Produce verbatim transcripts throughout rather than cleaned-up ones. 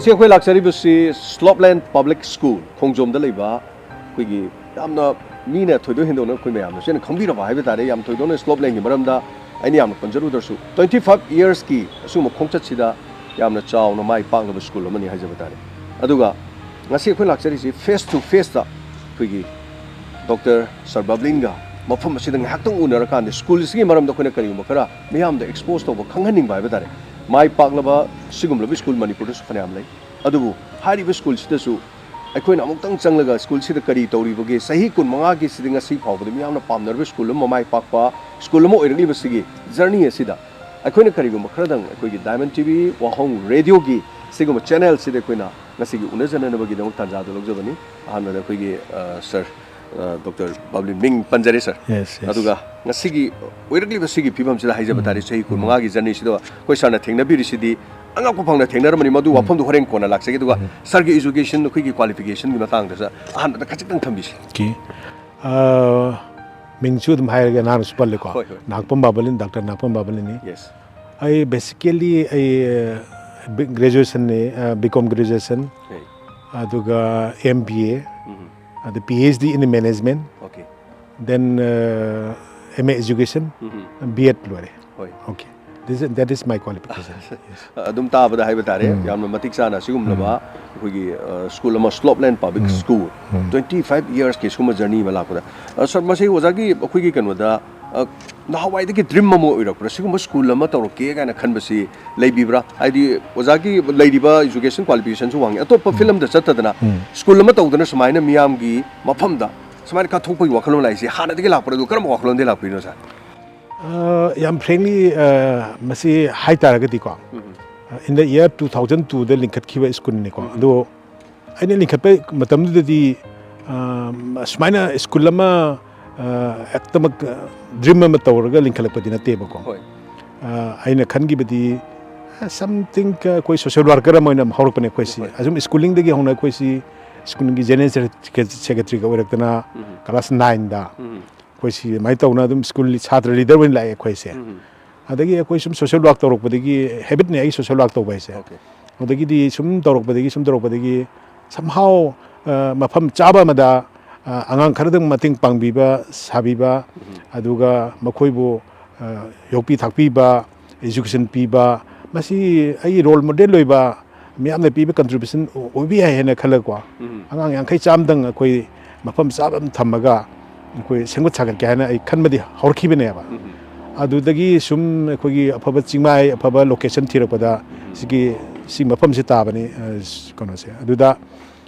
ꯁꯤ ꯑꯩꯈꯣꯏ ꯂꯥꯛꯆꯔꯤꯕꯁꯤ ꯁ꯭ꯂꯣꯞꯂꯦꯟ public school ꯈꯣꯡꯖꯣꯝꯗ ꯂꯩꯕ, ꯑꯩꯈꯣꯏꯒꯤ ꯌꯥꯝꯅ ꯃꯤꯅ ꯊꯣꯏꯗꯣꯛ ꯍꯦꯟꯗꯣꯛꯅ ꯑꯩꯈꯣꯏ ꯃꯌꯥꯝꯅꯁꯨ ꯍꯦꯟꯅ ꯈꯪꯕꯤꯔꯕ ꯍꯥꯏꯕ ꯇꯥꯔꯦ꯫ ꯌꯥꯝ ꯊꯣꯏꯗꯣꯛꯅ ꯁ꯭ꯂꯣꯞꯂꯦꯟꯒꯤ ꯃꯔꯝꯗ ꯑꯩꯅ ꯌꯥꯝꯅ ꯄꯟꯖꯔꯨꯗ꯭ꯔꯁꯨ, ꯇ꯭ꯋꯦꯟꯇꯤ ꯐꯥꯏꯚ ꯏꯌꯔꯁꯀꯤ ꯑꯁꯤꯒꯨꯝꯕ ꯈꯣꯡꯆꯠꯁꯤꯗ ꯌꯥꯝꯅ ꯆꯥꯎꯅ ꯃꯥꯏ ꯄꯥꯛꯂꯕ ꯁ꯭ꯀꯨꯜ ꯑꯃꯅꯤ ꯍꯥꯏꯖꯕ ꯇꯥꯔꯦ꯫ ꯑꯗꯨꯒ ꯉꯁꯤ ꯑꯩꯈꯣꯏ ꯂꯥꯛꯆꯔꯤꯁꯤ ꯐꯦꯁ ꯇꯨ ꯐꯦꯁꯇ ꯑꯩꯈꯣꯏꯒꯤ ꯗꯣꯛꯇꯔ ꯁꯔ ꯕꯕ꯭ꯂꯤꯟꯒ ꯃꯐꯝ ꯑꯁꯤꯗ ꯉꯥꯏꯍꯥꯛꯇꯪ ꯎꯅꯔꯀꯥꯟꯗ ꯁ꯭ꯀꯨꯜꯁꯤꯒꯤ ꯃꯔꯝꯗ ꯑꯩꯈꯣꯏꯅ ꯀꯔꯤꯒꯨꯝꯕ ꯈꯔ ꯃꯤꯌꯥꯝꯗ ꯑꯦꯛꯁꯄꯣꯖ ꯇꯧꯕ, ꯈꯪꯍꯟꯅꯤꯡꯕ ꯍꯥꯏꯕ ꯇꯥꯔꯦ꯫ ꯃꯥꯏ ꯄꯥꯛꯂꯕ ꯁꯤꯒꯨꯝꯂꯕ ꯁ꯭ꯀꯨꯜ ꯃꯅꯤꯄꯨꯔꯗꯁꯨ ꯐꯅꯌꯥꯝ ꯂꯩ꯫ ꯑꯗꯨꯕꯨ ꯍꯥꯏꯔꯤꯕ ꯁ꯭ꯀꯨꯜꯁꯤꯗꯁꯨ ꯑꯩꯈꯣꯏꯅ ꯑꯃꯨꯛꯇꯪ ꯆꯪꯂꯒ ꯁ꯭ꯀꯨꯜꯁꯤꯗ ꯀꯔꯤ ꯇꯧꯔꯤꯕꯒꯦ, ꯆꯍꯤ ꯀꯨꯟꯃꯉꯥꯒꯤꯁꯤꯗ ꯉꯁꯤ ꯐꯥꯎꯕꯗ ꯃꯤꯌꯥꯝꯅ ꯄꯥꯝꯅꯔꯕ ꯁ꯭ꯀꯨꯜ ꯑꯃ, ꯃꯥꯏ ꯄꯥꯛꯄ ꯁ꯭ꯀꯨꯜ ꯑꯃ ꯑꯣꯏꯔꯛꯂꯤꯕꯁꯤꯒꯤ ꯖꯔꯅꯤ ꯑꯁꯤꯗ ꯑꯩꯈꯣꯏꯅ ꯀꯔꯤꯒꯨꯝꯕ ꯈꯔꯗꯪ ꯑꯩꯈꯣꯏꯒꯤ ꯗꯥꯏꯃꯟ ꯇꯤ ꯚꯤ ꯋꯥꯍꯣꯡ ꯔꯦꯗꯤꯑꯣꯒꯤ ꯁꯤꯒꯨꯝꯕ ꯆꯦꯅꯦꯜꯁꯤꯗ ꯑꯩꯈꯣꯏꯅ ꯉꯁꯤꯒꯤ ꯎꯅꯖꯅꯅꯕꯒꯤꯗꯃꯛ ꯇꯥꯟꯖꯥꯗꯨ ꯂꯧꯖꯕꯅꯤ꯫ ꯑꯍꯥꯟꯕꯗ ꯑꯩꯈꯣꯏꯒꯤ, ꯑ, ꯁꯔ, ꯑ, ꯗꯣꯛꯇꯔ ꯕꯕ꯭ꯂꯤꯟ ꯃꯤꯡ ꯄꯟꯖꯔꯦ, ꯁꯔ꯫ Yes, yes. ꯑꯗꯨꯒ ꯉꯁꯤꯒꯤ ꯑꯣꯏꯔꯛꯂꯤꯕ ꯁꯤꯒꯤ ꯐꯤꯕꯝꯁꯤꯗ ꯍꯥꯏꯖꯕ ꯎꯝ, ꯇꯥꯔꯦ, ꯆꯍꯤ ꯎꯝ꯫ ꯀꯨꯟꯃꯉꯥꯒꯤ ꯖꯔꯅꯤꯁꯤꯗ ꯑꯩꯈꯣꯏ ꯁꯔꯅ ꯊꯦꯡꯅꯕꯤꯔꯤꯁꯤꯗꯤ ꯑꯉꯛꯄ ꯐꯪꯅ ꯊꯦꯡꯅꯔꯝꯕꯅꯤ꯫ ꯃꯗꯨ ꯎꯝ꯫ ꯋꯥꯐꯝꯗꯨ ꯍꯣꯔꯦꯟ ꯀꯣꯟꯅ ꯂꯥꯛꯆꯒꯦ꯫ ꯑꯗꯨꯒ ꯎꯝ꯫ ꯁꯔꯒꯤ ꯏꯖꯨꯀꯦꯁꯟ, ꯑꯩꯈꯣꯏꯒꯤ ꯀ꯭ꯋꯥꯂꯤꯐꯤꯀꯦꯁꯟꯒꯤ ꯃꯇꯥꯡꯗꯁꯨ ꯑꯍꯥꯟꯕꯗ ꯈꯖꯤꯛꯇꯪ ꯊꯝꯕꯤꯁꯤ꯫ ꯑꯣꯀꯦ꯫ ꯑ, ꯃꯤꯡꯁꯨ ꯑꯗꯨꯝ ꯍꯥꯏꯔꯒꯦ, ꯅꯍꯥꯟꯅꯁꯨ ꯄꯜꯂꯦꯀꯣ꯫ ꯍꯣꯏ, ꯍꯣꯏ꯫ ꯅꯥꯛꯄꯝ ꯕꯥꯕꯂꯤꯟ, ꯗꯥꯛꯇꯔ ꯅꯥꯛꯄꯝ ꯕꯥꯕꯂꯤꯟꯅꯤ꯫ Yes. ꯑꯩ basically ꯑꯩ, ꯑ, ꯕꯤ-, ꯒ꯭ꯔꯦꯖꯨꯑꯦꯁꯟꯅꯤ, ꯑ, ꯕꯤ ꯀꯣꯝ ꯒ꯭ꯔꯦꯖꯨꯑꯦꯁꯟ, ꯍꯣꯏ꯫ ꯑꯗꯨꯒ ꯑꯦꯝ ꯕꯤ ꯑꯦ, ꯎꯝ꯫ ꯑꯗ P H D in management, okay. Then, uh, M A education, um. B Ed ꯂꯣꯏꯔꯦ꯫ ꯍꯣꯏ꯫ Okay. This is, that is my qualification. Yes. ꯑꯗꯨꯝ ꯇꯥꯕꯗ ꯍꯥꯏꯕ ꯇꯥꯔꯦ, ꯎꯝ꯫ ꯌꯥꯝꯅ ꯃꯇꯤꯛ ꯆꯥꯅ ꯑꯁꯤꯒꯨꯝꯂꯕ ꯎꯝ꯫ ꯑꯩꯈꯣꯏꯒꯤ, ꯑ, ꯁ꯭ꯀꯨꯜ ꯑꯃ, ꯁ꯭ꯂꯣꯞꯂꯦꯟ ꯄꯕ꯭ꯂꯤꯛ ꯎꯝ꯫ ꯁ꯭ꯀꯨꯜ, ꯎꯝ꯫ ꯇ꯭ꯋꯦꯟꯇꯤ ꯐꯥꯏꯚ ꯏꯌꯔꯁꯀꯤ ꯁꯤꯒꯨꯝꯕ ꯖꯔꯅꯤ ꯑꯃ ꯂꯥꯛꯄꯗ, ꯑ, ꯁꯔ, ꯃꯁꯤ ꯑꯣꯖꯥꯒꯤ ꯑꯩꯈꯣꯏꯒꯤ ꯀꯩꯅꯣꯗ, ꯑ, ꯅꯍꯥꯟꯋꯥꯏꯗꯒꯤ ꯗ꯭ꯔꯤꯝ ꯑꯃ ꯑꯣꯏꯔꯛꯄ꯭ꯔꯥ, ꯁꯤꯒꯨꯝꯕ ꯁ꯭ꯀꯨꯜ ꯑꯃ ꯇꯧꯔꯛꯀꯦ ꯀꯥꯏꯅ ꯈꯟꯕꯁꯤ ꯂꯩꯕꯤꯕ꯭ꯔꯥ? ꯍꯥꯏꯗꯤ ꯑꯣꯖꯥꯒꯤ ꯂꯩꯔꯤꯕ ꯏꯖꯨꯀꯦꯁꯟ ꯀ꯭ꯋꯥꯂꯤꯐꯤꯀꯦꯁꯟꯁꯨ ꯋꯥꯡꯉꯤ, ꯑꯇꯣꯞꯄ ꯎꯝ꯫ ꯐꯤꯜ ꯑꯃꯗ ꯆꯠꯇꯗꯅ ꯎꯝ꯫ ꯁ꯭ꯀꯨꯜ ꯑꯃ ꯇꯧꯗꯅ ꯁꯨꯃꯥꯏꯅ ꯃꯤꯌꯥꯝꯒꯤ ꯃꯐꯝꯗ ꯁꯨꯃꯥꯏꯅ ꯀꯠꯊꯣꯛꯄꯒꯤ ꯋꯥꯈꯜꯂꯣꯟ ꯂꯥꯛꯏꯁꯦ ꯍꯥꯟꯅꯗꯒꯤ ꯂꯥꯛꯄ꯭ꯔꯥ? ꯑꯗꯨ ꯀꯔꯝꯕ ꯋꯥꯈꯜꯂꯣꯟꯗꯒꯤ ꯂꯥꯛꯄꯤꯅꯣ, ꯁꯥꯔ? ꯑ, ꯌꯥꯝ frankly, ꯑ, ꯃꯁꯤ ꯍꯥꯏꯇꯥꯔꯒꯗꯤꯀꯣ, ꯎꯝ꯫ ꯑ, in the year two thousand two ꯗ ꯂꯤꯡꯈꯠꯈꯤꯕ ꯁ꯭ꯀꯨꯜꯅꯤꯀꯣ꯫ ꯎꯝ꯫ ꯑꯗꯣ ꯑꯩꯅ ꯂꯤꯡꯈꯠꯄ ꯃꯇꯝꯗꯨꯗꯗꯤ, ꯑ, ꯁꯨꯃꯥꯏꯅ ꯁ꯭ꯀꯨꯜ ꯑꯃ, ꯑ, ꯍꯦꯛꯇꯃꯛ, ꯑ, ꯗ꯭ꯔꯤꯝ ꯑꯃ ꯇꯧꯔꯒ ꯂꯤꯡꯈꯠꯂꯛꯄꯗꯤ ꯅꯠꯇꯦꯕꯀꯣ꯫ ꯍꯣꯏ꯫ ꯑ, ꯑꯩꯅ ꯈꯟꯈꯤꯕꯗꯤ, ꯑ, something, ꯑ, ꯑꯩꯈꯣꯏ ꯁꯣꯁꯤꯌꯦꯜ ꯋꯥꯔꯀꯔ ꯑꯃ ꯑꯣꯏꯅ ꯍꯧꯔꯛꯄꯅꯦ ꯑꯩꯈꯣꯏꯁꯤ꯫ ꯍꯣꯏ꯫ ꯑꯁꯨꯝ ꯁ꯭ꯀꯨꯂꯤꯡꯗꯒꯤ ꯍꯧꯅ ꯑꯩꯈꯣꯏꯁꯤ ꯁ꯭ꯀꯨꯜꯒꯤ ꯖꯦꯅꯔꯦꯜ ꯁꯦꯀ꯭ꯔꯦꯇꯔꯤꯒ ꯑꯣꯏꯔꯛꯇꯅ, ꯎꯝ꯫ ꯀ꯭ꯂꯥꯁ ꯅꯥꯏꯟꯗ ꯎꯝ꯫ ꯑꯩꯈꯣꯏꯁꯤ ꯑꯗꯨꯃꯥꯏꯅ ꯇꯧꯅ ꯑꯗꯨꯝ ꯁ꯭ꯀꯨꯜ ꯁꯥꯇ꯭ꯔ ꯂꯤꯗꯔ ꯑꯣꯏꯅ ꯂꯥꯛꯑꯦ ꯑꯩꯈꯣꯏꯁꯦ꯫ ꯎꯝ꯫ ꯑꯗꯒꯤ ꯑꯩꯈꯣꯏ ꯁꯨꯝ ꯁꯣꯁꯤꯌꯦꯜ ꯋꯥꯔꯛ ꯇꯧꯔꯛꯄꯗꯒꯤ ꯍꯦꯕꯤꯠꯅꯦ ꯑꯩ ꯁꯣꯁꯤꯌꯦꯜ ꯋꯥꯔꯛ ꯇꯧꯕ ꯍꯥꯏꯁꯦ꯫ ꯑꯣꯀꯦ꯫ ꯑꯗꯒꯤꯗꯤ ꯁꯨꯝ ꯇꯧꯔꯛꯄꯗꯒꯤ, ꯁꯨꯝ ꯇꯧꯔꯛꯄꯗꯒꯤ, somehow, ꯑ, ꯃꯐꯝ ꯆꯥꯕ ꯑꯃꯗ, ꯑ, ꯑꯉꯥꯡ ꯈꯔꯗꯪ ꯃꯇꯦꯡ ꯄꯥꯡꯕꯤꯕ, ꯁꯥꯕꯤꯕ, ꯑꯗꯨꯒ ꯃꯈꯣꯏꯕꯨ, ꯑ, ꯌꯣꯛꯄꯤ ꯊꯥꯛꯄꯤꯕ, education ꯄꯤꯕ, ꯃꯁꯤ ꯑꯩꯒꯤ role model ꯑꯣꯏꯕ, ꯃꯤꯌꯥꯝꯅ ꯄꯤꯕ contribution ꯑꯣꯏꯕ ꯌꯥꯏ ꯍꯥꯏꯅ ꯈꯜꯂꯒꯀꯣ, ꯑꯉꯥꯡ ꯌꯥꯡꯈꯩ ꯆꯥꯝꯗꯪ ꯑꯩꯈꯣꯏ ꯃꯐꯝ ꯆꯥꯕ ꯑꯃ ꯊꯝꯃꯒ, ꯑꯩꯈꯣꯏ ꯁꯦꯝꯒꯠ ꯁꯥꯒꯠꯀꯦ ꯍꯥꯏꯅ ꯑꯩ ꯈꯟꯕꯗꯤ ꯍꯧꯔꯛꯈꯤꯕꯅꯦꯕ꯫ ꯑꯗꯨꯗꯒꯤ ꯁꯨꯝ ꯑꯩꯈꯣꯏꯒꯤ ꯑꯐꯕ ꯆꯤꯡꯃꯥꯏ, ꯑꯐꯕ location ꯊꯤꯔꯛꯄꯗ, ꯁꯤꯒꯤ, ꯁꯤ ꯃꯐꯝꯁꯤ ꯇꯥꯕꯅꯤ, ꯑ, ꯀꯩꯅꯣꯁꯦ꯫ ꯑꯗꯨꯗ,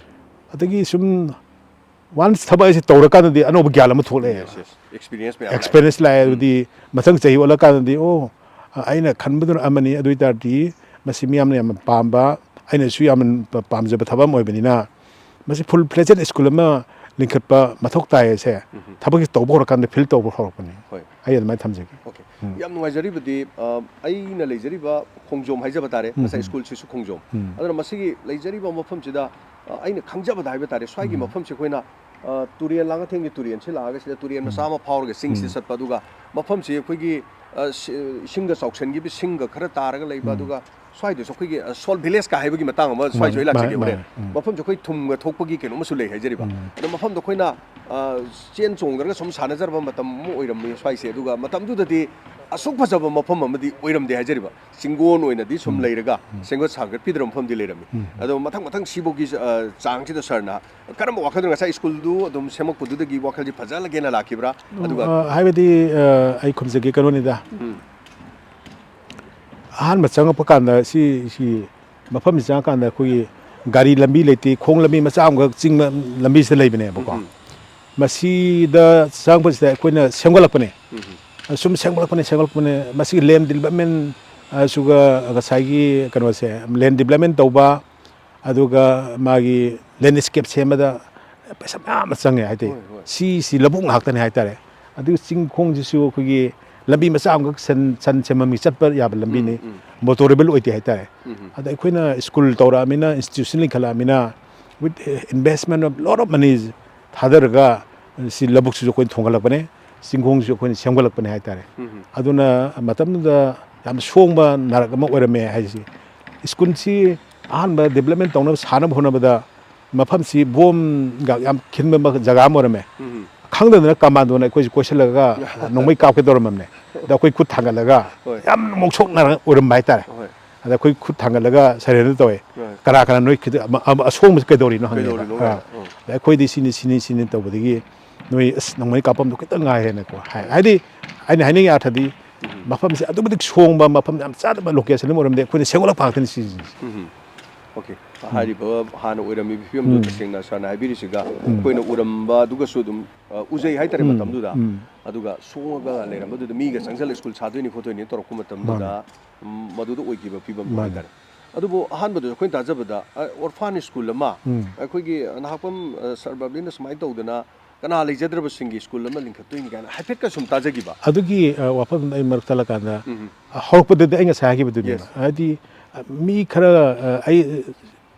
ꯑꯗꯒꯤ ꯁꯨꯝ once ꯊꯕꯛ ꯑꯁꯤ ꯇꯧꯔꯀꯥꯟꯗꯗꯤ ꯑꯅꯧꯕ ꯒ꯭ꯌꯥꯟ ꯑꯃ ꯊꯣꯛꯂꯛꯑꯦꯕ꯫ Yes, yes. Experience ꯃꯌꯥꯝ ꯂꯥꯛꯑꯦ꯫ Experience ꯂꯥꯛꯑꯦ꯫ ꯑꯗꯨꯗꯤ ꯃꯊꯪ ꯆꯍꯤ ꯑꯣꯜꯂꯀꯥꯟꯗꯗꯤ, ꯑꯣ, ꯑꯩꯅ ꯈꯟꯕꯗꯨꯅ ꯑꯃꯅꯤ, ꯑꯗꯨ ꯑꯣꯏ ꯇꯥꯔꯗꯤ ꯃꯁꯤ ꯃꯤꯌꯥꯝꯅ ꯌꯥꯝꯅ ꯄꯥꯝꯕ, ꯑꯩꯅꯁꯨ ꯌꯥꯝꯅ ꯄꯥꯝꯖꯕ ꯊꯕꯛ ꯑꯃ ꯑꯣꯏꯕꯅꯤꯅ, ꯃꯁꯤ full fledged school ꯑꯃ ꯂꯤꯡꯈꯠꯄ ꯃꯊꯧ ꯇꯥꯏ ꯍꯥꯏꯁꯦ ꯊꯕꯛꯁꯤ ꯇꯧꯕ ꯍꯧꯔꯀꯥꯟꯗ feel ꯇꯧꯕ ꯍꯧꯔꯛꯄꯅꯤ꯫ ꯍꯣꯏ꯫ ꯑꯩ ꯑꯗꯨꯃꯥꯏꯅ ꯊꯝꯖꯒꯦ꯫ Okay꯫ ꯎꯝ꯫ ꯌꯥꯝ ꯅꯨꯡꯉꯥꯏꯖꯔꯤꯕꯗꯤ, ꯑ, ꯑꯩꯅ ꯂꯩꯖꯔꯤꯕ ꯈꯣꯡꯖꯣꯝ ꯍꯥꯏꯖꯕ ꯇꯥꯔꯦ, ꯎꯝ, ꯉꯁꯥꯏ ꯎꯝ꯫ Schoolꯁꯤꯁꯨ ꯈꯣꯡꯖꯣꯝ꯫ ꯎꯝ꯫ ꯑꯗꯨꯅ ꯃꯁꯤꯒꯤ ꯂꯩꯖꯔꯤꯕ ꯃꯐꯝꯁꯤꯗ, ꯑ, ꯑꯩꯅ ꯈꯪꯖꯕꯗ ꯍꯥꯏꯕ ꯇꯥꯔꯦ, ꯁ꯭ꯋꯥꯏꯒꯤ ꯎꯝ꯫ ꯃꯐꯝꯁꯤ ꯑꯩꯈꯣꯏꯅ, ꯑ, ꯇꯨꯔꯦꯜ, ꯂꯥꯡꯉꯊꯦꯜꯒꯤ ꯇꯨꯔꯦꯜꯁꯤ ꯂꯥꯛꯑꯒ ꯁꯤꯗ ꯇꯨꯔꯦꯜ ꯃꯆꯥ ꯎꯝ꯫ ꯑꯃ ꯐꯥꯎꯔꯒ ꯆꯤꯡꯁꯤꯗ ꯎꯝ꯫ ꯆꯠꯄ, ꯑꯗꯨꯒ ꯃꯐꯝꯁꯤ ꯑꯩꯈꯣꯏꯒꯤ, ꯑ, ꯁꯤ-, ꯏꯁꯤꯡꯒ ꯆꯥꯎꯁꯤꯟꯈꯤꯕ, ꯁꯤꯡꯒ ꯈꯔ ꯇꯥꯔꯒ ꯂꯩꯕ, ꯎꯝ꯫ ꯑꯗꯨꯒ ꯁ꯭ꯋꯥꯏꯗꯁꯨ ꯑꯩꯈꯣꯏꯒꯤ, ꯑ, salt villageꯀ ꯍꯥꯏꯕꯒꯤ ꯃꯇꯥꯡ ꯑꯃ ꯁ꯭ꯋꯥꯏꯁꯨ ꯃꯥꯅꯦ, ꯑꯩ ꯂꯥꯛꯆꯒꯦ ꯃꯥꯅꯦ, ꯍꯣꯔꯦꯟ꯫ ꯃꯥꯅꯦ꯫ ꯎꯝ꯫ ꯃꯐꯝꯁꯦ ꯑꯩꯈꯣꯏ ꯊꯨꯝꯒ ꯊꯣꯛꯄꯒꯤ ꯀꯩꯅꯣ ꯑꯃꯁꯨ ꯂꯩ ꯍꯥꯏꯖꯔꯤꯕ꯫ ꯎꯝ꯫ ꯑꯗꯣ ꯃꯐꯝꯗꯣ ꯑꯩꯈꯣꯏꯅ, ꯑ, ꯆꯦꯟ ꯆꯣꯡꯗꯅꯒ ꯁꯨꯝ ꯁꯥꯟꯅꯖꯔꯕ ꯃꯇꯝ ꯑꯃ ꯑꯣꯏꯔꯝꯃꯤ ꯁ꯭ꯋꯥꯏꯁꯦ꯫ ꯑꯗꯨꯒ ꯃꯇꯝꯗꯨꯗꯗꯤ ꯑꯁꯨꯛ ꯐꯖꯕ ꯃꯐꯝ ꯑꯃꯗꯤ ꯑꯣꯏꯔꯝꯗꯦ ꯍꯥꯏꯖꯔꯤꯕ꯫ ꯆꯤꯡꯒꯣꯟ ꯑꯣꯏꯅꯗꯤ ꯁꯨꯝ ꯎꯝ꯫ ꯂꯩꯔꯒ ꯎꯝ꯫ ꯁꯦꯝꯒꯠ ꯁꯥꯒꯠꯄꯤꯗ꯭ꯔꯕ ꯃꯐꯝꯗꯤ ꯂꯩꯔꯝꯃꯤ꯫ ꯎꯝ꯫ ꯑꯗꯣ ꯃꯊꯪ ꯃꯊꯪ ꯁꯤꯐꯥꯎꯒꯤ, ꯑ, ꯆꯥꯡꯁꯤꯗ ꯁꯥꯔꯅ ꯀꯔꯝꯕ ꯋꯥꯈꯜꯗꯅꯣ ꯉꯁꯥꯏ schoolꯗꯨ ꯑꯗꯨꯝ ꯁꯦꯝꯃꯛꯄꯗꯨꯗꯒꯤ ꯋꯥꯈꯜꯁꯤ ꯐꯖꯍꯜꯂꯒꯦꯅ ꯂꯥꯛꯈꯤꯕ꯭ꯔꯥ? ꯑꯗꯨꯒ ꯑ, ꯍꯥꯏꯕꯗꯤ, ꯑ, ꯑꯩ ꯈꯨꯝꯖꯒꯦ ꯀꯩꯅꯣꯅꯤꯗ꯫ ꯎꯝ꯫ ꯑꯍꯥꯟꯕ ꯆꯪꯉꯛꯄ ꯀꯥꯟꯗ ꯁꯤ, ꯁꯤ ꯃꯐꯝꯁꯤ ꯆꯪꯉꯀꯥꯟꯗ ꯑꯩꯈꯣꯏꯒꯤ ꯒꯥꯔꯤ ꯂꯝꯕꯤ ꯂꯩꯇꯦ, ꯈꯣꯡ ꯂꯝꯕꯤ ꯃꯆꯥ ꯑꯃꯈꯛ ꯆꯤꯡ ꯂꯝꯕꯤꯁꯤꯗ ꯂꯩꯕꯅꯦꯕꯀꯣ꯫ ꯎꯝ꯫ ꯃꯁꯤꯗ ꯆꯪꯉꯛꯄꯁꯤꯗ ꯑꯩꯈꯣꯏꯅ ꯁꯦꯝꯒꯠꯂꯛꯄꯅꯦ꯫ ꯎꯝ꯫ ꯁꯨꯝ ꯁꯦꯝꯒꯠꯂꯛꯄꯅꯦ, ꯁꯦꯝꯒꯠꯂꯛꯄꯅꯦ꯫ ꯃꯁꯤꯒꯤ land development, ꯑ, ꯁꯨꯒ ꯉꯁꯥꯏꯒꯤ ꯀꯩꯅꯣꯁꯦ, land development ꯇꯧꯕ, ꯑꯗꯨꯒ ꯃꯥꯒꯤ landscape ꯁꯦꯝꯕꯗ ꯄꯩꯁꯥ ꯃꯌꯥꯝ ꯑꯃ ꯆꯪꯉꯦ ꯍꯥꯏꯇꯥꯔꯦ꯫ ꯍꯣꯏ, ꯍꯣꯏ꯫ ꯁꯤ, ꯁꯤ ꯂꯧꯕꯨꯛ ꯉꯥꯛꯇꯅꯦ ꯍꯥꯏꯇꯥꯔꯦ꯫ ꯑꯗꯨꯒ ꯆꯤꯡꯈꯣꯡꯁꯤꯁꯨ ꯑꯩꯈꯣꯏꯒꯤ ꯂꯝꯕꯤ ꯃꯆꯥ ꯑꯃꯈꯛ ꯁꯟ, ꯁꯟ ꯁꯦꯝꯐꯝꯒꯤ ꯆꯠꯄ ꯌꯥꯕ ꯂꯝꯕꯤꯅꯤ꯫ ꯎꯝ, ꯎꯝ꯫ Motorable ꯑꯣꯏꯗꯦ ꯍꯥꯏꯇꯥꯔꯦ꯫ ꯎꯝ, ꯎꯝ꯫ ꯑꯗ ꯑꯩꯈꯣꯏꯅ school ꯇꯧꯔꯛꯑꯃꯤꯅ, institution ꯂꯤꯡꯈꯠꯂꯛꯑꯃꯤꯅ, with investment of lot of money ꯊꯥꯗꯔꯒ ꯁꯤ ꯂꯧꯕꯨꯛꯁꯤꯁꯨ ꯑꯩꯈꯣꯏꯅ ꯊꯣꯡꯒꯠꯂꯛꯄꯅꯦ, ꯆꯤꯡꯈꯣꯡꯁꯤꯁꯨ ꯑꯩꯈꯣꯏꯅ ꯁꯦꯝꯒꯠꯂꯛꯄꯅꯦ ꯍꯥꯏꯇꯥꯔꯦ꯫ ꯎꯝ, ꯎꯝ꯫ ꯑꯗꯨꯅ ꯃꯇꯝꯗꯨꯗ ꯌꯥꯝ ꯁꯣꯡꯕ ꯅꯥꯔꯛ ꯑꯃ ꯑꯣꯏꯔꯝꯃꯦ ꯍꯥꯏꯁꯤ꯫ ꯁ꯭ꯀꯨꯜꯁꯤ ꯑꯍꯥꯟꯕ ꯗꯤꯕꯂꯞꯃꯦꯟ ꯇꯧꯅꯕ, ꯁꯥꯅꯕ ꯍꯣꯠꯅꯕꯗ ꯃꯐꯝꯁꯤ ꯕꯣꯝꯒ ꯌꯥꯝ ꯈꯤꯟꯕ ꯖꯒꯥ ꯑꯃ ꯑꯣꯏꯔꯝꯃꯦ꯫ ꯎꯝ꯫ ꯈꯪꯗꯗꯅ ꯀꯃꯥꯟꯗꯣꯅ ꯑꯩꯈꯣꯏꯁꯤ ꯀꯣꯏꯁꯤꯜꯂꯒ ꯅꯣꯡꯃꯩ ꯀꯥꯞꯀꯦ ꯇꯧꯔꯝꯃꯕꯅꯦ꯫ ꯑꯗ ꯑꯩꯈꯣꯏ ꯈꯨꯠ ꯊꯥꯡꯒꯠꯂꯒ ꯍꯣꯏ꯫ ꯌꯥꯝ ꯃꯣꯛꯁꯣꯛꯅꯔ ꯑꯣꯏꯔꯝꯕ ꯍꯥꯏꯇꯥꯔꯦ꯫ ꯍꯣꯏ꯫ ꯑꯗ ꯑꯩꯈꯣꯏ ꯈꯨꯠ ꯊꯥꯡꯒꯠꯂꯒ ꯁꯔꯦꯟꯗꯔ ꯇꯧꯋꯦ꯫ ꯍꯣꯏ꯫ "ꯀꯅꯥ ꯀꯅꯥ ꯅꯣꯏ ꯈꯤꯇ-, ꯑꯃ-, ꯑꯃ-, ꯑꯁꯣꯡꯕꯁꯤ ꯀꯩꯗꯧꯔꯤꯅꯣ?" ꯍꯪꯉꯦꯕ꯫ ꯀꯩꯗꯧꯔꯤꯅꯣ ꯑꯥ꯫ ꯀꯥꯏꯅ꯫ ꯎꯝ꯫ ꯑꯗ ꯑꯩꯈꯣꯏꯗꯤ ꯁꯤꯅꯤ, ꯁꯤꯅꯤ, ꯁꯤꯅꯤ ꯇꯧꯕꯗꯒꯤ ꯅꯣꯏ ꯑꯁ ꯅꯣꯡꯃꯩ ꯀꯥꯞꯐꯝꯗꯣ ꯈꯤꯇꯪ ꯉꯥꯏ ꯍꯥꯏꯅꯀꯣ ꯍꯥꯏ꯫ ꯍꯥꯏꯗꯤ ꯑꯩꯅ ꯍꯥꯏꯅꯤꯡꯉꯤ ꯑꯥꯔꯊꯗꯤ ꯎꯝ꯫ ꯃꯐꯝꯁꯦ ꯑꯗꯨꯛꯀꯤ ꯃꯇꯤꯛ ꯁꯣꯡꯕ, ꯃꯐꯝ ꯌꯥꯝ ꯆꯥꯗꯕ ꯂꯣꯀꯦꯁꯟ ꯑꯃ ꯑꯣꯏꯔꯝꯗꯦ, ꯑꯩꯈꯣꯏꯅ ꯁꯦꯝꯒꯠꯂꯛꯄ ꯉꯥꯛꯇꯅꯤ ꯁꯤꯁꯤꯡꯁꯦ꯫ ꯎꯝ꯫ ꯑꯣꯀꯦ꯫ ꯎꯝ꯫ ꯍꯥꯏꯔꯤꯕ ꯍꯥꯟꯅ ꯑꯣꯏꯔꯝꯃꯤꯕ ꯐꯤꯕꯝꯗꯨ ꯎꯝ꯫ ꯇꯁꯦꯡꯅ ꯁꯥꯔꯅ ꯍꯥꯏꯕꯤꯔꯤꯁꯤꯒ ꯎꯝ꯫ ꯑꯩꯈꯣꯏꯅ ꯎꯔꯝꯕ ꯑꯗꯨꯒꯁꯨ ꯑꯗꯨꯝ, ꯑ, ꯎꯖꯩ ꯍꯥꯏꯇꯥꯔꯦ ꯎꯝ꯫ ꯃꯇꯝꯗꯨꯗ꯫ ꯎꯝ꯫ ꯑꯗꯨꯒ ꯁꯣꯡꯉꯒ ꯂꯩꯔꯝꯕꯗꯨꯗ ꯃꯤꯒ ꯆꯪꯁꯤꯜꯂ ꯁ꯭ꯀꯨꯜ ꯁꯥꯗꯣꯏꯅꯤ ꯈꯣꯠꯇꯣꯏꯅꯤ ꯇꯧꯔꯛꯄ ꯃꯇꯝꯗꯨꯗ, ꯃꯥꯅꯦ꯫ ꯎꯝ, ꯃꯗꯨꯗ ꯑꯣꯏꯈꯤꯕ ꯐꯤꯕꯝꯗꯨ ꯃꯥꯅꯦ꯫ ꯍꯥꯏꯇꯥꯔꯦ꯫ ꯑꯗꯨꯕꯨ ꯑꯍꯥꯟꯕꯗꯁꯨ ꯑꯩꯈꯣꯏꯅ ꯇꯥꯖꯕꯗ, ꯑ, ꯑꯣꯔꯐꯥꯟ ꯁ꯭ꯀꯨꯜ ꯑꯃ ꯎꯝ꯫ ꯑꯩꯈꯣꯏꯒꯤ ꯅꯍꯥꯛꯄꯝ, ꯑ, ꯁꯥꯔ ꯕꯕꯂꯤꯅ ꯁꯨꯃꯥꯏꯅ ꯇꯧꯗꯅ ꯀꯅꯥ ꯂꯩꯖꯗ꯭ꯔꯕꯁꯤꯡꯒꯤ ꯁ꯭ꯀꯨꯜ ꯑꯃ ꯂꯤꯡꯈꯠꯇꯣꯏꯅꯤ ꯀꯥꯏꯅ ꯍꯥꯏꯐꯦꯠꯀ ꯁꯨꯝ ꯇꯥꯖꯈꯤꯕ꯫ ꯑꯗꯨꯒꯤ, ꯑ, ꯋꯥꯐꯝꯗꯨꯗ ꯑꯩ ꯃꯔꯛ ꯊꯠꯂꯀꯥꯟꯗ, ꯎꯝ꯫ ꯑ, ꯍꯧꯔꯛꯄꯗꯗꯤ ꯑꯩ ꯉꯁꯥꯏ ꯍꯥꯏꯈꯤꯕꯗꯨꯅꯦꯕ꯫ Yes꯫ ꯍꯥꯏꯗꯤ, ꯑ, ꯃꯤ ꯈꯔ, ꯑ, ꯑꯩ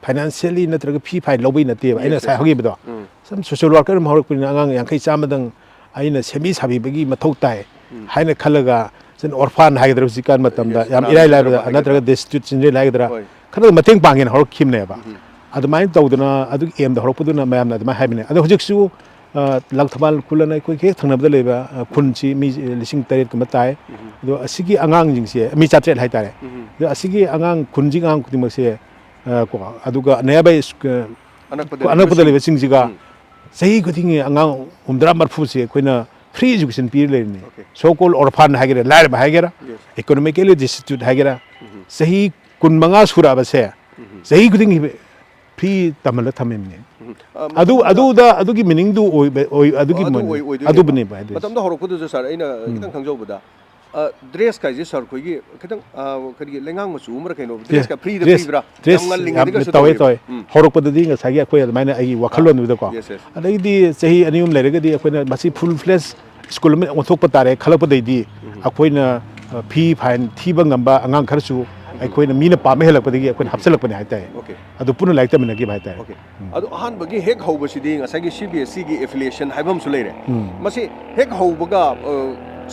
ꯐꯥꯏꯅꯥꯟꯁꯤꯌꯦꯜꯂꯤ ꯅꯠꯇ꯭ꯔꯒ ꯐꯤ ꯐꯥꯏꯜ ꯂꯧꯕꯩ ꯅꯠꯇꯦꯕ꯫ ꯑꯩꯅ Yes, ꯉꯁꯥꯏ yes, yes꯫ ꯍꯧꯈꯤꯕꯗꯣ, ꯎꯝ꯫ ꯁꯨꯝ ꯁꯣꯁꯤꯌꯦꯜ ꯋꯥꯔꯀꯔ ꯑꯃ ꯍꯧꯔꯛꯄꯅꯤꯅ ꯑꯉꯥꯡ ꯌꯥꯡꯈꯩ ꯆꯥꯝꯃꯗꯪ ꯑꯩꯅ ꯁꯦꯝꯕꯤ ꯁꯥꯕꯤꯕꯒꯤ ꯃꯊꯧ ꯇꯥꯏ ꯎꯝ꯫ ꯍꯥꯏꯅ ꯈꯜꯂꯒ, ꯁꯤꯅ ꯑꯣꯔꯐꯥꯟ ꯍꯥꯏꯒꯗ꯭ꯔꯥ ꯍꯧꯖꯤꯛꯀꯥꯟ ꯃꯇꯝꯗ, Yes, ꯌꯥꯝ ꯑꯅꯥꯊ ꯏꯔꯥꯏ ꯂꯥꯏꯕꯗ, ꯑꯅꯥꯊ ꯍꯥꯏꯒꯗ꯭ꯔꯥ? ꯅꯠꯇ꯭ꯔꯒ destitute children ꯍꯥꯏꯒꯗ꯭ꯔꯥ, ꯍꯣꯏ꯫ ꯈꯔ ꯃꯇꯦꯡ ꯄꯥꯡꯒꯦꯅ ꯍꯧꯔꯛꯈꯤꯕꯅꯦꯕ꯫ ꯎꯝ꯫ ꯑꯗꯨꯃꯥꯏꯅ ꯇꯧꯗꯅ ꯑꯗꯨꯒꯤ ꯑꯦꯝꯗ ꯍꯧꯔꯛꯄꯗꯨꯅ ꯃꯌꯥꯝꯅ ꯑꯗꯨꯃꯥꯏꯅ ꯍꯥꯏꯕꯅꯦ꯫ ꯑꯗꯣ ꯍꯧꯖꯤꯛꯁꯨ, ꯑ, ꯂꯪꯊꯕꯥꯜ ꯈꯨꯜ ꯑꯅ ꯑꯩꯈꯣꯏ ꯍꯦꯛ ꯊꯪꯅꯕꯗ ꯂꯩꯕ, ꯑ, ꯈꯨꯟꯁꯤ ꯃꯤ ꯂꯤꯁꯤꯡ ꯇꯔꯦꯠ ꯀꯨꯝꯕ ꯇꯥꯏ꯫ ꯎꯝ꯫ ꯑꯗꯣ ꯑꯁꯤꯒꯤ ꯑꯉꯥꯡꯁꯤꯡꯁꯦ, ꯃꯤ ꯆꯥꯇ꯭ꯔꯦꯠ ꯍꯥꯏꯇꯥꯔꯦ꯫ ꯎꯝ꯫ ꯑꯗꯣ ꯑꯁꯤꯒꯤ ꯑꯉꯥꯡ, ꯈꯨꯟꯁꯤꯒꯤ ꯑꯉꯥꯡ ꯈꯨꯗꯤꯡꯃꯛꯁꯦ, ꯑ, ꯀꯣ, ꯑꯗꯨꯒ nearby ꯁ꯭ꯀ-, ꯑꯅꯛꯄꯗ ꯑꯅꯛꯄꯗ ꯂꯩꯕꯁꯤꯡ꯫ ꯂꯩꯕꯁꯤꯡꯁꯤꯒ ꯎꯝ꯫ ꯆꯍꯤ ꯈꯨꯗꯤꯡꯒꯤ ꯑꯉꯥꯡ ꯍꯨꯝꯗ꯭ꯔꯥ ꯃꯔꯤꯐꯨꯁꯦ ꯑꯩꯈꯣꯏꯅ free education ꯄꯤꯔ ꯂꯩꯔꯤꯅꯤ꯫ ꯑꯣꯀꯦ꯫ So called orphan ꯍꯥꯏꯒꯦꯔꯥ, ꯂꯥꯏꯔꯕ ꯍꯥꯏꯒꯦꯔꯥ, Yes꯫ economically destitute ꯍꯥꯏꯒꯦꯔꯥ, ꯎꯝ꯫ ꯆꯍꯤ ꯀꯨꯟꯃꯉꯥ ꯁꯨꯔꯛꯑꯕꯁꯦ ꯎꯝ꯫ ꯆꯍꯤ ꯈꯨꯗꯤꯡꯒꯤ free ꯇꯝꯍꯜꯂ ꯊꯝꯃꯤꯕꯅꯤ꯫ ꯎꯝ꯫ ꯑ, ꯑꯗꯨ, ꯃꯇꯝꯗꯨꯗ ꯑꯗꯨꯗ ꯑꯗꯨꯒꯤ meaningꯗꯨ ꯑꯣꯏꯕ-, ꯑꯣꯏ-, ꯑꯗꯨꯒꯤ ꯑꯣ, ꯑꯗꯨ ꯃꯣꯏꯅ-, ꯑꯣꯏ-, ꯑꯣꯏꯗꯣꯏꯅꯦꯕ꯫ ꯑꯗꯨꯕꯨꯅꯦꯕ ꯍꯥꯏꯗꯣꯏꯁꯦ꯫ ꯃꯇꯝꯗꯨ ꯍꯧꯔꯛꯄꯗꯨꯁꯨ ꯁꯥꯔ, ꯑꯩꯅ ꯎꯝ꯫ ꯈꯤꯇꯪ ꯈꯪꯖꯍꯧꯕꯗ, ꯑ, ꯗ꯭ꯔꯦꯁ ꯀꯥꯏꯁꯦ ꯁꯥꯔ ꯈꯣꯏꯒꯤ ꯈꯤꯇꯪ, ꯑ, ꯀꯔꯤꯒꯤ ꯂꯩꯉꯥꯡ ꯃꯆꯨ ꯑꯃꯔ ꯀꯩꯅꯣ, ꯗ꯭ꯔꯦꯁ ꯀ-, ꯗ꯭ꯔꯦꯁ, ꯄꯤꯕ꯭ꯔꯥ? ꯗ꯭ꯔꯦꯁ ꯌꯥꯝ ꯉꯜꯂꯤꯉꯩꯗꯒꯁꯨ ꯌꯥꯝ ꯇꯧꯋꯦ, ꯇꯧꯋꯦꯕ꯫ ꯇꯧꯋꯦ꯫ ꯎꯝ꯫ ꯍꯧꯔꯛꯄꯗꯗꯤ ꯉꯁꯥꯏꯒꯤ ꯑꯩꯈꯣꯏ ꯑꯗꯨꯃꯥꯏꯅ ꯑꯩꯒꯤ ꯑꯥ꯫ ꯋꯥꯈꯜꯂꯣꯟꯗꯨꯗꯀꯣ꯫ Yes, yes꯫ ꯑꯗꯩꯗꯤ ꯆꯍꯤ ꯑꯅꯤ ꯑꯍꯨꯝ ꯂꯩꯔꯒꯗꯤ ꯑꯩꯈꯣꯏꯅ ꯃꯁꯤ full fledged ꯁ꯭ꯀꯨꯜ ꯑꯃ ꯑꯣꯟꯊꯣꯛꯄ ꯇꯥꯔꯦ ꯈꯜꯂꯛꯄꯗꯩꯗꯤ ꯎꯝ꯫ ꯑꯩꯈꯣꯏꯅ, ꯑ, ꯐꯤ ꯐꯥꯏꯟ ꯊꯤꯕ ꯉꯝꯕ ꯑꯉꯥꯡ ꯈꯔꯁꯨ ꯎꯝ꯫ ꯑꯩꯈꯣꯏꯅ ꯃꯤꯅ ꯄꯥꯝꯕ ꯍꯦꯜꯂꯛꯄꯗꯒꯤ ꯑꯩꯈꯣꯏꯅ ꯎꯝ꯫ ꯍꯥꯞꯆꯤꯜꯂꯛꯄꯅꯦ ꯍꯥꯏꯇꯥꯔꯦ꯫ ꯑꯣꯀꯦ꯫ ꯑꯗꯨ ꯄꯨꯟꯅ ꯂꯥꯏꯔꯤꯛ ꯇꯝꯃꯤꯟꯅꯈꯤꯕ ꯍꯥꯏꯇꯥꯔꯦ꯫ ꯑꯣꯀꯦ꯫ ꯎꯝ꯫ ꯑꯗꯣ ꯑꯍꯥꯟꯕꯒꯤ ꯍꯦꯛ ꯍꯧꯕꯁꯤꯗꯤ ꯉꯁꯥꯏꯒꯤ C B S Eꯒꯤ affiliation ꯍꯥꯏꯕ ꯑꯃꯁꯨ ꯂꯩꯔꯦ꯫ ꯎꯝ꯫ ꯃꯁꯤ ꯍꯦꯛ ꯍꯧꯕꯒ, ꯑ,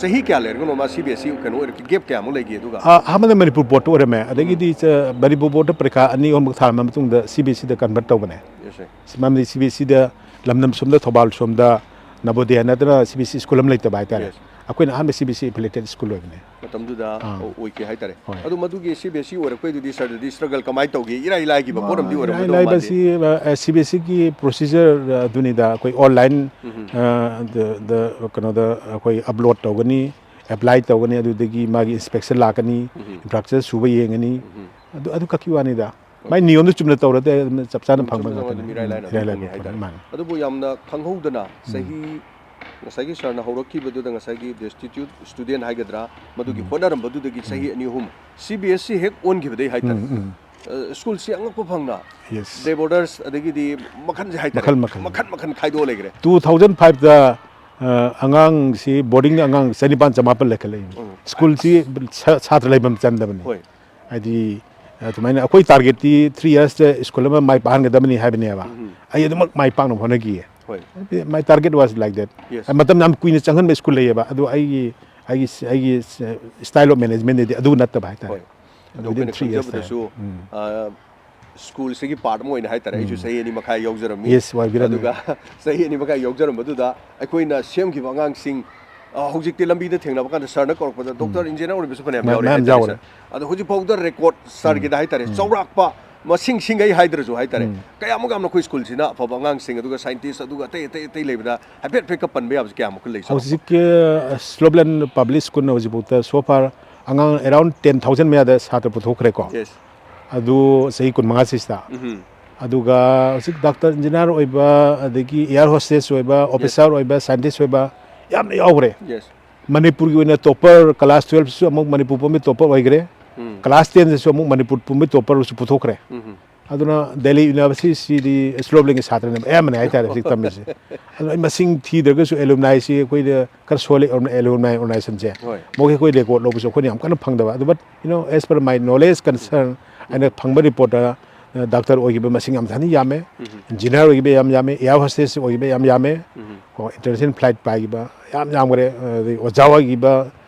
ꯆꯍꯤ ꯀꯌꯥ ꯂꯩꯔꯒꯅꯣ ꯃꯥ ꯁꯤ ꯕꯤ ꯑꯦꯁ ꯏ ꯀꯩꯅꯣ ꯑꯣꯏꯔꯛꯀꯦ, ꯒꯦꯞ ꯀꯌꯥꯃꯨꯛ ꯂꯩꯒꯦ? ꯑꯗꯨꯒ ꯑ, ꯑꯍꯥꯟꯕꯗ ꯃꯅꯤꯄꯨꯔ ꯕꯣꯔꯗꯇ ꯑꯣꯏꯔꯝꯃꯦ, ꯑꯗꯒꯤꯗꯤ ꯆ-, ꯃꯅꯤꯄꯨꯔ ꯕꯣꯔꯗꯇ ꯄꯔꯤꯈꯥ ꯑꯅꯤ ꯑꯍꯨꯝꯃꯨꯛ ꯊꯥꯔꯝꯕ ꯃꯇꯨꯡꯗ ꯁꯤ ꯕꯤ ꯑꯦꯁ ꯏꯗ ꯀꯟꯚꯔꯠ ꯇꯧꯕꯅꯦ꯫ Yes, sir. ꯃꯔꯝꯗꯤ ꯁꯤ ꯕꯤ ꯑꯦꯁ ꯏꯗ ꯂꯝꯗꯝ ꯁꯣꯝꯗ, ꯊꯧꯕꯥꯜ ꯁꯣꯝꯗ ꯅꯕꯣꯗꯤꯌꯥ ꯅꯠꯇꯅ ꯁꯤ ꯕꯤ ꯑꯦꯁ ꯏ ꯁ꯭ꯀꯨꯜ ꯑꯃ ꯂꯩꯇꯕ ꯍꯥꯏꯇꯥꯔꯦ꯫ Yes. ꯑꯩꯈꯣꯏꯅ ꯑꯍꯥꯟꯕ C B S E affiliated school ꯑꯣꯏꯕꯅꯦ꯫ ꯃꯇꯝꯗꯨꯗ ꯑꯥ꯫ ꯑꯣꯏꯈꯤ ꯍꯥꯏꯇꯥꯔꯦ꯫ ꯍꯣꯏ꯫ ꯑꯗꯣ ꯃꯗꯨꯒꯤ ꯁꯤ ꯕꯤ ꯑꯦꯁ ꯏ ꯑꯣꯏꯔꯛꯄꯩꯗꯨꯗꯤ ꯁꯔꯗꯗꯤ ꯁ꯭ꯇ꯭ꯔꯒꯜ ꯀꯃꯥꯏꯅ ꯇꯧꯒꯦ? ꯏꯔꯥꯏ ꯂꯥꯏꯈꯤꯕ ꯄꯣꯠ ꯑꯃꯗꯤ ꯏꯔꯥꯏ ꯑꯣꯏꯔꯝꯒꯗꯧ ꯂꯥꯏꯕ ꯃꯥꯟꯗꯦ꯫ ꯁꯤ, ꯑ, ꯁꯤ ꯕꯤ ꯑꯦꯁ ꯏꯒꯤ ꯄ꯭ꯔꯣꯁꯤꯖꯔ ꯑꯗꯨꯅꯤꯗ, ꯑꯩꯈꯣꯏ ꯑꯣꯟꯂꯥꯏꯟ, ꯎꯝ꯫ ꯑ, ꯗ, ꯗ, ꯀꯩꯅꯣꯗ ꯑꯩꯈꯣꯏ ꯑꯞꯂꯣꯗ ꯇꯧꯒꯅꯤ, ꯑꯦꯄ꯭ꯂꯥꯏ ꯇꯧꯒꯅꯤ, ꯑꯗꯨꯗꯒꯤ ꯃꯥꯒꯤ ꯏꯟꯁꯄꯦꯛꯁꯟ ꯂꯥꯛꯀꯅꯤ, ꯎꯝ꯫ ꯏꯟꯐ꯭ꯔꯥꯁ꯭ꯇ꯭ꯔꯛꯆꯔ ꯁꯨꯕ ꯌꯦꯡꯒꯅꯤ, ꯎꯝ꯫ ꯑꯗꯨ, ꯑꯗꯨ ꯈꯛꯀꯤ ꯋꯥꯅꯤꯗ꯫ ꯃꯥꯏ ꯅꯤꯌꯣꯝꯗꯣ ꯆꯨꯝꯅ ꯇꯧꯔꯗꯤ ꯑꯗꯨꯝ ꯆꯞ ꯆꯥꯅ ꯆꯨꯝ, ꯐꯪꯕ ꯆꯨꯝꯅ ꯉꯥꯛꯇꯅꯤ꯫ ꯇꯧꯔꯗꯤ ꯏꯔꯥꯏ ꯎꯝ, ꯂꯥꯏꯅ ꯏꯔꯥꯏ ꯑꯗꯨꯝ ꯂꯥꯏꯕ ꯐꯪꯉꯦ ꯄꯣꯠꯅꯤ꯫ ꯍꯥꯏꯇꯥꯔꯦ꯫ ꯃꯥꯅꯤ꯫ ꯑꯗꯨꯕꯨ ꯌꯥꯝꯅ ꯈꯪꯍꯧꯗꯅ ꯎꯝ꯫ ꯆꯍꯤ, ꯉꯁꯥꯏꯒꯤ ꯁꯥꯔꯅ ꯍꯧꯔꯛꯈꯤꯕꯗꯨꯗ ꯉꯁꯥꯏꯒꯤ ꯗꯦꯁꯇꯤꯇ꯭ꯌꯨꯠ ꯁ꯭ꯇꯨꯗꯦꯟꯠ ꯍꯥꯏꯒꯗ꯭ꯔꯥ, ꯃꯗꯨꯒꯤ ꯎꯝ꯫ ꯍꯣꯠꯅꯔꯝꯕꯗꯨꯗꯒꯤ ꯆꯍꯤ ꯎꯝ꯫ ꯑꯅꯤ ꯑꯍꯨꯝ ꯁꯤ ꯕꯤ ꯑꯦꯁ ꯏ ꯍꯦꯛ ꯑꯣꯟꯈꯤꯕꯗꯩ ꯍꯥꯏꯇꯥꯔꯦ꯫ ꯎꯝ, ꯎꯝ꯫ ꯑ, ꯁ꯭ꯀꯨꯜꯁꯤ ꯑꯉꯛꯄ ꯐꯪꯅ Yes. ꯗꯦ ꯕꯣꯔꯗꯔꯁ ꯑꯗꯒꯤꯗꯤ ꯃꯈꯜꯁꯦ ꯍꯥꯏꯇꯥꯔꯦ꯫ ꯃꯈꯜ, ꯃꯈꯜ꯫ ꯃꯈꯜ ꯃꯈꯜ ꯈꯥꯏꯗꯣꯛꯑ ꯂꯩꯈ꯭ꯔꯦ꯫ ꯇꯨ ꯊꯥꯎꯖꯟ ꯐꯥꯏꯚꯇ, ꯑ, ꯑꯉꯥꯡꯁꯤ ꯕꯣꯔꯗꯤꯡꯗ ꯑꯉꯥꯡ ꯆꯅꯤꯄꯥꯟ ꯆꯃꯥꯄꯜ ꯂꯩꯈꯠꯂꯛꯏ꯫ ꯎꯝ꯫ ꯁ꯭ꯀꯨꯜꯁꯤ ꯁꯥ-, ꯁꯥꯇ꯭ꯔ ꯂꯩꯐꯝ ꯆꯟꯗꯕꯅꯤ꯫ ꯍꯣꯏ꯫ ꯍꯥꯏꯗꯤ, ꯑ, ꯑꯗꯨꯃꯥꯏꯅ ꯑꯩꯈꯣꯏ ꯇꯥꯔꯒꯦꯠꯇꯤ ꯊ꯭ꯔꯤ ꯌꯔꯁꯇ ꯁ꯭ꯀꯨꯜ ꯑꯃ ꯃꯥꯏ ꯄꯥꯛꯍꯟꯒꯗꯕꯅꯤ ꯍꯥꯏꯕꯅꯦꯕ꯫ ꯎꯝ꯫ ꯑꯩ ꯑꯗꯨꯃꯛ ꯃꯥꯏ ꯄꯥꯛꯅꯕ ꯍꯣꯠꯅꯈꯤꯌꯦ꯫ ꯍꯣꯏ꯫ My target was like that. Yes. ꯃꯇꯝ ꯌꯥꯝ ꯀꯨꯏꯅ ꯆꯪꯍꯟꯕ ꯁ꯭ꯀꯨꯜ ꯂꯩꯌꯦꯕ, ꯑꯗꯨ ꯑꯩꯒꯤ, ꯑꯩꯒꯤ, ꯑꯩꯒꯤ style of managementꯗꯗꯤ ꯑꯗꯨ ꯅꯠꯇꯕ ꯍꯥꯏꯇꯥꯔꯦ꯫ ꯍꯣꯏ꯫ ꯑꯗꯣ within ꯑꯩꯈꯣꯏꯅ three years ꯇ꯫ ꯈꯪꯖꯕꯗꯁꯨ, ꯎꯝ꯫ ꯑ, ꯁ꯭ꯀꯨꯜꯁꯤꯒꯤ ꯄꯥꯔꯠ ꯑꯃ ꯑꯣꯏꯅ ꯍꯥꯏꯇꯥꯔꯦ, ꯑꯩꯁꯨ ꯎꯝ꯫ ꯆꯍꯤ ꯑꯅꯤ ꯃꯈꯥꯏ ꯌꯥꯎꯖꯔꯝꯃꯤ꯫ Yes, ꯋꯥꯏꯕꯤꯔꯝꯃꯤ꯫ ꯑꯗꯨꯒ ꯆꯍꯤ ꯑꯅꯤ ꯃꯈꯥꯏ ꯌꯥꯎꯖꯔꯝꯕꯗꯨꯗ ꯑꯩꯈꯣꯏꯅ ꯁꯦꯝꯈꯤꯕ ꯑꯉꯥꯡꯁꯤꯡ, ꯑ, ꯍꯧꯖꯤꯛꯇꯤ ꯂꯝꯕꯤꯗ ꯊꯦꯡꯅꯕ ꯀꯥꯟꯗ ꯁꯔꯅ ꯀꯧꯔꯛꯄꯗ ꯎꯝ꯫ ꯗꯣꯛꯇꯔ ꯏꯟꯖꯤꯅꯤꯌꯥꯔ ꯑꯣꯏꯕꯁꯨ ꯐꯅꯌꯥꯝ ꯃꯌꯥꯝ, ꯌꯥꯎꯔꯦ ꯃꯌꯥꯝ ꯍꯥꯏꯇꯥꯔꯦ, ꯌꯥꯎꯔꯦ꯫ ꯁꯔ꯫ ꯑꯗꯣ ꯍꯧꯖꯤꯛ ꯐꯥꯎꯗ ꯔꯦꯀꯣꯔꯗ ꯁꯔꯒꯤꯗ ꯎꯝ꯫ ꯍꯥꯏꯇꯥꯔꯦ, ꯎꯝ꯫ ꯆꯥꯎꯔꯥꯛꯄ ꯃꯁꯤꯡ ꯁꯤꯡꯒꯩ ꯍꯥꯏꯗ꯭ꯔꯁꯨ ꯍꯥꯏꯇꯥꯔꯦ, ꯎꯝ꯫ ꯀꯌꯥꯃꯨꯛ ꯌꯥꯝꯅ ꯑꯩꯈꯣꯏ ꯁ꯭ꯀꯨꯜꯁꯤꯅ ꯑꯐꯕ ꯑꯉꯥꯡꯁꯤꯡ, ꯑꯗꯨꯒ ꯁꯥꯏꯟꯇꯤꯁ, ꯑꯗꯨꯒ ꯑꯇꯩ, ꯑꯇꯩ, ꯑꯇꯩ ꯂꯩꯕꯗ ꯍꯥꯏꯐꯦꯠ ꯍꯥꯏꯐꯦꯠꯀ ꯄꯟꯕ ꯌꯥꯕꯁꯤ ꯀꯌꯥꯃꯨꯛꯀ ꯂꯩ, ꯆꯥꯎꯔꯥꯛꯄ? ꯍꯧꯖꯤꯛꯀꯤ, ꯑ, ꯁ꯭ꯂꯣꯞꯂꯦꯟ ꯄꯕ꯭ꯂꯤꯛ ꯁ꯭ꯀꯨꯜꯅ ꯍꯧꯖꯤꯛꯐꯥꯎꯗ so far ꯑꯉꯥꯡ around ten thousand ꯃꯌꯥꯗ ꯁꯥꯇ꯭ꯔ ꯄꯨꯊꯣꯛꯈ꯭ꯔꯦꯀꯣ꯫ Yes꯫ ꯑꯗꯨ ꯆꯍꯤ ꯀꯨꯟꯃꯉꯥ ꯁꯤꯁꯤꯗ꯫ ꯎꯝ꯫ ꯑꯗꯨꯒ ꯍꯧꯖꯤꯛ ꯗꯥꯛꯇꯔ, ꯏꯟꯖꯤꯅꯤꯌꯥꯔ ꯑꯣꯏꯕ, ꯑꯗꯒꯤ ꯑꯦꯌꯥꯔ ꯍꯣꯁꯇꯦꯁ ꯑꯣꯏꯕ, Yes꯫ ꯑꯣꯐꯤꯁꯥꯔ ꯑꯣꯏꯕ, ꯁꯥꯏꯟꯇꯤꯁ ꯑꯣꯏꯕ ꯌꯥꯝꯅ ꯌꯥꯎꯈ꯭ꯔꯦ꯫ Yes꯫ ꯃꯅꯤꯄꯨꯔꯒꯤ ꯑꯣꯏꯅ ꯇꯣꯞꯄꯔ, ꯀ꯭ꯂꯥꯁ ꯇꯨꯌꯦꯜꯞꯁꯤꯁꯨ ꯑꯃꯨꯛ ꯃꯅꯤꯄꯨꯔ ꯄꯨꯝꯕꯒꯤ ꯇꯣꯞꯄꯔ ꯑꯣꯏꯈ꯭ꯔꯦ꯫ ꯎꯝ꯫ ꯀ꯭ꯂꯥꯁ ꯇꯦꯟꯗꯁꯨ ꯑꯃꯨꯛ ꯃꯅꯤꯄꯨꯔ ꯄꯨꯝꯕꯒꯤ ꯇꯣꯞꯄꯔꯁꯨ ꯄꯨꯊꯣꯛꯈ꯭ꯔꯦ꯫ ꯎꯝ꯫ ꯑꯗꯨꯅ ꯗꯦꯜꯂꯤ ꯌꯨꯅꯤꯚꯔꯁꯤꯇꯤꯁꯤꯗꯤ ꯁ꯭ꯂꯣꯞꯂꯦꯟꯒꯤ ꯁꯥꯇ꯭ꯔꯅ ꯑꯌꯥꯝꯕꯅꯦ ꯍꯥꯏꯇꯥꯔꯦ ꯍꯧꯖꯤꯛ ꯇꯝꯃꯤꯁꯦ꯫ ꯑꯗꯨꯅ ꯑꯩ ꯃꯁꯤꯡ ꯊꯤꯗ꯭ꯔꯒꯁꯨ ꯑꯦꯂꯨꯝꯅꯥꯏꯁꯤ ꯑꯩꯈꯣꯏꯗ ꯈꯔ ꯁꯣꯜꯂꯤ, ꯑꯦꯂꯨꯝꯅꯥꯏ ꯑꯣꯔꯒꯅꯥꯏꯖꯦꯁꯟꯁꯦ꯫ ꯍꯣꯏ꯫ ꯃꯈꯣꯏ ꯑꯩꯈꯣꯏ ꯔꯦꯀꯣꯔꯗ ꯂꯧꯕꯁꯨ ꯑꯩꯈꯣꯏꯅ ꯌꯥꯝ ꯀꯟꯅ ꯐꯪꯗꯕ꯫ ꯑꯗꯨ, but, you know, as per my knowledge, concern, ꯑꯩꯅ ꯐꯪꯕ ꯔꯤꯄꯣꯔꯠꯇ ꯗꯥꯛꯇꯔ ꯑꯣꯏꯈꯤꯕ ꯃꯁꯤꯡ ꯌꯥꯝ ꯊꯤꯅ ꯌꯥꯝꯃꯦ꯫ ꯏꯟꯖꯤꯅꯤꯌꯥꯔ ꯑꯣꯏꯈꯤꯕ ꯌꯥꯝ ꯌꯥꯝꯃꯦ, ꯑꯦꯌꯥꯔ ꯍꯣꯁꯇꯦꯁ ꯑꯣꯏꯈꯤꯕ ꯌꯥꯝ ꯌꯥꯝꯃꯦ꯫ ꯀꯣ, ꯏꯟꯇꯔꯅꯦꯁꯅꯦꯜ ꯐ꯭ꯂꯥꯏꯠ ꯄꯥꯏꯈꯤꯕ ꯌꯥꯝ ꯌꯥꯝꯈ꯭ꯔꯦ꯫ ꯑꯗꯩ ꯑꯣꯖꯥ ꯑꯣꯏꯈꯤꯕ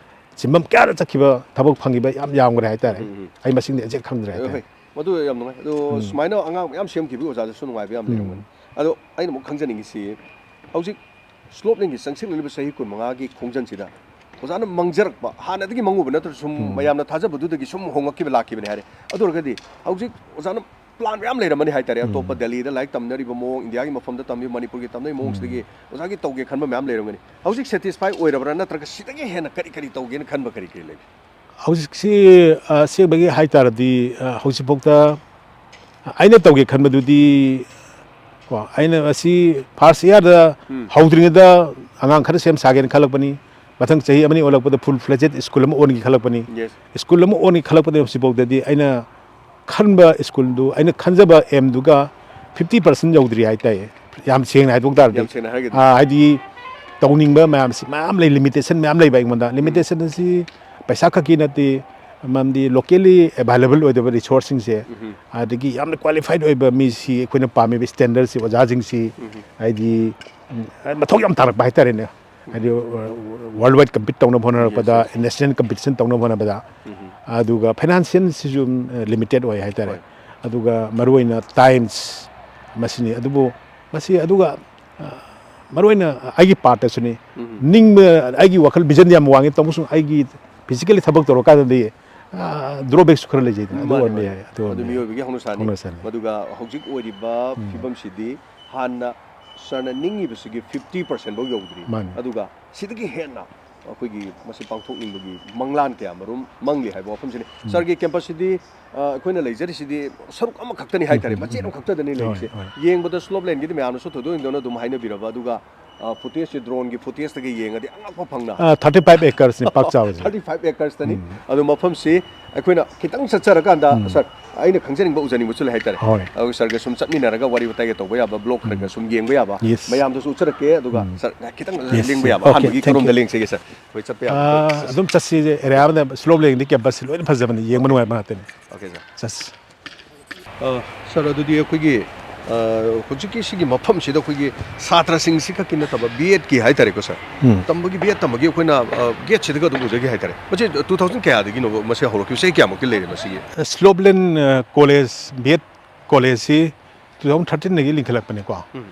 ꯁꯤꯟꯐꯝ ꯀꯌꯥꯗ ꯆꯠꯈꯤꯕ, ꯊꯕꯛ ꯐꯪꯈꯤꯕ ꯌꯥꯝ ꯌꯥꯝꯈ꯭ꯔꯦ ꯍꯥꯏꯇꯥꯔꯦ꯫ ꯑꯩ ꯃꯁꯤꯡꯗꯤ ꯑꯦꯛꯖꯦꯛ ꯈꯪꯗ꯭ꯔꯦ ꯍꯣꯏ, ꯍꯥꯏꯇꯥꯔꯦ꯫ ꯍꯣꯏ꯫ ꯃꯗꯨ ꯌꯥꯝ ꯅꯨꯡꯉꯥꯏ꯫ ꯑꯗꯣ ꯁꯨꯃꯥꯏꯅ ꯑꯉꯥꯡ ꯃꯌꯥꯝ ꯁꯦꯝꯈꯤꯕꯒꯤ ꯑꯣꯖꯥꯗꯁꯨ ꯅꯨꯡꯉꯥꯏꯕ ꯌꯥꯝ ꯂꯩꯔꯝꯒꯅꯤ꯫ ꯑꯗꯣ ꯑꯩꯅ ꯑꯃꯨꯛ ꯈꯪꯖꯅꯤꯡꯉꯤꯁꯤ, ꯍꯧꯖꯤꯛ ꯁ꯭ꯂꯣꯞ ꯂꯦꯟꯒꯤ ꯆꯪꯁꯤꯜꯂꯛꯂꯤꯕ ꯆꯍꯤ ꯀꯨꯟꯃꯉꯥꯒꯤ ꯈꯣꯡꯖꯟꯁꯤꯗ ꯑꯣꯖꯥꯅ ꯃꯥꯡꯖꯔꯛꯄ, ꯍꯥꯟꯅꯗꯒꯤ ꯃꯥꯡꯉꯨꯕ ꯅꯠꯇ꯭ꯔꯁꯨ ꯁꯨꯝ ꯃꯌꯥꯝꯅ ꯊꯥꯖꯕꯗꯨꯗꯒꯤ ꯁꯨꯝ ꯍꯣꯡꯉꯛꯈꯤꯕ ꯂꯥꯛꯈꯤꯕꯅꯦ ꯍꯥꯏꯔꯦ꯫ ꯑꯗꯨ ꯑꯣꯏꯔꯒꯗꯤ ꯍꯧꯖꯤꯛ ꯑꯣꯖꯥꯅ ꯄ꯭ꯂꯥꯟ ꯃꯌꯥꯝ ꯂꯩꯔꯝꯃꯅꯤ ꯍꯥꯏꯇꯥꯔꯦ꯫ ꯑꯇꯣꯞꯄ ꯗꯦꯜꯂꯤꯗ ꯂꯥꯏꯔꯤꯛ ꯇꯝꯅꯔꯤꯕ ꯃꯑꯣꯡ, ꯏꯟꯗꯤꯌꯥꯒꯤ ꯃꯐꯝꯗ ꯇꯝꯕꯤꯕ, ꯃꯅꯤꯄꯨꯔꯒꯤ ꯇꯝꯅꯔꯤꯕ ꯃꯑꯣꯡꯁꯤꯗꯒꯤ ꯑꯣꯖꯥꯒꯤ ꯇꯧꯒꯦ ꯈꯟꯕ ꯃꯌꯥꯝ ꯂꯩꯔꯝꯒꯅꯤ꯫ ꯍꯧꯖꯤꯛ ꯁꯦꯇꯤꯁꯐꯥꯏ ꯑꯣꯏꯔꯕ꯭ꯔꯥ, ꯅꯠꯇ꯭ꯔꯒ ꯁꯤꯗꯒꯤ ꯍꯦꯟꯅ ꯀꯔꯤ ꯀꯔꯤ ꯇꯧꯒꯦꯅ ꯈꯟꯕ ꯀꯔꯤ ꯀꯔꯤ ꯂꯩꯒꯦ? ꯍꯧꯖꯤꯛꯁꯤ, ꯑ, ꯑꯁꯦꯡꯕꯒꯤ ꯍꯥꯏ ꯇꯥꯔꯗꯤ, ꯑ, ꯍꯧꯖꯤꯛꯐꯥꯎꯗ ꯑꯩꯅ ꯇꯧꯒꯦ ꯈꯟꯕꯗꯨꯗꯤ, ꯀꯣ, ꯑꯩꯅ ꯑꯁꯤ ꯐꯥꯔꯁ ꯏꯌꯥꯔꯗ ꯍꯧꯗ꯭ꯔꯤꯉꯩꯗ ꯑꯉꯥꯡ ꯈꯔ ꯁꯦꯝ ꯁꯥꯒꯦꯅ ꯈꯜꯂꯛꯄꯅꯤ꯫ ꯃꯊꯪ ꯆꯍꯤ ꯑꯃꯅꯤ ꯑꯣꯜꯂꯛꯄꯗ ꯐꯨꯜ ꯐ꯭ꯂꯦꯖꯦꯠ ꯁ꯭ꯀꯨꯜ ꯑꯃ ꯑꯣꯟꯒꯦ ꯈꯜꯂꯛꯄꯅꯤ꯫ ꯁ꯭ꯀꯨꯜ ꯑꯃ ꯑꯣꯟꯒꯦ ꯈꯜꯂꯛꯄꯗ ꯍꯧꯖꯤꯛꯐꯥꯎꯗꯗꯤ ꯑꯩꯅ ꯈꯟꯕ ꯁ꯭ꯀꯨꯜꯗꯨ, ꯑꯩꯅ ꯈꯟꯖꯕ ꯑꯦꯝꯗꯨꯒ ꯐꯤꯐꯇꯤ ꯄꯥꯔꯁꯦꯟ ꯌꯧꯗ꯭ꯔꯤ ꯍꯥꯏꯇꯥꯏ꯫ ꯌꯥꯝ ꯁꯦꯡꯅ ꯍꯥꯏꯗꯣꯛ ꯇꯥꯔꯗꯤ꯫ ꯌꯥꯝ ꯁꯦꯡꯅ ꯍꯥꯏꯔꯒꯗꯤ꯫ ꯑꯥ, ꯍꯥꯏꯗꯤ ꯇꯧꯅꯤꯡꯕ ꯃꯌꯥꯝꯁꯤ ꯃꯌꯥꯝ ꯂꯩ, ꯂꯤꯃꯤꯇꯦꯁꯟ ꯃꯌꯥꯝ ꯂꯩꯕ ꯑꯩꯉꯣꯟꯗ꯫ ꯂꯤꯃꯤꯇꯦꯁꯟ ꯑꯁꯤ ꯄꯩꯁꯥ ꯈꯛꯀꯤ ꯅꯠꯇꯦ, ꯃꯔꯝꯗꯤ ꯂꯣꯀꯦꯜꯂꯤ ꯑꯦꯚꯥꯏꯂꯦꯕꯜ ꯑꯣꯏꯗꯕ ꯔꯤꯁꯣꯔꯁꯁꯤꯡꯁꯦ, ꯑꯗꯒꯤ ꯌꯥꯝꯅ ꯀ꯭ꯋꯥꯂꯤꯐꯥꯏꯠ ꯑꯣꯏꯕ ꯃꯤꯁꯤ, ꯑꯩꯈꯣꯏꯅ ꯄꯥꯝꯃꯤꯕ ꯁ꯭ꯇꯦꯟꯗꯔꯠꯁꯤ, ꯑꯣꯖꯥꯁꯤꯡꯁꯤ, ꯍꯥꯏꯗꯤ, ꯎꯝ, ꯃꯊꯧ ꯌꯥꯝ ꯇꯥꯔꯛꯄ ꯍꯥꯏꯇꯥꯔꯦꯅꯦ꯫ ꯍꯥꯏꯗꯤ, ꯋꯥꯔꯜ ꯋꯥꯏꯗ ꯀꯝꯄꯤꯠ ꯇꯧꯅꯕ ꯍꯣꯠꯅꯔꯛꯄꯗ, ꯅꯦꯁꯅꯦꯜ ꯀꯝꯄꯤꯇꯤꯁꯟ ꯇꯧꯅꯕ ꯍꯣꯠꯅꯕꯗ, ꯑꯗꯨꯒ ꯐꯥꯏꯅꯥꯟꯁꯤꯌꯦꯜꯁꯤꯁꯨ, ꯑ, ꯂꯤꯃꯤꯇꯦꯠ ꯑꯣꯏ ꯍꯥꯏꯇꯥꯔꯦ꯫ ꯑꯗꯨꯒ ꯃꯔꯨꯑꯣꯏꯅ ꯇꯥꯏꯝꯁ ꯃꯁꯤꯅꯤ꯫ ꯑꯗꯨꯕꯨ ꯃꯁꯤ, ꯑꯗꯨꯒ, ꯑ, ꯃꯔꯨꯑꯣꯏꯅ ꯑꯩꯒꯤ ꯄꯥꯔꯠꯇꯁꯨꯅꯤ꯫ ꯅꯤꯡꯕ, ꯑꯩꯒꯤ ꯋꯥꯈꯜ ꯚꯤꯖꯟ ꯌꯥꯝ ꯋꯥꯡꯉꯤ, ꯇꯧꯕꯁꯨ ꯑꯩꯒꯤ ꯐꯤꯖꯤꯀꯦꯜꯂꯤ ꯊꯕꯛ ꯇꯧꯔꯀꯥꯟꯗꯗꯤ, ꯑ, ꯗ꯭ꯔꯣꯕꯦꯛꯁꯨ ꯈꯔ ꯂꯩꯖꯩꯗꯅ꯫ ꯑꯗꯨ ꯃꯥꯅꯤ, ꯑꯣꯏꯔꯝꯕ ꯃꯥꯅꯤ꯫ ꯌꯥꯏ, ꯑꯗꯨ ꯑꯗꯨ ꯑꯣꯏꯔꯝꯕ ꯌꯥꯏ꯫ ꯃꯤꯑꯣꯏꯕꯒꯤ ꯍꯧꯅꯁꯥꯅꯤ꯫ ꯍꯧꯅꯁꯥꯅꯤ꯫ ꯑꯗꯨꯒ ꯍꯧꯖꯤꯛ ꯑꯣꯏꯔꯤꯕ ꯐꯤꯕꯝꯁꯤꯗꯤ ꯍꯥꯟꯅ ꯁꯥꯔꯅ ꯅꯤꯡꯉꯤꯕꯁꯤꯒꯤ ꯐꯤꯐꯇꯤ ꯄꯥꯔꯁꯦꯟ ꯐꯥꯎ ꯌꯧꯗ꯭ꯔꯤ꯫ ꯃꯥꯅꯤ꯫ ꯑꯗꯨꯒ ꯁꯤꯗꯒꯤ ꯍꯦꯟꯅ ꯑꯩꯈꯣꯏꯒꯤ ꯃꯁꯤ ꯄꯥꯡꯊꯣꯛꯅꯤꯡꯕꯒꯤ ꯃꯪꯂꯥꯟ ꯀꯌꯥ ꯃꯔꯨꯝ ꯃꯪꯂꯤ ꯍꯥꯏꯕ ꯋꯥꯐꯝꯁꯤꯅꯤ꯫ ꯁꯥꯔꯒꯤ ꯀꯦꯝꯄꯁꯁꯤꯗꯤ, ꯑ, ꯑꯩꯈꯣꯏꯅ ꯂꯩꯖꯔꯤꯁꯤꯗꯤ ꯁꯔꯨꯛ ꯑꯃꯈꯛꯇꯅꯤ ꯍꯥꯏꯇꯥꯔꯦ, ꯃꯆꯦꯠ ꯑꯃꯈꯛꯇꯗꯅꯤ ꯂꯩꯔꯤꯁꯦ꯫ ꯍꯣꯏ, ꯍꯣꯏ꯫ ꯌꯦꯡꯕꯗ ꯁ꯭ꯂꯣꯞ ꯂꯦꯟꯒꯤꯗꯤ ꯃꯌꯥꯝꯅꯁꯨ ꯊꯣꯏꯗꯣꯛ ꯍꯦꯟꯗꯣꯛꯅ ꯑꯗꯨꯝ ꯍꯥꯏꯅꯕꯤꯔꯕ, ꯑꯗꯨꯒ, ꯑ, ꯐꯨꯇꯦꯖꯁꯦ ꯗ꯭ꯔꯣꯟꯒꯤ ꯐꯨꯇꯦꯖꯇꯒꯤ ꯌꯦꯡꯉꯗꯤ ꯑꯉꯛꯄ ꯐꯪꯅ꯫ ꯑ, ꯊꯥꯔꯇꯤ ꯐꯥꯏꯚ ꯑꯦꯀꯔꯁꯅꯤ ꯄꯥꯛ ꯆꯥꯎꯔꯤꯁꯦ꯫ Thirty five ꯑꯦꯀꯔꯁꯇꯅꯤ꯫ ꯑꯗꯣ ꯃꯐꯝꯁꯤ ꯑꯩꯈꯣꯏꯅ ꯈꯤꯇꯪ ꯆꯠꯆꯔꯀꯥꯟꯗ, ꯁꯥꯔ, ꯑꯩꯅ ꯈꯪꯖꯅꯤꯡꯕ, ꯎꯖꯅꯤꯡꯕꯁꯨ ꯂꯩ ꯍꯥꯏꯇꯥꯔꯦ꯫ ꯍꯣꯏ꯫ ꯑꯗꯨ ꯁꯥꯔꯒ ꯁꯨꯝ ꯆꯠꯃꯤꯟꯅꯔꯒ ꯋꯥꯔꯤ ꯋꯥꯇꯥꯏꯒ ꯇꯧꯕ ꯌꯥꯕ, ꯕ꯭ꯂꯣꯛ ꯈꯔ ꯈꯔ ꯁꯨꯝ ꯌꯦꯡꯕ ꯌꯥꯕ, ꯌꯦꯁ꯫ ꯃꯌꯥꯝꯗꯁꯨ ꯎꯠꯆꯔꯛꯀꯦ, ꯑꯗꯨꯒ ꯁꯥꯔ, ꯈꯤꯇꯪ ꯌꯦꯁ, ꯂꯦꯡꯕ ꯌꯦꯁ꯫ ꯌꯥꯕ, ꯑꯣꯀꯦ, ꯑꯍꯥꯟꯕꯒꯤ ꯊꯦꯡꯛ ꯀꯔꯣꯝꯗ ꯌꯨ꯫ ꯂꯦꯡꯁꯤꯒꯦ, ꯁꯥꯔ? ꯍꯣꯏ, ꯆꯠꯄ ꯌꯥꯕ꯫ ꯑꯥ, ꯑꯗꯨꯝ ꯆꯠꯁꯤ, ꯑꯦꯔꯤꯌꯥ ꯑꯃꯗ ꯁ꯭ꯂꯣꯞ ꯂꯦꯟꯒꯤ ꯀꯦꯝꯄꯁꯁꯤ ꯂꯣꯏꯅ ꯐꯖꯕꯅꯤ, ꯌꯦꯡꯕ ꯅꯨꯡꯉꯥꯏꯕ ꯉꯥꯛꯇꯅꯤ꯫ ꯑꯣꯀꯦ, ꯁꯥꯔ꯫ ꯆꯠꯁꯤ꯫ ꯑ, ꯁꯥꯔ, ꯑꯗꯨꯗꯤ ꯑꯩꯈꯣꯏꯒꯤ, ꯑ, ꯍꯧꯖꯤꯛꯀꯤ ꯁꯤꯒꯤ ꯃꯐꯝꯁꯤꯗ ꯑꯩꯈꯣꯏꯒꯤ ꯁꯥꯇ꯭ꯔꯁꯤꯡꯁꯤ ꯈꯛꯀꯤ ꯅꯠꯇꯕ, ꯕꯤ ꯑꯦꯗꯀꯤ ꯍꯥꯏꯇꯥꯔꯦꯀꯣ, ꯁꯥꯔ? ꯎꯝ꯫ ꯇꯝꯕꯒꯤ, ꯕꯤ ꯑꯦꯗ ꯇꯝꯕꯒꯤ ꯑꯩꯈꯣꯏꯅ, ꯑ, ꯒꯦꯠꯁꯤꯗꯒ ꯑꯗꯨꯝ ꯎꯖꯒꯦ ꯍꯥꯏꯇꯥꯔꯦ꯫ ꯃꯁꯤ two thousand ꯀꯌꯥꯗꯒꯤꯅꯣ ꯃꯁꯤ ꯍꯧꯔꯛꯈꯤꯕ? ꯆꯍꯤ ꯀꯌꯥꯃꯨꯛꯇꯤ ꯂꯩꯔꯦ ꯃꯁꯤꯒꯤ? ꯁ꯭ꯂꯣꯞꯂꯦꯟ, ꯑ, ꯀꯣꯂꯦꯖ, ꯕꯤ ꯑꯦꯗ ꯀꯣꯂꯦꯖꯁꯤ two thousand thirteen ꯗꯒꯤ ꯂꯤꯡꯈꯠꯂꯛꯄꯅꯤꯀꯣ꯫ ꯎꯝ꯫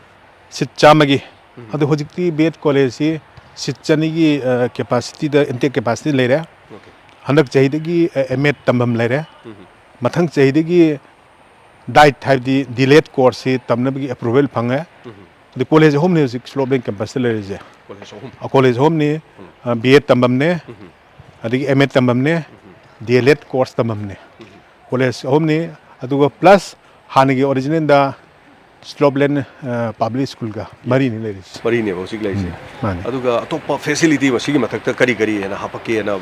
ꯁꯤꯠ ꯆꯥꯝꯃꯒꯤ꯫ ꯎꯝ꯫ ꯑꯗꯣ ꯍꯧꯖꯤꯛꯇꯤ ꯕꯤ ꯑꯦꯗ ꯀꯣꯂꯦꯖꯁꯤ ꯁꯤꯠ ꯆꯅꯤꯒꯤ, ꯑ, ꯀꯦꯄꯥꯁꯤꯇꯤꯗ, ꯏꯟꯇꯦꯛ ꯀꯦꯄꯥꯁꯤꯇꯤ ꯂꯩꯔꯦ꯫ ꯑꯣꯀꯦ꯫ ꯍꯟꯗꯛ ꯆꯍꯤꯗꯒꯤ, ꯑ, ꯑꯦꯝ ꯑꯦꯗ ꯇꯝꯐꯝ ꯂꯩꯔꯦ꯫ ꯎꯝ꯫ ꯃꯊꯪ ꯆꯍꯤꯗꯒꯤ ꯗꯥꯏꯠ, ꯍꯥꯏꯕꯗꯤ ꯗꯤ ꯑꯦꯜ ꯑꯦꯗ ꯀꯣꯔꯁꯁꯤ ꯇꯝꯅꯕꯒꯤ ꯑꯦꯄ꯭ꯔꯨꯚꯦꯜ ꯐꯪꯉꯦ꯫ ꯎꯝ꯫ ꯑꯗ ꯀꯣꯂꯦꯖ ꯑꯍꯨꯝꯅꯤ ꯍꯧꯖꯤꯛ ꯁ꯭ꯂꯣꯞꯂꯦꯟ ꯀꯦꯝꯄꯁꯇ ꯂꯩꯔꯤꯁꯦ꯫ ꯀꯣꯂꯦꯖ ꯑꯍꯨꯝ꯫ ꯑ, ꯀꯣꯂꯦꯖ ꯑꯍꯨꯝꯅꯤ, ꯎꯝ꯫ ꯑ, ꯕꯤ ꯑꯦꯗ ꯇꯝꯐꯝꯅꯦ, ꯎꯝ꯫ ꯑꯗꯒꯤ ꯑꯦꯝ ꯑꯦꯗ ꯇꯝꯐꯝꯅꯦ, ꯎꯝ꯫ ꯗꯤ ꯑꯦꯜ ꯑꯦꯗ ꯀꯣꯔꯁ ꯇꯝꯐꯝꯅꯦ꯫ ꯎꯝ꯫ ꯀꯣꯂꯦꯖ ꯑꯍꯨꯝꯅꯤ, ꯑꯗꯨꯒ ꯄ꯭ꯂꯁ ꯍꯥꯟꯅꯒꯤ ꯑꯣꯔꯤꯖꯤꯅꯦꯜꯗ ꯁ꯭ꯂꯣꯞꯂꯦꯟ, ꯑ, ꯄꯕ꯭ꯂꯤꯛ ꯁ꯭ꯀꯨꯜꯒ ꯃꯔꯤꯅꯤ ꯂꯩꯔꯤꯁꯦ꯫ ꯃꯔꯤꯅꯦꯕ ꯍꯧꯖꯤꯛ ꯂꯩꯔꯤꯁꯦ꯫ ꯎꯝ, ꯃꯥꯅꯦ꯫ ꯑꯗꯨꯒ ꯑꯇꯣꯞꯄ ꯐꯦꯁꯤꯂꯤꯇꯤ ꯃꯁꯤꯒꯤ ꯃꯊꯛꯇ ꯀꯔꯤ ꯀꯔꯤ ꯍꯦꯟꯅ ꯍꯥꯞꯄꯛꯀꯦꯅ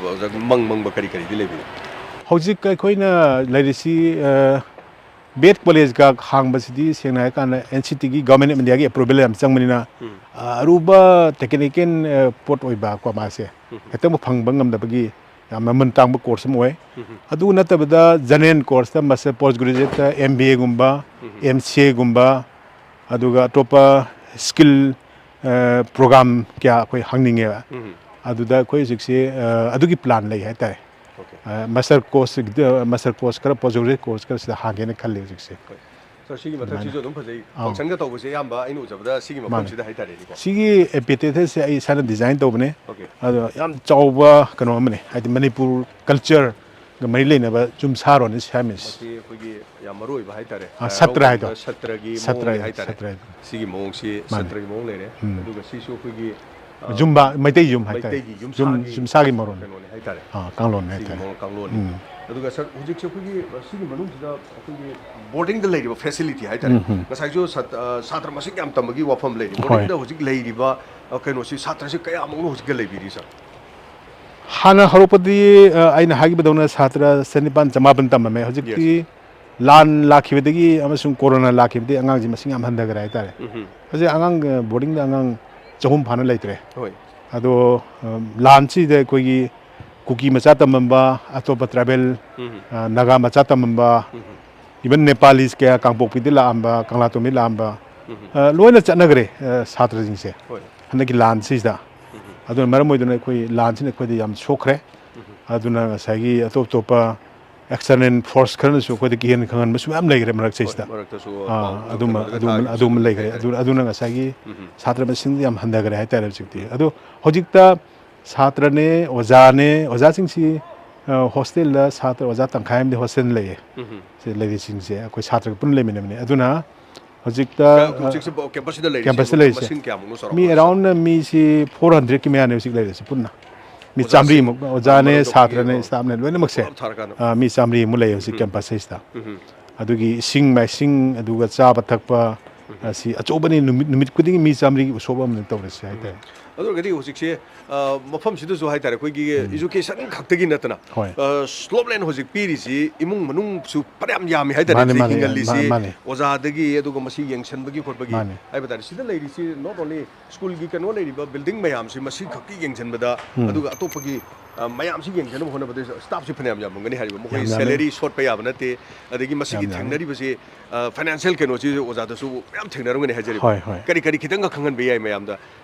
ꯃꯪ ꯃꯪꯕ ꯀꯔꯤ ꯀꯔꯤꯗꯤ ꯂꯩꯕꯤꯒꯦ? ꯍꯧꯖꯤꯛ ꯑꯩꯈꯣꯏꯅ ꯂꯩꯔꯤꯁꯤ, ꯑ, ꯕꯤ ꯑꯦꯗ ꯀꯣꯂꯦꯖꯀ ꯍꯥꯡꯕꯁꯤꯗꯤ ꯁꯦꯡꯅ ꯍꯥꯏꯔꯀꯥꯟꯗ ꯑꯦꯟ ꯁꯤ ꯇꯤꯒꯤ, Government of Indiaꯒꯤ ꯑꯦꯄ꯭ꯔꯨꯚꯦꯜ ꯌꯥꯝ ꯆꯪꯕꯅꯤꯅ, ꯎꯝ꯫ ꯑ, ꯑꯔꯨꯕ ꯇꯦꯛꯅꯤꯀꯦꯜ, ꯑ, ꯄꯣꯠ ꯑꯣꯏꯕꯀꯣ ꯃꯥꯁꯦ꯫ ꯎꯝ꯫ ꯍꯦꯛꯇꯃꯛ ꯐꯪꯕ ꯉꯝꯗꯕꯒꯤ ꯌꯥꯝ ꯃꯃꯜ ꯇꯥꯡꯕ ꯀꯣꯔꯁ ꯑꯃ ꯑꯣꯏ꯫ ꯎꯝ꯫ ꯑꯗꯨ ꯅꯠꯇꯕꯗ ꯖꯦꯅꯔꯦꯜ ꯀꯣꯔꯁꯇ ꯃꯥꯁꯇꯔ, ꯄꯣꯁ ꯒ꯭ꯔꯦꯖꯨꯑꯦꯠꯇ ꯑꯦꯝ ꯕꯤ ꯑꯦꯒꯨꯝꯕ, ꯎꯝ꯫ ꯑꯦꯝ ꯁꯤ ꯑꯦꯒꯨꯝꯕ, ꯑꯗꯨꯒ ꯑꯇꯣꯞꯄ ꯁ꯭ꯀꯤꯜ, ꯑ, ꯄ꯭ꯔꯣꯒ꯭ꯔꯥꯝ ꯀꯌꯥ ꯑꯩꯈꯣꯏ ꯍꯥꯡꯅꯤꯡꯉꯦꯕ꯫ ꯎꯝ꯫ ꯑꯗꯨꯗ ꯑꯩꯈꯣꯏ ꯍꯧꯖꯤꯛꯁꯦ, ꯑ, ꯑꯗꯨꯒꯤ ꯄ꯭ꯂꯥꯟ ꯂꯩ ꯍꯥꯏꯇꯥꯔꯦ꯫ ꯑꯣꯀꯦ꯫ ꯑ, ꯃꯥꯁꯇꯔ ꯀꯣꯔꯁ, ꯑ, ꯃꯥꯁꯇꯔ ꯀꯣꯔꯁ ꯈꯔ, ꯄꯣꯁ ꯒ꯭ꯔꯦꯖꯨꯑꯦꯠ ꯀꯣꯔꯁ ꯈꯔ ꯁꯤꯗ ꯍꯥꯡꯒꯦꯅ ꯈꯜꯂꯤ ꯍꯧꯖꯤꯛꯁꯦ꯫ ꯍꯣꯏ꯫ ꯁꯥꯔ, ꯁꯤꯒꯤ ꯑꯗꯨꯃꯥꯏꯅ꯫ ꯃꯊꯛꯁꯤꯁꯨ ꯑꯗꯨꯝ ꯐꯖꯩ꯫ ꯑꯧ꯫ ꯐꯪꯁꯟꯒ ꯇꯧꯕꯁꯦ ꯑꯌꯥꯝꯕ ꯑꯩꯅ ꯎꯖꯕꯗ ꯁꯤꯒꯤ ꯃꯥꯅꯦ꯫ ꯃꯐꯝꯁꯤꯗ ꯍꯥꯏꯇꯥꯔꯦꯅꯦꯀꯣ꯫ ꯁꯤꯒꯤ amphitheatreꯁꯦ ꯑꯩ ꯏꯁꯥꯅ design ꯇꯧꯕꯅꯦ꯫ ꯑꯣꯀꯦ꯫ ꯑꯗꯣ ꯌꯥꯝ ꯆꯥꯎꯕ ꯀꯩꯅꯣ ꯑꯃꯅꯦ, ꯍꯥꯏꯗꯤ ꯃꯅꯤꯄꯨꯔ cultureꯒ ꯃꯔꯤ ꯂꯩꯅꯕ ꯌꯨꯝꯁꯥꯔꯣꯅꯦ ꯁꯤ ꯍꯥꯏꯔꯝꯃꯤꯁꯦ꯫ ꯃꯁꯤ ꯑꯩꯈꯣꯏꯒꯤ ꯌꯥꯝ ꯃꯔꯨ ꯑꯣꯏꯕ ꯍꯥꯏꯇꯥꯔꯦ꯫ ꯑꯥ, ꯂꯥꯏ ꯁꯇ꯭ꯔ ꯍꯔꯥꯎꯕꯗ ꯍꯥꯏꯗꯣ꯫ ꯁꯇ꯭ꯔꯒꯤ ꯁꯇ꯭ꯔ ꯃꯑꯣꯡꯅꯤ ꯍꯥꯏꯗꯣ, ꯍꯥꯏꯇꯥꯔꯦ꯫ ꯁꯇ꯭ꯔ ꯍꯥꯏꯗꯣ꯫ ꯁꯤꯒꯤ ꯃꯑꯣꯡꯁꯤ ꯃꯥꯅꯦ꯫ ꯁꯇ꯭ꯔꯒꯤ ꯃꯑꯣꯡ ꯂꯩꯔꯦ꯫ ꯎꯝ꯫ ꯑꯗꯨꯒ ꯁꯤꯁꯨ ꯑꯩꯈꯣꯏꯒꯤ, ꯑ, ꯌꯨꯝꯕ-, ꯃꯩꯇꯩ ꯌꯨꯝ ꯍꯥꯏꯇꯥꯔꯦ꯫ ꯃꯩꯇꯩꯒꯤ ꯌꯨꯝ-, ꯌꯨꯝꯁꯥꯒꯤ ꯌꯨꯝꯁꯥꯒꯤ ꯃꯔꯣꯟ꯫ ꯀꯩꯅꯣꯅꯦ ꯍꯥꯏꯇꯥꯔꯦ꯫ ꯑꯥ, ꯀꯥꯡꯂꯣꯟꯅꯦ ꯁꯤꯒꯤ ꯍꯥꯏꯇꯥꯔꯦ꯫ ꯃꯑꯣꯡ ꯀꯥꯡꯂꯣꯟꯅꯤ꯫ ꯎꯝ꯫ ꯑꯗꯨꯒ ꯁꯥꯔ, ꯍꯧꯖꯤꯛꯁꯦ ꯑꯩꯈꯣꯏꯒꯤ, ꯑ, ꯁꯤꯒꯤ ꯃꯅꯨꯡꯁꯤꯗ ꯑꯩꯈꯣꯏꯒꯤ boardingꯗ ꯂꯩꯔꯤꯕ facility ꯍꯥꯏꯇꯥꯔꯦ꯫ ꯎꯝ, ꯎꯝ꯫ ꯉꯁꯥꯏꯁꯨ ꯁꯥꯠ-, ꯑ, ꯁꯥꯇ꯭ꯔ ꯃꯁꯤꯡ ꯌꯥꯝ ꯇꯝꯕꯒꯤ ꯋꯥꯐꯝ ꯂꯩꯔꯤ꯫ ꯍꯣꯏ꯫ Boardingꯗ ꯍꯧꯖꯤꯛ ꯂꯩꯔꯤꯕ, ꯑ, ꯀꯩꯅꯣꯁꯤ, ꯁꯥꯇ꯭ꯔꯁꯤ ꯀꯌꯥꯃꯨꯛꯅꯣ ꯍꯧꯖꯤꯛꯀ ꯂꯩꯕꯤꯔꯤ, ꯁꯥꯔ? ꯍꯥꯟꯅ ꯍꯧꯔꯛꯄꯗꯤ, ꯑ, ꯑꯩꯅ ꯍꯥꯏꯈꯤꯕꯗꯧꯅ ꯁꯥꯇ꯭ꯔ ꯆꯅꯤꯄꯥꯟ ꯆꯃꯥꯄꯟ ꯇꯝꯃꯝꯃꯦ꯫ ꯍꯧꯖꯤꯛꯇꯤ ꯌꯦꯁ꯫ ꯂꯥꯟ ꯂꯥꯛꯈꯤꯕꯗꯒꯤ ꯑꯃꯁꯨꯡ ꯀꯣꯔꯣꯅꯥ ꯂꯥꯛꯈꯤꯕꯗꯒꯤ ꯑꯉꯥꯡꯁꯤ ꯃꯁꯤꯡ ꯌꯥꯝ ꯍꯟꯊꯈ꯭ꯔꯦ ꯍꯥꯏꯇꯥꯔꯦ꯫ ꯎꯝ꯫ ꯍꯧꯖꯤꯛ ꯑꯉꯥꯡ, ꯑ, boardingꯗ ꯑꯉꯥꯡ ꯆꯍꯨꯝ ꯐꯥꯅ ꯂꯩꯇ꯭ꯔꯦ꯫ ꯍꯣꯏ꯫ ꯑꯗꯣ, ꯑ, ꯂꯥꯟꯁꯤꯗ ꯑꯩꯈꯣꯏꯒꯤ ꯀꯨꯀꯤ ꯃꯆꯥ ꯇꯝꯃꯝꯕ, ꯑꯇꯣꯞꯄ tribal, ꯎꯝ꯫ ꯑ, ꯅꯥꯒꯥ ꯃꯆꯥ ꯇꯝꯃꯝꯕ, ꯎꯝ꯫ Even Nepalese ꯀꯌꯥ ꯀꯥꯡꯄꯣꯛꯄꯤꯗ ꯂꯥꯛꯑꯝꯕ, ꯀꯪꯂꯥꯇꯣꯡꯕꯤ ꯂꯥꯛꯑꯝꯕ, ꯎꯝ꯫ ꯑ, ꯂꯣꯏꯅ ꯆꯠꯅꯈ꯭ꯔꯦ, ꯑ, ꯁꯥꯇ꯭ꯔꯁꯤꯡꯁꯦ꯫ ꯍꯣꯏ꯫ ꯍꯟꯗꯛꯀꯤ ꯂꯥꯟꯁꯤꯗ꯫ ꯎꯝ꯫ ꯑꯗꯨꯅ ꯃꯔꯝ ꯑꯣꯏꯗꯨꯅ ꯑꯩꯈꯣꯏ ꯂꯥꯟꯁꯤꯅ ꯑꯩꯈꯣꯏꯗ ꯌꯥꯝ ꯁꯣꯛꯈ꯭ꯔꯦ꯫ ꯎꯝ꯫ ꯑꯗꯨꯅ ꯉꯁꯥꯏꯒꯤ ꯑꯇꯣꯞ ꯑꯇꯣꯞꯄ external force ꯈꯔꯅꯁꯨ ꯑꯩꯈꯣꯏꯗ ꯀꯤꯍꯟ ꯈꯪꯍꯟꯕꯁꯨ ꯃꯌꯥꯝ ꯂꯩꯈ꯭ꯔꯦ ꯃꯔꯛꯁꯤꯗꯩꯁꯤꯗ꯫ ꯍꯣꯏ, ꯃꯔꯛꯇꯁꯨ ꯑꯥ, ꯄꯥꯎ ꯑꯗꯨꯝꯕ, ꯇꯝꯅꯔꯒ ꯑꯗꯨꯝꯕ, ꯊꯥꯈꯤꯕꯁꯨ ꯑꯗꯨꯝꯕ ꯂꯩꯈ꯭ꯔꯦ꯫ ꯂꯩꯈ꯭ꯔꯦ꯫ ꯑꯗꯨ, ꯑꯗꯨꯅ ꯉꯁꯥꯏꯒꯤ ꯎꯝ꯫ ꯁꯥꯇ꯭ꯔ ꯃꯁꯤꯡꯗꯤ ꯌꯥꯝ ꯍꯟꯊꯈ꯭ꯔꯦ ꯍꯥꯏꯇꯥꯔꯦ ꯍꯧꯖꯤꯛꯇꯤ꯫ ꯎꯝ꯫ ꯑꯗꯣ ꯍꯧꯖꯤꯛꯇ ꯁꯥꯇ꯭ꯔꯅꯦ, ꯑꯣꯖꯥꯅꯦ, ꯑꯣꯖꯥꯁꯤꯡꯁꯤ, ꯑ, hostel ꯗ ꯁꯥꯇ꯭ꯔ ꯑꯣꯖꯥ ꯇꯪꯈꯥꯏ ꯑꯃꯗꯤ hostel ꯂꯩꯌꯦ꯫ ꯎꯝ꯫ ꯁꯤ ꯂꯩꯔꯤꯁꯤꯡꯁꯦ ꯑꯩꯈꯣꯏ ꯁꯥꯇ꯭ꯔꯒ ꯄꯨꯟꯅ ꯂꯩꯃꯤꯟꯅꯕꯅꯤ꯫ ꯑꯗꯨꯅ ꯍꯧꯖꯤꯛꯇ, ꯀ-, ꯑ, ꯍꯧꯖꯤꯛꯁꯤꯕꯨ campus ꯇ ꯂꯩꯔꯤꯁꯦ campus ꯇ ꯂꯩꯔꯤꯁꯦ ꯃꯁꯤꯡ ꯀꯌꯥꯃꯨꯛꯅꯣ ꯃꯤ ꯆꯥꯎꯔꯥꯛꯄ? Around ꯃꯤꯁꯤ four hundred ꯀꯤ ꯃꯌꯥꯅꯦ ꯍꯧꯖꯤꯛ ꯂꯩꯔꯤꯁꯦ ꯄꯨꯟꯅ꯫ ꯃꯤ ꯑꯣꯖꯥꯁꯤ? ꯆꯥꯝꯃꯔꯤꯃꯨꯛ, ꯑꯣꯖꯥꯅꯦ, ꯃꯔꯛꯇ ꯁꯥꯇ꯭ꯔꯅꯦ, ꯑꯩꯈꯣꯏꯒꯤ, ꯑꯣ, staff ꯅꯦ, ꯂꯣꯏꯅꯃꯛꯁꯦ꯫ ꯄꯨꯂꯞ ꯊꯥꯔꯀꯥꯟꯗ꯫ ꯑ, ꯃꯤ ꯆꯥꯝꯃꯔꯤꯃꯨꯛ ꯂꯩ ꯍꯧꯖꯤꯛ ꯎꯝ꯫ Campus ꯁꯤꯗꯩꯁꯤꯗ꯫ ꯎꯝ꯫ ꯑꯗꯨꯒꯤ ꯏꯁꯤꯡ ꯃꯥꯏꯁꯤꯡ, ꯑꯗꯨꯒ ꯆꯥꯕ ꯊꯛꯄ, ꯎꯝ꯫ ꯑꯁꯤ ꯑꯆꯧꯕꯅꯤ꯫ ꯅꯨꯃꯤꯠ, ꯅꯨꯃꯤꯠ ꯈꯨꯗꯤꯡꯒꯤ ꯃꯤ ꯆꯥꯝꯃꯔꯤꯒꯤ ꯎꯁꯣꯞ ꯑꯃꯅꯤ ꯇꯧꯔꯤꯁꯦ ꯎꯝ꯫ ꯍꯥꯏꯇꯥꯔꯦ꯫ ꯑꯗꯨ ꯑꯣꯏꯔꯒꯗꯤ ꯍꯧꯖꯤꯛꯁꯦ, ꯑ, ꯃꯐꯝꯁꯤꯗꯁꯨ ꯍꯥꯏꯇꯥꯔꯦ, ꯑꯩꯈꯣꯏꯒꯤ ꯎꯝ꯫ Education ꯈꯛꯇꯒꯤ ꯅꯠꯇꯅ, ꯍꯣꯏ꯫ ꯑ, Slope Land ꯍꯧꯖꯤꯛ ꯄꯤꯔꯤꯁꯤ ꯏꯃꯨꯡ ꯃꯅꯨꯡꯁꯨ ꯐꯅꯌꯥꯝ ꯌꯥꯝꯃꯤ ꯍꯥꯏꯇꯥꯔꯦ, ꯃꯥꯅꯦ, ꯍꯧꯖꯤꯛ ꯃꯥꯅꯦ, ꯍꯤꯡꯍꯜꯂꯤꯁꯤ꯫ ꯃꯥ-, ꯃꯥꯅꯦ꯫ ꯑꯣꯖꯥꯗꯒꯤ, ꯑꯗꯨꯒ ꯃꯁꯤ ꯌꯦꯡꯁꯤꯟꯕꯒꯤ ꯈꯣꯠꯄꯒꯤ ꯃꯥꯅꯦ꯫ ꯍꯥꯏꯕ ꯇꯥꯔꯦ, ꯁꯤꯗ ꯂꯩꯔꯤꯁꯤ not only ꯁ꯭ꯀꯨꯜꯒꯤ ꯀꯩꯅꯣ ꯂꯩꯔꯤꯕ building ꯃꯌꯥꯝꯁꯤ ꯃꯁꯤ ꯈꯛꯀꯤ ꯌꯦꯡꯁꯤꯟꯕꯗ, ꯎꯝ꯫ ꯑꯗꯨꯒ ꯑꯇꯣꯞꯄꯒꯤ, ꯑ, ꯃꯌꯥꯝꯁꯤ ꯌꯦꯡꯁꯤꯟꯅꯕ ꯍꯣꯠꯅꯕꯗ staff ꯁꯤ ꯐꯅꯌꯥꯝ ꯌꯥꯝꯃꯝꯒꯅꯤ ꯍꯥꯏꯔꯤꯕ꯫ ꯃꯈꯣꯏ ꯌꯥꯝ ꯌꯥꯝꯃꯦ꯫ Salary ꯁꯣꯠꯄ ꯌꯥꯕ ꯅꯠꯇꯦ꯫ ꯑꯗꯒꯤ ꯃꯁꯤꯒꯤ ꯌꯥꯝ ꯌꯥꯝꯃꯦ꯫ ꯊꯦꯡꯅꯔꯤꯕꯁꯤ, ꯑ, financial ꯀꯩꯅꯣꯁꯤ ꯑꯣꯖꯥꯗꯁꯨ ꯃꯌꯥꯝ ꯊꯦꯡꯅꯔꯝꯒꯅꯤ ꯍꯥꯏꯖꯔꯤꯕ꯫ ꯍꯣꯏ, ꯍꯣꯏ꯫ ꯀꯔꯤ ꯀꯔꯤ ꯈꯤꯇꯪꯒ ꯈꯪꯍꯟꯕ ꯌꯥꯏ ꯃꯌꯥꯝꯗ?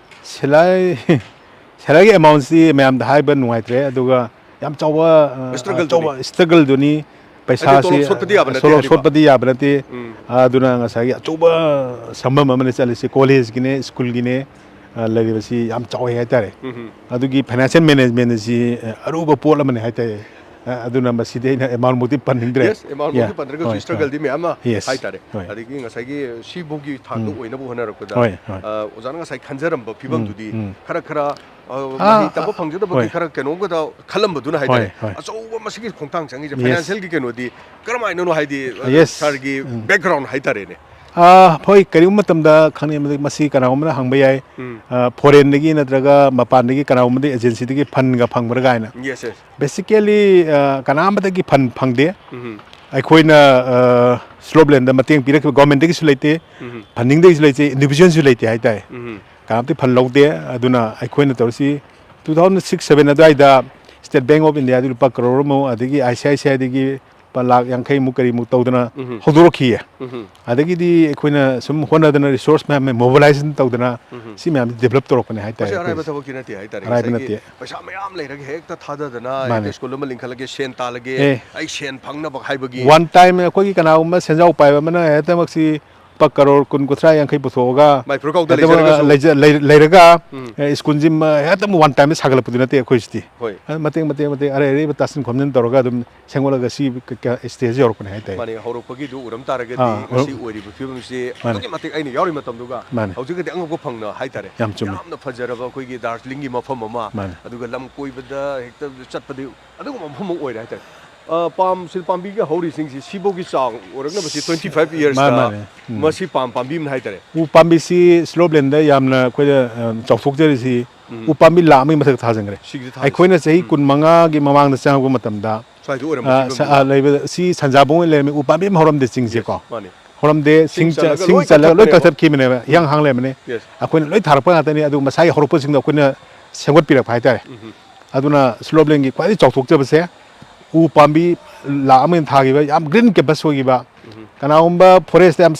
ꯁꯦꯂꯥꯏ-, ꯁꯦꯂꯥꯏꯒꯤ amount ꯁꯤ ꯃꯌꯥꯝꯗ ꯍꯥꯏꯕ ꯅꯨꯡꯉꯥꯏꯇ꯭ꯔꯦ, ꯑꯗꯨꯒ ꯌꯥꯝ ꯆꯥꯎꯕ, ꯑ, Struggle ꯗꯨꯅꯤ꯫ ꯑꯆꯧꯕ struggle ꯗꯨꯅꯤ꯫ ꯍꯥꯏꯗꯤ ꯄꯩꯁꯥꯁꯤ, ꯇꯣꯂꯣꯞ ꯁꯣꯠꯄꯗꯤ ꯌꯥꯕ ꯅꯠꯇꯦ ꯇꯣꯂꯣꯞ ꯍꯥꯏꯔꯤꯕ? ꯁꯣꯠꯄꯗꯤ ꯌꯥꯕ ꯅꯠꯇꯦ꯫ ꯎꯝ꯫ ꯑꯗꯨꯅ ꯉꯁꯥꯏꯒꯤ ꯑꯆꯧꯕ ꯁꯪꯐꯝ ꯑꯃꯅ ꯆꯠꯂꯤꯁꯤ, college ꯀꯤꯅꯦ, ꯁ꯭ꯀꯨꯜꯒꯤꯅꯦ, ꯑ, ꯂꯩꯔꯤꯕꯁꯤ ꯌꯥꯝ ꯆꯥꯎꯋꯤ ꯍꯥꯏꯇꯥꯔꯦ꯫ ꯎꯝ ꯍꯝ꯫ ꯑꯗꯨꯒꯤ financial management ꯑꯁꯤ, ꯑ, ꯑꯔꯨꯕ ꯄꯣꯠ ꯑꯃꯅꯤ ꯍꯥꯏꯇꯥꯔꯦ꯫ ꯑ, ꯑꯗꯨꯅ ꯃꯁꯤꯗꯤ ꯑꯩꯅ amount ꯃꯛꯇꯤ ꯄꯟꯅꯤꯡꯗ꯭ꯔꯦ꯫ Yes, amount ꯃꯛꯇꯤ ꯌꯥ-, ꯄꯟꯗ꯭ꯔꯒꯁꯨ ꯍꯣꯏ, struggle ꯍꯣꯏ꯫ ꯗꯤ ꯃꯌꯥꯝ ꯑꯃ Yes, ꯍꯥꯏꯇꯥꯔꯦ꯫ ꯍꯣꯏ꯫ ꯑꯗꯒꯤ ꯉꯁꯥꯏꯒꯤ ꯁꯤꯐꯥꯎꯒꯤ ꯊꯥꯛꯇ ꯎꯝ꯫ ꯑꯣꯏꯅꯕ ꯍꯣꯠꯅꯔꯛꯄꯗ, ꯍꯣꯏ, ꯍꯣꯏ꯫ ꯑ, ꯑꯣꯖꯥꯅ ꯉꯁꯥꯏ ꯈꯟꯖꯔꯝꯕ ꯎꯝ, ꯐꯤꯕꯝꯗꯨꯗꯤ ꯎꯝ꯫ ꯈꯔ ꯈꯔ, ꯑ, ꯑꯥ, ꯃꯍꯩ ꯇꯝꯕ ꯑ, ꯐꯪꯖꯗꯕꯒꯤ ꯍꯣꯏ꯫ ꯈꯔ ꯀꯩꯅꯣꯝꯒꯗ ꯈꯜꯂꯝꯕꯗꯨꯅ ꯍꯥꯏꯇꯥꯔꯦ꯫ ꯍꯣꯏ, ꯍꯣꯏ꯫ ꯑꯆꯧꯕ ꯃꯁꯤꯒꯤ ꯈꯣꯡꯊꯥꯡ ꯆꯪꯉꯤꯁꯦ Yes꯫ Financial ꯒꯤ ꯀꯩꯅꯣꯗꯤ ꯀꯔꯝꯍꯥꯏꯅꯅꯣ ꯍꯥꯏꯗꯤ, ꯑ, Yes꯫ Sir ꯒꯤ ꯎꯝ꯫ Background ꯍꯥꯏꯇꯥꯔꯦꯅꯦ꯫ ꯑꯥ, ꯍꯣꯏ, ꯀꯔꯤꯒꯨꯝꯕ ꯃꯇꯝꯗ ꯈꯪꯅꯤꯡꯕꯗ ꯃꯁꯤ ꯀꯅꯥꯒꯨꯝꯕꯅ ꯍꯪꯕ ꯌꯥꯏ꯫ ꯎꯝ꯫ ꯑ, foreign ꯗꯒꯤ ꯅꯠꯇ꯭ꯔꯒ ꯃꯄꯥꯟꯗꯒꯤ ꯀꯅꯥꯒꯨꯝꯕꯗ agency ꯗꯒꯤ fund ꯒ ꯐꯪꯕ꯭ꯔꯥ ꯀꯥꯏꯅ꯫ Yes, yes꯫ Basically, ꯑ, ꯀꯅꯥ ꯑꯃꯗꯒꯤ fund ꯐꯪꯗꯦ꯫ ꯎꯝ꯫ ꯑꯩꯈꯣꯏꯅ, ꯑ, Slope Land ꯗ ꯃꯇꯦꯡ ꯄꯤꯔꯛꯈꯤꯕ government ꯗꯒꯤꯁꯨ ꯂꯩꯇꯦ, ꯎꯝ꯫ Funding ꯗꯒꯤꯁꯨ ꯂꯩꯇꯦ, individual ꯁꯨ ꯂꯩꯇꯦ ꯍꯥꯏꯇꯥꯔꯦ꯫ ꯎꯝ꯫ ꯀꯅꯥꯝꯇ fund ꯂꯧꯗꯦ꯫ ꯑꯗꯨꯅ ꯑꯩꯈꯣꯏꯅ ꯇꯧꯔꯤꯁꯤ two thousand six seven ꯑꯗꯨꯋꯥꯏꯗ State Bank of India ꯗꯒꯤ ꯂꯨꯄꯥ ꯀꯔꯣꯔ ꯑꯃ, ꯑꯗꯒꯤ I C I C I ꯗꯒꯤ ꯂꯨꯄꯥ ꯂꯥꯈ ꯌꯥꯡꯈꯩꯃꯨꯛ ꯀꯔꯤꯃꯨꯛ ꯇꯧꯗꯅ ꯎꯝ꯫ ꯍꯧꯗꯣꯔꯛꯈꯤꯌꯦ꯫ ꯎꯝ꯫ ꯑꯗꯒꯤꯗꯤ ꯑꯩꯈꯣꯏꯅ ꯁꯨꯝ ꯍꯣꯠꯅꯗꯅ resource ꯃꯌꯥꯝ mobilization ꯇꯧꯗꯅ ꯎꯝ꯫ ꯁꯤ ꯃꯌꯥꯝꯁꯤ develop ꯇꯧꯔꯛꯄꯅꯦ ꯍꯥꯏꯇꯥꯔꯦ ꯃꯁꯤ ꯑꯔꯥꯏꯕ ꯑꯩꯈꯣꯏꯁꯦ꯫ ꯊꯕꯛꯇꯤ ꯅꯠꯇꯦ ꯍꯥꯏꯇꯥꯔꯦ ꯑꯔꯥꯏꯕ ꯉꯁꯥꯏꯒꯤ ꯅꯠꯇꯦ꯫ ꯄꯩꯁꯥ ꯃꯌꯥꯝ ꯂꯩꯔꯒ ꯍꯦꯛꯇ ꯊꯥꯗꯗꯅ ꯃꯥꯅꯦ꯫ ꯍꯦꯛꯇ ꯁ꯭ꯀꯨꯜ ꯑꯃ ꯂꯤꯡꯈꯠꯂꯒꯦ, ꯁꯦꯟ ꯇꯥꯜꯂꯒꯦ, ꯑꯦ꯫ ꯑꯩ ꯁꯦꯟ ꯐꯪꯅꯕ ꯍꯥꯏꯕꯒꯤ One time ꯑꯩꯈꯣꯏꯒꯤ ꯀꯅꯥꯒꯨꯝꯕ ꯁꯦꯟꯖꯥꯎ ꯄꯥꯏꯕ ꯑꯃꯅ ꯍꯦꯛꯇꯃꯛꯁꯤ ꯂꯨꯄꯥ ꯀꯔꯣꯔ ꯀꯨꯟ, ꯀꯨꯟꯊ꯭ꯔꯥ, ꯌꯥꯡꯈꯩ ꯄꯨꯊꯣꯛꯑꯒ ꯃꯥꯏ ꯄꯨꯔ ꯀꯥꯎꯗ ꯍꯦꯛꯇ ꯂꯩꯖꯔꯒꯁꯨ꯫ ꯂꯩꯖ-, ꯂꯩ-, ꯂꯩꯔꯒ, ꯎꯝ꯫ ꯑꯦ, ꯁ꯭ꯀꯨꯜꯁꯤ ꯃ-, ꯍꯦꯛꯇ one time ꯁꯥꯒꯠꯂꯛꯄꯗꯤ ꯅꯠꯇꯦ ꯑꯩꯈꯣꯏꯁꯤꯗꯤ꯫ ꯍꯣꯏ꯫ ꯑꯗꯨ ꯃꯇꯦꯛ ꯃꯇꯦꯛ ꯃꯇꯦꯛ ꯑꯔꯩ ꯑꯔꯩꯕ ꯇꯥꯁꯤꯟ ꯈꯣꯝꯖꯤꯟ ꯇꯧꯔꯒ ꯑꯗꯨꯝ ꯁꯦꯝꯒꯠꯂꯒ ꯁꯤ ꯀ-, ꯀ-, stage ꯌꯧꯔꯛꯄꯅꯦ ꯍꯥꯏꯇꯥꯔꯦ꯫ ꯃꯥꯅꯦ, ꯍꯧꯔꯛꯄꯒꯤꯗꯨ ꯎꯔꯝ ꯇꯥꯔꯒꯗꯤ ꯑꯥ, ꯉꯁꯤ ꯎꯔꯝ-, ꯑꯣꯏꯔꯤꯕ ꯐꯤꯕꯝꯁꯤ ꯃꯥꯅꯦ꯫ ꯑꯗꯨꯛꯀꯤ ꯃꯇꯤꯛ ꯑꯩꯅ ꯌꯥꯎꯔꯤ ꯃꯇꯝꯗꯨꯒ ꯃꯥꯅꯦ꯫ ꯍꯧꯖꯤꯛꯀꯗꯤ ꯑꯉꯛꯄ ꯐꯪꯅ ꯍꯥꯏꯇꯥꯔꯦ꯫ ꯌꯥꯝ ꯆꯨꯝꯃꯦ꯫ ꯌꯥꯝꯅ ꯐꯖꯔꯕ ꯑꯩꯈꯣꯏꯒꯤ ꯗꯥꯔꯖꯤꯂꯤꯡꯒꯤ ꯃꯐꯝ ꯑꯃ, ꯃꯥꯅꯦ꯫ ꯑꯗꯨꯒ ꯂꯝ ꯀꯣꯏꯕꯗ ꯍꯦꯛꯇ ꯆꯠꯄꯗꯤ ꯑꯗꯨꯒꯨꯝꯕ ꯃꯐꯝ ꯑꯃ ꯑꯣꯏꯔꯦ ꯍꯥꯏꯇꯥꯔꯦ꯫ ꯑ, ꯄꯥꯝ, ꯁꯤꯜ ꯄꯥꯝꯕꯤꯒ ꯍꯧꯔꯤꯁꯤꯡꯁꯤ ꯁꯤꯐꯥꯎꯒꯤ ꯆꯥꯡ ꯑꯣꯏꯔꯛꯅꯕꯁꯤ twenty five years ꯃꯥꯅꯦ, ꯇ ꯃꯥꯅꯦ꯫ ꯎꯝ꯫ ꯃꯁꯤ ꯄꯥꯝ ꯄꯥꯝꯕꯤ ꯑꯃꯅ ꯍꯥꯏꯇꯥꯔꯦ꯫ ꯎ ꯄꯥꯝꯕꯤꯁꯤ slopelandꯗ ꯌꯥꯝꯅ ꯑꯩꯈꯣꯏꯗ, ꯑ, ꯆꯥꯎꯊꯣꯛꯆꯔꯤꯁꯤ ꯎꯝ꯫ ꯎ ꯄꯥꯝꯕꯤ ꯂꯥꯈ ꯑꯃꯒꯤ ꯃꯊꯛ ꯊꯥꯖꯤꯟꯈ꯭ꯔꯦ꯫ ꯁꯤꯒꯤꯗ ꯊꯥꯔꯤꯁꯤ꯫ ꯑꯩꯈꯣꯏꯅ ꯆꯍꯤ ꯎꯝ꯫ ꯀꯨꯟꯃꯉꯥꯒꯤ ꯃꯃꯥꯡꯗ ꯆꯪꯉꯛꯄ ꯃꯇꯝꯗ, ꯁ꯭ꯋꯥꯏꯗ ꯑꯣꯏꯔꯝꯕ ꯑ, ꯁꯤꯐꯝꯁꯤꯗ꯫ ꯁ-, ꯑ, ꯂꯩꯕ ꯁꯤ ꯁꯟꯖꯥꯕꯨꯡ ꯑꯣꯏꯅ ꯂꯩꯔꯝꯃꯤ, ꯎ ꯄꯥꯝꯕꯤ ꯑꯃ ꯍꯧꯔꯝꯗꯦ ꯆꯤꯡꯁꯦꯀꯣ꯫ Yes, ꯃꯥꯅꯦ꯫ ꯍꯧꯔꯝꯗꯦ, ꯁꯤꯡ ꯁꯤꯡ ꯆ-, ꯆꯜꯂꯒ ꯁꯤꯡ ꯂꯣꯏ ꯆꯜꯂꯒ ꯂꯣꯏ ꯀꯛꯊꯠꯄꯅꯦꯕ꯫ ꯀꯛꯊꯠꯈꯤꯕꯅꯦꯕ, ꯎꯝ꯫ ꯍꯤꯌꯥꯡ ꯍꯥꯡ ꯂꯩꯔꯝꯕꯅꯦ꯫ Yes꯫ ꯑꯩꯈꯣꯏꯅ ꯂꯣꯏ ꯊꯥꯔꯛꯄ ꯉꯥꯛꯇꯅꯤ, ꯑꯗꯨ ꯃꯁꯥꯒꯤ ꯍꯧꯔꯛꯄꯁꯤꯡꯗꯣ ꯑꯩꯈꯣꯏꯅ ꯁꯦꯝꯒꯠꯄꯤꯔꯛꯄ ꯍꯥꯏꯇꯥꯔꯦ꯫ ꯎꯝ꯫ ꯑꯗꯨꯅ slopelandꯒꯤ ꯈ꯭ꯋꯥꯏꯗꯒꯤ ꯆꯥꯎꯊꯣꯛꯆꯕꯁꯦ ꯎ ꯄꯥꯝꯕꯤ ꯂꯥꯈ ꯑꯃ ꯍꯦꯟꯅ ꯊꯥꯈꯤꯕ, ꯌꯥꯝ green campus ꯑꯣꯏꯈꯤꯕ꯫ ꯎꯝ꯫ ꯀꯅꯥꯒꯨꯝꯕ forestꯇ ꯌꯥꯝ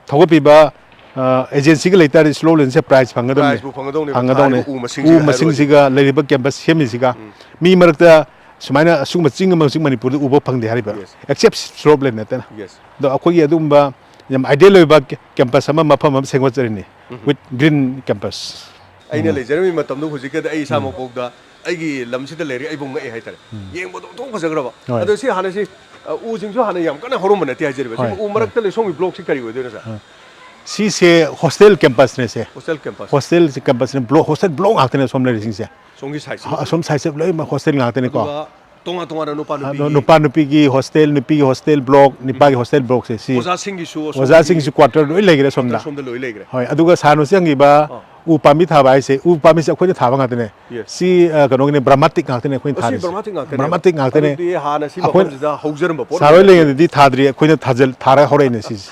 ꯊꯧꯒꯠꯄꯤꯕ, ꯑ, agencyꯒ ꯂꯩꯇꯥꯔꯗꯤ slopelandꯁꯦ prize ꯐꯪꯒꯗꯕꯅꯤ꯫ Prizeꯄꯨ ꯐꯪꯒꯗꯧꯅꯦꯕ, ꯐꯪꯒꯗꯧꯅꯦ꯫ ꯊꯥꯔꯤꯕ ꯎ ꯃꯁꯤꯡꯁꯤꯒ ꯎ ꯍꯥꯏꯔꯨꯔꯗꯤ꯫ ꯃꯁꯤꯡꯁꯤꯒ ꯂꯩꯔꯤꯕ campus ꯁꯦꯝꯃꯤꯁꯤꯒ ꯎꯝ꯫ ꯃꯤ ꯃꯔꯛꯇ ꯁꯨꯃꯥꯏꯅ ꯑꯁꯤꯒꯨꯝꯕ ꯆꯤꯡ ꯑꯃ ꯍꯧꯖꯤꯛ ꯃꯅꯤꯄꯨꯔꯗ ꯎꯕ ꯐꯪꯗꯦ ꯍꯥꯏꯔꯤꯕ꯫ Yes꯫ Except slopeland ꯅꯠꯇꯅ꯫ Yes꯫ ꯑꯗꯣ ꯑꯩꯈꯣꯏꯒꯤ ꯑꯗꯨꯒꯨꯝꯕ ꯌꯥꯝ ideal ꯑꯣꯏꯕ campus ꯑꯃ, ꯃꯐꯝ ꯑꯃ ꯁꯦꯝꯒꯠꯆꯔꯤꯅꯤ꯫ ꯎꯝ꯫ With green campus꯫ ꯑꯩꯅ ꯎꯝ꯫ ꯂꯩꯖꯔꯝꯃꯤ ꯃꯇꯝꯗꯨ ꯍꯧꯖꯤꯛꯀꯗꯤ ꯑꯩ ꯎꯝ꯫ ꯏꯁꯥꯃꯛꯐꯥꯎꯗ ꯑꯩꯒꯤ ꯂꯝꯁꯤꯗ ꯂꯩꯔꯦ, ꯑꯩꯕꯨ ꯉꯛꯑꯦ ꯍꯥꯏꯇꯥꯔꯦ꯫ ꯎꯝ꯫ ꯌꯦꯡꯕꯗ ꯑꯣꯟꯊꯣꯛ ꯐꯖꯈ꯭ꯔꯕ꯫ ꯍꯣꯏ꯫ ꯑꯗꯣ ꯁꯤ ꯍꯥꯟꯅꯁꯤ, ꯑ, ꯎꯁꯤꯡꯁꯨ ꯍꯥꯟꯅ ꯌꯥꯝ ꯀꯟꯅ ꯍꯧꯔꯝꯕ ꯅꯠꯇꯦ ꯍꯥꯏꯖꯔꯤꯕ꯫ ꯍꯣꯏ, ꯁꯤꯕꯨ ꯎ ꯍꯣꯏ꯫ ꯃꯔꯛꯇ ꯂꯩ, ꯁꯣꯝꯒꯤ blockꯁꯤ ꯀꯔꯤ ꯑꯣꯏꯗꯣꯏꯅꯣ, sir? ꯑ, ꯁꯤꯁꯦ hostel campusꯅꯦ ꯁꯦ꯫ Hostel campus꯫ Hostel campusꯅꯦ, block, hostel block ꯉꯥꯛꯇꯅꯦ ꯁꯣꯝ ꯂꯩꯔꯤꯁꯤꯡꯁꯦ꯫ ꯁꯣꯝꯒꯤ sideꯁꯤ꯫ ꯑ-, ꯑꯁꯣꯝ sideꯁꯦ ꯂꯣꯏꯅꯃꯛ hostel ꯉꯥꯛꯇꯅꯤꯀꯣ꯫ ꯑꯗꯨꯒ ꯇꯣꯉꯥꯟ ꯇꯣꯉꯥꯟꯅ ꯅꯨꯄꯥ ꯑ, ꯅꯨꯄꯤꯒꯤ? ꯅꯨꯄꯥ ꯅꯨꯄꯤꯒꯤ hostel, ꯅꯨꯄꯤꯒꯤ hostel block, ꯅꯨꯄꯥꯒꯤ ꯎꯝ꯫ Hostel blockꯁꯦ ꯁꯤ꯫ ꯑꯣꯖꯥꯁꯤꯡꯒꯤꯁꯨ ꯑꯁꯣꯝꯒꯤ ꯑꯣꯖꯥꯁꯤꯡꯒꯤꯁꯨ quarter ꯂꯣꯏ ꯂꯩꯈ꯭ꯔꯦ ꯁꯣꯝꯗ꯫ Quarter ꯁꯣꯝꯗ ꯂꯣꯏ ꯂꯩꯈ꯭ꯔꯦ꯫ ꯍꯣꯏ, ꯑꯗꯨꯒ sirꯅ ꯍꯧꯖꯤꯛ ꯍꯪꯈꯤꯕ ꯑꯥ꯫ ꯎ ꯄꯥꯝꯕꯤ ꯊꯥꯕ ꯍꯥꯏꯁꯦ, ꯎ ꯄꯥꯝꯕꯤꯁꯦ ꯑꯩꯈꯣꯏꯅ ꯊꯥꯕ ꯉꯥꯛꯇꯅꯦ꯫ Yes꯫ ꯁꯤ, ꯑ, ꯀꯩꯅꯣꯒꯤꯅꯦ, Brahmatic ꯉꯥꯛꯇꯅꯦ ꯑꯩꯈꯣꯏꯅ ꯑꯣ, ꯁꯤ ꯊꯥꯔꯤꯁꯦ꯫ Brahmatic ꯉꯥꯛꯇꯅꯦꯕ? Brahmatic ꯉꯥꯛꯇꯅꯦ꯫ ꯑꯗꯨꯗꯤ ꯍꯥꯟꯅ ꯁꯤ ꯑꯩꯈꯣꯏ ꯃꯐꯝꯁꯤꯗ ꯍꯧꯖꯔꯝꯕ ꯄꯣꯠ sir ꯍꯣꯏ ꯑꯣꯏꯔꯝꯃꯦ꯫ ꯂꯩꯉꯩꯗꯗꯤ ꯊꯥꯗ꯭ꯔꯤ, ꯑꯩꯈꯣꯏꯅ ꯊꯥꯖꯜ-, ꯊꯥꯔꯒ ꯍꯧꯔꯛꯏꯅꯦ ꯁꯤꯁꯦ꯫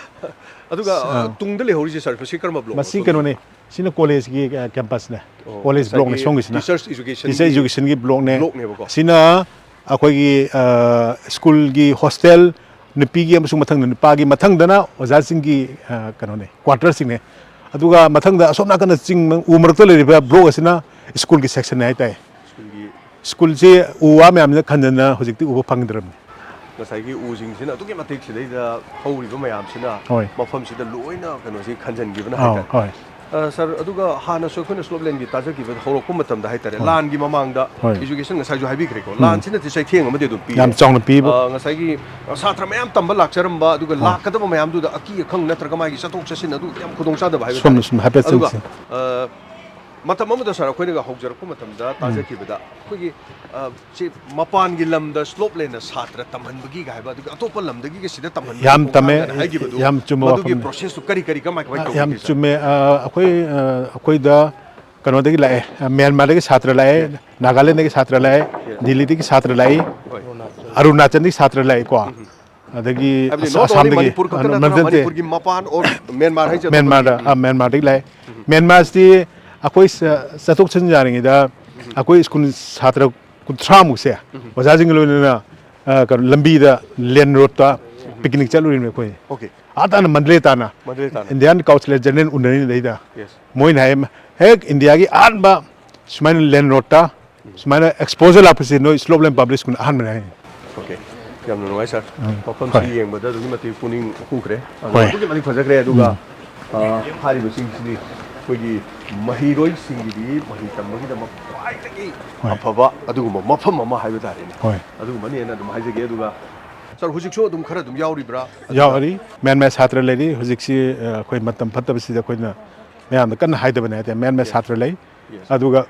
ꯑꯗꯨꯒ, ꯑ, ꯑ꯫ ꯇꯨꯡꯗ ꯂꯩꯍꯧꯔꯤꯁꯦ, sir, ꯃꯁꯤ ꯀꯔꯝꯕ blockꯅꯣ? ꯃꯁꯤ ꯁꯣꯝꯒꯤ? ꯀꯩꯅꯣꯅꯦ, ꯁꯤꯅ collegeꯀꯤ, ꯑ, campusꯅꯦ꯫ ꯑꯣ, college ꯉꯁꯥꯏꯒꯤ blockꯅꯦ ꯁꯣꯝꯒꯤꯁꯤꯅ꯫ Teachers educationꯒꯤ teacher educationꯒꯤ blockꯅꯦ꯫ Blockꯅꯦꯕꯀꯣ꯫ ꯁꯤꯅ ꯑꯩꯈꯣꯏꯒꯤ ꯁ꯭ꯀꯨꯜꯒꯤ ꯍꯣꯁꯇꯦꯜ, ꯅꯨꯄꯤꯒꯤ ꯑꯃꯁꯨꯡ ꯃꯊꯪꯗ ꯅꯨꯄꯥꯒꯤ, ꯃꯊꯪꯗꯅ ꯑꯣꯖꯥꯁꯤꯡꯒꯤ ꯀꯩꯅꯣꯅꯦ, ꯀ꯭ꯋꯥꯇꯔꯁꯤꯡꯅꯦ꯫ ꯑꯗꯨꯒ ꯃꯊꯪꯗ ꯑꯁꯣꯝ ꯅꯥꯀꯟꯗ ꯆꯤꯡ ꯎ ꯃꯔꯛꯇ ꯂꯩꯔꯤꯕ ꯕ꯭ꯂꯣꯛ ꯑꯁꯤꯅ ꯁ꯭ꯀꯨꯜꯒꯤ ꯁꯦꯛꯁꯟꯅꯦ ꯍꯥꯏꯇꯥꯔꯦ꯫ ꯁ꯭ꯀꯨꯜꯒꯤ ꯁ꯭ꯀꯨꯜꯁꯤ ꯎ ꯋꯥ ꯃꯌꯥꯝꯁꯤꯅ ꯈꯟꯖꯟꯗꯅ ꯍꯧꯖꯤꯛꯇꯤ ꯎꯕ ꯐꯪꯗ꯭ꯔꯕꯅꯤ꯫ ꯉꯁꯥꯏꯒꯤ ꯎꯁꯤꯡꯁꯤꯅ ꯑꯗꯨꯛꯀꯤ ꯃꯇꯤꯛ ꯁꯤꯗꯩꯗ ꯍꯧꯔꯤꯕ ꯃꯌꯥꯝꯁꯤꯅ ꯍꯣꯏ꯫ ꯃꯐꯝꯁꯤꯗ ꯂꯣꯏꯅ ꯀꯩꯅꯣꯁꯤ ꯈꯟꯖꯟꯈꯤꯕꯅ ꯑꯧ, ꯍꯥꯏꯇꯥꯔꯦ꯫ ꯍꯣꯏ꯫ ꯑ, ꯁꯥꯔ, ꯑꯗꯨꯒ ꯍꯥꯟꯅꯁꯨ ꯑꯩꯈꯣꯏꯅ ꯁ꯭ꯂꯣꯞꯂꯦꯟꯒꯤ ꯇꯥꯖꯈꯤꯕꯗ ꯍꯧꯔꯛꯄ ꯃꯇꯝꯗ ꯍꯥꯏꯇꯥꯔꯦ, ꯍꯣꯏ꯫ ꯂꯥꯟꯒꯤ ꯃꯃꯥꯡꯗ ꯍꯣꯏ꯫ ꯏꯖꯨꯀꯦꯁꯟ ꯉꯁꯥꯏꯁꯨ ꯍꯥꯏꯕꯤꯈ꯭ꯔꯦꯀꯣ, ꯎꯝ꯫ ꯂꯥꯟꯁꯤꯅꯗꯤ ꯆꯩꯊꯦꯡ ꯑꯃꯗꯤ ꯑꯗꯨꯝ ꯄꯤꯔꯦ꯫ ꯌꯥꯝ ꯆꯥꯎꯅ ꯄꯤꯕ꯫ ꯑ, ꯉꯁꯥꯏꯒꯤ, ꯑ, ꯁꯥꯇ꯭ꯔ ꯃꯌꯥꯝ ꯇꯝꯕ ꯂꯥꯛꯆꯔꯝꯕ, ꯑꯗꯨꯒ ꯍꯣꯏ꯫ ꯂꯥꯛꯀꯗꯕ ꯃꯌꯥꯝꯗꯨꯗ ꯑꯀꯤ ꯑꯈꯪ ꯅꯠꯇ꯭ꯔꯒ ꯃꯥꯒꯤ ꯆꯠꯊꯣꯛ ꯆꯠꯁꯤꯟ ꯑꯗꯨ ꯌꯥꯝ ꯈꯨꯗꯣꯡꯆꯥꯗꯕ ꯍꯥꯏꯕ ꯁꯣꯝꯅ ꯇꯥꯔꯦ꯫ ꯁꯨꯝ ꯍꯥꯏꯐꯦꯠ ꯑꯗꯨꯒ, ꯆꯪꯁꯤ꯫ ꯑ, ꯃꯇꯝ ꯑꯃꯗ ꯁꯥꯔ ꯑꯩꯈꯣꯏꯅꯒ ꯍꯧꯖꯔꯛꯄ ꯃꯇꯝꯗ ꯎꯝ꯫ ꯇꯥꯖꯈꯤꯕꯗ ꯑꯩꯈꯣꯏꯒꯤ, ꯑ, ꯁꯤ ꯃꯄꯥꯟꯒꯤ ꯂꯝꯗ ꯁ꯭ꯂꯣꯞꯂꯦꯟꯗ ꯁꯥꯇ꯭ꯔ ꯇꯝꯍꯟꯕꯒꯤ ꯀꯥꯏ ꯍꯥꯏꯕ, ꯑꯗꯨꯒ ꯑꯇꯣꯞꯄ ꯂꯝꯗꯒꯤꯒ ꯁꯤꯗ ꯇꯝꯍꯟꯕꯒꯤ ꯌꯥꯝ ꯇꯝꯃꯦ, ꯈꯣꯡꯊꯥꯡꯒꯅ ꯍꯥꯏꯈꯤꯕꯗꯨ, ꯌꯥꯝ ꯆꯨꯝꯕ ꯃꯗꯨꯒꯤ ꯋꯥꯐꯝꯅꯤ꯫ ꯄ꯭ꯔꯣꯁꯦꯁꯇꯨ ꯀꯔꯤ ꯀꯔꯤ ꯀꯃꯥꯏ ꯀꯃꯥꯏ ꯑ, ꯌꯥꯝ ꯇꯧꯒꯦ, ꯁꯥꯔ? ꯆꯨꯝꯃꯦ꯫ ꯑ, ꯑꯩꯈꯣꯏ, ꯑ, ꯑꯩꯈꯣꯏꯗ ꯀꯩꯅꯣꯗꯒꯤ ꯂꯥꯛꯑꯦ, ꯑ, ꯃ꯭ꯌꯥꯟꯃꯥꯔꯗꯒꯤ ꯁꯥꯇ꯭ꯔ ꯂꯥꯛꯑꯦ, ꯌꯦꯁ꯫ ꯅꯥꯒꯥꯂꯦꯟꯗꯒꯤ ꯁꯥꯇ꯭ꯔ ꯂꯥꯛꯏ, ꯌꯦꯁ꯫ ꯗꯤꯜꯂꯤꯗꯒꯤ ꯁꯥꯇ꯭ꯔ ꯂꯥꯛꯏ, ꯍꯣꯏ꯫ ꯑꯔꯨꯅꯥꯆꯜꯗꯒꯤ ꯁꯥꯇ꯭ꯔ ꯂꯥꯛꯏꯀꯣ꯫ ꯎꯝ꯫ ꯑꯗꯒꯤ ꯍꯥꯏꯕꯗꯤ ꯑꯁ-, not only ꯑꯁꯥꯝꯗꯒꯤ, ꯃꯅꯤꯄꯨꯔ ꯈꯛꯇ ꯑ, ꯅꯠꯇꯅ ꯅꯠꯇꯦ꯫ ꯃꯅꯤꯄꯨꯔꯒꯤ ꯃꯄꯥꯟ or ꯃ꯭ꯌꯥꯟꯃꯥꯔ ꯍꯥꯏꯁꯦ ꯃ꯭ꯌꯥꯟꯃꯥꯔꯗ, ꯑꯇꯣꯞꯄꯒꯤ, ꯑ, ꯎꯝ꯫ ꯃ꯭ꯌꯥꯟꯃꯥꯔꯗꯒꯤ ꯂꯥꯛꯑꯦ꯫ ꯎꯝ꯫ ꯃ꯭ꯌꯥꯟꯃꯥꯔꯁꯤ ꯑꯩꯈꯣꯏ ꯆ-, ꯆꯠꯊꯣꯛ ꯆꯠꯁꯤꯟ ꯌꯥꯔꯤꯉꯩꯗ ꯎꯝ꯫ ꯑꯩꯈꯣꯏ ꯁ꯭ꯀꯨꯜ ꯁꯥꯇ꯭ꯔ ꯀꯨꯟꯊ꯭ꯔꯥꯃꯨꯛꯁꯦ ꯎꯝ꯫ ꯑꯣꯖꯥꯁꯤꯡꯒ ꯂꯣꯏꯅꯅ, ꯑ, ꯀꯩꯅꯣ, ꯂꯝꯕꯤꯗ ꯂꯦꯟ ꯔꯣꯗꯇ ꯎꯝ꯫ ꯄꯤꯛꯅꯤꯛ ꯆꯠꯂꯨꯔꯤꯅꯦ ꯑꯩꯈꯣꯏ꯫ ꯑꯣꯀꯦ꯫ ꯑꯥ ꯇꯥꯅ ꯃꯟꯗꯂꯦ ꯇꯥꯅ ꯃꯟꯗꯂꯦ ꯇꯥꯅ꯫ ꯏꯟꯗꯤꯌꯥꯟ ꯀꯥꯎꯟꯁꯤꯜ ꯖꯦꯅꯔꯦꯜ ꯎꯅꯔꯤꯉꯩꯗ ꯌꯦꯁ꯫ ꯃꯣꯏꯅ ꯍꯥꯏ, ꯍꯦꯛ ꯏꯟꯗꯤꯌꯥꯒꯤ ꯑꯍꯥꯟꯕ ꯁꯨꯃꯥꯏꯅ ꯂꯦꯟ ꯔꯣꯗꯇ ꯎꯝ꯫ ꯁꯨꯃꯥꯏꯅ ꯑꯦꯛꯁꯄꯣꯖꯔ ꯂꯥꯛꯄꯁꯦ ꯅꯣꯏ ꯁ꯭ꯂꯣꯞꯂꯦꯟ ꯄꯕ꯭ꯂꯤꯛ ꯁ꯭ꯀꯨꯜ ꯑꯍꯥꯟꯕꯅꯦ ꯍꯥꯏꯅꯤ꯫ ꯑꯣꯀꯦ꯫ ꯌꯥꯝꯅ ꯅꯨꯡꯉꯥꯏ, ꯁꯥꯔ꯫ ꯎꯝ, ꯃꯐꯝꯁꯤ ꯍꯣꯏ꯫ ꯌꯦꯡꯕꯗ ꯑꯗꯨꯛꯀꯤ ꯃꯇꯤꯛ ꯄꯨꯛꯅꯤꯡ ꯍꯨꯈ꯭ꯔꯦ꯫ ꯑꯗꯨꯒ ꯍꯣꯏ꯫ ꯑꯗꯨꯛꯀꯤ ꯃꯇꯤꯛ ꯐꯖꯈ꯭ꯔꯦ꯫ ꯑꯗꯨꯒ, ꯎꯝ꯫ ꯑ, ꯍꯥꯏꯔꯤꯕꯁꯤꯡꯁꯤꯗꯤ ꯑꯩꯈꯣꯏꯒꯤ ꯃꯍꯩꯔꯣꯏꯁꯤꯡꯒꯤꯗꯤ ꯃꯍꯩ ꯇꯝꯕꯒꯤꯗꯃꯛ ꯈ꯭ꯋꯥꯏꯗꯒꯤ ꯍꯣꯏ꯫ ꯑꯐꯕ ꯑꯗꯨꯒꯨꯝꯕ ꯃꯐꯝ ꯑꯃ ꯍꯥꯏꯕ ꯇꯥꯔꯦꯅꯦ꯫ ꯍꯣꯏ꯫ ꯑꯗꯨꯒꯨꯝꯕꯅꯦꯅ ꯑꯗꯨꯝ ꯍꯥꯏꯖꯒꯦ꯫ ꯑꯗꯨꯒ, ꯁꯥꯔ, ꯍꯧꯖꯤꯛꯁꯨ ꯑꯗꯨꯝ ꯈꯔ ꯑꯗꯨꯝ ꯌꯥꯎꯔꯤꯕ꯭ꯔꯥ? ꯑꯗꯨꯒ ꯌꯥꯎꯔꯤ꯫ ꯃ꯭ꯌꯥꯟꯃꯥꯔ ꯁꯥꯇ꯭ꯔ ꯂꯩꯔꯤ꯫ ꯍꯧꯖꯤꯛꯁꯤ, ꯑ, ꯑꯩꯈꯣꯏ ꯃꯇꯝ ꯐꯠꯇꯕꯁꯤꯗ ꯑꯩꯈꯣꯏꯅ ꯃꯌꯥꯝꯗ ꯀꯟꯅ ꯍꯥꯏꯗꯕꯅꯦ ꯍꯥꯏꯇꯥꯔꯦ꯫ Myanmar yes. ꯁꯥꯇ꯭ꯔ ꯂꯩ꯫ ꯌꯦꯁ꯫ ꯑꯗꯨꯒ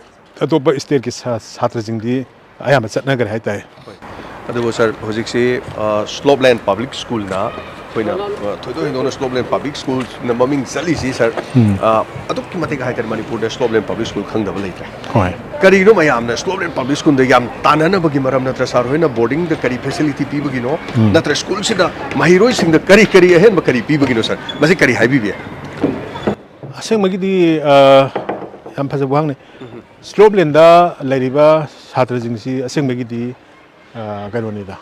ꯑꯇꯣꯞꯄ ꯁ꯭ꯇꯦꯠꯀꯤ ꯁꯥ-, ꯁꯥꯇ꯭ꯔꯁꯤꯡꯗꯤ ꯑꯌꯥꯝꯕ ꯆꯠꯅꯈ꯭ꯔꯦ ꯍꯥꯏꯇꯥꯔꯦ꯫ ꯍꯣꯏ꯫ ꯑꯗꯨꯕꯨ ꯁꯥꯔ, ꯍꯧꯖꯤꯛꯁꯤ, ꯑ, ꯁ꯭ꯂꯣꯞꯂꯦꯟ ꯄꯕ꯭ꯂꯤꯛ ꯁ꯭ꯀꯨꯜꯅ ꯑꯩꯈꯣꯏꯅ, ꯑ, ꯊꯣꯏꯗꯣꯛ ꯍꯦꯟꯗꯣꯛꯅ ꯁ꯭ꯂꯣꯞꯂꯦꯟ ꯄꯕ꯭ꯂꯤꯛ ꯁ꯭ꯀꯨꯜꯅ ꯃꯃꯤꯡ ꯆꯠꯂꯤꯁꯤ, ꯁꯥꯔ, ꯎꯝ꯫ ꯑ, ꯑꯗꯨꯛꯀꯤ ꯃꯇꯤꯛ ꯍꯥꯏꯇꯥꯔꯦ, ꯃꯅꯤꯄꯨꯔꯗ ꯁ꯭ꯂꯣꯞꯂꯦꯟ ꯄꯕ꯭ꯂꯤꯛ ꯁ꯭ꯀꯨꯜ ꯈꯪꯗꯕ ꯂꯩꯇ꯭ꯔꯦ꯫ ꯍꯣꯏ꯫ ꯀꯔꯤꯒꯤꯅꯣ ꯃꯌꯥꯝꯅ ꯁ꯭ꯂꯣꯞꯂꯦꯟ ꯄꯕ꯭ꯂꯤꯛ ꯁ꯭ꯀꯨꯜꯗ ꯌꯥꯝ ꯇꯥꯟꯅꯅꯕꯒꯤ ꯃꯔꯝ? ꯅꯠꯇ꯭ꯔ ꯁꯥꯔ ꯍꯣꯏꯅ ꯕꯣꯔꯗꯤꯡꯗ ꯀꯔꯤ ꯐꯦꯁꯤꯂꯤꯇꯤ ꯄꯤꯕꯒꯤꯅꯣ? ꯎꯝ꯫ ꯅꯠꯇ꯭ꯔ ꯁ꯭ꯀꯨꯜꯁꯤꯗ ꯃꯍꯩꯔꯣꯏꯁꯤꯡꯗ ꯀꯔꯤ ꯀꯔꯤ ꯑꯍꯦꯟꯕ ꯀꯔꯤ ꯄꯤꯕꯒꯤꯅꯣ, ꯁꯥꯔ? ꯃꯁꯤ ꯀꯔꯤ ꯍꯥꯏꯕꯤꯕ ꯌꯥꯏ? ꯑꯁꯦꯡꯕꯒꯤꯗꯤ, ꯑ, ꯌꯥꯝ ꯐꯖꯕ ꯋꯥꯍꯪꯅꯤ꯫ ꯎꯝ꯫ ꯁ꯭ꯂꯣꯞꯂꯦꯟꯗ ꯂꯩꯔꯤꯕ ꯁꯥꯇ꯭ꯔꯁꯤꯡꯁꯤ ꯑꯁꯦꯡꯕꯒꯤꯗꯤ ꯑ, ꯀꯩꯅꯣꯅꯤꯗ,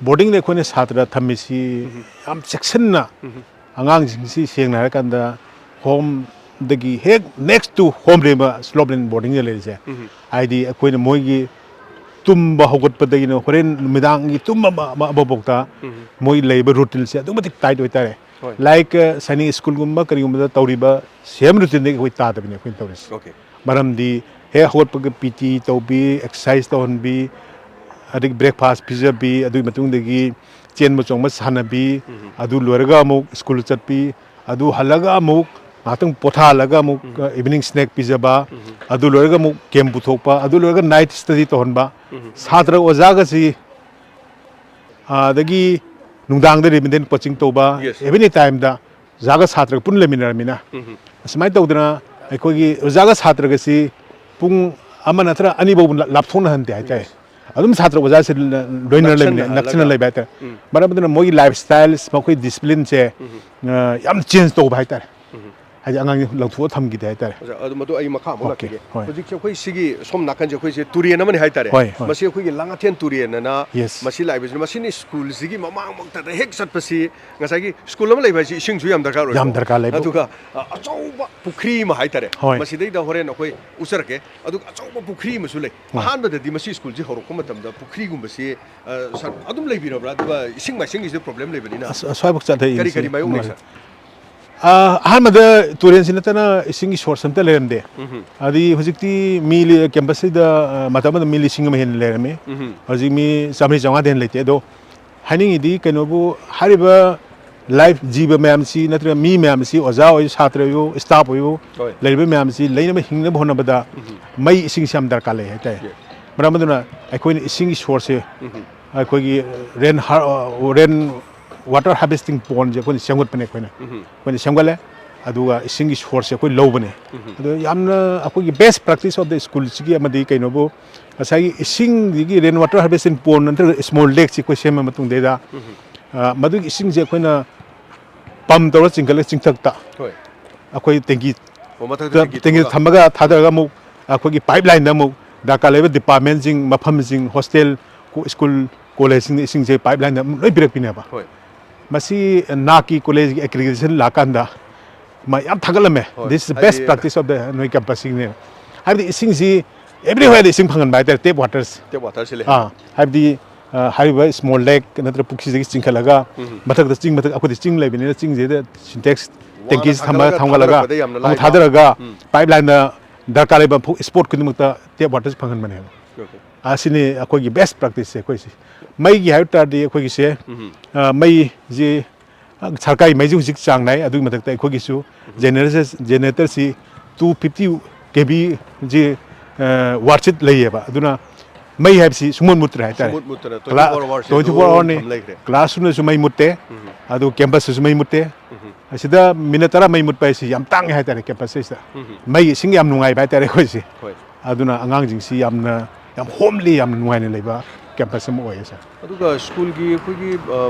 ꯕꯣꯔꯗꯤꯡꯗ ꯑꯩꯈꯣꯏꯅ ꯁꯥꯇ꯭ꯔ ꯊꯝꯃꯤꯁꯤ ꯌꯥꯝ ꯆꯦꯛꯁꯤꯟꯅ, ꯑꯉꯥꯡꯁꯤꯡꯁꯤ ꯁꯦꯡꯅ ꯍꯥꯏꯔꯀꯥꯟꯗ ꯍꯣꯝꯗꯒꯤ ꯍꯦꯛ next to home ꯂꯩꯕ ꯁ꯭ꯂꯣꯞ ꯂꯦꯟ ꯕꯣꯔꯗꯤꯡꯗ ꯂꯩꯔꯤꯁꯦ꯫ ꯍꯥꯏꯗꯤ ꯑꯩꯈꯣꯏꯅ ꯃꯣꯏꯒꯤ ꯇꯨꯝꯕ ꯍꯧꯒꯠꯄꯗꯒꯤꯅ ꯍꯣꯔꯦꯟ ꯅꯨꯃꯤꯗꯥꯡꯒꯤ ꯇꯨꯝꯕ ꯃ- ꯃ- ꯐꯥꯎꯕꯗ ꯃꯣꯏ ꯂꯩꯕ ꯔꯨꯇꯤꯟꯁꯦ ꯑꯗꯨꯛ ꯃꯇꯤꯛ ꯇꯥꯏꯠ ꯑꯣꯏꯇꯥꯔꯦ꯫ ꯍꯣꯏ꯫ ꯂꯥꯏꯛ ꯁꯥꯏꯅꯤꯡ ꯁ꯭ꯀꯨꯜꯒꯨꯝꯕ ꯀꯔꯤꯒꯨꯝꯕꯗ ꯇꯧꯔꯤꯕ ꯁꯦꯝ ꯔꯨꯇꯤꯟꯗꯒꯤ ꯑꯩꯈꯣꯏ ꯇꯥꯗꯕꯅꯤ ꯑꯩꯈꯣꯏꯅ ꯇꯧꯔꯤꯁꯦ꯫ ꯑꯣꯀꯦ꯫ ꯃꯔꯝꯗꯤ ꯍꯦꯛ ꯍꯧꯒꯠꯄꯒ ꯄꯤ ꯇꯤ ꯇꯧꯕꯤ, ꯑꯦꯛꯁꯔꯁꯥꯏꯁ ꯇꯧꯍꯟꯕꯤ, ꯑꯗꯒꯤ ꯕ꯭ꯔꯦꯛꯐꯥꯁ ꯄꯤꯖꯕꯤ, ꯑꯗꯨꯒꯤ ꯃꯇꯨꯡꯗꯒꯤ ꯆꯦꯟꯕ ꯆꯣꯡꯕ ꯁꯥꯟꯅꯕꯤ, ꯑꯗꯨ ꯂꯣꯏꯔꯒ ꯑꯃꯨꯛ ꯁ꯭ꯀꯨꯜ ꯆꯠꯄꯤ, ꯑꯗꯨ ꯍꯜꯂꯒ ꯑꯃꯨꯛ ꯉꯥꯏꯍꯥꯛꯇꯪ ꯄꯣꯊꯥꯍꯜꯂꯒ ꯑꯃꯨꯛ ꯏꯚꯤꯅꯤꯡ ꯁ꯭ꯅꯦꯛ ꯄꯤꯖꯕ, ꯑꯗꯨ ꯂꯣꯏꯔꯒ ꯑꯃꯨꯛ ꯒꯦꯝ ꯄꯨꯊꯣꯛꯄ, ꯑꯗꯨ ꯂꯣꯏꯔꯒ ꯅꯥꯏꯠ ꯁ꯭ꯇꯗꯤ ꯇꯧꯍꯟꯕ, ꯁꯥꯇ꯭ꯔ ꯑꯣꯖꯥꯒꯁꯤ ꯑꯗꯒꯤ ꯅꯨꯡꯗꯥꯡꯗ ꯔꯤꯃꯤꯗꯦꯟ ꯀꯣꯆꯤꯡ ꯇꯧꯕ, Yes. ꯑꯦꯚ꯭ꯔꯤ ꯇꯥꯏꯝꯗ ꯑꯣꯖꯥꯒ ꯁꯥꯇ꯭ꯔꯒ ꯄꯨꯟꯅ ꯂꯩꯃꯤꯟꯅꯔꯃꯤꯅ, ꯑꯁꯨꯃꯥꯏꯅ ꯇꯧꯗꯅ ꯑꯩꯈꯣꯏꯒꯤ ꯑꯣꯖꯥꯒ ꯁꯥꯇ꯭ꯔꯒꯁꯤ ꯄꯨꯡ ꯑꯃ ꯅꯠꯇ꯭ꯔ ꯑꯅꯤ ꯐꯥꯎꯕ ꯂꯥꯞꯊꯣꯛꯅꯍꯟꯗꯦ ꯍꯥꯏꯇꯥꯔꯦ꯫ ꯑꯗꯨꯝ ꯁꯥꯇ꯭ꯔ ꯑꯣꯖꯥꯁꯦ ꯂꯣꯏꯅꯔ ꯂꯩꯃꯤꯟꯅꯩ, ꯅꯛꯁꯟꯅꯍꯜꯂꯒ꯫ ꯅꯛꯁꯤꯟꯅ ꯂꯩꯕ ꯍꯥꯏꯇꯥꯔꯦ꯫ ꯃꯔꯝ ꯑꯗꯨꯅ ꯃꯣꯏꯒꯤ ꯂꯥꯏꯐ ꯁ꯭ꯇꯥꯏꯜ, ꯃꯈꯣꯏ ꯗꯤꯁꯤꯄ꯭ꯂꯤꯟꯁꯦ ꯌꯥꯝ ꯆꯦꯟꯖ ꯇꯧꯕ ꯍꯥꯏꯇꯥꯔꯦ꯫ ꯍꯥꯏꯗꯤ ꯑꯉꯥꯡꯁꯦ ꯂꯧꯊꯣꯛꯑ ꯊꯝꯈꯤꯗꯦ ꯍꯥꯏꯇꯥꯔꯦ꯫ ꯑꯣꯖꯥ, ꯑꯗꯨ ꯃꯗꯨ ꯑꯩ ꯃꯈꯥ ꯑꯃꯨꯛ ꯑꯣꯀꯦ, ꯂꯥꯛꯆꯒꯦ꯫ ꯍꯣꯏ꯫ ꯍꯧꯖꯤꯛꯁꯦ ꯑꯩꯈꯣꯏ ꯁꯤꯒꯤ ꯁꯣꯝ ꯅꯥꯀꯟꯁꯦ ꯑꯩꯈꯣꯏꯁꯦ ꯇꯨꯔꯦꯟ ꯑꯃꯅꯤ ꯍꯥꯏꯇꯥꯔꯦ꯫ ꯍꯣꯏ, ꯍꯣꯏ꯫ ꯃꯁꯤ ꯑꯩꯈꯣꯏꯒꯤ ꯂꯥꯡꯉꯊꯦꯜ ꯇꯨꯔꯦꯟ ꯑꯅ Yes. ꯃꯁꯤ ꯂꯥꯛꯏꯕꯁꯤꯅ, ꯃꯁꯤꯅ ꯁ꯭ꯀꯨꯜꯁꯤꯒꯤ ꯃꯃꯥꯡꯃꯛꯇꯗ ꯍꯦꯛ ꯆꯠꯄꯁꯤ ꯉꯁꯥꯏꯒꯤ ꯁ꯭ꯀꯨꯜ ꯑꯃ ꯂꯩꯕ ꯍꯥꯏꯁꯤ ꯏꯁꯤꯡꯁꯨ ꯌꯥꯝ ꯗꯔꯀꯥꯔ ꯑꯣꯏꯀꯣ꯫ ꯌꯥꯝ ꯗꯔꯀꯥꯔ ꯂꯩ꯫ ꯑꯗꯨꯒ ꯑ, ꯑꯆꯧꯕ ꯄꯨꯈ꯭ꯔꯤ ꯑꯃ ꯍꯥꯏꯇꯥꯔꯦ꯫ ꯍꯣꯏ꯫ ꯃꯁꯤꯗꯩꯗ ꯍꯣꯔꯦꯟ ꯑꯩꯈꯣꯏ ꯎꯠꯆꯔꯛꯀꯦ꯫ ꯑꯗꯨꯒ ꯑꯆꯧꯕ ꯄꯨꯈ꯭ꯔꯤ ꯑꯃꯁꯨ ꯂꯩ꯫ ꯍꯣꯏ꯫ ꯑꯍꯥꯟꯕꯗꯗꯤ ꯃꯁꯤ ꯁ꯭ꯀꯨꯜꯁꯤ ꯍꯧꯔꯛꯄ ꯃꯇꯝꯗ ꯄꯨꯈ꯭ꯔꯤꯒꯨꯝꯕꯁꯤ ꯑ, ꯁꯥꯔ, ꯑꯗꯨꯝ ꯂꯩꯕꯤꯔꯕ꯭ꯔꯥ? ꯑꯗꯨꯒ ꯏꯁꯤꯡ ꯃꯥꯏꯁꯤꯡꯒꯤꯁꯨ ꯄ꯭ꯔꯣꯕ꯭ꯂꯦꯝ ꯂꯩꯕꯅꯤꯅ꯫ ꯑꯁ-, ꯑꯁ꯭ꯋꯥꯏꯐꯥꯎ ꯆꯠꯊꯔꯛꯏ ꯀꯔꯤ ꯁꯤ ꯀꯔꯤ ꯃꯥꯌꯣꯛꯅꯩ, ꯃꯣꯏ꯫ ꯁꯥꯔ? ꯑ, ꯑꯍꯥꯟꯕꯗ ꯇꯨꯔꯦꯟꯁꯤ ꯅꯠꯇꯅ ꯏꯁꯤꯡꯒꯤ ꯁꯣꯔꯁ ꯑꯝꯇ ꯂꯩꯔꯝꯗꯦ꯫ ꯑꯗꯩ ꯍꯧꯖꯤꯛꯇꯤ ꯃꯤ ꯂꯤ-, ꯀꯦꯝꯄꯁꯁꯤꯗ, ꯑ, ꯃꯇꯝ ꯑꯃꯗ ꯃꯤ ꯂꯤꯁꯤꯡ ꯑꯃ ꯍꯦꯟꯅ ꯂꯩꯔꯝꯃꯤ꯫ ꯍꯧꯖꯤꯛ ꯃꯤ ꯆꯥꯝꯃꯔꯤ ꯆꯥꯝꯃꯉꯥꯗꯩ ꯍꯦꯟꯅ ꯂꯩꯇꯦ꯫ ꯑꯗꯣ ꯍꯥꯏꯅꯤꯡꯉꯤꯗꯤ ꯀꯩꯅꯣꯕꯨ, ꯍꯥꯏꯔꯤꯕ ꯂꯥꯏꯐ ꯖꯤꯕ ꯃꯌꯥꯝꯁꯤ ꯅꯠꯇ꯭ꯔꯒ ꯃꯤ ꯃꯌꯥꯝꯁꯤ, ꯑꯣꯖꯥ ꯑꯣꯏꯌꯨ, ꯁꯥꯇ꯭ꯔ ꯑꯣꯏꯌꯨ, ꯍꯣꯏ꯫ ꯂꯩꯔꯤꯕ ꯃꯌꯥꯝꯁꯤ ꯂꯩꯅꯕ ꯍꯤꯡꯅꯕ ꯍꯣꯠꯅꯕꯗ ꯃꯩ ꯏꯁꯤꯡꯁꯤ ꯌꯥꯝ ꯗꯔꯀꯥꯔ ꯂꯩ ꯍꯥꯏꯇꯥꯔꯦ꯫ ꯌꯦ꯫ ꯃꯔꯝ ꯑꯗꯨꯅ ꯑꯩꯈꯣꯏꯅ ꯏꯁꯤꯡꯒꯤ ꯁꯣꯔꯁꯁꯦ ꯑꯩꯈꯣꯏꯒꯤ ꯔꯦꯟ ꯍꯥꯔ-, ꯔꯦꯟ ꯋꯥꯇꯔ ꯍꯥꯔꯚꯦꯁꯇꯤꯡ ꯄꯣꯟꯁꯦ ꯑꯩꯈꯣꯏꯅ ꯁꯦꯝꯒꯠꯄꯅꯦ ꯑꯩꯈꯣꯏꯅ꯫ ꯑꯩꯈꯣꯏꯅ ꯁꯦꯝꯒꯠꯂꯦ꯫ ꯑꯗꯨꯒ ꯏꯁꯤꯡꯒꯤ ꯁꯣꯔꯁꯁꯦ ꯑꯩꯈꯣꯏ ꯂꯧꯕꯅꯦ꯫ ꯑꯗꯣ ꯌꯥꯝꯅ ꯑꯩꯈꯣꯏꯒꯤ best practice of the ꯁ꯭ꯀꯨꯜꯁꯤꯒꯤ ꯑꯃꯗꯤ ꯀꯩꯅꯣꯕꯨ, ꯉꯁꯥꯏꯒꯤ ꯏꯁꯤꯡꯁꯤꯒꯤ ꯔꯦꯟ ꯋꯥꯇꯔ ꯍꯥꯔꯚꯦꯁꯇꯤꯡ ꯄꯣꯟ ꯅꯠꯇ꯭ꯔꯒ ꯁ꯭ꯃꯣꯜ ꯂꯦꯛꯁꯤ ꯑꯩꯈꯣꯏ ꯁꯦꯝꯕ ꯃꯇꯨꯡꯗꯩꯗ, ꯑ, ꯃꯗꯨꯒꯤ ꯏꯁꯤꯡꯁꯦ ꯑꯩꯈꯣꯏꯅ ꯄꯝ ꯇꯧꯔ ꯆꯤꯡꯈꯠꯂꯒ ꯆꯤꯡꯊꯛꯇ ꯍꯣꯏ꯫ ꯑꯩꯈꯣꯏ ꯇꯦꯡꯀꯤ ꯑꯣ, ꯃꯊꯛꯇ ꯇꯦꯡꯀꯤ ꯇꯦꯡꯀꯤ ꯊꯝꯃꯒ꯫ ꯊꯝꯃꯒ ꯊꯥꯗꯔꯒ ꯑꯃꯨꯛ ꯑꯩꯈꯣꯏꯒꯤ ꯄꯥꯏꯞ ꯂꯥꯏꯟꯗ ꯑꯃꯨꯛ ꯗꯔꯀꯥꯔ ꯂꯩꯕ ꯗꯤꯄꯥꯔꯠꯃꯦꯟꯁꯤꯡ, ꯃꯐꯝꯁꯤꯡ, ꯍꯣꯁꯇꯦꯜ, ꯁ꯭ꯀꯨꯜ ꯀꯣꯂꯦꯖꯁꯤꯡꯗ ꯏꯁꯤꯡꯁꯦ ꯄꯥꯏꯞ ꯂꯥꯏꯟꯗ ꯂꯣꯏ ꯄꯤꯔꯛꯄꯤꯅꯦꯕ꯫ ꯍꯣꯏ꯫ ꯃꯁꯤ ꯅꯥꯛꯀꯤ ꯀꯣꯂꯦꯖꯀꯤ ꯑꯦꯀ꯭ꯔꯤꯗꯦꯁꯟ ꯂꯥꯛꯀꯥꯟꯗ ꯃꯥ ꯌꯥꯝ ꯊꯥꯒꯠꯂꯝꯃꯦ꯫ ꯍꯣꯏ, This is the best ꯍꯥꯏꯗꯤ practice of the ꯅꯣꯏ ꯀꯦꯝꯄꯁꯁꯤꯡꯅꯦ꯫ ꯍꯥꯏꯕꯗꯤ ꯏꯁꯤꯡꯁꯤ ꯑꯦꯕ꯭ꯔꯤꯋꯦꯔꯗ ꯏꯁꯤꯡ ꯐꯪꯍꯟꯕ ꯍꯥꯏꯇꯥꯔꯦ, ꯇꯦꯞ ꯋꯥꯇꯔꯁꯦ꯫ ꯇꯦꯞ ꯋꯥꯇꯔꯁꯤ ꯂꯩ꯫ ꯑꯥ, ꯍꯥꯏꯕꯗꯤ ꯑ, ꯍꯥꯏꯔꯤꯕ ꯁ꯭ꯃꯣꯜ ꯂꯦꯛ ꯅꯠꯇ꯭ꯔꯒ ꯄꯨꯈ꯭ꯔꯤꯁꯤꯗꯒꯤ ꯆꯤꯡꯈꯠꯂꯒ ꯎꯝ꯫ ꯃꯊꯛꯇ ꯆꯤꯡ ꯃꯊꯛ ꯑꯩꯈꯣꯏꯗꯤ ꯆꯤꯡ ꯂꯩꯕꯅꯤꯅ ꯆꯤꯡꯁꯤꯗ ꯁꯤꯟꯇꯦꯛꯁ ꯋꯥꯅ ꯇꯦꯡꯀꯤꯁ ꯊꯝꯃꯒ ꯊꯥꯡꯒꯠꯂꯒ ꯊꯝꯒꯠꯂꯒ ꯊꯥꯗꯔꯛꯄꯗ ꯌꯥꯝꯅ ꯑꯃꯨꯛ ꯂꯥꯏꯕ꯫ ꯊꯥꯗꯔꯒ ꯎꯝ꯫ ꯄꯥꯏꯞ ꯂꯥꯏꯟꯗ ꯗꯔꯀꯥꯔ ꯂꯩꯕ ꯃꯐꯝ ꯏꯁꯄꯣꯠ ꯈꯨꯗꯤꯡꯃꯛꯇ ꯇꯦꯞ ꯋꯥꯇꯔꯁꯤ ꯐꯪꯍꯟꯕꯅꯦꯕ꯫ Okay꯫ ꯑꯁꯤꯅꯤ ꯑꯩꯈꯣꯏꯒꯤ ꯕꯦꯁ ꯄ꯭ꯔꯥꯛꯇꯤꯁꯁꯦ ꯑꯩꯈꯣꯏꯁꯤ꯫ ꯃꯩꯒꯤ ꯍꯥꯏꯕ ꯇꯥꯔꯗꯤ ꯑꯩꯈꯣꯏꯒꯤꯁꯦ ꯎꯝ꯫ ꯑ, ꯃꯩꯁꯤ ꯑ, ꯁꯔꯀꯥꯔꯒꯤ ꯃꯩꯁꯤ ꯍꯧꯖꯤꯛ ꯆꯥꯡ ꯅꯥꯏ꯫ ꯑꯗꯨꯒꯤ ꯃꯊꯛꯇ ꯑꯩꯈꯣꯏꯒꯤꯁꯨ ꯖꯦꯅꯦꯔꯦꯇꯔ ꯖꯦꯅꯦꯔꯦꯇꯔꯁꯤ ꯇꯨ ꯐꯤꯐꯇꯤ ꯀꯦ ꯕꯤ ꯖꯤ ꯋꯥꯠꯁꯤ ꯂꯩꯌꯦꯕ꯫ ꯑꯗꯨꯅ ꯃꯩ ꯍꯥꯏꯕꯁꯤ ꯁꯨꯡꯃꯨꯠ ꯃꯨꯠꯇ꯭ꯔꯦ ꯍꯥꯏꯇꯥꯔꯦ꯫ ꯁꯨꯡꯃꯨꯠ ꯃꯨꯠꯇꯅ ꯀ꯭ꯂꯥ- twenty four hours twenty four hour ꯅꯤ꯫ ꯑꯗꯨꯝ ꯂꯩꯈ꯭ꯔꯦ꯫ ꯀ꯭ꯂꯥꯁꯔꯨꯝꯗꯁꯨ ꯃꯩ ꯃꯨꯠꯇꯦ꯫ ꯎꯝ꯫ ꯑꯗꯨ ꯀꯦꯝꯄꯁꯇꯁꯨ ꯃꯩ ꯃꯨꯠꯇꯦ꯫ ꯎꯝ꯫ ꯑꯁꯤꯗ ꯃꯤꯅꯤꯠ ꯇꯔꯥ ꯃꯩ ꯃꯨꯠꯄ ꯍꯥꯏꯁꯤ ꯌꯥꯝ ꯇꯥꯡꯉꯦ ꯍꯥꯏꯇꯥꯔꯦ ꯀꯦꯝꯄꯁꯁꯤꯗ꯫ ꯎꯝ꯫ ꯃꯩ ꯏꯁꯤꯡ ꯌꯥꯝ ꯅꯨꯡꯉꯥꯏꯕ ꯍꯥꯏꯇꯥꯔꯦ ꯑꯩꯈꯣꯏꯁꯦ꯫ ꯍꯣꯏ꯫ ꯑꯗꯨꯅ ꯑꯉꯥꯡꯁꯤꯡꯁꯤ ꯌꯥꯝꯅ ꯌꯥꯝ ꯍꯣꯝꯂꯤ, ꯌꯥꯝꯅ ꯅꯨꯡꯉꯥꯏꯅ ꯂꯩꯕ ꯀꯦꯝꯄꯁ ꯑꯃ ꯑꯣꯏꯌꯦ ꯁꯥꯔ꯫ ꯑꯗꯨꯒ ꯁ꯭ꯀꯨꯜꯒꯤ ꯑꯩꯈꯣꯏꯒꯤ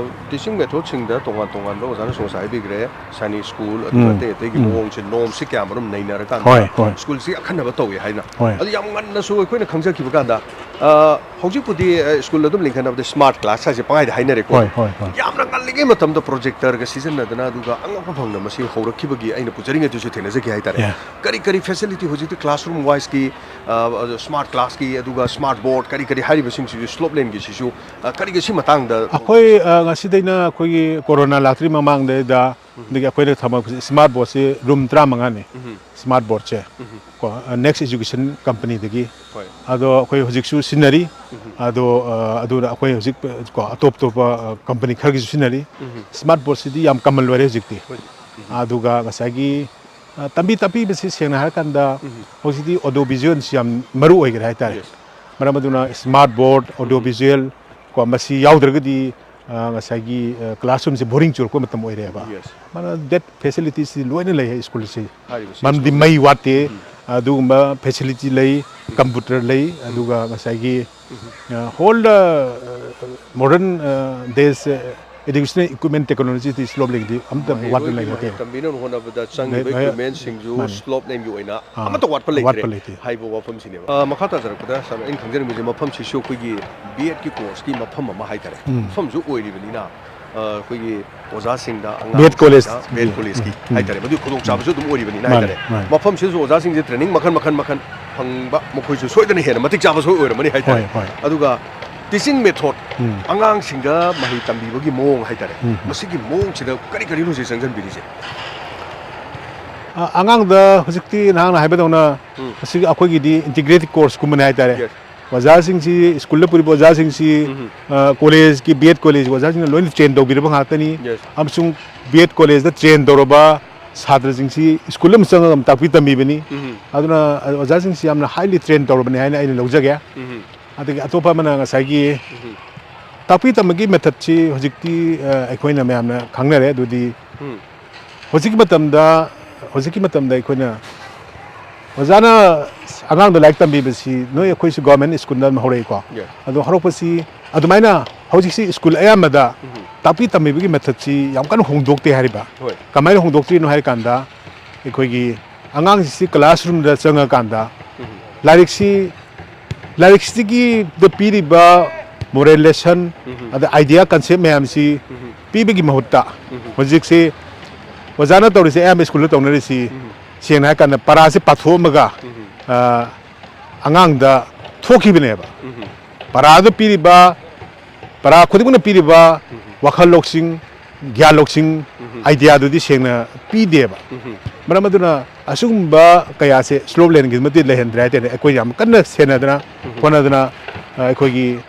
ꯇꯤꯆꯤꯡ ꯃꯦꯊꯣꯠꯁꯤꯡꯗ ꯇꯣꯉꯥꯟ ꯇꯣꯉꯥꯟꯕ ꯑꯣꯖꯥꯅꯁꯨ ꯉꯁꯥꯏ ꯍꯥꯏꯕꯤꯈ꯭ꯔꯦ, ꯁꯥꯏꯅꯤꯛ ꯁ꯭ꯀꯨꯜ ꯑꯗꯨꯒ ꯎꯝ꯫ ꯑꯇꯩ ꯑꯇꯩꯒꯤ ꯎꯝ꯫ ꯃꯑꯣꯡꯁꯦ, ꯅꯣꯝꯁꯦ ꯀꯌꯥꯃꯔꯨꯝ ꯅꯩꯅꯔꯀꯥꯟꯗ ꯍꯣꯏ, ꯍꯣꯏ꯫ ꯁ꯭ꯀꯨꯜꯁꯤ ꯑꯈꯟꯅꯕ ꯇꯧꯏ ꯍꯥꯏꯅ꯫ ꯍꯣꯏ꯫ ꯑꯗꯨ ꯌꯥꯝ ꯉꯟꯅꯁꯨ ꯑꯩꯈꯣꯏꯅ ꯈꯪꯖꯈꯤꯕ ꯀꯥꯟꯗ, ꯑ, ꯍꯧꯖꯤꯛꯄꯨꯗꯤ ꯑ, ꯁ꯭ꯀꯨꯜ ꯑꯗꯨꯝ ꯂꯤꯡꯈꯠꯅꯕꯗ ꯁ꯭ꯃꯥꯔꯠ ꯀ꯭ꯂꯥꯁ ꯍꯥꯏꯁꯦ ꯄꯪꯍꯥꯏꯗ ꯍꯥꯏꯅꯔꯦꯀꯣ꯫ ꯍꯣꯏ, ꯍꯣꯏ, ꯍꯣꯏ꯫ ꯌꯥꯝꯅ ꯉꯜꯂꯤꯉꯩ ꯃꯇꯝꯗ ꯄ꯭ꯔꯣꯖꯦꯛꯇꯔꯒ ꯁꯤꯖꯤꯟꯅꯗꯅ ꯑꯗꯨꯒ ꯑꯉꯛꯄ ꯐꯪꯅ ꯃꯁꯤ ꯍꯧꯔꯛꯈꯤꯕꯒꯤ ꯑꯩꯅ ꯄꯨꯖꯔꯤꯉꯩꯗꯁꯨ ꯊꯦꯡꯅꯖꯈꯤ ꯍꯥꯏꯇꯥꯔꯦ꯫ Yeah꯫ ꯀꯔꯤ ꯀꯔꯤ ꯐꯦꯁꯤꯂꯤꯇꯤ ꯍꯧꯖꯤꯛꯇꯤ ꯀ꯭ꯂꯥꯁꯔꯨꯝ ꯋꯥꯏꯁꯀꯤ, ꯑ, ꯁ꯭ꯃꯥꯔꯠ ꯀ꯭ꯂꯥꯁꯀꯤ, ꯑꯗꯨꯒ ꯁ꯭ꯃꯥꯔꯠ ꯕꯣꯔꯗ ꯀꯔꯤ ꯀꯔꯤ ꯍꯥꯏꯔꯤꯕꯁꯤꯡꯁꯤꯁꯨ ꯁ꯭ꯂꯣꯞ ꯂꯦꯟꯒꯤꯁꯤꯁꯨ, ꯑ, ꯀꯔꯤꯒ ꯁꯤ ꯃꯇꯥꯡꯗ ꯑꯩꯈꯣꯏ ꯑ, ꯉꯁꯤꯗꯩꯅ ꯑꯩꯈꯣꯏꯒꯤ ꯀꯣꯔꯣꯅꯥ ꯂꯥꯛꯇ꯭ꯔꯤ ꯃꯃꯥꯡꯗꯩꯗ ꯑꯗꯒꯤ ꯑꯩꯈꯣꯏꯅ ꯊꯝꯃꯛꯄꯁꯦ ꯁ꯭ꯃꯥꯔꯠ ꯕꯣꯔꯗꯁꯦ ꯔꯨꯝ ꯇꯔꯥꯃꯉꯥꯅꯤ꯫ ꯎꯝ꯫ ꯁ꯭ꯃꯥꯔꯠ ꯕꯣꯔꯗꯁꯦ ꯎꯝ꯫ ꯀꯣ, ꯅꯦꯛꯁ ꯏꯖꯨꯀꯦꯁꯟ ꯀꯝꯄꯅꯤꯗꯒꯤ꯫ ꯍꯣꯏ꯫ ꯑꯗꯣ ꯑꯩꯈꯣꯏ ꯍꯧꯖꯤꯛꯁꯨ ꯁꯤꯖꯤꯟꯅꯔꯤ꯫ ꯎꯝ꯫ ꯑꯗꯣ ꯑ, ꯑꯗꯨꯅ ꯑꯩꯈꯣꯏ ꯍꯧꯖꯤꯛ ꯀꯣ, ꯑꯇꯣꯞ ꯑꯇꯣꯞꯄ ꯑ, ꯀꯝꯄꯅꯤ ꯈꯔꯒꯤꯁꯨ ꯁꯤꯖꯤꯟꯅꯔꯤ꯫ ꯎꯝ꯫ ꯁ꯭ꯃꯥꯔꯠ ꯕꯣꯔꯗꯁꯤꯗꯤ ꯌꯥꯝ ꯀꯃꯟ ꯑꯣꯏꯔꯦ ꯍꯧꯖꯤꯛꯇꯤ꯫ ꯍꯣꯏ꯫ ꯑꯗꯨꯒ ꯉꯁꯥꯏꯒꯤ ꯑ, ꯇꯝꯕꯤ ꯇꯥꯛꯄꯤꯕꯁꯤ ꯁꯦꯡꯅ ꯍꯥꯏꯔꯀꯥꯟꯗ ꯎꯝ꯫ ꯍꯧꯖꯤꯛꯇꯤ ꯑꯣꯗꯤꯑꯣ ꯚꯤꯖꯨꯋꯦꯜꯁꯤ ꯌꯥꯝ ꯃꯔꯨ ꯑꯣꯏꯈ꯭ꯔꯦ ꯍꯥꯏꯇꯥꯔꯦ꯫ Yes꯫ ꯃꯔꯝ ꯑꯗꯨꯅ ꯁ꯭ꯃꯥꯔꯠ ꯕꯣꯔꯗ, ꯑꯣꯗꯤꯑꯣ ꯎꯝ꯫ ꯚꯤꯖꯨꯋꯦꯜ ꯀꯣ, ꯃꯁꯤ ꯌꯥꯎꯗ꯭ꯔꯒꯗꯤ ꯑ, ꯉꯁꯥꯏꯒꯤ ꯑ, ꯀ꯭ꯂꯥꯁꯔꯨꯝꯁꯤ ꯕꯣꯔꯤꯡ ꯆꯨꯔꯛꯄ ꯃꯇꯝ ꯑꯣꯏꯔꯦꯕ꯫ Yes꯫ ꯃꯥꯅ ꯗꯦꯠ ꯐꯦꯁꯤꯂꯤꯇꯤꯁꯤ ꯂꯣꯏꯅ ꯂꯩ ꯁ꯭ꯀꯨꯜꯁꯤ꯫ ꯍꯥꯏꯔꯤꯕꯁꯤ ꯃꯔꯝꯗꯤ ꯁ꯭ꯀꯨꯜ ꯃꯩ ꯋꯥꯠꯇꯦ꯫ ꯎꯝ꯫ ꯑꯗꯨꯒꯨꯝꯕ ꯐꯦꯁꯤꯂꯤꯇꯤ ꯂꯩ, ꯀꯝꯄ꯭ꯌꯨꯇꯔ ꯂꯩ, ꯑꯗꯨꯒ ꯉꯁꯥꯏꯒꯤ ꯍꯣꯜꯗ modern days educational equipment technology ꯗꯤ slope land ꯗꯤ ꯑꯝꯇ ꯋꯥꯠꯇꯅ ꯂꯩꯕ ꯅꯠꯇꯦ꯫ ꯇꯝꯕꯤꯅꯕ ꯍꯣꯠꯅꯕꯗ ꯆꯪꯉꯤꯕ ꯂꯩ-, equipment ꯁꯤꯡꯁꯨ ꯃꯥꯅꯤ꯫ slope land ꯒꯤ ꯑꯣꯏꯅ ꯑꯥ, ꯑꯃꯠꯇ ꯋꯥꯠꯄ ꯂꯩꯇ꯭ꯔꯦ ꯋꯥꯠꯄ ꯂꯩꯇꯦ꯫ ꯍꯥꯏꯕ ꯋꯥꯐꯝꯁꯤꯅꯦꯕ꯫ ꯑ, ꯃꯈꯥ ꯇꯥꯖꯔꯛꯄꯗ ꯁꯥꯔ, ꯑꯩꯅ ꯈꯪꯖꯅꯤꯡꯕꯁꯦ, ꯃꯐꯝꯁꯤꯁꯨ ꯑꯩꯈꯣꯏꯒꯤ B Ed ꯀꯤ course ꯀꯤ ꯃꯐꯝ ꯑꯃ ꯍꯥꯏꯇꯥꯔꯦ, ꯎꯝ꯫ ꯃꯐꯝꯁꯨ ꯑꯣꯏꯔꯤꯕꯅꯤꯅ, ꯑ, ꯑꯩꯈꯣꯏꯒꯤ ꯑꯣꯖꯥꯁꯤꯡꯗ, B Ed college ꯑꯉꯥꯡꯁꯤꯡꯗ B Ed ꯒꯤ꯫ college ꯀꯤ ꯎꯝ꯫ ꯍꯥꯏꯇꯥꯔꯦ, ꯃꯗꯨꯒꯤ ꯈꯨꯗꯣꯡꯆꯥꯕꯁꯨ ꯑꯗꯨꯝ ꯑꯣꯏꯔꯤꯕꯅꯤꯅ ꯃꯥꯅꯤ, ꯍꯥꯏꯇꯥꯔꯦ꯫ ꯃꯥꯅꯤ꯫ ꯃꯐꯝꯁꯤꯗꯁꯨ ꯑꯣꯖꯥꯁꯤꯡꯁꯦ training ꯃꯈꯜ ꯃꯈꯜ ꯃꯈꯜ ꯐꯪꯕ, ꯃꯈꯣꯏꯁꯨ ꯁꯣꯏꯗꯅ ꯍꯦꯟꯅ ꯃꯇꯤꯛ ꯆꯥꯕꯁꯨ ꯑꯣꯏꯔꯝꯃꯅꯤ ꯍꯥꯏꯇꯥꯔꯦ꯫ ꯍꯣꯏ, ꯍꯣꯏ꯫ ꯑꯗꯨꯒ teaching method, ꯎꯝ꯫ ꯑꯉꯥꯡꯁꯤꯡꯗ ꯃꯍꯩ ꯇꯝꯕꯤꯕꯒꯤ ꯃꯑꯣꯡ ꯍꯥꯏꯇꯥꯔꯦ, ꯎꯝ꯫ ꯃꯁꯤꯒꯤ ꯃꯑꯣꯡꯁꯤꯗ ꯀꯔꯤ ꯀꯔꯤꯅꯣ ꯍꯧꯖꯤꯛ ꯆꯪꯁꯤꯟꯕꯤꯔꯤꯁꯦ? ꯑ-, ꯑꯉꯥꯡꯗ ꯍꯧꯖꯤꯛꯇꯤ ꯅꯍꯥꯟꯅ ꯍꯥꯏꯕꯗꯧꯅ, ꯎꯝ꯫ ꯃꯁꯤꯒꯤ ꯑꯩꯈꯣꯏꯒꯤꯗꯤ integrated course ꯀꯨꯝꯕꯅꯦ ꯍꯥꯏꯇꯥꯔꯦ꯫ Yes. ꯑꯣꯖꯥꯁꯤꯡꯁꯤ, ꯁ꯭ꯀꯨꯜꯗ ꯄꯨꯔꯤꯕ ꯑꯣꯖꯥꯁꯤꯡꯁꯤ, ꯎꯝ꯫ ꯑ, college ꯀꯤ, B Ed college ꯀꯤ ꯑꯣꯖꯥꯁꯤꯡꯅ ꯂꯣꯏꯅ train ꯇꯧꯕꯤꯔꯕ ꯉꯥꯛꯇꯅꯤ꯫ Yes. ꯑꯃꯁꯨꯡ B Ed college ꯇ train ꯇꯧꯔꯕ ꯁꯥꯇ꯭ꯔꯁꯤꯡꯁꯤ ꯁ꯭ꯀꯨꯜ ꯑꯃ ꯆꯪꯉꯒ ꯑꯃꯨꯛ ꯇꯥꯛꯄꯤ ꯇꯝꯕꯤꯕꯅꯤ꯫ ꯎꯝ꯫ ꯑꯗꯨꯅ ꯑꯣꯖꯥꯁꯤꯡꯁꯤ ꯌꯥꯝꯅ highly train ꯇꯧꯔꯕꯅꯤ ꯍꯥꯏꯅ ꯑꯩꯅ ꯂꯧꯖꯒꯦ꯫ ꯎꯝ꯫ ꯑꯗꯒꯤ ꯑꯇꯣꯞꯄ ꯑꯃꯅ ꯉꯁꯥꯏꯒꯤ ꯎꯝ꯫ ꯇꯥꯛꯄꯤ ꯇꯝꯕꯒꯤ method ꯁꯤ ꯍꯧꯖꯤꯛꯇꯤ, ꯑ, ꯑꯩꯈꯣꯏꯅ ꯃꯌꯥꯝꯅ ꯈꯪꯅꯔꯦ꯫ ꯑꯗꯨꯗꯤ ꯎꯝ꯫ ꯍꯧꯖꯤꯛꯀꯤ ꯃꯇꯝꯗ, ꯍꯧꯖꯤꯛꯀꯤ ꯃꯇꯝꯗ ꯑꯩꯈꯣꯏꯅ ꯑꯣꯖꯥꯅ ꯑꯉꯥꯡꯗ ꯂꯥꯏꯔꯤꯛ ꯇꯝꯕꯤꯕꯁꯤ, ꯅꯣꯏ ꯑꯩꯈꯣꯏꯁꯨ government ꯁ꯭ꯀꯨꯜꯗ ꯑꯗꯨꯝ ꯍꯧꯔꯛꯏꯀꯣ꯫ Yes. ꯑꯗꯣ ꯍꯧꯔꯛꯄꯁꯤ ꯑꯗꯨꯃꯥꯏꯅ ꯍꯧꯖꯤꯛꯁꯤ ꯁ꯭ꯀꯨꯜ ꯑꯌꯥꯝꯕꯗ ꯎꯝ꯫ ꯇꯥꯛꯄꯤ ꯇꯝꯕꯤꯕꯒꯤ method ꯁꯤ ꯌꯥꯝ ꯀꯟꯅ ꯍꯣꯡꯗꯣꯛꯇꯦ ꯍꯥꯏꯔꯤꯕ꯫ ꯍꯣꯏ꯫ ꯀꯃꯥꯏꯅ ꯍꯣꯡꯗꯣꯛꯇ꯭ꯔꯤꯅꯣ ꯍꯥꯏ ꯀꯥꯟꯗ, ꯑꯩꯈꯣꯏꯒꯤ ꯑꯉꯥꯡꯁꯤ classroom ꯗ ꯆꯪꯉꯀꯥꯟꯗ ꯎꯝ꯫ ꯂꯥꯏꯔꯤꯛꯁꯤ, ꯂꯥꯏꯔꯤꯛꯁꯤꯒꯤꯗ ꯄꯤꯔꯤꯕ moral lesson, ꯎꯝ꯫ ꯑꯗ idea concept ꯃꯌꯥꯝꯁꯤ ꯎꯝ꯫ ꯄꯤꯕꯒꯤ ꯃꯍꯨꯠꯇ ꯎꯝ꯫ ꯍꯧꯖꯤꯛꯁꯤ ꯑꯣꯖꯥꯅ ꯇꯧꯔꯤꯁꯦ, ꯑꯌꯥꯝꯕ ꯁ꯭ꯀꯨꯜꯗ ꯇꯧꯅꯔꯤꯁꯤ, ꯎꯝ꯫ ꯁꯦꯡꯅ ꯍꯥꯏꯔ ꯀꯥꯟꯗ ꯄꯔꯥꯁꯦ ꯄꯥꯊꯣꯛꯑꯝꯃꯒ, ꯎꯝ꯫ ꯑ, ꯑꯉꯥꯡꯗ ꯊꯣꯛꯈꯤꯕꯅꯦꯕ꯫ ꯎꯝ꯫ ꯄꯔꯥꯗ ꯄꯤꯔꯤꯕ, ꯄꯔꯥ ꯈꯨꯗꯤꯡꯃꯛꯅ ꯄꯤꯔꯤꯕ ꯎꯝ꯫ ꯋꯥꯈꯜ ꯂꯧꯁꯤꯡ, ꯒ꯭ꯌꯥꯟ ꯂꯧꯁꯤꯡ, ꯎꯝ꯫ idea ꯗꯨꯗꯤ ꯁꯦꯡꯅ ꯄꯤꯗꯦꯕ꯫ ꯎꯝ꯫ ꯃꯔꯝ ꯑꯗꯨꯅ ꯑꯁꯤꯒꯨꯝꯕ ꯀꯌꯥꯁꯦ slope land ꯒꯤ ꯃꯇꯤꯛ ꯂꯩꯍꯟꯗ꯭ꯔꯦ ꯍꯥꯏꯇꯥꯔꯦ꯫ ꯑꯩꯈꯣꯏ ꯌꯥꯝ ꯀꯟꯅ ꯁꯦꯟꯅꯗꯅ ꯎꯝ꯫ ꯍꯣꯠꯅꯗꯅ, ꯑ, ꯑꯩꯈꯣꯏꯒꯤ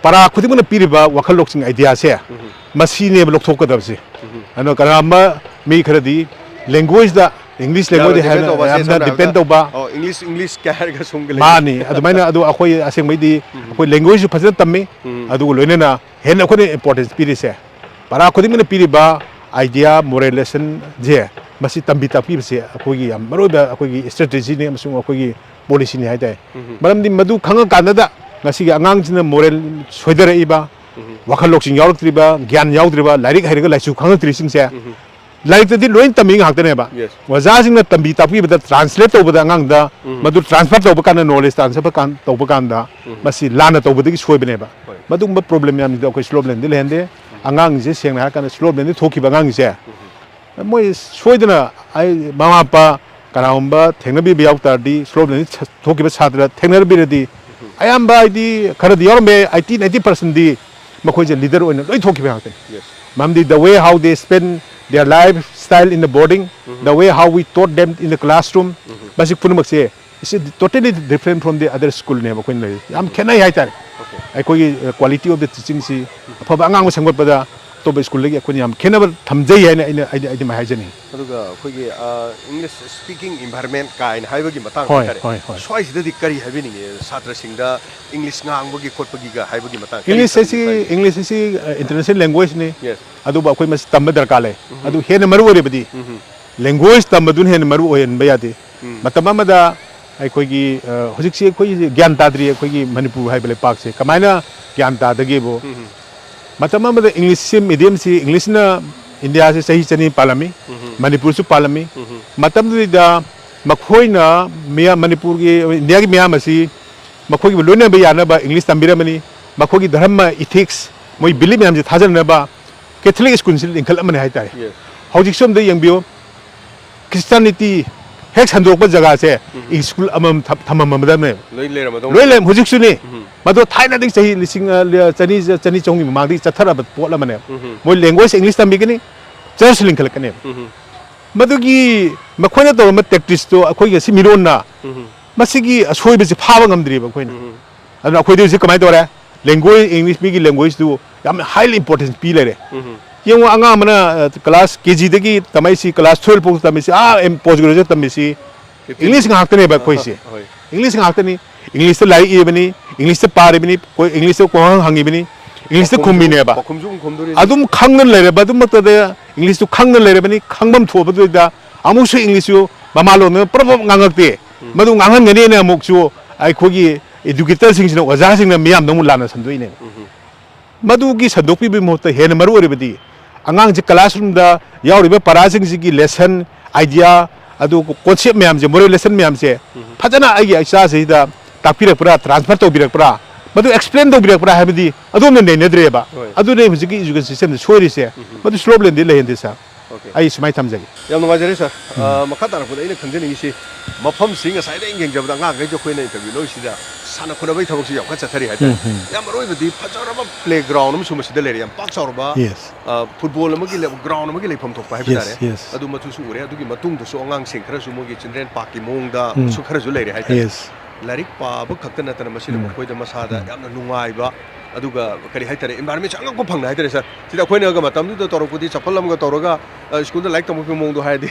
ꯄꯔꯥ ꯈꯨꯗꯤꯡꯃꯛꯅ ꯄꯤꯔꯤꯕ ꯋꯥꯈꯜ ꯂꯧꯁꯤꯡ, idea ꯁꯦ ꯎꯝ꯫ ꯃꯁꯤꯅꯦꯕ ꯂꯧꯊꯣꯛꯀꯗꯕꯁꯦ꯫ ꯎꯝ꯫ ꯑꯗꯣ ꯀꯅꯥꯒꯨꯝꯕ ꯃꯤ ꯈꯔꯗꯤ language ꯗ, English language ꯗ ꯌꯥꯝꯅ depend ꯍꯦꯟꯅ, ꯇꯧꯕ, ꯁꯦ, ꯌꯥꯝꯅ ꯁꯝꯅ depend ꯍꯥꯏꯔꯕꯗ, ꯇꯧꯕ꯫ ꯑꯣ, English, English ꯀꯌꯥ ꯍꯥꯏꯔꯒ ꯁꯣꯝꯒꯤ ꯂꯩ꯫ ꯃꯥꯅꯤ꯫ ꯑꯗꯨꯃꯥꯏꯅ, ꯑꯗꯨ ꯑꯩꯈꯣꯏ ꯑꯁꯦꯡꯕꯩꯗꯤ ꯎꯝ꯫ ꯑꯩꯈꯣꯏ language ꯁꯨ ꯐꯖꯅ ꯇꯝꯃꯤ, ꯎꯝ꯫ ꯑꯗꯨꯒ ꯂꯣꯏꯅꯅ ꯍꯦꯟꯅ ꯑꯩꯈꯣꯏꯅ importance ꯄꯤꯔꯤꯁꯦ, ꯄꯔꯥ ꯈꯨꯗꯤꯡꯃꯛꯅ ꯄꯤꯔꯤꯕ idea, moral lesson ꯁꯦ, ꯃꯁꯤ ꯇꯝꯕꯤ ꯇꯥꯛꯄꯤꯕꯁꯦ ꯑꯩꯈꯣꯏꯒꯤ ꯌꯥꯝ ꯃꯔꯨꯑꯣꯏꯕ ꯑꯩꯈꯣꯏꯒꯤ strategy ꯅꯤ ꯑꯃꯁꯨꯡ ꯑꯩꯈꯣꯏꯒꯤ policy ꯅꯤ ꯍꯥꯏꯇꯥꯔꯦ꯫ ꯎꯝ꯫ ꯃꯔꯝꯗꯤ ꯃꯗꯨ ꯈꯪꯉꯀꯥꯟꯗꯗ ꯉꯁꯤꯒꯤ ꯑꯉꯥꯡꯁꯤꯅ moral ꯁꯣꯏꯊꯔꯛꯏꯕ, ꯋꯥꯈꯜ ꯂꯧꯁꯤꯡ ꯌꯥꯎꯔꯛꯇ꯭ꯔꯤꯕ, ꯒ꯭ꯌꯥꯟ ꯌꯥꯎꯗ꯭ꯔꯤꯕ, ꯂꯥꯏꯔꯤꯛ ꯍꯩꯔꯒ ꯂꯥꯏꯁꯨ ꯈꯪꯉꯛꯇ꯭ꯔꯤꯁꯤꯡꯁꯦ, ꯂꯥꯏꯔꯤꯛꯇꯗꯤ ꯂꯣꯏ ꯇꯝꯃꯤ ꯉꯥꯛꯇꯅꯦꯕ꯫ Yes. ꯑꯣꯖꯥꯁꯤꯡꯅ ꯇꯝꯕꯤ ꯇꯥꯛꯄꯤꯕꯗ, ꯇ꯭ꯔꯥꯟꯁꯂꯦꯠ ꯇꯧꯕꯗ ꯑꯉꯥꯡꯗ, ꯃꯗꯨ ꯇ꯭ꯔꯥꯟꯁꯐꯔ ꯇꯧꯕ ꯀꯥꯟꯗ, ꯅꯣꯂꯦꯖ ꯇ꯭ꯔꯥꯟꯁꯐꯔ ꯇꯧꯕ ꯀꯥꯟꯗ, ꯃꯁꯤ ꯂꯥꯟꯅ ꯇꯧꯕꯗꯒꯤ ꯁꯣꯏꯕꯅꯦꯕ꯫ ꯍꯣꯏ. ꯃꯗꯨꯒꯨꯝꯕ ꯄ꯭ꯔꯣꯕ꯭ꯂꯦꯝ ꯃꯌꯥꯝꯁꯤꯗ ꯑꯩꯈꯣꯏ ꯁ꯭ꯂꯣꯞꯂꯦꯟꯗꯤ ꯂꯩꯍꯟꯗꯦ꯫ ꯑꯉꯥꯡꯁꯦ ꯁꯦꯡꯅ ꯍꯥꯏꯔꯀꯥꯟꯗ ꯁ꯭ꯂꯣꯞꯂꯦꯟꯗꯤ ꯊꯣꯛꯈꯤꯕ ꯑꯉꯥꯡꯁꯦ, ꯃꯣꯏ ꯁꯣꯏꯗꯅ, ꯑꯩ, ꯃꯃꯥ ꯃꯄꯥ ꯀꯅꯥꯒꯨꯝꯕ ꯊꯦꯡꯅꯕꯤꯕ ꯌꯥꯎ ꯇꯥꯔꯗꯤ, ꯁ꯭ꯂꯣꯞꯂꯦꯟꯗꯤ ꯊꯣꯛꯈꯤꯕ ꯁꯥꯇ꯭ꯔ ꯊꯦꯡꯅꯕꯤꯔꯗꯤ, ꯑꯌꯥꯝꯕ ꯍꯥꯏꯗꯤ ꯈꯔꯗꯤ ꯌꯥꯎꯔꯝꯕ ꯌꯥꯏ, ꯑꯩꯠꯇꯤ ꯅꯥꯏꯟꯇꯤ ꯄꯥꯔꯁꯦꯟꯗꯤ ꯃꯈꯣꯏꯁꯦ ꯂꯤꯗꯔ ꯑꯣꯏꯅ ꯂꯣꯏ ꯊꯣꯛꯈꯤꯕ ꯉꯥꯛꯇꯅꯤ꯫ Yes. ꯃꯔꯝꯗꯤ the way how they spend their lifestyle in the boarding, the way how we taught them in the classroom, ꯃꯁꯤ ꯄꯨꯝꯅꯃꯛꯁꯦ, is totally different from the other schoolꯅꯦꯕ ꯑꯩꯈꯣꯏꯅ ꯂꯩꯔꯤꯁꯦ꯫ ꯌꯥꯝ ꯈꯦꯠꯅꯩ ꯍꯥꯏꯇꯥꯔꯦ꯫ Okay. ꯑꯩꯈꯣꯏꯒꯤ quality of the teachingꯁꯤ ꯑꯐꯕ ꯑꯉꯥꯡ ꯑꯃ ꯁꯦꯝꯒꯠꯄꯗ ꯑꯇꯣꯞꯄ ꯁ꯭ꯀꯨꯜꯗꯒꯤ ꯑꯩꯈꯣꯏꯅ ꯌꯥꯝ ꯈꯦꯠꯅꯕ ꯊꯝꯖꯩ ꯍꯥꯏꯅ ꯑꯩꯅ, ꯑꯩꯗꯤ, ꯑꯩꯗꯤ ꯃꯥꯏ ꯍꯥꯏꯖꯅꯤꯡꯉꯤ꯫ ꯑꯗꯨꯒ ꯑꯩꯈꯣꯏꯒꯤ English speaking environment ꯀꯥꯏꯅ ꯍꯥꯏꯕꯒꯤ ꯃꯇꯥꯡ ꯍꯣꯏ, ꯍꯥꯏꯇꯥꯔꯦ꯫ ꯍꯣꯏ, ꯍꯣꯏ. English ꯑꯁꯤ, ꯈꯟꯕꯤꯕ ꯍꯥꯏꯗꯤ? English ꯑꯁꯤ, ꯑ, international languageꯅꯤ꯫ Yes. ꯑꯗꯨꯕꯨ ꯑꯩꯈꯣꯏ ꯃꯁꯤ ꯇꯝꯕ ꯗꯔꯀꯥꯔ ꯂꯩ꯫ ꯑꯗꯨ ꯍꯦꯟꯅ ꯃꯔꯨ ꯑꯣꯏꯔꯕꯗꯤ, language ꯇꯝꯕꯗꯨꯅ ꯍꯦꯟꯅ ꯃꯔꯨ ꯑꯣꯏꯍꯟꯕ ꯌꯥꯗꯦ꯫ ꯃꯇꯝ ꯑꯃꯗ ꯑꯩꯈꯣꯏꯒꯤ, ꯑ, ꯍꯧꯖꯤꯛꯁꯤ ꯑꯩꯈꯣꯏ ꯒ꯭ꯌꯥꯟ ꯇꯥꯗ꯭ꯔꯤ, ꯑꯩꯈꯣꯏꯒꯤ ꯃꯅꯤꯄꯨꯔ ꯍꯥꯏꯕ ꯂꯩꯄꯥꯛꯁꯦ ꯀꯃꯥꯏꯅ ꯒ꯭ꯌꯥꯟ ꯇꯥꯗꯒꯦꯕꯨ, ꯃꯇꯝ ꯑꯃꯗ Englishꯁꯤ, mediumꯁꯤ, Englishꯅ ꯏꯟꯗꯤꯌꯥꯁꯤ ꯆꯍꯤ ꯆꯅꯤ ꯄꯥꯜꯂꯝꯃꯤ, ꯃꯅꯤꯄꯨꯔꯁꯨ ꯄꯥꯜꯂꯝꯃꯤ꯫ ꯃꯇꯝꯗꯨꯗ ꯃꯈꯣꯏꯅ ꯃꯤꯌꯥꯝ, ꯃꯅꯤꯄꯨꯔꯒꯤ, ꯏꯟꯗꯤꯌꯥꯒꯤ ꯃꯤꯌꯥꯝ ꯑꯁꯤ ꯃꯈꯣꯏꯒꯤ ꯂꯣꯏꯅꯕ ꯌꯥꯅꯕ English ꯇꯝꯕꯤꯔꯝꯃꯅꯤ꯫ ꯃꯈꯣꯏꯒꯤ ꯙꯔꯃ, ethics, ꯃꯣꯏ belief ꯃꯌꯥꯝꯁꯦ ꯊꯥꯖꯅꯅꯕ Catholic schoolꯁꯤ ꯂꯤꯡꯈꯠꯂꯝꯕꯅꯤ ꯍꯥꯏꯇꯥꯔꯦ꯫ Yes. ꯍꯧꯖꯤꯛꯁꯨ ꯑꯝꯇ ꯌꯦꯡꯕꯤꯌꯨ, Christianity ꯍꯦꯛ ꯁꯟꯗꯣꯛꯄ ꯖꯒꯥꯁꯦ, school ꯑꯃꯃꯝ ꯊꯝ-, ꯊꯝꯃꯝꯃꯗꯕꯅꯦꯕ꯫ ꯂꯣꯏ ꯂꯩꯔꯝꯃꯗꯧ ꯂꯣꯏ ꯂꯩ, ꯃꯥꯜꯂꯦ꯫ ꯍꯧꯖꯤꯛꯁꯨꯅꯤ꯫ ꯃꯗꯣ ꯊꯥꯏꯅꯗꯒꯤ ꯆꯍꯤ ꯂꯤꯁꯤꯡ, ꯑ, ꯆꯅꯤ, ꯆꯅꯤ ꯆꯍꯨꯝꯒꯤ ꯃꯃꯥꯡꯗꯒꯤ ꯆꯠꯊꯔꯛꯑꯕ ꯄꯣꯠ ꯑꯃꯅꯦꯕ꯫ ꯃꯣꯏ language English ꯇꯝꯕꯤꯒꯅꯤ, church ꯂꯤꯡꯈꯠꯂꯛꯀꯅꯦꯕ꯫ ꯃꯗꯨꯒꯤ ꯃꯈꯣꯏꯅ ꯇꯧꯔꯝꯕ tacticsꯇꯣ ꯑꯩꯈꯣꯏ ꯉꯁꯤ ꯃꯤꯔꯣꯟꯅ ꯃꯁꯤꯒꯤ ꯑꯁꯣꯏꯕꯁꯤ ꯐꯥꯕ ꯉꯝꯗ꯭ꯔꯤꯕ ꯑꯩꯈꯣꯏꯅ꯫ ꯑꯗꯨꯅ ꯑꯩꯈꯣꯏꯗꯤ ꯍꯧꯖꯤꯛ ꯀꯃꯥꯏꯅ ꯇꯧꯔꯦ? Language, English, ꯃꯤꯒꯤ languageꯇꯨ ꯌꯥꯝ highly importance ꯄꯤ ꯂꯩꯔꯦ꯫ ꯌꯦꯡꯉꯣ, ꯑꯉꯥꯡ ꯑꯃꯅ, ꯑ, class KGꯗꯒꯤ ꯇꯝꯃꯛꯏꯁꯤ, class twelve ꯐꯥꯎ ꯇꯝꯃꯤꯁꯤ, ꯑꯥ, ꯑꯦꯝ, post graduate ꯇꯝꯃꯤꯁꯤ, English ꯉꯥꯛꯇꯅꯦꯕ ꯑꯩꯈꯣꯏꯁꯦ꯫ ꯍꯣꯏ. English ꯉꯥꯛꯇꯅꯤ꯫ Englishꯇ ꯂꯥꯏꯔꯤꯛ ꯏꯕꯅꯤ, Englishꯇ ꯄꯥꯔꯤꯕꯅꯤ, ꯀꯣ-, Englishꯇ ꯋꯥꯍꯪ ꯍꯪꯉꯤꯕꯅꯤ, Englishꯇ ꯄꯥꯎꯈꯨꯝꯁꯨ-, ꯈꯨꯝꯃꯤꯅꯦꯕ꯫ ꯄꯥꯎꯈꯨꯝꯁꯨ ꯑꯃꯨꯛ ꯈꯨꯝꯗꯣꯔꯤꯅꯤ꯫ ꯑꯗꯨꯝ ꯈꯪꯗꯅ ꯂꯩꯔꯕ, ꯑꯗꯨꯃꯛꯇꯗ Englishꯇꯨ ꯈꯪꯗꯅ ꯂꯩꯔꯕꯅꯤ, ꯈꯪꯐꯝ ꯊꯣꯛꯄꯗꯨꯗ ꯑꯃꯨꯛꯁꯨ Englishꯁꯨ ꯃꯃꯥꯂꯣꯟꯗ ꯄ꯭ꯔꯞ ꯄ꯭ꯔꯞ ꯉꯥꯡꯉꯛꯇꯦ꯫ ꯃꯗꯨ ꯉꯥꯡꯍꯟꯒꯅꯤꯅ ꯑꯃꯨꯛꯁꯨ ꯑꯩꯈꯣꯏꯒꯤ educatorꯁꯤꯡꯁꯤꯅ, ꯑꯣꯖꯥꯁꯤꯡꯅ ꯃꯤꯌꯥꯝꯗ ꯑꯃꯨꯛ ꯂꯥꯟꯅ ꯁꯟꯗꯣꯛꯏꯅꯦꯕ꯫ ꯃꯗꯨꯒꯤ ꯁꯟꯗꯣꯛꯄꯤꯕꯒꯤ ꯃꯍꯨꯠꯇ ꯍꯦꯟꯅ ꯃꯔꯨ ꯑꯣꯏꯔꯤꯕꯗꯤ ꯑꯉꯥꯡꯁꯦ classroomꯗ ꯌꯥꯎꯔꯤꯕ ꯄꯔꯥꯁꯤꯡꯁꯤꯒꯤ lesson idea, ꯑꯗꯨ concept ꯃꯌꯥꯝꯁꯦ, moral lesson ꯃꯌꯥꯝꯁꯦ ꯐꯖꯅ ꯑꯩꯒꯤ ꯏꯆꯥꯁꯤꯗ ꯇꯥꯛꯄꯤꯔꯛꯄ꯭ꯔꯥ, transfer ꯇꯧꯕꯤꯔꯛꯄ꯭ꯔꯥ, ꯃꯗꯨ explain ꯇꯧꯕꯤꯔꯛꯄ꯭ꯔꯥ ꯍꯥꯏꯕꯗꯤ ꯑꯗꯣꯝꯅ ꯅꯩꯅꯗ꯭ꯔꯦꯕ꯫ ꯍꯣꯏ꯫ ꯑꯗꯨꯅꯦ ꯍꯧꯖꯤꯛꯀꯤ education systemꯗ ꯁꯣꯏꯔꯤꯁꯦ꯫ ꯎꯝ꯫ ꯃꯗꯨ slope ꯂꯦꯟꯗꯤ ꯂꯩꯍꯟꯗꯦ sir꯫ Okay꯫ ꯑꯩ ꯁꯨꯃꯥꯏꯅ ꯊꯝꯖꯒꯦ꯫ ꯌꯥꯝ ꯅꯨꯡꯉꯥꯏꯖꯔꯦ sir꯫ ꯎꯝ꯫ ꯑ, ꯃꯈꯥ ꯇꯥꯔꯛꯄꯗ ꯑꯩꯅ ꯈꯪꯖꯅꯤꯡꯉꯤꯁꯤ, ꯃꯐꯝꯁꯤ ꯉꯁꯥꯏꯗ ꯑꯩꯅ ꯌꯦꯡꯖꯕꯗ ꯑꯉꯥꯡꯈꯩꯁꯦ ꯑꯩꯈꯣꯏꯅ interview ꯂꯧꯔꯤꯁꯤꯗ ꯁꯥꯟꯅ ꯈꯣꯠꯅꯕꯒꯤ ꯊꯕꯛꯁꯤ ꯌꯥꯝ ꯀꯟꯅ ꯆꯠꯊꯔꯤ ꯍꯥꯏꯇꯥꯔꯦ꯫ ꯎꯝ, ꯎꯝ꯫ ꯌꯥꯝ ꯃꯔꯨ ꯑꯣꯏꯕꯗꯤ ꯐꯖꯔꯕ playground ꯑꯃꯁꯨ ꯃꯁꯤꯗ ꯂꯩꯔꯦ, ꯌꯥꯝ ꯄꯥꯛ ꯆꯥꯎꯔꯕ, Yes꯫ ꯑ, football ꯑꯃꯒꯤ ꯂꯩ-, ground ꯑꯃꯒꯤ ꯂꯩꯐꯝ ꯊꯣꯛꯄ ꯍꯥꯏꯕ Yes, ꯇꯥꯔꯦ꯫ Yes꯫ ꯑꯗꯨ ꯃꯆꯨꯁꯨ ꯎꯔꯦ꯫ ꯑꯗꯨꯒꯤ ꯃꯇꯨꯡꯗꯁꯨ ꯑꯉꯥꯡꯁꯤꯡ ꯈꯔꯁꯨ ꯃꯣꯏꯒꯤ children parkꯀꯤ ꯃꯑꯣꯡꯗ ꯎꯝ꯫ ꯁꯨ ꯈꯔꯁꯨ ꯂꯩꯔꯦ ꯍꯥꯏꯇꯥꯔꯦ꯫ Yes꯫ ꯂꯥꯏꯔꯤꯛ ꯄꯥꯕ ꯈꯛꯇ ꯅꯠꯇꯅ ꯃꯁꯤꯅ ꯎꯝ꯫ ꯃꯈꯣꯏꯗ ꯃꯁꯥꯗ ꯎꯝ꯫ ꯌꯥꯝꯅ ꯅꯨꯡꯉꯥꯏꯕ, ꯑꯗꯨꯒ ꯀꯔꯤ ꯍꯥꯏꯇꯥꯔꯦ, environmentꯁꯦ ꯑꯉꯛꯄ ꯐꯪꯅ ꯍꯥꯏꯇꯥꯔꯦ sir꯫ ꯁꯤꯗ ꯑꯩꯈꯣꯏꯅꯒ ꯃꯇꯝꯗꯨꯗ ꯇꯧꯔꯛꯄꯗꯤ ꯆꯄꯜ ꯑꯃꯒ ꯇꯧꯔꯒ, ꯑ, ꯁ꯭ꯀꯨꯜꯗ ꯂꯥꯏꯔꯤꯛ ꯇꯝꯃꯛꯄꯒꯤ ꯃꯑꯣꯡꯗꯣ ꯍꯥꯏꯔꯗꯤ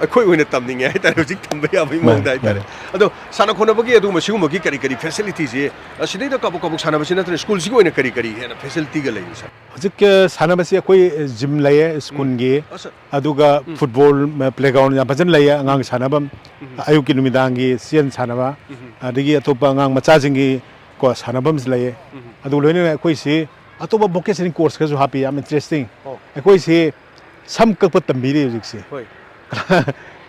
ꯑꯩꯈꯣꯏ ꯑꯣꯏꯅ ꯇꯝꯅꯤꯡꯉꯦ ꯍꯥꯏꯇꯥꯔꯦ, ꯍꯧꯖꯤꯛ ꯇꯝꯕ ꯌꯥꯕꯒꯤ ꯃꯥꯅꯦ, ꯃꯑꯣꯡꯗ ꯍꯥꯏꯇꯥꯔꯦ꯫ ꯃꯥꯅꯦ꯫ ꯑꯗꯣ ꯁꯥꯟꯅ ꯈꯣꯠꯅꯕꯒꯤ ꯑꯗꯨꯒꯨꯝꯕ ꯁꯤꯒꯨꯝꯕꯒꯤ ꯀꯔꯤ ꯀꯔꯤ facilityꯁꯦ, ꯑ, ꯁꯤꯗꯩꯗ ꯀꯥꯕꯛ ꯀꯥꯕꯛ ꯁꯥꯟꯅꯕꯁꯤ ꯅꯠꯇꯅ ꯁ꯭ꯀꯨꯜꯁꯤꯒꯤ ꯑꯣꯏꯅ ꯀꯔꯤ ꯀꯔꯤ ꯍꯦꯟꯅ facilityꯒ ꯂꯩꯔꯤ sir? ꯍꯧꯖꯤꯛ, ꯑ, ꯁꯥꯟꯅꯕꯁꯤ ꯑꯩꯈꯣꯏ, ꯑ, gym ꯂꯩꯌꯦ ꯎꯝ꯫ ꯁ꯭ꯀꯨꯜꯒꯤ, ꯑꯁ꯫ ꯑꯗꯨꯒ ꯎꯝ꯫ Football, ꯑ, playground ꯌꯥꯝ ꯐꯖꯅ ꯂꯩꯌꯦ ꯑꯉꯥꯡ ꯎꯝ꯫ ꯁꯥꯟꯅꯐꯝ꯫ ꯎꯝ꯫ ꯑꯌꯨꯛꯀꯤ ꯅꯨꯃꯤꯗꯥꯡꯒꯤ ꯆꯦꯟ ꯁꯥꯟꯅꯕ, ꯎꯝ꯫ ꯑꯗꯒꯤ ꯑꯇꯣꯞꯄ ꯑꯉꯥꯡ ꯃꯆꯥꯁꯤꯡꯒꯤ ꯀꯣ ꯁꯥꯟꯅꯐꯝꯁꯨ ꯂꯩꯌꯦ꯫ ꯎꯝ꯫ ꯑꯗꯨꯒ ꯂꯣꯏꯅꯅ ꯑꯩꯈꯣꯏꯁꯤ ꯑꯇꯣꯞꯄ vocational course ꯈꯔꯁꯨ ꯍꯥꯞꯄꯤ, ꯌꯥꯝ interesting꯫ ꯑꯣ꯫ ꯑꯩꯈꯣꯏꯁꯤ ꯁꯝ ꯀꯛꯄ ꯇꯝꯕꯤꯔꯤ ꯍꯧꯖꯤꯛꯁꯦ꯫ ꯍꯣꯏ꯫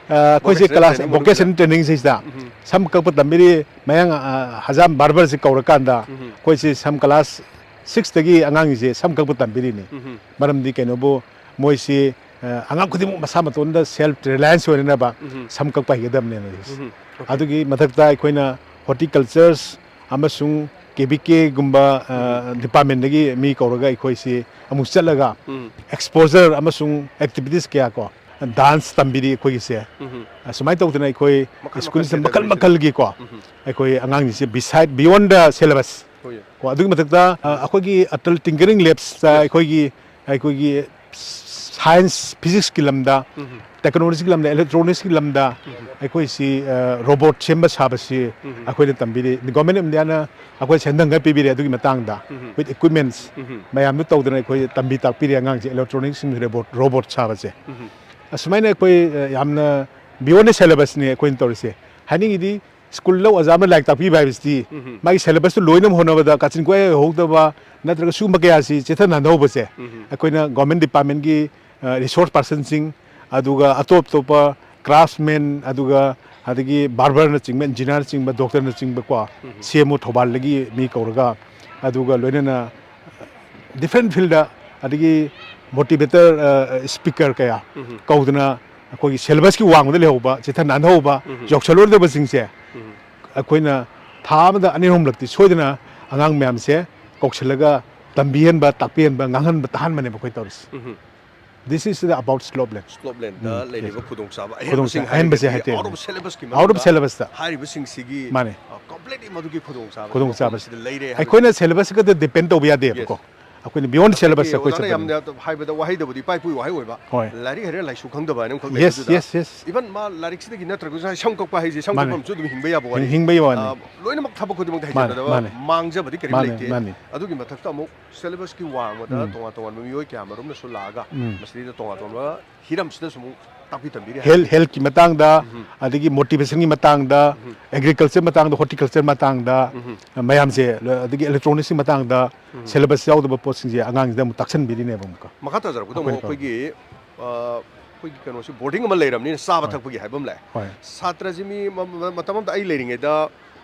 ꯑ, ꯑꯩꯈꯣꯏꯁꯤ Vocational class, training ꯃꯅꯨꯡꯁꯤꯗ꯫ Vocational trainingꯁꯤꯗ ꯎꯝ꯫ ꯁꯝ ꯀꯛꯄ ꯇꯝꯕꯤꯔꯤ, ꯃꯌꯥꯡ, ꯑ, ꯍꯖꯥꯝ barberꯁꯤ ꯀꯧꯔꯀꯥꯟꯗ ꯎꯝ꯫ ꯑꯩꯈꯣꯏꯁꯤ ꯁꯝ class sixꯇꯒꯤ ꯑꯉꯥꯡꯁꯤꯡꯁꯦ ꯁꯝ ꯀꯛꯄ ꯇꯝꯕꯤꯔꯤꯅꯤ꯫ ꯎꯝ꯫ ꯃꯔꯝꯗꯤ ꯀꯩꯅꯣꯕꯨ ꯃꯣꯏꯁꯤ, ꯑ, ꯑꯉꯥꯡ ꯈꯨꯗꯤꯡꯃꯛ ꯃꯁꯥ ꯃꯇꯣꯟꯗ self reliance ꯑꯣꯏꯅꯅꯕ ꯎꯝ꯫ ꯁꯝ ꯀꯛꯄ ꯍꯩꯒꯗꯕꯅꯦꯅ꯫ ꯎꯝ꯫ Okay꯫ ꯑꯗꯨꯒꯤ ꯃꯊꯛꯇ ꯑꯩꯈꯣꯏꯅ horticultures ꯑꯃꯁꯨꯡ KVKꯒꯨꯝꯕ, ꯑ, ꯎꯝ꯫ Departmentꯇꯒꯤ ꯃꯤ ꯀꯧꯔꯒ ꯑꯩꯈꯣꯏꯁꯤ ꯑꯃꯨꯛ ꯆꯠꯂꯒ ꯎꯝ꯫ Exposure ꯑꯃꯁꯨꯡ activities ꯀꯌꯥ ꯀꯣ, dance ꯇꯝꯕꯤꯔꯤ ꯑꯩꯈꯣꯏꯒꯤꯁꯦ꯫ ꯎꯝ꯫ ꯑꯁꯨꯃꯥꯏꯅ ꯇꯧꯗꯅ ꯑꯩꯈꯣꯏ ꯃꯈꯜ ꯃꯈꯜ ꯁ꯭ꯀꯨꯜꯁꯤꯗ ꯃꯈꯜ ꯁꯦ ꯃꯈꯜꯒꯤ ꯀꯣ, ꯎꯝ꯫ ꯑꯩꯈꯣꯏ ꯑꯉꯥꯡꯁꯤꯡꯁꯦ beside, beyond the syllabus ꯍꯣꯏ꯫ ꯀꯣ, ꯑꯗꯨꯒꯤ ꯃꯊꯛꯇ, ꯑ, ꯎꯝ꯫ ꯑꯩꯈꯣꯏꯒꯤ Atal Tinkering Labsꯇ Yes꯫ ꯑꯩꯈꯣꯏꯒꯤ, ꯑꯩꯈꯣꯏꯒꯤ science, physicsꯀꯤ ꯂꯝꯗ, ꯎꯝ꯫ Technologyꯒꯤ ꯂꯝꯗ, electronicsꯀꯤ ꯂꯝꯗ ꯎꯝ꯫ ꯑꯩꯈꯣꯏꯁꯤ, ꯑ, robot ꯁꯦꯝꯕ ꯁꯥꯕꯁꯤ ꯎꯝ꯫ ꯑꯩꯈꯣꯏꯅ ꯇꯝꯕꯤꯔꯤ꯫ Government of Indiaꯅ ꯑꯩꯈꯣꯏ ꯁꯦꯟꯊꯪ ꯈꯔ ꯄꯤꯕꯤꯔꯦ ꯑꯗꯨꯒꯤ ꯃꯇꯥꯡꯗ꯫ ꯎꯝ꯫ With equipments ꯎꯝ꯫ ꯃꯌꯥꯝꯗꯨ ꯇꯧꯗꯅ ꯑꯩꯈꯣꯏ ꯇꯝꯕꯤ ꯇꯥꯛꯄꯤꯔꯤ ꯑꯉꯥꯡꯁꯦ electronicsꯀꯤ robot, robot ꯁꯥꯕꯁꯦ꯫ ꯎꯝ꯫ ꯑꯁꯨꯃꯥꯏꯅ ꯑꯩꯈꯣꯏ, ꯑ, ꯌꯥꯝꯅ beyond the syllabusꯅꯤ ꯑꯩꯈꯣꯏꯅ ꯇꯧꯔꯤꯁꯦ꯫ ꯍꯥꯏꯅꯤꯡꯉꯤꯗꯤ ꯁ꯭ꯀꯨꯜꯗ ꯑꯣꯖꯥ ꯑꯃꯅ ꯂꯥꯏꯔꯤꯛ ꯇꯥꯛꯄꯤꯕ ꯍꯥꯏꯕꯁꯤꯗꯤ ꯎꯝ꯫ ꯃꯥꯒꯤ syllabus ꯇꯨ ꯂꯣꯏꯅꯕ ꯍꯣꯠꯅꯕꯗ ꯀꯥꯆꯤꯟ ꯀꯣꯏꯌꯥ ꯌꯧꯍꯧꯗꯕ ꯅꯠꯇ꯭ꯔꯒ ꯁꯤꯒꯨꯝꯕ ꯀꯌꯥꯁꯤ ꯆꯦꯠꯊꯅꯍꯟꯍꯧꯕꯁꯦ ꯎꯝ꯫ ꯑꯩꯈꯣꯏꯅ government department ꯀꯤ, ꯑ, resource person ꯁꯤꯡ, ꯑꯗꯨꯒ ꯑꯇꯣꯞ ꯑꯇꯣꯞꯄ craftsman, ꯑꯗꯨꯒ ꯑꯗꯒꯤ barber ꯅꯆꯤꯡꯕ, engineer ꯅꯆꯤꯡꯕ, doctor ꯅꯆꯤꯡꯕ ꯀꯣ, ꯎꯝ꯫ ꯁꯤ ꯑꯦꯝ ꯑꯣ ꯊꯧꯕꯥꯜꯗꯒꯤ ꯃꯤ ꯀꯧꯔꯒ, ꯑꯗꯨꯒ ꯂꯣꯏꯅꯅ different field ꯗ, ꯑꯗꯒꯤ motivator, ꯑ, speaker ꯀꯌꯥ ꯎꯝ꯫ ꯀꯧꯗꯅ ꯑꯩꯈꯣꯏꯒꯤ syllabus ꯀꯤ ꯋꯥꯡꯃꯗ ꯂꯩꯍꯧꯕ, ꯆꯤꯊ ꯅꯥꯟꯍꯧꯕ, ꯎꯝ꯫ ꯌꯥꯎꯁꯜꯍꯧꯗꯕꯁꯤꯡꯁꯦ ꯎꯝ꯫ ꯑꯩꯈꯣꯏꯅ ꯊꯥ ꯑꯃꯗ ꯑꯅꯤ ꯑꯍꯨꯝꯂꯛꯇꯤ ꯁꯣꯏꯗꯅ ꯑꯉꯥꯡ ꯃꯌꯥꯝꯁꯦ ꯀꯧꯁꯤꯜꯂꯒ ꯇꯝꯕꯤꯍꯟꯕ, ꯇꯥꯛꯄꯤꯍꯟꯕ, ꯉꯥꯡꯍꯟꯕ, ꯇꯥꯍꯟꯕꯅꯦꯕ ꯑꯩꯈꯣꯏ ꯇꯧꯔꯤꯁꯦ꯫ ꯎꯝ꯫ This is the about slope land. ꯎꯝ, ꯂꯩꯔꯤꯕ yes꯫ ꯈꯨꯗꯣꯡꯆꯥꯕ ꯈꯨꯗꯣꯡꯆꯥ-, ꯑꯍꯦꯟꯕꯁꯤꯡ ꯑꯍꯦꯟꯕꯁꯦ ꯍꯥꯏꯔꯒꯗꯤ ꯍꯥꯏꯇꯥꯔꯦ꯫ Out of syllabus ꯀꯤ out of ꯃꯅꯨꯡꯗ syllabus ꯇ꯫ ꯍꯥꯏꯔꯤꯕꯁꯤꯡꯁꯤꯒꯤ, ꯃꯥꯅꯦ꯫ ꯑ, completely ꯃꯗꯨꯒꯤ ꯈꯨꯗꯣꯡꯆꯥꯕꯁꯤ ꯈꯨꯗꯣꯡꯆꯥꯕꯁꯤ꯫ ꯃꯐꯝꯁꯤꯗ ꯂꯩꯔꯦ ꯍꯥꯏꯕ꯫ ꯑꯩꯈꯣꯏꯅ syllabus ꯈꯛꯇ depend ꯇꯧꯕ ꯌꯥꯗꯦꯕꯀꯣ꯫ Yes꯫ ꯑꯩꯈꯣꯏꯅ beyond syllabus ꯉꯁꯥꯏꯒꯤ ꯑꯩꯈꯣꯏ ꯑꯣꯖꯥꯅ ꯆꯠꯄꯅꯤ꯫ ꯌꯥꯝꯅ ꯍꯥꯏꯕꯗ ꯋꯥꯍꯩꯗꯕꯨꯗꯤ ꯏꯄꯥ ꯏꯄꯨꯒꯤ ꯋꯥꯍꯩ ꯑꯣꯏꯕ꯫ ꯍꯣꯏ꯫ ꯂꯥꯏꯔꯤꯛ ꯍꯩꯔꯦ ꯂꯥꯏꯁꯨ ꯈꯪꯗꯕ ꯍꯥꯏꯅ ꯑꯃꯈꯛ ꯂꯩ Yes, ꯑꯗꯨꯗ꯫ Yes, yes꯫ Even ꯃꯥ ꯂꯥꯏꯔꯤꯛꯁꯤꯗꯒꯤ ꯅꯠꯇ꯭ꯔꯒꯁꯨ ꯉꯁꯥꯏ ꯁꯝ ꯀꯛꯄ ꯍꯥꯏꯁꯦ ꯁꯝ ꯃꯥꯅꯦ꯫ ꯀꯛꯐꯝꯁꯨ ꯑꯗꯨꯝ ꯍꯤꯡꯕ ꯌꯥꯕ ꯋꯥꯔꯤ꯫ ꯍꯤꯡꯕ ꯌꯥꯕ ꯋꯥꯅꯤ꯫ ꯑ, ꯂꯣꯏꯅꯃꯛ ꯊꯕꯛ ꯈꯨꯗꯤꯡꯃꯛꯇ ꯃꯥꯅꯦ, ꯍꯩꯖꯟꯅꯗꯕ ꯃꯥꯅꯦ꯫ ꯃꯥꯡꯖꯕꯗꯤ ꯀꯔꯤꯝ ꯃꯥꯅꯦ, ꯂꯩꯇꯦ꯫ ꯃꯥꯅꯦ꯫ ꯑꯗꯨꯒꯤ ꯃꯊꯛꯇ ꯑꯃꯨꯛ syllabus ꯀꯤ ꯋꯥꯡꯃꯗ ꯎꯝ꯫ ꯇꯣꯉꯥꯟ ꯇꯣꯉꯥꯟꯕ ꯃꯤꯑꯣꯏ ꯀꯌꯥ ꯃꯔꯨꯝꯅꯁꯨ ꯂꯥꯛꯑꯒ ꯎꯝ꯫ ꯃꯁꯤꯗꯩꯗ ꯇꯣꯉꯥꯟ ꯇꯣꯉꯥꯟꯕ ꯍꯤꯔꯝꯁꯤꯗꯁꯨ ꯑꯃꯨꯛ ꯇꯥꯛꯄꯤ ꯇꯝꯕꯤꯔꯤ ꯍꯥꯏꯕ꯫ Health, health ꯀꯤ ꯃꯇꯥꯡꯗ, ꯎꯝ꯫ ꯑꯗꯒꯤ motivation ꯒꯤ ꯃꯇꯥꯡꯗ, ꯎꯝ꯫ Agriculture ꯃꯇꯥꯡꯗ, horticulture ꯃꯇꯥꯡꯗ, ꯎꯝ꯫ ꯃꯌꯥꯝꯁꯦ, ꯑꯗꯒꯤ electronics ꯀꯤ ꯃꯇꯥꯡꯗ ꯎꯝ꯫ Syllabus ꯌꯥꯎꯗꯕ ꯄꯣꯠꯁꯤꯡꯁꯦ ꯑꯉꯥꯡꯁꯤꯗ ꯑꯃꯨꯛ ꯇꯥꯛꯁꯟꯕꯤꯔꯤꯅꯦꯕ ꯑꯃꯨꯛꯀ꯫ ꯃꯈꯥ ꯇꯥꯖꯔꯛꯄꯗ ꯑꯃꯨꯛ ꯑꯩꯈꯣꯏꯅ ꯑꯩꯈꯣꯏꯒꯤ, ꯑ, ꯑꯩꯈꯣꯏꯒꯤ ꯀꯩꯅꯣꯁꯤ boarding ꯑꯃ ꯂꯩꯔꯕꯅꯤꯅ ꯆꯥꯕ ꯍꯣꯏ꯫ ꯊꯛꯄꯒꯤ ꯍꯥꯏꯕ ꯑꯃ ꯂꯩ꯫ ꯍꯣꯏ꯫ ꯁꯥꯇ꯭ꯔꯁꯤ ꯃꯤ ꯃ-, ꯃ-, ꯃꯇꯝ ꯑꯃꯗ ꯑꯩ ꯂꯩꯔꯤꯉꯩꯗ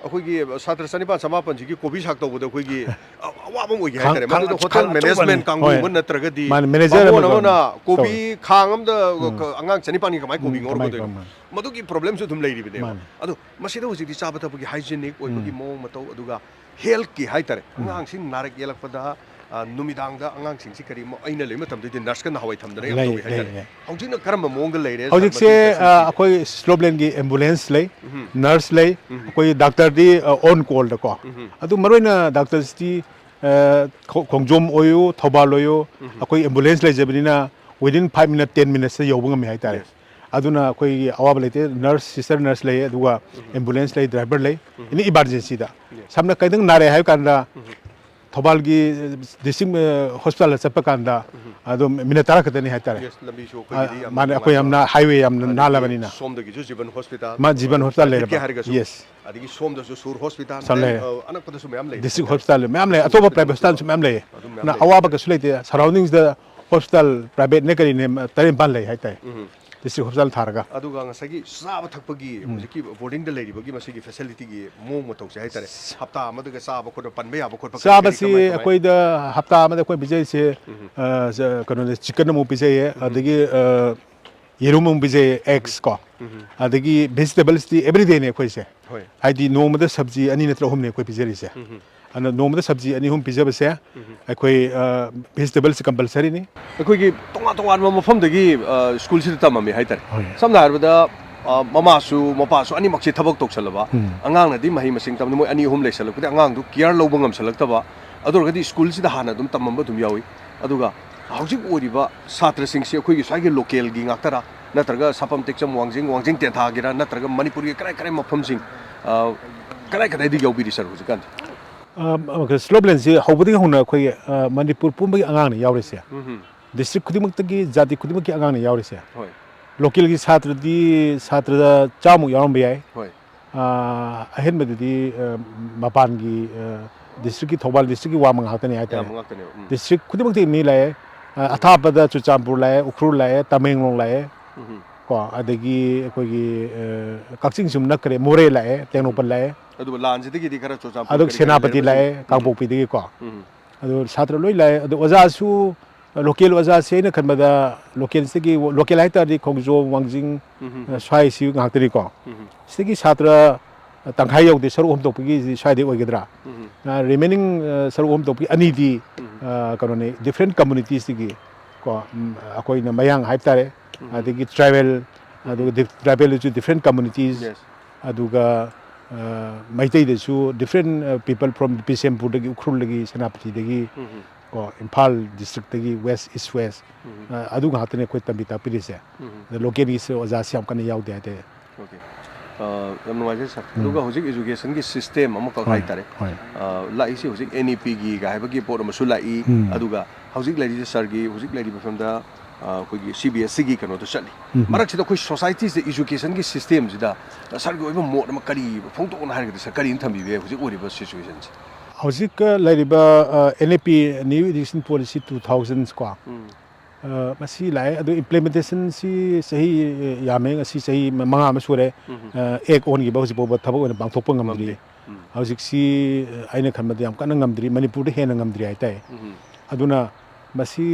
ꯑꯩꯈꯣꯏꯒꯤ ꯁꯥꯇ꯭ꯔ ꯆꯅꯤꯄꯥꯟ ꯆꯃꯥꯄꯟꯁꯤꯒꯤ ꯀꯣꯕꯤ ꯁꯥꯛ ꯇꯧꯕꯗ ꯑꯩꯈꯣꯏꯒꯤ ꯑ-, ꯑꯋꯥꯕ ꯑꯃ ꯑꯣꯏꯒꯦ ꯈꯥꯡ-, ꯍꯥꯏꯇꯥꯔꯦ꯫ ꯈꯥꯡ-, ꯃꯗꯨꯗ ꯈꯥꯡ hotel ꯑꯆꯧꯕꯅꯤ꯫ Management ꯀꯥꯡꯕꯨ ꯍꯣꯏ꯫ ꯑꯃ ꯅꯠꯇ꯭ꯔꯒꯗꯤ ꯃꯥꯅꯦ, manager ꯕꯥꯃꯣꯟ ꯑꯃ ꯑꯃꯅ ꯀꯣꯕꯤ ꯇꯧꯋꯦ꯫ ꯈꯥꯡ ꯑꯃꯗ ꯎꯝ꯫ ꯀ-, ꯑꯉꯥꯡ ꯆꯅꯤꯄꯥꯟꯒꯤ ꯀꯃꯥꯏ ꯀꯣꯕꯤ ꯎꯝ, ꯀꯃꯥꯏ ꯉꯧꯔꯛꯀꯗꯣꯏꯅꯣ? ꯀꯃꯥꯏ? ꯃꯗꯨꯒꯤ problem ꯁꯨ ꯑꯗꯨꯝ ꯂꯩꯔꯤꯕꯅꯦꯕ꯫ ꯃꯥꯅꯦ꯫ ꯑꯗꯣ ꯃꯁꯤꯗ ꯍꯧꯖꯤꯛꯇꯤ ꯆꯥꯕ ꯊꯛꯄꯒꯤ hygienic ꯑꯣꯏꯕꯒꯤ ꯎꯝ꯫ ꯃꯑꯣꯡ ꯃꯇꯧ, ꯑꯗꯨꯒ health ꯀꯤ ꯍꯥꯏꯇꯥꯔꯦ, ꯎꯝ꯫ ꯑꯉꯥꯡꯁꯤꯡ ꯅꯥꯔꯛ ꯌꯦꯛꯂꯛꯄꯗ, ꯑ, ꯅꯨꯃꯤꯗꯥꯡꯗ ꯑꯉꯥꯡꯁꯤꯡꯁꯤ ꯀꯔꯤ ꯃ-, ꯑꯩꯅ ꯂꯩꯕ ꯃꯇꯝꯗꯗꯤ nurse ꯀ ꯅꯍꯥꯟꯋꯥꯏ ꯊꯝꯗꯅ ꯌꯥꯝ ꯂꯩ, ꯇꯧꯏ ꯂꯩ, ꯍꯥꯏꯇꯥꯔꯦ꯫ ꯂꯩ꯫ ꯍꯧꯖꯤꯛꯅ ꯀꯔꯝꯕ ꯃꯑꯣꯡꯗ ꯂꯩꯔꯦ, ꯍꯧꯖꯤꯛꯁꯦ, ꯃꯁꯤ ꯑ, ꯆꯠꯁꯤꯡꯁꯤꯗꯤ? ꯑꯩꯈꯣꯏ slope land ꯒꯤ ambulance ꯂꯩ, ꯎꯝ꯫ Nurse ꯂꯩ, ꯎꯝ꯫ ꯑꯩꯈꯣꯏ doctor ꯗꯤ, ꯑ, on call ꯗꯀꯣ꯫ ꯎꯝ꯫ ꯑꯗꯨ ꯃꯔꯨꯑꯣꯏꯅ doctor ꯁꯤꯗꯤ, ꯑ, ꯈꯣ-, ꯈꯣꯡꯖꯣꯝ ꯑꯣꯏꯌꯨ, ꯊꯧꯕꯥꯜ ꯑꯣꯏꯌꯨ, ꯎꯝ꯫ ꯑꯩꯈꯣꯏ ambulance ꯂꯩꯖꯕꯅꯤꯅ within five minute, ten minutes ꯇ ꯌꯧꯕ ꯉꯝꯃꯤ ꯍꯥꯏꯇꯥꯔꯦ꯫ Yes꯫ ꯑꯗꯨꯅ ꯑꯩꯈꯣꯏꯒꯤ ꯑꯋꯥꯕ ꯂꯩꯇꯦ꯫ Nurse, sister nurse ꯂꯩ, ꯑꯗꯨꯒ ꯎꯝ꯫ Ambulance ꯂꯩ, driver ꯂꯩ, ꯎꯝ꯫ Any emergency ꯗ꯫ Yes꯫ ꯁꯝꯅ ꯈꯤꯇꯪ ꯅꯥꯔꯦ ꯍꯥꯏꯕ ꯀꯥꯟꯗ ꯎꯝ꯫ ꯊꯧꯕꯥꯜꯒꯤ ꯗꯤꯁꯇ꯭ꯔꯤꯛ ꯍꯣꯁꯄꯤꯇꯥꯜꯗ ꯆꯠꯄ ꯀꯥꯟꯗ ꯑꯗꯨꯝ ꯃꯤꯅꯤꯠ ꯇꯔꯥ ꯈꯛꯇꯅꯤ ꯍꯥꯏꯇꯥꯔꯦ꯫ ꯌꯦꯁ, ꯂꯝꯕꯤꯁꯨ ꯑꯩꯈꯣꯏꯒꯤꯗꯤ ꯌꯥꯝꯅ ꯃꯥꯅꯦ, ꯑꯩꯈꯣꯏ ꯅꯨꯡꯉꯥꯏꯕ꯫ ꯌꯥꯝꯅ ꯍꯥꯏꯋꯦ ꯌꯥꯝꯅ ꯑꯗꯒꯤ ꯅꯥꯜꯂꯕꯅꯤꯅ꯫ ꯁꯣꯝꯗꯒꯤꯁꯨ ꯖꯤꯕꯟ ꯍꯣꯁꯄꯤꯇꯥꯜ, ꯃꯥ ꯖꯤꯕꯟ ꯍꯣꯁꯄꯤꯇꯥꯜ private ꯀꯤ ꯂꯩꯔꯕ꯫ ꯍꯥꯏꯔꯒꯁꯨ꯫ ꯌꯦꯁ꯫ ꯑꯗꯒꯤ ꯁꯣꯝꯗꯁꯨ ꯁꯨꯔ ꯍꯣꯁꯄꯤꯇꯥꯜ, ꯁꯥ ꯂꯩꯔꯦ꯫ ꯑ, ꯑꯅꯛꯄꯗꯁꯨ ꯃꯌꯥꯝ ꯂꯩ꯫ ꯗꯤꯁꯇ꯭ꯔꯤꯛ ꯍꯣꯁꯄꯤꯇꯥꯜ ꯃꯌꯥꯝ ꯂꯩ, ꯑꯇꯣꯞꯄ ꯄ꯭ꯔꯥꯏꯚꯦꯠ ꯍꯣꯁꯄꯤꯇꯥꯜꯁꯨ ꯃꯌꯥꯝ ꯂꯩ꯫ ꯑꯗꯨꯝ ꯃꯌꯥꯝ ꯑꯗꯨꯅ ꯂꯩ꯫ ꯑꯋꯥꯕ ꯀꯩꯁꯨ ꯂꯩꯇꯦ꯫ ꯁꯔꯥꯎꯟꯗꯤꯡꯁꯤꯗ ꯍꯣꯁꯄꯤꯇꯥꯜ ꯄ꯭ꯔꯥꯏꯚꯦꯠꯅꯦ ꯀꯔꯤꯅꯦ ꯇꯔꯦꯠ ꯅꯤꯄꯥꯜ ꯂꯩ ꯍꯥꯏꯇꯥꯔꯦ꯫ ꯗꯤꯁꯇ꯭ꯔꯤꯛ ꯍꯣꯁꯄꯤꯇꯥꯜ ꯊꯥꯔꯒ꯫ ꯑꯗꯨꯒ ꯉꯁꯥꯏꯒꯤ ꯆꯥꯕ ꯊꯛꯄꯒꯤ ꯍꯧꯖꯤꯛꯀꯤ ꯕꯣꯔꯗꯤꯡꯗ ꯂꯩꯔꯤꯕꯒꯤ ꯃꯁꯤꯒꯤ ꯐꯦꯁꯤꯂꯤꯇꯤꯒꯤ ꯃꯑꯣꯡ ꯃꯇꯧꯁꯦ ꯍꯥꯏꯇꯥꯔꯦ, ꯍꯞꯇꯥ ꯑꯃꯗꯒ ꯆꯥꯕ ꯈꯣꯠꯄ ꯄꯟꯕ ꯌꯥꯕ ꯈꯣꯠꯄ ꯀꯔꯤ ꯀꯔꯤ ꯆꯥꯕꯁꯤ ꯀꯃꯥꯏ ꯀꯃꯥꯏ? ꯑꯩꯈꯣꯏꯗ ꯍꯞꯇꯥ ꯑꯃꯗ ꯑꯩꯈꯣꯏ ꯄꯤꯖꯔꯤꯁꯦ, ꯑ, ꯀꯩꯅꯣꯅꯦ, ꯆꯤꯛꯀꯟ ꯑꯃꯨꯛ ꯄꯤꯖꯩꯌꯦ, ꯑꯗꯒꯤ, ꯑ, ꯌꯦꯔꯨꯝ ꯑꯃꯨꯛ ꯄꯤꯖꯩꯌꯦ, ꯑꯦꯛꯁ ꯀꯣ, ꯑꯗꯒꯤ ꯚꯦꯖꯤꯇꯦꯕꯜꯁꯇꯤ ꯑꯦꯕ꯭ꯔꯤꯗꯦꯅꯦ ꯑꯩꯈꯣꯏꯁꯦ꯫ ꯍꯣꯏ꯫ ꯍꯥꯏꯗꯤ ꯅꯣꯡꯃꯗ ꯁꯕꯖꯤ ꯑꯅꯤ ꯅꯠꯇ꯭ꯔꯒ ꯑꯍꯨꯝꯅꯦ ꯑꯩꯈꯣꯏ ꯄꯤꯖꯔꯤꯁꯦ꯫ ꯑꯗꯨꯅ ꯅꯣꯡꯃꯗ ꯁꯕꯖꯤ ꯑꯅꯤ ꯑꯍꯨꯝ ꯄꯤꯖꯕꯁꯦ ꯑꯩꯈꯣꯏ, ꯑ, ꯚꯦꯖꯤꯇꯦꯕꯜꯁ ꯀꯝꯄꯜꯁꯔꯤꯅꯤ꯫ ꯑꯩꯈꯣꯏꯒꯤ ꯇꯣꯉꯥꯟ ꯇꯣꯉꯥꯟꯕ ꯃꯐꯝꯗꯒꯤ, ꯑ, ꯁ꯭ꯀꯨꯜꯁꯤꯗ ꯇꯝꯃꯝꯃꯤ ꯍꯥꯏꯇꯥꯔꯦ꯫ ꯍꯣꯏ꯫ ꯁꯝꯅ ꯍꯥꯏꯔꯕꯗ, ꯑ, ꯃꯃꯥꯁꯨ ꯃꯄꯥꯁꯨ ꯑꯅꯤꯃꯛꯁꯦ ꯊꯕꯛ ꯇꯧꯁꯜꯂꯕ, ꯑꯉꯥꯡꯅꯗꯤ ꯃꯍꯩ ꯃꯁꯤꯡ ꯇꯝꯕꯗ ꯃꯣꯏ ꯑꯅꯤ ꯑꯍꯨꯝ ꯂꯩꯁꯜꯂꯛꯄꯗ ꯑꯉꯥꯡꯗꯨ ꯀꯤꯌꯔ ꯂꯧꯕ ꯉꯝꯁꯜꯂꯛꯇꯕ, ꯑꯗꯨ ꯑꯣꯏꯔꯒꯗꯤ ꯁ꯭ꯀꯨꯜꯁꯤꯗ ꯍꯥꯟꯅ ꯑꯗꯨꯝ ꯇꯝꯃꯝꯕ ꯑꯗꯨꯝ ꯌꯥꯎꯏ꯫ ꯑꯗꯨꯒ ꯍꯧꯖꯤꯛ ꯑꯣꯏꯔꯤꯕ ꯁꯥꯇ꯭ꯔꯁꯤꯡꯁꯤ ꯑꯩꯈꯣꯏꯒꯤ ꯁ꯭ꯋꯥꯏꯒꯤ ꯂꯣꯀꯦꯜꯒꯤ ꯉꯥꯛꯇꯔꯥ, ꯅꯠꯇ꯭ꯔꯒ ꯁꯥꯄꯝ ꯇꯦꯛꯆꯝ ꯋꯥꯡꯖꯤꯡ, ꯋꯥꯡꯖꯤꯡ ꯇꯦꯟꯊꯥꯒꯤꯔꯥ, ꯅꯠꯇ꯭ꯔꯒ ꯃꯅꯤꯄꯨꯔꯒꯤ ꯀꯔꯥꯏ ꯀꯔꯥꯏ ꯃꯐꯝꯁꯤꯡ, ꯑ, ꯀꯗꯥꯏ ꯀꯗꯥꯏꯗꯒꯤ ꯌꯥꯎꯕꯤꯔꯤ ꯁꯥꯔ ꯍꯧꯖꯤꯛꯀꯥꯟꯁꯦ? ꯁ꯭ꯂꯣꯞ ꯂꯦꯟꯁꯤ ꯍꯧꯕꯗꯒꯤ ꯍꯧꯅ ꯑꯩꯈꯣꯏꯒꯤ, ꯑ, ꯃꯅꯤꯄꯨꯔ ꯄꯨꯝꯕꯒꯤ ꯑꯉꯥꯡꯅ ꯌꯥꯎꯔꯤꯁꯦ꯫ ꯗꯤꯁꯇ꯭ꯔꯤꯛ ꯈꯨꯗꯤꯡꯃꯛꯇꯒꯤ, ꯖꯥꯇꯤ ꯈꯨꯗꯤꯡꯃꯛꯀꯤ ꯑꯉꯥꯡꯅ ꯌꯥꯎꯔꯤꯁꯦ꯫ ꯍꯣꯏ꯫ ꯂꯣꯀꯦꯜꯒꯤ ꯁꯥꯇ꯭ꯔꯗꯤ ꯁꯥꯇ꯭ꯔꯗ ꯆꯥꯝꯃꯨꯛ ꯌꯥꯎꯔꯝꯕ ꯌꯥꯏ꯫ ꯍꯣꯏ꯫ ꯑ, ꯑꯍꯦꯟꯕꯗꯗꯤ, ꯑ, ꯃꯄꯥꯟꯒꯤ, ꯑ, ꯗꯤꯁꯇ꯭ꯔꯤꯛꯀꯤ, ꯊꯧꯕꯥꯜ ꯗꯤꯁꯇ꯭ꯔꯤꯛꯀꯤ ꯋꯥꯡꯃ ꯉꯥꯛꯇꯅꯤ ꯍꯥꯏꯇꯥꯔꯦ꯫ ꯑꯌꯥꯝꯕ ꯉꯥꯛꯇꯅꯦꯕ꯫ ꯎꯝ꯫ ꯗꯤꯁꯇ꯭ꯔꯤꯛ ꯈꯨꯗꯤꯡꯃꯛꯇꯒꯤ ꯃꯤ ꯂꯥꯛꯑꯦ꯫ ꯑ, ꯑꯊꯥꯞꯄꯗ ꯆꯨꯔꯆꯥꯟꯄꯨꯔ ꯂꯥꯛꯑꯦ, ꯎꯈ꯭ꯔꯨꯜ ꯂꯥꯛꯑꯦ, ꯇꯃꯦꯡꯂꯣꯡ ꯂꯥꯛꯑꯦ꯫ ꯎꯝ꯫ ꯀꯣ, ꯑꯗꯒꯤ ꯑꯩꯈꯣꯏꯒꯤ, ꯑ, ꯀꯛꯆꯤꯡ ꯁꯨꯝ ꯅꯛꯈ꯭ꯔꯦ, ꯃꯣꯔꯦ ꯂꯥꯛꯑꯦ, ꯇꯦꯡꯅꯧꯄꯜ ꯂꯥꯛꯑꯦ꯫ ꯑꯗꯨꯒ ꯂꯥꯟꯁꯤꯗꯒꯤꯗꯤ ꯈꯔ ꯆꯨꯔꯆꯥꯟꯄꯨꯔ ꯑꯗꯨꯒ ꯀꯔꯤ ꯀꯔꯤ ꯁꯦꯅꯥꯄꯇꯤ ꯂꯩꯔꯤꯕꯁꯤꯡ? ꯂꯥꯛꯑꯦ, ꯀꯥꯡꯄꯣꯛꯄꯤꯗꯒꯤꯀꯣ꯫ ꯎꯝ꯫ ꯑꯗꯨ ꯁꯥꯇ꯭ꯔ ꯂꯣꯏ ꯂꯥꯛꯑꯦ꯫ ꯑꯗꯣ ꯑꯣꯖꯥꯁꯨ, ꯂꯣꯀꯦꯜ ꯑꯣꯖꯥꯁꯦ ꯑꯩꯅ ꯈꯟꯕꯗ ꯂꯣꯀꯦꯜꯁꯤꯗꯒꯤ, ꯂꯣꯀꯦꯜ ꯍꯥꯏꯇꯥꯔꯗꯤ ꯈꯣꯡꯖꯣꯝ, ꯋꯥꯡꯖꯤꯡ, ꯎꯝ꯫ ꯑ, ꯁ꯭ꯋꯥꯏꯁꯤ ꯉꯥꯛꯇꯅꯤꯀꯣ꯫ ꯎꯝ꯫ ꯁꯤꯗꯒꯤ ꯁꯥꯇ꯭ꯔ ꯇꯪꯈꯥꯏ ꯌꯧꯗꯦ, ꯁꯔꯨꯛ ꯑꯍꯨꯝ ꯊꯣꯛꯄꯒꯤ ꯁ꯭ꯋꯥꯏꯗꯩ ꯑꯣꯏꯒꯗ꯭ꯔꯥ꯫ ꯎꯝ꯫ ꯔꯤꯃꯦꯅꯤꯡ ꯁꯔꯨꯛ ꯑꯍꯨꯝ ꯊꯣꯛꯄꯒꯤ ꯑꯅꯤꯗꯤ, ꯑ, ꯀꯩꯅꯣꯅꯤ, ꯗꯤꯐ꯭ꯔꯦꯟ ꯀꯝꯃꯨꯅꯤꯇꯤꯁꯇꯒꯤ ꯀꯣ, ꯎꯝ, ꯑꯩꯈꯣꯏꯅ ꯃꯌꯥꯡ ꯍꯥꯏꯕ ꯇꯥꯔꯦ, ꯑꯗꯒꯤ ꯇ꯭ꯔꯥꯏꯕꯦꯜ, ꯑꯗꯨꯒ ꯗꯤꯐ-, ꯇ꯭ꯔꯥꯏꯕꯦꯜꯗꯁꯨ ꯗꯤꯐ꯭ꯔꯦꯟ ꯀꯝꯃꯨꯅꯤꯇꯤꯁ, Yes. ꯑꯗꯨꯒ, ꯑ, ꯃꯩꯇꯩꯗꯁꯨ ꯗꯤꯐ꯭ꯔꯦꯟ, ꯑ, ꯄꯤꯄꯜ ꯐ꯭ꯔꯣꯝ ꯕꯤꯁꯦꯝꯄꯨꯔꯗꯒꯤ, ꯎꯈ꯭ꯔꯨꯜꯗꯒꯤ, ꯁꯦꯅꯥꯄꯇꯤꯗꯒꯤ, ꯀꯣ, ꯏꯝꯐꯥꯜ ꯗꯤꯁꯇ꯭ꯔꯤꯛꯇꯒꯤ, ꯋꯦꯁ, ꯏꯁ ꯋꯦꯁ, ꯑ, ꯑꯗꯨ ꯉꯥꯛꯇꯅꯦ ꯑꯩꯈꯣꯏ ꯇꯝꯕꯤ ꯇꯥꯛꯄꯤꯔꯤꯁꯦ꯫ ꯑꯗ ꯂꯣꯀꯦꯜꯒꯤꯁꯨ ꯑꯣꯖꯥꯁꯤ ꯌꯥꯝ ꯀꯟꯅ ꯌꯥꯎꯗꯦ ꯍꯥꯏꯇꯥꯔꯦ꯫ Okay. ꯑ, ꯌꯥꯝ ꯅꯨꯡꯉꯥꯏꯖꯩ ꯁꯥꯔ꯫ ꯎꯝ꯫ ꯑꯗꯨꯒ ꯍꯧꯖꯤꯛ educationꯒꯤ system ꯑꯃꯈꯛ ꯍꯣꯏ, ꯍꯥꯏꯇꯥꯔꯦ꯫ ꯍꯣꯏ꯫ ꯑ, ꯂꯥꯛꯏꯁꯤ ꯍꯧꯖꯤꯛ N E Pꯒꯤ ꯀꯥꯏ ꯍꯥꯏꯕꯒꯤ ꯄꯣꯠ ꯑꯃꯁꯨ ꯂꯥꯛꯏ꯫ ꯎꯝ꯫ ꯑꯗꯨꯒ ꯍꯧꯖꯤꯛ ꯂꯩꯔꯤꯁꯦ ꯁꯥꯔꯒꯤ ꯍꯧꯖꯤꯛ ꯂꯩꯔꯤꯕ ꯐꯤꯕꯝꯗ, ꯑ, ꯑꯩꯈꯣꯏꯒꯤ C B S Eꯒꯤ ꯀꯩꯅꯣꯗ ꯆꯠꯂꯤ꯫ ꯎꯝ꯫ ꯃꯔꯛꯁꯤꯗ ꯑꯩꯈꯣꯏ societyꯁꯤꯗ educationꯒꯤ systemꯁꯤꯗ ꯁꯥꯔꯒꯤ ꯑꯣꯏꯕ ꯃꯣꯠ ꯑꯃ ꯀꯔꯤ ꯐꯣꯡꯗꯣꯛꯅ ꯍꯥꯏꯔꯒꯗꯤ ꯁꯥꯔ ꯀꯔꯤꯅ ꯊꯝꯕꯤꯕ ꯌꯥꯏ ꯍꯧꯖꯤꯛ ꯑꯣꯏꯔꯤꯕ situationꯁꯦ? ꯍꯧꯖꯤꯛ ꯂꯩꯔꯤꯕ, ꯑ, N E P, New Education Policy two thousand ꯀꯣ, ꯎꯝ꯫ ꯑ, ꯃꯁꯤ ꯂꯥꯛꯑꯦ꯫ ꯑꯗꯨ implementationꯁꯤ ꯆꯍꯤ, ꯑ, ꯌꯥꯝꯃꯦ꯫ ꯉꯁꯤ ꯆꯍꯤ ꯃ-, ꯃꯉꯥ ꯑꯃ ꯁꯨꯔꯦ꯫ ꯎꯝ꯫ ꯑ, act ꯑꯣꯟꯈꯤꯕ ꯍꯧꯖꯤꯛ ꯐꯥꯎꯕ ꯊꯕꯛ ꯑꯣꯏꯅ ꯄꯥꯡꯊꯣꯛꯄ ꯉꯝꯗ꯭ꯔꯤ꯫ ꯉꯝꯗꯦ꯫ ꯎꯝ꯫ ꯍꯧꯖꯤꯛꯁꯤ, ꯑ, ꯑꯩꯅ ꯈꯟꯕꯗ ꯌꯥꯝ ꯀꯟꯅ ꯉꯝꯗ꯭ꯔꯤ, ꯃꯅꯤꯄꯨꯔꯗ ꯍꯦꯟꯅ ꯉꯝꯗ꯭ꯔꯤ ꯍꯥꯏꯇꯥꯏ꯫ ꯎꯝ꯫ ꯑꯗꯨꯅ ꯃꯁꯤ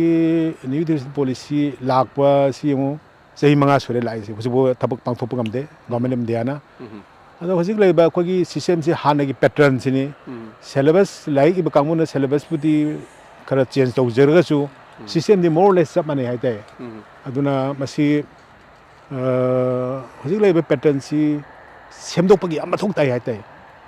New Education Policy ꯂꯥꯛꯄꯁꯤ ꯌꯦꯡꯉꯨ, ꯆꯍꯤ ꯃꯉꯥ ꯁꯨꯔꯦ ꯂꯥꯛꯏꯁꯦ, ꯍꯧꯖꯤꯛꯐꯥꯎ ꯊꯕꯛ ꯄꯥꯡꯊꯣꯛꯄ ꯉꯝꯗꯦ Government of Indiaꯅ꯫ ꯎꯝ꯫ ꯑꯗꯣ ꯍꯧꯖꯤꯛ ꯂꯩꯔꯤꯕ ꯑꯩꯈꯣꯏꯒꯤ systemꯁꯤ ꯍꯥꯟꯅꯒꯤ patternꯁꯤꯅꯤ꯫ ꯎꯝ꯫ Syllabus, ꯂꯥꯏꯔꯤꯛ ꯏꯕ ꯀꯥꯡꯕꯨꯅ syllabusꯄꯨꯗꯤ ꯈꯔ change ꯇꯧꯖꯔꯒꯁꯨ, um. Systemꯗꯤ more or less ꯆꯞ ꯃꯥꯟꯅꯩ ꯍꯥꯏꯇꯥꯏ꯫ ꯎꯝ꯫ ꯑꯗꯨꯅ ꯃꯁꯤ, ꯑ, ꯍꯧꯖꯤꯛ ꯂꯩꯔꯤꯕ patternꯁꯤ ꯁꯦꯝꯗꯣꯛꯄꯒꯤ ꯌꯥꯝ ꯃꯊꯧ ꯇꯥꯏ ꯍꯥꯏꯇꯥꯏ꯫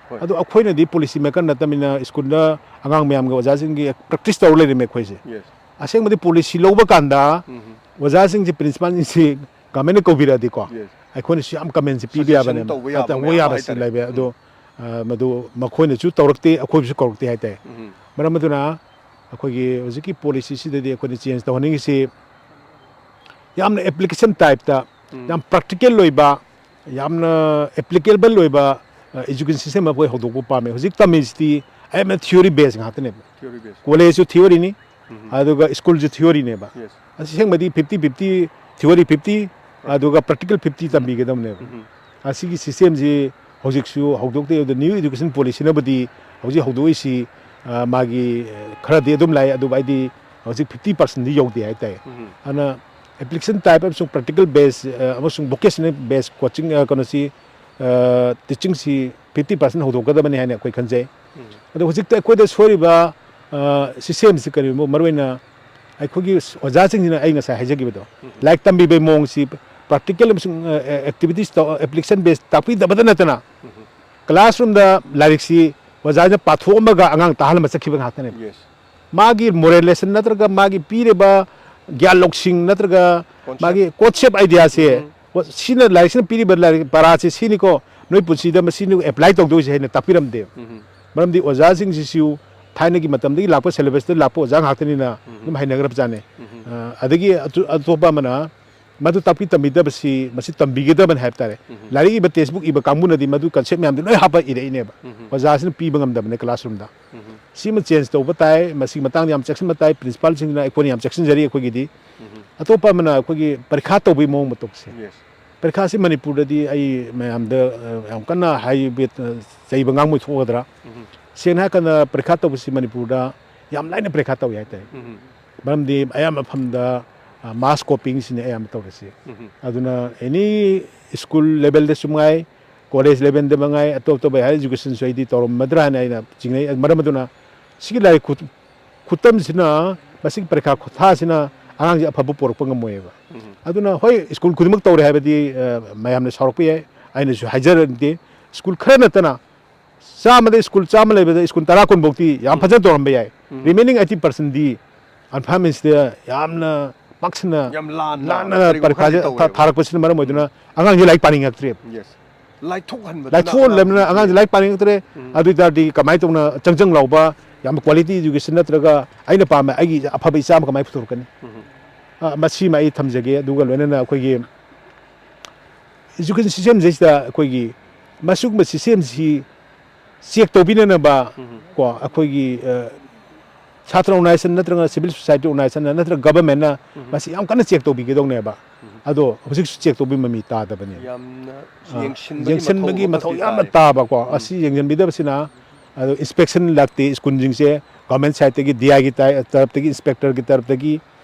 ꯍꯣꯏ꯫ ꯑꯗꯣ ꯑꯩꯈꯣꯏꯅꯗꯤ policy maker ꯅꯠꯇꯕꯅꯤꯅ ꯁ꯭ꯀꯨꯜꯗ ꯑꯉꯥꯡ ꯃꯌꯥꯝꯒ ꯑꯣꯖꯥꯁꯤꯡꯒꯤ practice ꯇꯧꯔ ꯂꯩꯔꯝꯃꯦ ꯑꯩꯈꯣꯏꯁꯦ꯫ Yes꯫ ꯑꯁꯦꯡꯕꯗꯤ policy ꯂꯧꯕ ꯀꯥꯟꯗ ꯎꯝ꯫ ꯑꯣꯖꯥꯁꯤꯡꯁꯤ, principalꯁꯤꯡꯁꯤ governmentꯅ ꯀꯧꯕꯤꯔꯛꯑꯗꯤꯀꯣ, Yes꯫ ꯑꯩꯈꯣꯏꯅꯁꯨ ꯌꯥꯝ commentsꯁꯤ ꯄꯤꯕ suggestion ꯌꯥꯕꯅꯦꯕ꯫ ꯇꯧꯕ ꯌꯥꯕ ꯇꯧꯕ ꯃꯌꯥꯝ ꯌꯥꯕꯁꯤ ꯍꯥꯏꯇꯥꯔꯦ꯫ ꯂꯩꯕ ꯌꯥꯏ꯫ ꯑꯗꯣ, ꯎꯝ꯫ ꯑ, ꯃꯗꯨ ꯃꯈꯣꯏꯅꯁꯨ ꯇꯧꯔꯛꯇꯦ, ꯑꯩꯈꯣꯏꯕꯨꯁꯨ ꯀꯧꯔꯛꯇꯦ ꯍꯥꯏꯇꯥꯔꯦ꯫ ꯎꯝ꯫ ꯃꯔꯝ ꯑꯗꯨꯅ ꯑꯩꯈꯣꯏꯒꯤ ꯍꯧꯖꯤꯛꯀꯤ policyꯁꯤꯗꯗꯤ ꯑꯩꯈꯣꯏꯅ change ꯇꯧꯍꯟꯅꯤꯡꯉꯤꯁꯤ ꯌꯥꯝꯅ application typeꯇ, ꯎꯝ꯫ ꯌꯥꯝ practical ꯑꯣꯏꯕ, ꯌꯥꯝꯅ applicable ꯑꯣꯏꯕ, ꯑ, education system ꯑꯃ ꯑꯩꯈꯣꯏ ꯍꯧꯗꯣꯛꯄ ꯄꯥꯝꯃꯦ꯫ ꯍꯧꯖꯤꯛ ꯇꯝꯃꯤꯁꯤꯗꯤ ꯑꯌꯥꯝꯕꯅ theory base ꯉꯥꯛꯇꯅꯦꯕ꯫ Theory base꯫ Collegeꯁꯨ theoryꯅꯤ, ꯎꯝ꯫ ꯑꯗꯨꯒ ꯁ꯭ꯀꯨꯜꯁꯨ theoryꯅꯦꯕ꯫ Yes꯫ ꯑꯁꯦꯡꯕꯗꯤ fifty fifty, theory fifty, ꯑꯗꯨꯒ practical fifty ꯎꯝ꯫ ꯇꯝꯕꯤꯒꯗꯕꯅꯦꯕ꯫ ꯎꯝ꯫ ꯑꯁꯤꯒꯤ systemꯁꯤ ꯍꯧꯖꯤꯛꯁꯨ ꯍꯧꯗꯣꯛꯇꯦ꯫ ꯑꯗꯨ New Education Policyꯅꯕꯨꯗꯤ ꯍꯧꯖꯤꯛ ꯍꯧꯗꯣꯛꯏꯁꯤ, ꯑ, ꯃꯥꯒꯤ, ꯑ, ꯈꯔꯗꯤ ꯑꯗꯨꯝ ꯂꯥꯛꯑꯦ, ꯑꯗꯨꯕꯨ ꯑꯩꯗꯤ ꯍꯧꯖꯤꯛ fifty percentꯗꯤ ꯌꯧꯗꯦ ꯍꯥꯏꯇꯥꯔꯦ꯫ ꯎꯝ꯫ ꯑꯗꯨꯅ application type ꯑꯃꯁꯨꯡ practical base, ꯑ, ꯑꯃꯁꯨꯡ vocational base coaching, ꯑ, ꯀꯩꯅꯣꯁꯤ, ꯑ, teachingꯁꯤ fifty percent ꯍꯧꯗꯣꯛꯀꯗꯕꯅꯤ ꯍꯥꯏꯅ ꯑꯩꯈꯣꯏ ꯈꯟꯖꯩ꯫ ꯎꯝ꯫ ꯑꯗꯣ ꯍꯧꯖꯤꯛꯇ ꯑꯩꯈꯣꯏꯗ ꯁꯣꯏꯔꯤꯕ, ꯑ, systemꯁꯤ ꯀꯔꯤꯒꯨꯝꯕ ꯃꯔꯨꯑꯣꯏꯅ ꯑꯩꯈꯣꯏꯒꯤ ꯑꯣꯖꯥꯁꯤꯡꯁꯤꯅ ꯑꯩ ꯉꯁꯥꯏ ꯍꯥꯏꯖꯈꯤꯕꯗꯣ, ꯎꯝ꯫ ꯂꯥꯏꯔꯤꯛ ꯇꯝꯕꯤꯕꯒꯤ ꯃꯑꯣꯡꯁꯤ practical ꯑꯃꯁꯨꯡ, ꯑ, ꯑ, activities ꯇꯧ-, application base ꯇꯥꯛꯄꯤꯗꯕꯇ ꯅꯠꯇꯅ, ꯎꯝ꯫ Classroomꯗ ꯂꯥꯏꯔꯤꯛꯁꯤ ꯑꯣꯖꯥꯁꯤꯅ ꯄꯥꯊꯣꯛꯑꯝꯃꯒ ꯑꯉꯥꯡ ꯇꯥꯍꯜꯂꯝꯃ ꯆꯠꯈꯤꯕ ꯉꯥꯛꯇꯅꯦꯕ꯫ Yes꯫ ꯃꯥꯒꯤ moral lesson ꯅꯠꯇ꯭ꯔꯒ ꯃꯥꯒꯤ ꯄꯤꯔꯤꯕ ꯒ꯭ꯌꯥꯟ ꯂꯧꯁꯤꯡ ꯅꯠꯇ꯭ꯔꯒ concept꯫ ꯃꯥꯒꯤ concept ideaꯁꯦ ꯎꯝ꯫ ꯁꯤꯅ, ꯂꯥꯏꯔꯤꯛꯁꯤꯅ ꯄꯤꯔꯤꯕ ꯂꯥꯏꯔꯤꯛ ꯄꯔꯥꯁꯦ ꯁꯤꯅꯤꯀꯣ, ꯅꯣꯏ ꯄꯨꯟꯁꯤꯗ ꯃꯁꯤꯅꯤ ꯑꯦꯄ꯭ꯂꯥꯏ ꯇꯧꯗꯣꯏꯁꯦ ꯍꯥꯏꯅ ꯇꯥꯛꯄꯤꯔꯝꯗꯦꯕ꯫ ꯎꯝ꯫ ꯃꯔꯝꯗꯤ ꯑꯣꯖꯥꯁꯤꯡꯁꯤꯁꯨ ꯊꯥꯏꯅꯒꯤ ꯃꯇꯝꯗꯒꯤ ꯂꯥꯛꯄ, ꯁꯦꯂꯦꯕꯁꯇ ꯂꯥꯛꯄ ꯑꯣꯖꯥ ꯉꯥꯛꯇꯅꯤꯅ ꯎꯝ꯫ ꯑꯗꯨꯝ ꯍꯩꯅꯈ꯭ꯔꯕꯖꯥꯠꯅꯤ꯫ ꯎꯝ꯫ ꯑ, ꯑꯗꯒꯤ ꯑꯇꯣ-, ꯑꯇꯣꯞꯄ ꯑꯃꯅ ꯃꯗꯨ ꯇꯥꯛꯄꯤ ꯇꯝꯕꯤꯗꯕꯁꯤ, ꯃꯁꯤ ꯇꯝꯕꯤꯒꯗꯕꯅꯤ ꯍꯥꯏꯕ ꯇꯥꯔꯦ꯫ ꯎꯝ꯫ ꯂꯥꯏꯔꯤꯛ ꯏꯕ, ꯇꯦꯛꯁꯕꯨꯛ ꯏꯕ ꯀꯥꯡꯕꯨꯅꯗꯤ ꯃꯗꯨ ꯀꯟꯁꯦꯞ ꯃꯌꯥꯝꯗꯨ ꯂꯣꯏ ꯍꯥꯞꯄ ꯏꯔꯛꯏꯅꯦꯕ꯫ ꯎꯝ꯫ ꯑꯣꯖꯥꯁꯤꯅ ꯄꯤꯕ ꯉꯝꯗꯕꯅꯦ ꯀ꯭ꯂꯥꯁꯔꯨꯝꯗ꯫ ꯎꯝ꯫ ꯁꯤꯃ ꯆꯦꯟꯖ ꯇꯧꯕ ꯇꯥꯏ꯫ ꯃꯁꯤꯒꯤ ꯃꯇꯥꯡꯗ ꯌꯥꯝ ꯆꯦꯛꯁꯤꯟꯕ ꯇꯥꯏ꯫ ꯄ꯭ꯔꯤꯟꯁꯤꯄꯥꯜꯁꯤꯡꯁꯤꯅ ꯑꯩꯈꯣꯏꯅ ꯌꯥꯝ ꯆꯦꯛꯁꯤꯟꯖꯔꯤ ꯑꯩꯈꯣꯏꯒꯤꯗꯤ꯫ ꯎꯝ꯫ ꯑꯇꯣꯞꯄ ꯑꯃꯅ ꯑꯩꯈꯣꯏꯒꯤ ꯄꯔꯤꯈꯥ ꯇꯧꯕꯒꯤ ꯃꯑꯣꯡ ꯃꯇꯧꯁꯦ꯫ ꯌꯦꯁ꯫ ꯄꯔꯤꯈꯥꯁꯤ ꯃꯅꯤꯄꯨꯔꯗꯗꯤ ꯑꯩ ꯃꯌꯥꯝꯗ, ꯑ, ꯌꯥꯝ ꯀꯟꯅ ꯍꯥꯏꯕ, ꯑ, ꯆꯩꯕ ꯉꯥꯡꯕ ꯊꯣꯛꯀꯗ꯭ꯔꯥ? ꯎꯝ꯫ ꯁꯦꯡꯅ ꯍꯥꯏꯔꯀꯥꯟꯗ ꯄꯔꯤꯈꯥ ꯇꯧꯕꯁꯤ ꯃꯅꯤꯄꯨꯔꯗ ꯌꯥꯝ ꯂꯥꯏꯅ ꯄꯔꯤꯈꯥ ꯇꯧꯏ ꯍꯥꯏꯇꯥꯔꯦ꯫ ꯎꯝ꯫ ꯃꯔꯝꯗꯤ ꯑꯌꯥꯝꯕ ꯃꯐꯝꯗ, ꯑ, ꯃꯥꯁ ꯀꯣꯄꯤꯡꯁꯤꯅꯦ ꯑꯌꯥꯝꯕ ꯇꯧꯔꯤꯁꯤ꯫ ꯎꯝ꯫ ꯑꯗꯨꯅ ꯑꯦꯅꯤ ꯁ꯭ꯀꯨꯜ ꯂꯦꯚꯦꯜꯗꯁꯨ ꯃꯉꯥꯏ, ꯀꯣꯂꯦꯖ ꯂꯦꯚꯦꯜꯗ ꯃꯉꯥꯏ, ꯑꯇꯣꯞ ꯑꯇꯣꯞꯄ ꯍꯥꯏꯌꯔ ꯏꯖꯨꯀꯦꯁꯟꯁꯨ ꯑꯩꯗꯤ ꯇꯧꯔꯝꯃꯗ꯭ꯔꯥ ꯍꯥꯏꯅ ꯑꯩꯅ ꯆꯤꯡꯅꯩ꯫ ꯃꯔꯝ ꯑꯗꯨꯅ ꯁꯤꯒꯤ ꯂꯥꯏꯔꯤꯛ ꯈꯨ-, ꯈꯨꯇꯝꯁꯤꯅ, ꯃꯁꯤꯒꯤ ꯄꯔꯤꯈꯥ ꯈꯨꯊꯥꯁꯤꯅ ꯑꯉꯥꯡꯁꯦ ꯑꯐꯕ ꯄꯨꯔꯛꯄ ꯉꯝꯃꯣꯏꯕ꯫ ꯎꯝ꯫ ꯑꯗꯨꯅ ꯍꯣꯏ, ꯁ꯭ꯀꯨꯜ ꯈꯨꯗꯤꯡꯃꯛ ꯇꯧꯔꯦ ꯍꯥꯏꯕꯗꯤ, ꯑ, ꯃꯌꯥꯝꯅ ꯁꯥꯎꯔꯛꯄ ꯌꯥꯏ, ꯑꯩꯅꯁꯨ ꯍꯥꯏꯖꯔꯗꯦ꯫ ꯁ꯭ꯀꯨꯜ ꯈꯔ ꯅꯠꯇꯅ ꯆꯥꯝꯃꯗ ꯁ꯭ꯀꯨꯜ ꯆꯥꯝꯃ ꯂꯩꯕꯗ ꯁ꯭ꯀꯨꯜ ꯇꯔꯥ ꯀꯨꯟꯐꯧꯗꯤ ꯌꯥꯝ ꯎꯝ꯫ ꯐꯖꯅ ꯇꯧꯔꯝꯕ ꯌꯥꯏ꯫ ꯎꯝ꯫ ꯔꯤꯃꯦꯅꯤꯡ ꯑꯩꯠꯇꯤ ꯄꯥꯔꯁꯦꯟꯗꯤ ꯑꯟꯐꯥꯏꯟꯃꯦꯟꯁꯤꯗ ꯌꯥꯝꯅ ꯄꯥꯛꯁꯟꯅ ꯌꯥꯝ ꯂꯥꯟꯅ ꯂꯥꯟꯅ ꯀꯔꯤꯒꯨꯝꯕ ꯄꯔꯤꯈꯥꯁꯦ ꯈꯔꯗꯤ ꯇꯧꯋꯦꯕ꯫ ꯊꯥ-, ꯊꯥꯔꯛꯄꯁꯤꯅ ꯃꯔꯝ ꯑꯣꯏꯗꯨꯅ ꯎꯝ꯫ ꯑꯉꯥꯡꯁꯦ ꯂꯥꯏꯔꯤꯛ ꯄꯥꯅꯤꯡꯉꯛꯇ꯭ꯔꯦꯕ꯫ ꯌꯦꯁ꯫ ꯂꯥꯏꯊꯣꯛꯍꯟꯕꯗꯨꯅ ꯂꯥꯏꯊꯣꯛꯍꯜꯂꯕꯅꯤꯅ ꯑꯉꯥꯡꯁꯦ ꯑꯉꯥꯡꯁꯦ ꯂꯥꯏꯔꯤꯛ ꯄꯥꯅꯤꯡꯉꯛꯇ꯭ꯔꯦ꯫ ꯎꯝ꯫ ꯑꯗꯨ ꯑꯣꯏ ꯇꯥꯔꯗꯤ ꯀꯃꯥꯏꯅ ꯇꯧꯅ ꯆꯪꯖꯪ ꯂꯥꯎꯕ, ꯌꯥꯝꯅ ꯀ꯭ꯋꯥꯂꯤꯇꯤ ꯏꯗꯨꯀꯦꯁꯟ ꯅꯠꯇ꯭ꯔꯒ ꯑꯩꯅ ꯄꯥꯝꯕ ꯑꯩꯒꯤ ꯑꯐꯕ ꯏꯆꯥ ꯑꯃ ꯀꯃꯥꯏꯅ ꯄꯨꯊꯣꯔꯛꯀꯅꯤ? ꯎꯝ꯫ ꯑ, ꯃꯁꯤꯃ ꯑꯩ ꯊꯝꯖꯒꯦ꯫ ꯑꯗꯨꯒ ꯂꯣꯏꯅꯅ ꯑꯩꯈꯣꯏꯒꯤ ꯏꯖꯨꯀꯦꯁꯟ ꯁꯤꯁꯇꯦꯝꯁꯤꯗꯩꯁꯤꯗ ꯑꯩꯈꯣꯏꯒꯤ ꯃꯁꯤꯒꯨꯝꯕ ꯁꯤꯁꯇꯦꯝꯁꯤ ꯆꯦꯛ ꯇꯧꯕꯤꯅꯅꯕ ꯎꯝ꯫ ꯀꯣ, ꯑꯩꯈꯣꯏꯒꯤ, ꯑ, ꯁꯥꯇ꯭ꯔ ꯑꯣꯔꯒꯅꯥꯏꯖꯦꯁꯟ ꯅꯠꯇ꯭ꯔꯒ ꯁꯤꯚꯤꯜ ꯁꯣꯁꯥꯏꯇꯤ ꯑꯣꯔꯒꯅꯥꯏꯖꯦꯁꯟꯅ ꯅꯠꯇ꯭ꯔꯒ ꯒꯚꯔꯟꯃꯦꯟꯅ ꯎꯝ꯫ ꯃꯁꯤ ꯌꯥꯝ ꯀꯟꯅ ꯆꯦꯛ ꯇꯧꯕꯤꯒꯗꯧꯅꯦꯕ꯫ ꯎꯝ꯫ ꯑꯗꯣ ꯍꯧꯖꯤꯛꯁꯨ ꯆꯦꯛ ꯇꯧꯕꯤꯕ ꯃꯃꯤ ꯇꯥꯗꯕꯅꯦꯕ꯫ ꯌꯥꯝꯅ ꯑ, ꯌꯦꯡꯁꯤꯟꯕꯒꯤ ꯌꯦꯡꯁꯤꯟꯕꯒꯤ ꯃꯊꯧ ꯃꯊꯧ ꯌꯥꯝꯅ ꯇꯥꯏ꯫ ꯇꯥꯕꯀꯣ꯫ ꯎꯝ꯫ ꯑꯁꯤ ꯌꯦꯡꯁꯤꯟꯕꯤꯗꯕꯁꯤꯅ, ꯑꯗꯣ ꯏꯟꯁꯄꯦꯛꯁꯟ ꯂꯥꯛꯇꯦ ꯁ꯭ꯀꯨꯜꯁꯤꯡꯁꯦ꯫ ꯒꯚꯔꯟꯃꯦꯟ ꯁꯥꯏꯠꯇꯒꯤ, ꯗꯤ ꯑꯥꯏꯒꯤ ꯇꯥꯏ-, ꯇꯔꯞꯇꯒꯤ, ꯏꯟꯁꯄꯦꯛꯇꯔꯒꯤ ꯇꯔꯞꯇꯒꯤ,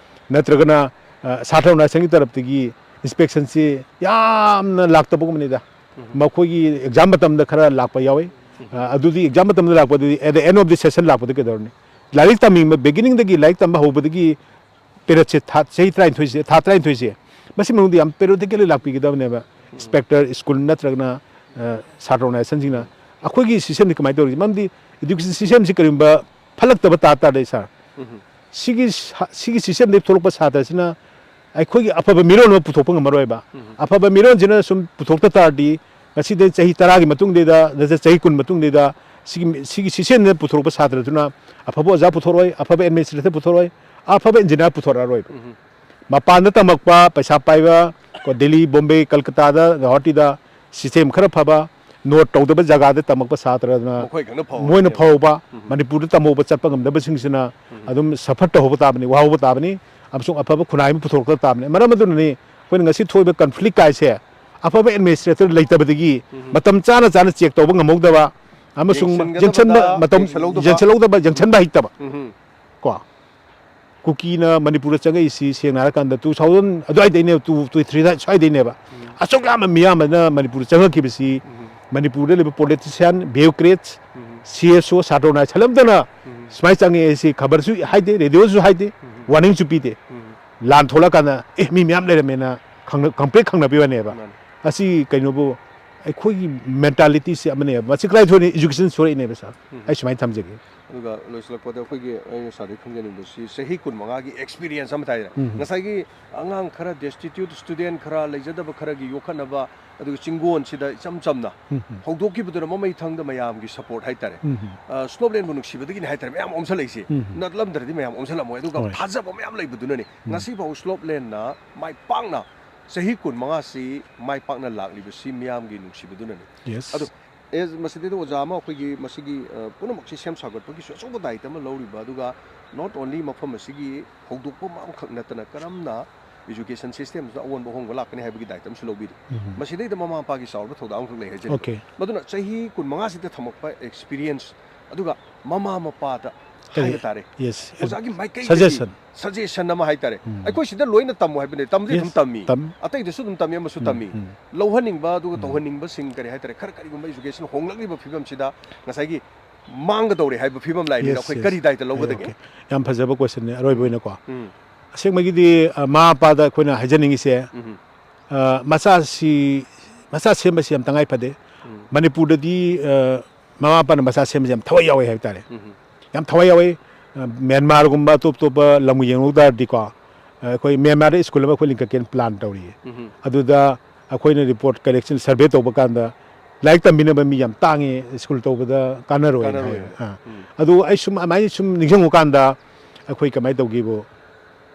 ꯅꯠꯇ꯭ꯔꯒꯅ, ꯑ, ꯁꯥꯇ꯭ꯔ ꯑꯣꯔꯒꯅꯥꯏꯖꯦꯁꯟꯒꯤ ꯇꯔꯞꯇꯒꯤ ꯏꯟꯁꯄꯦꯛꯁꯟꯁꯤ ꯌꯥꯝꯅ ꯂꯥꯛꯇꯕꯒꯨꯝꯕꯅꯤꯗ꯫ ꯎꯝ꯫ ꯃꯈꯣꯏꯒꯤ ꯑꯦꯛꯖꯥꯝ ꯃꯇꯝꯗ ꯈꯔ ꯂꯥꯛꯄ ꯌꯥꯎꯏ꯫ ꯎꯝ꯫ ꯑ, ꯑꯗꯨꯗꯤ ꯑꯦꯛꯖꯥꯝ ꯃꯇꯝꯗ ꯂꯥꯛꯄꯗꯨꯗꯤ at the end of the session ꯂꯥꯛꯄꯗ ꯀꯩꯗꯧꯔꯅꯤ? ꯂꯥꯏꯔꯤꯛ ꯇꯝꯃꯤꯕ, ꯕꯤꯒꯤꯅꯤꯡꯗꯒꯤ ꯂꯥꯏꯔꯤꯛ ꯇꯝꯕ ꯍꯧꯕꯗꯒꯤ ꯄꯦꯔꯠꯁꯦ ꯊꯥ, ꯆꯍꯤ ꯇꯔꯥꯅꯤꯊꯣꯏꯁꯦ, ꯊꯥ ꯇꯔꯥꯅꯤꯊꯣꯏꯁꯦ, ꯃꯁꯤ ꯃꯅꯨꯡꯗ ꯌꯥꯝ periodically ꯂꯥꯛꯄꯤꯒꯗꯕꯅꯦꯕ꯫ ꯎꯝ꯫ ꯏꯟꯁꯄꯦꯛꯇꯔ, ꯁ꯭ꯀꯨꯜ ꯅꯠꯇ꯭ꯔꯒꯅ, ꯑ, ꯁꯥꯇ꯭ꯔ ꯑꯣꯔꯒꯅꯥꯏꯖꯦꯁꯟꯁꯤꯡꯅ꯫ ꯑꯩꯈꯣꯏꯒꯤ ꯁꯤꯁꯇꯦꯝꯁꯤ ꯀꯃꯥꯏꯅ ꯇꯧꯔꯤꯁꯦ? ꯃꯔꯝꯗꯤ ꯏꯗꯨꯀꯦꯁꯟ ꯁꯤꯁꯇꯦꯝꯁꯤ ꯀꯔꯤꯒꯨꯝꯕ ꯐꯠꯂꯛꯇꯕ ꯇꯥ ꯇꯥꯔꯗꯤ, ꯁꯥꯔ, ꯎꯝ꯫ ꯁꯤꯒꯤ ꯁꯥ-, ꯁꯤꯒꯤ ꯁꯤꯁꯇꯦꯝꯗꯒꯤ ꯊꯣꯛꯂꯛꯄ ꯁꯥꯇ꯭ꯔꯁꯤꯅ ꯑꯩꯈꯣꯏꯒꯤ ꯑꯐꯕ ꯃꯤꯔꯣꯜ ꯑꯃ ꯄꯨꯊꯣꯛꯄ ꯉꯝꯃꯔꯣꯏꯕ꯫ ꯎꯝ꯫ ꯑꯐꯕ ꯃꯤꯔꯣꯜꯁꯤꯅ ꯁꯨꯝ ꯄꯨꯊꯣꯛꯇ ꯇꯥꯔꯗꯤ, ꯉꯁꯤꯗꯩ ꯆꯍꯤ ꯇꯔꯥꯒꯤ ꯃꯇꯨꯡꯗꯩꯗ, ꯅꯠꯇ꯭ꯔ ꯆꯍꯤ ꯀꯨꯟ ꯃꯇꯨꯡꯗꯩꯗ, ꯁꯤꯒꯤ, ꯁꯤꯒꯤ systemꯗ ꯄꯨꯊꯣꯔꯛꯄ ꯁꯥꯇ꯭ꯔꯗꯨꯅ ꯑꯐꯕ ꯑꯣꯖꯥ ꯄꯨꯊꯣꯔꯛꯑꯣꯏ, ꯑꯐꯕ administrator ꯄꯨꯊꯣꯔꯛꯑꯣꯏ, ꯑꯐꯕ engineer ꯄꯨꯊꯣꯔꯛꯑꯔꯣꯏꯕ꯫ ꯎꯝ꯫ ꯃꯄꯥꯟꯗ ꯇꯝꯃꯛꯄ, ꯄꯩꯁꯥ ꯄꯥꯏꯕ, ꯀꯣ, ꯗꯦꯜꯂꯤ, ꯕꯣꯝꯕꯦ, ꯀꯜꯀꯇꯥꯗ, ꯒꯧꯍꯥꯇꯤꯗ system ꯈꯔ ꯐꯕ, note ꯇꯧꯗꯕ ꯖꯒꯥꯗ ꯇꯝꯃꯛꯄ ꯁꯥꯇ꯭ꯔꯗꯨꯅ ꯃꯈꯣꯏ ꯈꯛꯅ ꯐꯍꯧꯔꯅꯦꯕ꯫ ꯃꯣꯏꯅ ꯐꯍꯧꯕ, ꯎꯝ꯫ ꯃꯅꯤꯄꯨꯔꯗ ꯇꯝꯍꯧꯕ ꯆꯠꯄ ꯉꯝꯗꯕꯁꯤꯡꯁꯤꯅ ꯎꯝ꯫ ꯑꯗꯨꯝ suffer ꯇꯧꯍꯧꯕ ꯇꯥꯕꯅꯤ, ꯋꯥꯍꯧꯕ ꯇꯥꯕꯅꯤ, ꯑꯃꯁꯨꯡ ꯑꯐꯕ ꯈꯨꯟꯅꯥꯏ ꯑꯃ ꯄꯨꯊꯣꯔꯛꯇꯕ ꯇꯥꯕꯅꯤ꯫ ꯃꯔꯝ ꯑꯗꯨꯅꯅꯤ ꯑꯩꯈꯣꯏꯅ ꯉꯁꯤ ꯊꯣꯛꯏꯕ conflict ꯀꯥꯏꯁꯦ ꯑꯐꯕ administrator ꯂꯩꯇꯕꯗꯒꯤ ꯎꯝ꯫ ꯃꯇꯝ ꯆꯥꯅ ꯆꯥꯅ check ꯇꯧꯕ ꯉꯝꯍꯧꯗꯕ ꯑꯃꯁꯨꯡ ꯌꯦꯡꯁꯤꯟꯒꯗꯕꯗ ꯌꯦꯡꯁꯟꯕ ꯃꯇꯝ ꯌꯦꯡꯁꯜꯍꯧꯗꯕ꯫ ꯌꯦꯡꯁꯜꯍꯧꯗꯕ, ꯌꯦꯡꯁꯟꯕ ꯍꯩꯇꯕ꯫ ꯎꯝ꯫ ꯀꯣ? ꯀꯨꯀꯤꯅ ꯃꯅꯤꯄꯨꯔꯗ ꯆꯪꯉꯛꯏꯁꯤ ꯁꯦꯡꯅ ꯍꯥꯏꯔꯀꯥꯟꯗ two thousand ꯑꯗꯨꯋꯥꯏꯗꯩꯅꯦꯕ, two, two three ꯑꯗꯨꯋꯥꯏꯗꯩꯅꯦꯕ꯫ ꯎꯝ꯫ ꯑꯁꯨꯛ ꯌꯥꯝꯕ ꯃꯤꯌꯥꯝꯕꯅ ꯃꯅꯤꯄꯨꯔꯗ ꯆꯪꯉꯛꯈꯤꯕꯁꯤ ꯎꯝ꯫ ꯃꯅꯤꯄꯨꯔꯗ ꯂꯩꯕ politician, bureaucrats, ꯎꯝ꯫ C S O, ꯁꯥꯇ꯭ꯔ ꯅꯥꯏ ꯁꯂꯝꯗꯅ ꯎꯝ꯫ ꯁꯨꯃꯥꯏꯅ ꯆꯪꯉꯛꯑꯦ ꯁꯤ ꯈꯕꯔꯁꯨ ꯍꯥꯏꯗꯦ, radioꯁꯨ ꯍꯥꯏꯗꯦ, ꯎꯝ꯫ Warningꯁꯨ ꯄꯤꯗꯦ꯫ ꯎꯝ꯫ ꯂꯥꯟ ꯊꯣꯛꯂꯛꯀꯥꯟꯗ ꯑꯦ ꯃꯤ ꯃꯌꯥꯝ ꯂꯩꯔꯝꯃꯦꯅ ꯈꯪꯅ-, complete ꯈꯪꯅꯕꯤ ꯋꯥꯅꯦꯕ꯫ ꯃꯥꯅꯤ꯫ ꯑꯁꯤ ꯀꯩꯅꯣꯕꯨ ꯑꯩꯈꯣꯏꯒꯤ mentalityꯁꯤ ꯑꯃꯅꯦꯕ꯫ ꯃꯁꯤ ꯀꯗꯥꯏ ꯊꯣꯛꯏꯅꯤ? Education ꯁꯣꯏꯔꯛꯏꯅꯦꯕ sir꯫ ꯎꯝ꯫ ꯑꯩ ꯁꯨꯃꯥꯏꯅ ꯊꯝꯖꯒꯦ꯫ ꯑꯗꯨꯒ ꯂꯣꯏꯁꯤꯜꯂꯛꯄꯗ ꯑꯩꯈꯣꯏꯒꯤ ꯑꯩꯅ sirꯗꯒꯤ ꯈꯪꯖꯅꯤꯡꯕꯁꯤ ꯆꯍꯤ ꯀꯨꯟ ꯃꯉꯥꯒꯤ experience ꯑꯃ ꯍꯥꯏꯇꯥꯔꯦ꯫ ꯎꯝ꯫ ꯉꯁꯥꯏꯒꯤ ꯑꯉꯥꯡ ꯈꯔ destitute student ꯈꯔ ꯂꯩꯖꯗꯕ ꯈꯔꯒꯤ ꯌꯣꯛꯈꯠꯅꯕ, ꯑꯗꯨꯒ ꯆꯤꯡꯒꯣꯟꯁꯤꯗ ꯏꯆꯝ ꯆꯝꯅ ꯎꯝ꯫ ꯍꯧꯗꯣꯛꯈꯤꯕꯗꯨꯅ ꯃꯃꯩ ꯊꯪꯗ ꯃꯌꯥꯝꯒꯤ support ꯍꯥꯏꯇꯥꯔꯦ꯫ ꯎꯝ꯫ ꯑ, slopelandꯕꯨ ꯅꯨꯡꯁꯤꯕꯗꯒꯤꯅꯤ ꯍꯥꯏꯇꯥꯔꯦ ꯃꯌꯥꯝ ꯑꯣꯝꯁꯜꯂꯛꯏꯁꯦ꯫ ꯎꯝ꯫ ꯅꯠꯂꯝꯗ꯭ꯔꯗꯤ ꯃꯌꯥꯝ ꯑꯣꯝꯁꯜꯂꯝꯃꯣꯏ꯫ ꯑꯗꯨꯒ ꯍꯣꯏ꯫ ꯊꯥꯖꯕ ꯃꯌꯥꯝ ꯂꯩꯕꯗꯨꯅꯅꯦ ꯎꯝ꯫ ꯉꯁꯤꯐꯥꯎ slopelandꯅ ꯃꯥꯏ ꯄꯥꯛꯅ ꯆꯍꯤ ꯀꯨꯟ ꯃꯉꯥꯁꯤ ꯃꯥꯏ ꯄꯥꯛꯅ ꯂꯥꯛꯂꯤꯕꯁꯤ ꯃꯤꯌꯥꯝꯒꯤ ꯅꯨꯡꯁꯤꯕꯗꯨꯅꯅꯤ꯫ Yes꯫ ꯑꯗꯣ ꯑꯦ, ꯃꯁꯤꯗꯩꯗ ꯑꯣꯖꯥ ꯑꯃ ꯑꯩꯈꯣꯏꯒꯤ ꯃꯁꯤꯒꯤ, ꯑ, ꯄꯨꯝꯅꯃꯛꯁꯤ ꯁꯦꯝ ꯁꯥꯒꯠꯄꯒꯤꯁꯨ ꯑꯆꯧꯕ ꯗꯥꯏꯇ ꯑꯃ ꯂꯧꯔꯤꯕ, ꯑꯗꯨꯒ not only ꯃꯐꯝ ꯑꯁꯤꯒꯤ ꯍꯧꯗꯣꯛꯄ ꯑꯃꯈꯛ ꯅꯠꯇꯅ ꯀꯔꯝꯅ education systemꯗ ꯑꯑꯣꯟꯕ ꯑꯍꯣꯡꯕ ꯂꯥꯛꯀꯅꯤ ꯍꯥꯏꯕꯒꯤ ꯗꯥꯏꯇ ꯑꯃꯁꯨ ꯂꯧꯕꯤꯔꯤ꯫ ꯎꯝ꯫ ꯃꯁꯤꯗꯩꯗ ꯃꯃꯥ ꯃꯄꯥꯒꯤ ꯆꯥꯎꯔꯕ ꯊꯧꯗꯥꯡ ꯑꯃꯈꯛ ꯂꯩ ꯍꯥꯏꯖꯔꯤ꯫ Okay꯫ ꯃꯗꯨꯅ ꯆꯍꯤ ꯀꯨꯟ ꯃꯉꯥꯁꯤꯗ ꯊꯝꯃꯛꯄ experience, ꯑꯗꯨꯒ ꯃꯃꯥ ꯃꯄꯥꯗ ꯀꯔꯤ? ꯍꯥꯏꯕ ꯇꯥꯔꯦ꯫ Yes, yes꯫ ꯑꯣꯖꯥꯒꯤ ꯃꯥꯏꯀꯩꯗꯒꯤ suggestion꯫ Suggestion ꯑꯃ ꯍꯥꯏꯇꯥꯔꯦ꯫ ꯎꯝ꯫ ꯑꯩꯈꯣꯏ ꯁꯤꯗ ꯂꯣꯏꯅ ꯇꯝꯃꯣ ꯍꯥꯏꯕ ꯅꯠꯇꯦ, ꯇꯝꯗꯤ ꯑꯗꯨꯝ Yes, ꯇꯝꯃꯤ꯫ ꯇꯝ-, ꯑꯇꯩꯗꯁꯨ ꯑꯗꯨꯝ ꯇꯝꯃꯤ, ꯑꯃꯁꯨ ꯎꯝ, ꯇꯝꯃꯤ꯫ ꯎꯝ꯫ ꯂꯧꯍꯟꯅꯤꯡꯕ, ꯑꯗꯨꯒ ꯎꯝ꯫ ꯇꯧꯍꯟꯅꯤꯡꯕꯁꯤꯡ ꯀꯔꯤ ꯍꯥꯏꯇꯥꯔꯦ, ꯈꯔ ꯀꯔꯤꯒꯨꯝꯕ education ꯍꯣꯡꯂꯛꯂꯤꯕ ꯐꯤꯕꯝꯁꯤꯗ ꯉꯁꯥꯏꯒꯤ ꯃꯥꯡꯒꯗꯧꯔꯦ ꯍꯥꯏꯕ ꯐꯤꯕꯝ ꯂꯥꯛꯏꯅꯤꯅ Yes, ꯑꯩꯈꯣꯏ yes꯫ ꯀꯔꯤ ꯗꯥꯏꯇ Okay, ꯂꯧꯒꯗꯒꯦ? Okay꯫ ꯌꯥꯝ ꯐꯖꯕ questionꯅꯦ, ꯑꯔꯣꯏꯕ ꯎꯝ꯫ ꯑꯣꯏꯅꯀꯣ꯫ ꯎꯝ꯫ ꯑꯁꯦꯡꯕꯒꯤꯗꯤ, ꯑ, ꯃꯃꯥ ꯃꯄꯥꯗ ꯑꯩꯈꯣꯏꯅ ꯍꯥꯏꯖꯅꯤꯡꯉꯤꯁꯦ, ꯎꯝ꯫ ꯑ, ꯃꯆꯥꯁꯤ, ꯃꯆꯥ ꯁꯦꯝꯕꯁꯤ ꯌꯥꯝ ꯇꯉꯥꯏ ꯐꯗꯦ꯫ ꯎꯝ꯫ ꯃꯅꯤꯄꯨꯔꯗꯗꯤ, ꯑ, ꯃꯃꯥ ꯃꯄꯥꯅ ꯃꯆꯥ ꯁꯦꯝꯕꯁꯤ ꯌꯥꯝ ꯊꯋꯥꯏ ꯌꯥꯎꯋꯦ ꯍꯥꯏꯕ ꯇꯥꯔꯦ꯫ ꯎꯝ꯫ ꯌꯥꯝ ꯊꯋꯥꯏ ꯌꯥꯎꯋꯦ꯫ ꯑ, ꯃ꯭ꯌꯥꯟꯃꯥꯔꯒꯨꯝꯕ ꯑꯇꯣꯞ ꯑꯇꯣꯞꯄ ꯂꯝꯒ ꯌꯦꯡꯉꯨ ꯇꯥꯔꯗꯤꯀꯣ, ꯑꯩꯈꯣꯏ ꯃ꯭ꯌꯥꯟꯃꯥꯔꯗ ꯁ꯭ꯀꯨꯜ ꯑꯃ ꯑꯩꯈꯣꯏ ꯂꯤꯡꯈꯠꯀꯦꯅ ꯄ꯭ꯂꯥꯟ ꯇꯧꯔꯤꯌꯦ꯫ ꯎꯝ꯫ ꯑꯗꯨꯗ ꯑꯩꯈꯣꯏꯅ ꯔꯤꯄꯣꯔꯠ ꯀꯂꯦꯛꯁꯟ, ꯁꯔꯚꯦ ꯇꯧꯕ ꯀꯥꯟꯗ ꯂꯥꯏꯔꯤꯛ ꯇꯝꯕꯤꯅꯕ ꯃꯤ ꯌꯥꯝ ꯇꯥꯡꯉꯦ, ꯁ꯭ꯀꯨꯜ ꯇꯧꯕꯗ ꯀꯥꯟꯅꯔꯣꯏꯅ ꯍꯥꯏ꯫ ꯀꯥꯟꯅꯔꯣꯏ꯫ ꯑꯥ꯫ ꯎꯝ꯫ ꯑꯗꯨ ꯑꯩ ꯁꯨꯝ ꯑꯗꯨꯃꯥꯏꯅ ꯁꯨꯝ ꯅꯤꯡꯁꯤꯡꯉꯨꯀꯥꯟꯗ ꯑꯩꯈꯣꯏ ꯀꯃꯥꯏꯅ ꯇꯧꯒꯦꯕꯨ,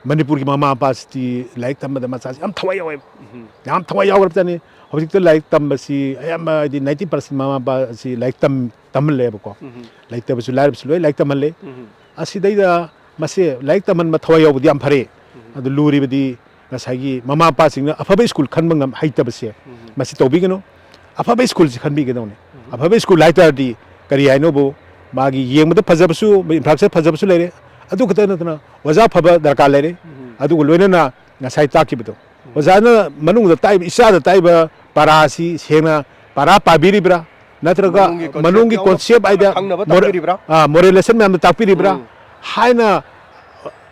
ꯃꯅꯤꯄꯨꯔꯒꯤ ꯃꯃꯥ ꯃꯄꯥꯁꯤꯗꯤ ꯂꯥꯏꯔꯤꯛ ꯇꯝꯕꯗ ꯃꯆꯥꯁꯤ ꯌꯥꯝ ꯊꯋꯥꯏ ꯌꯥꯎꯋꯦꯕ꯫ ꯎꯝ꯫ ꯌꯥꯝ ꯊꯋꯥꯏ ꯌꯥꯎꯈ꯭ꯔꯕꯖꯥꯠꯅꯤ꯫ ꯍꯧꯖꯤꯛꯇ ꯂꯥꯏꯔꯤꯛ ꯇꯝꯕꯁꯤ ꯑꯌꯥꯝꯕ ꯍꯥꯏꯗꯤ ninety percent ꯃꯃꯥ ꯃꯄꯥ ꯑꯁꯤ ꯂꯥꯏꯔꯤꯛ ꯇꯝ-, ꯇꯝꯍꯜꯂꯦꯕꯀꯣ꯫ ꯎꯝ꯫ ꯂꯩꯇꯕꯁꯨ ꯂꯥꯏꯔꯕꯁꯨ ꯂꯣꯏ ꯂꯥꯏꯔꯤꯛ ꯇꯝꯍꯜꯂꯦ꯫ ꯎꯝ꯫ ꯑꯁꯤꯗꯩꯗ ꯃꯁꯦ ꯂꯥꯏꯔꯤꯛ ꯇꯝꯍꯟꯕ ꯊꯋꯥꯏ ꯌꯥꯎꯕꯗꯤ ꯌꯥꯝ ꯐꯔꯦ꯫ ꯎꯝ꯫ ꯑꯗꯨ ꯂꯨꯔꯤꯕꯗꯤ ꯉꯁꯥꯏꯒꯤ ꯃꯃꯥ ꯃꯄꯥꯁꯤꯡꯅ ꯑꯐꯕ ꯁ꯭ꯀꯨꯜ ꯈꯟꯕ ꯉꯝ-, ꯍꯩꯇꯕꯁꯦ, ꯎꯝ꯫ ꯃꯁꯤ ꯇꯧꯕꯤꯒꯅꯨ꯫ ꯑꯐꯕ ꯁ꯭ꯀꯨꯜꯁꯤ ꯈꯟꯕꯤꯒꯗꯧꯅꯤ꯫ ꯎꯝ꯫ ꯑꯐꯕ ꯁ꯭ꯀꯨꯜ ꯍꯥꯏ ꯇꯥꯔꯗꯤ ꯀꯔꯤ ꯍꯥꯏꯅꯣꯕꯨ, ꯃꯥꯒꯤ ꯌꯦꯡꯕꯗ ꯐꯖꯕꯁꯨ, ꯏꯟꯐ꯭ꯔꯥꯁ꯭ꯇ꯭ꯔꯛꯆꯔ ꯐꯖꯕꯁꯨ ꯂꯩꯔꯦ, ꯑꯗꯨ ꯈꯛꯇ ꯅꯠꯇꯅ ꯑꯣꯖꯥ ꯐꯕ ꯗꯔꯀꯥꯔ ꯂꯩꯔꯦ꯫ ꯎꯝ꯫ ꯑꯗꯨꯒ ꯂꯣꯏꯅꯅ ꯉꯁꯥꯏ ꯇꯥꯛꯈꯤꯕꯗꯣ, ꯎꯝ꯫ ꯑꯣꯖꯥꯅ ꯃꯅꯨꯡꯗ ꯇꯥꯛꯏꯕ, ꯏꯆꯥꯗ ꯇꯥꯛꯏꯕ ꯄꯔꯥꯁꯤ ꯁꯦꯡꯅ ꯄꯔꯥ ꯄꯥꯕꯤꯔꯤꯕ꯭ꯔꯥ? ꯅꯠꯇ꯭ꯔꯒ ꯃꯅꯨꯡꯒꯤ concept ꯃꯅꯨꯡꯒꯤ ꯌꯥꯎꯅ concept ꯍꯥꯏꯗꯤ ꯈꯪꯅꯕ more-, ꯇꯥꯛꯄꯤꯔꯤꯕ꯭ꯔꯥ? ꯑꯥ, moral lesson ꯃꯌꯥꯝꯗꯣ ꯇꯥꯛꯄꯤꯔꯤꯕ꯭ꯔꯥ? ꯎꯝ꯫ ꯍꯥꯏꯅ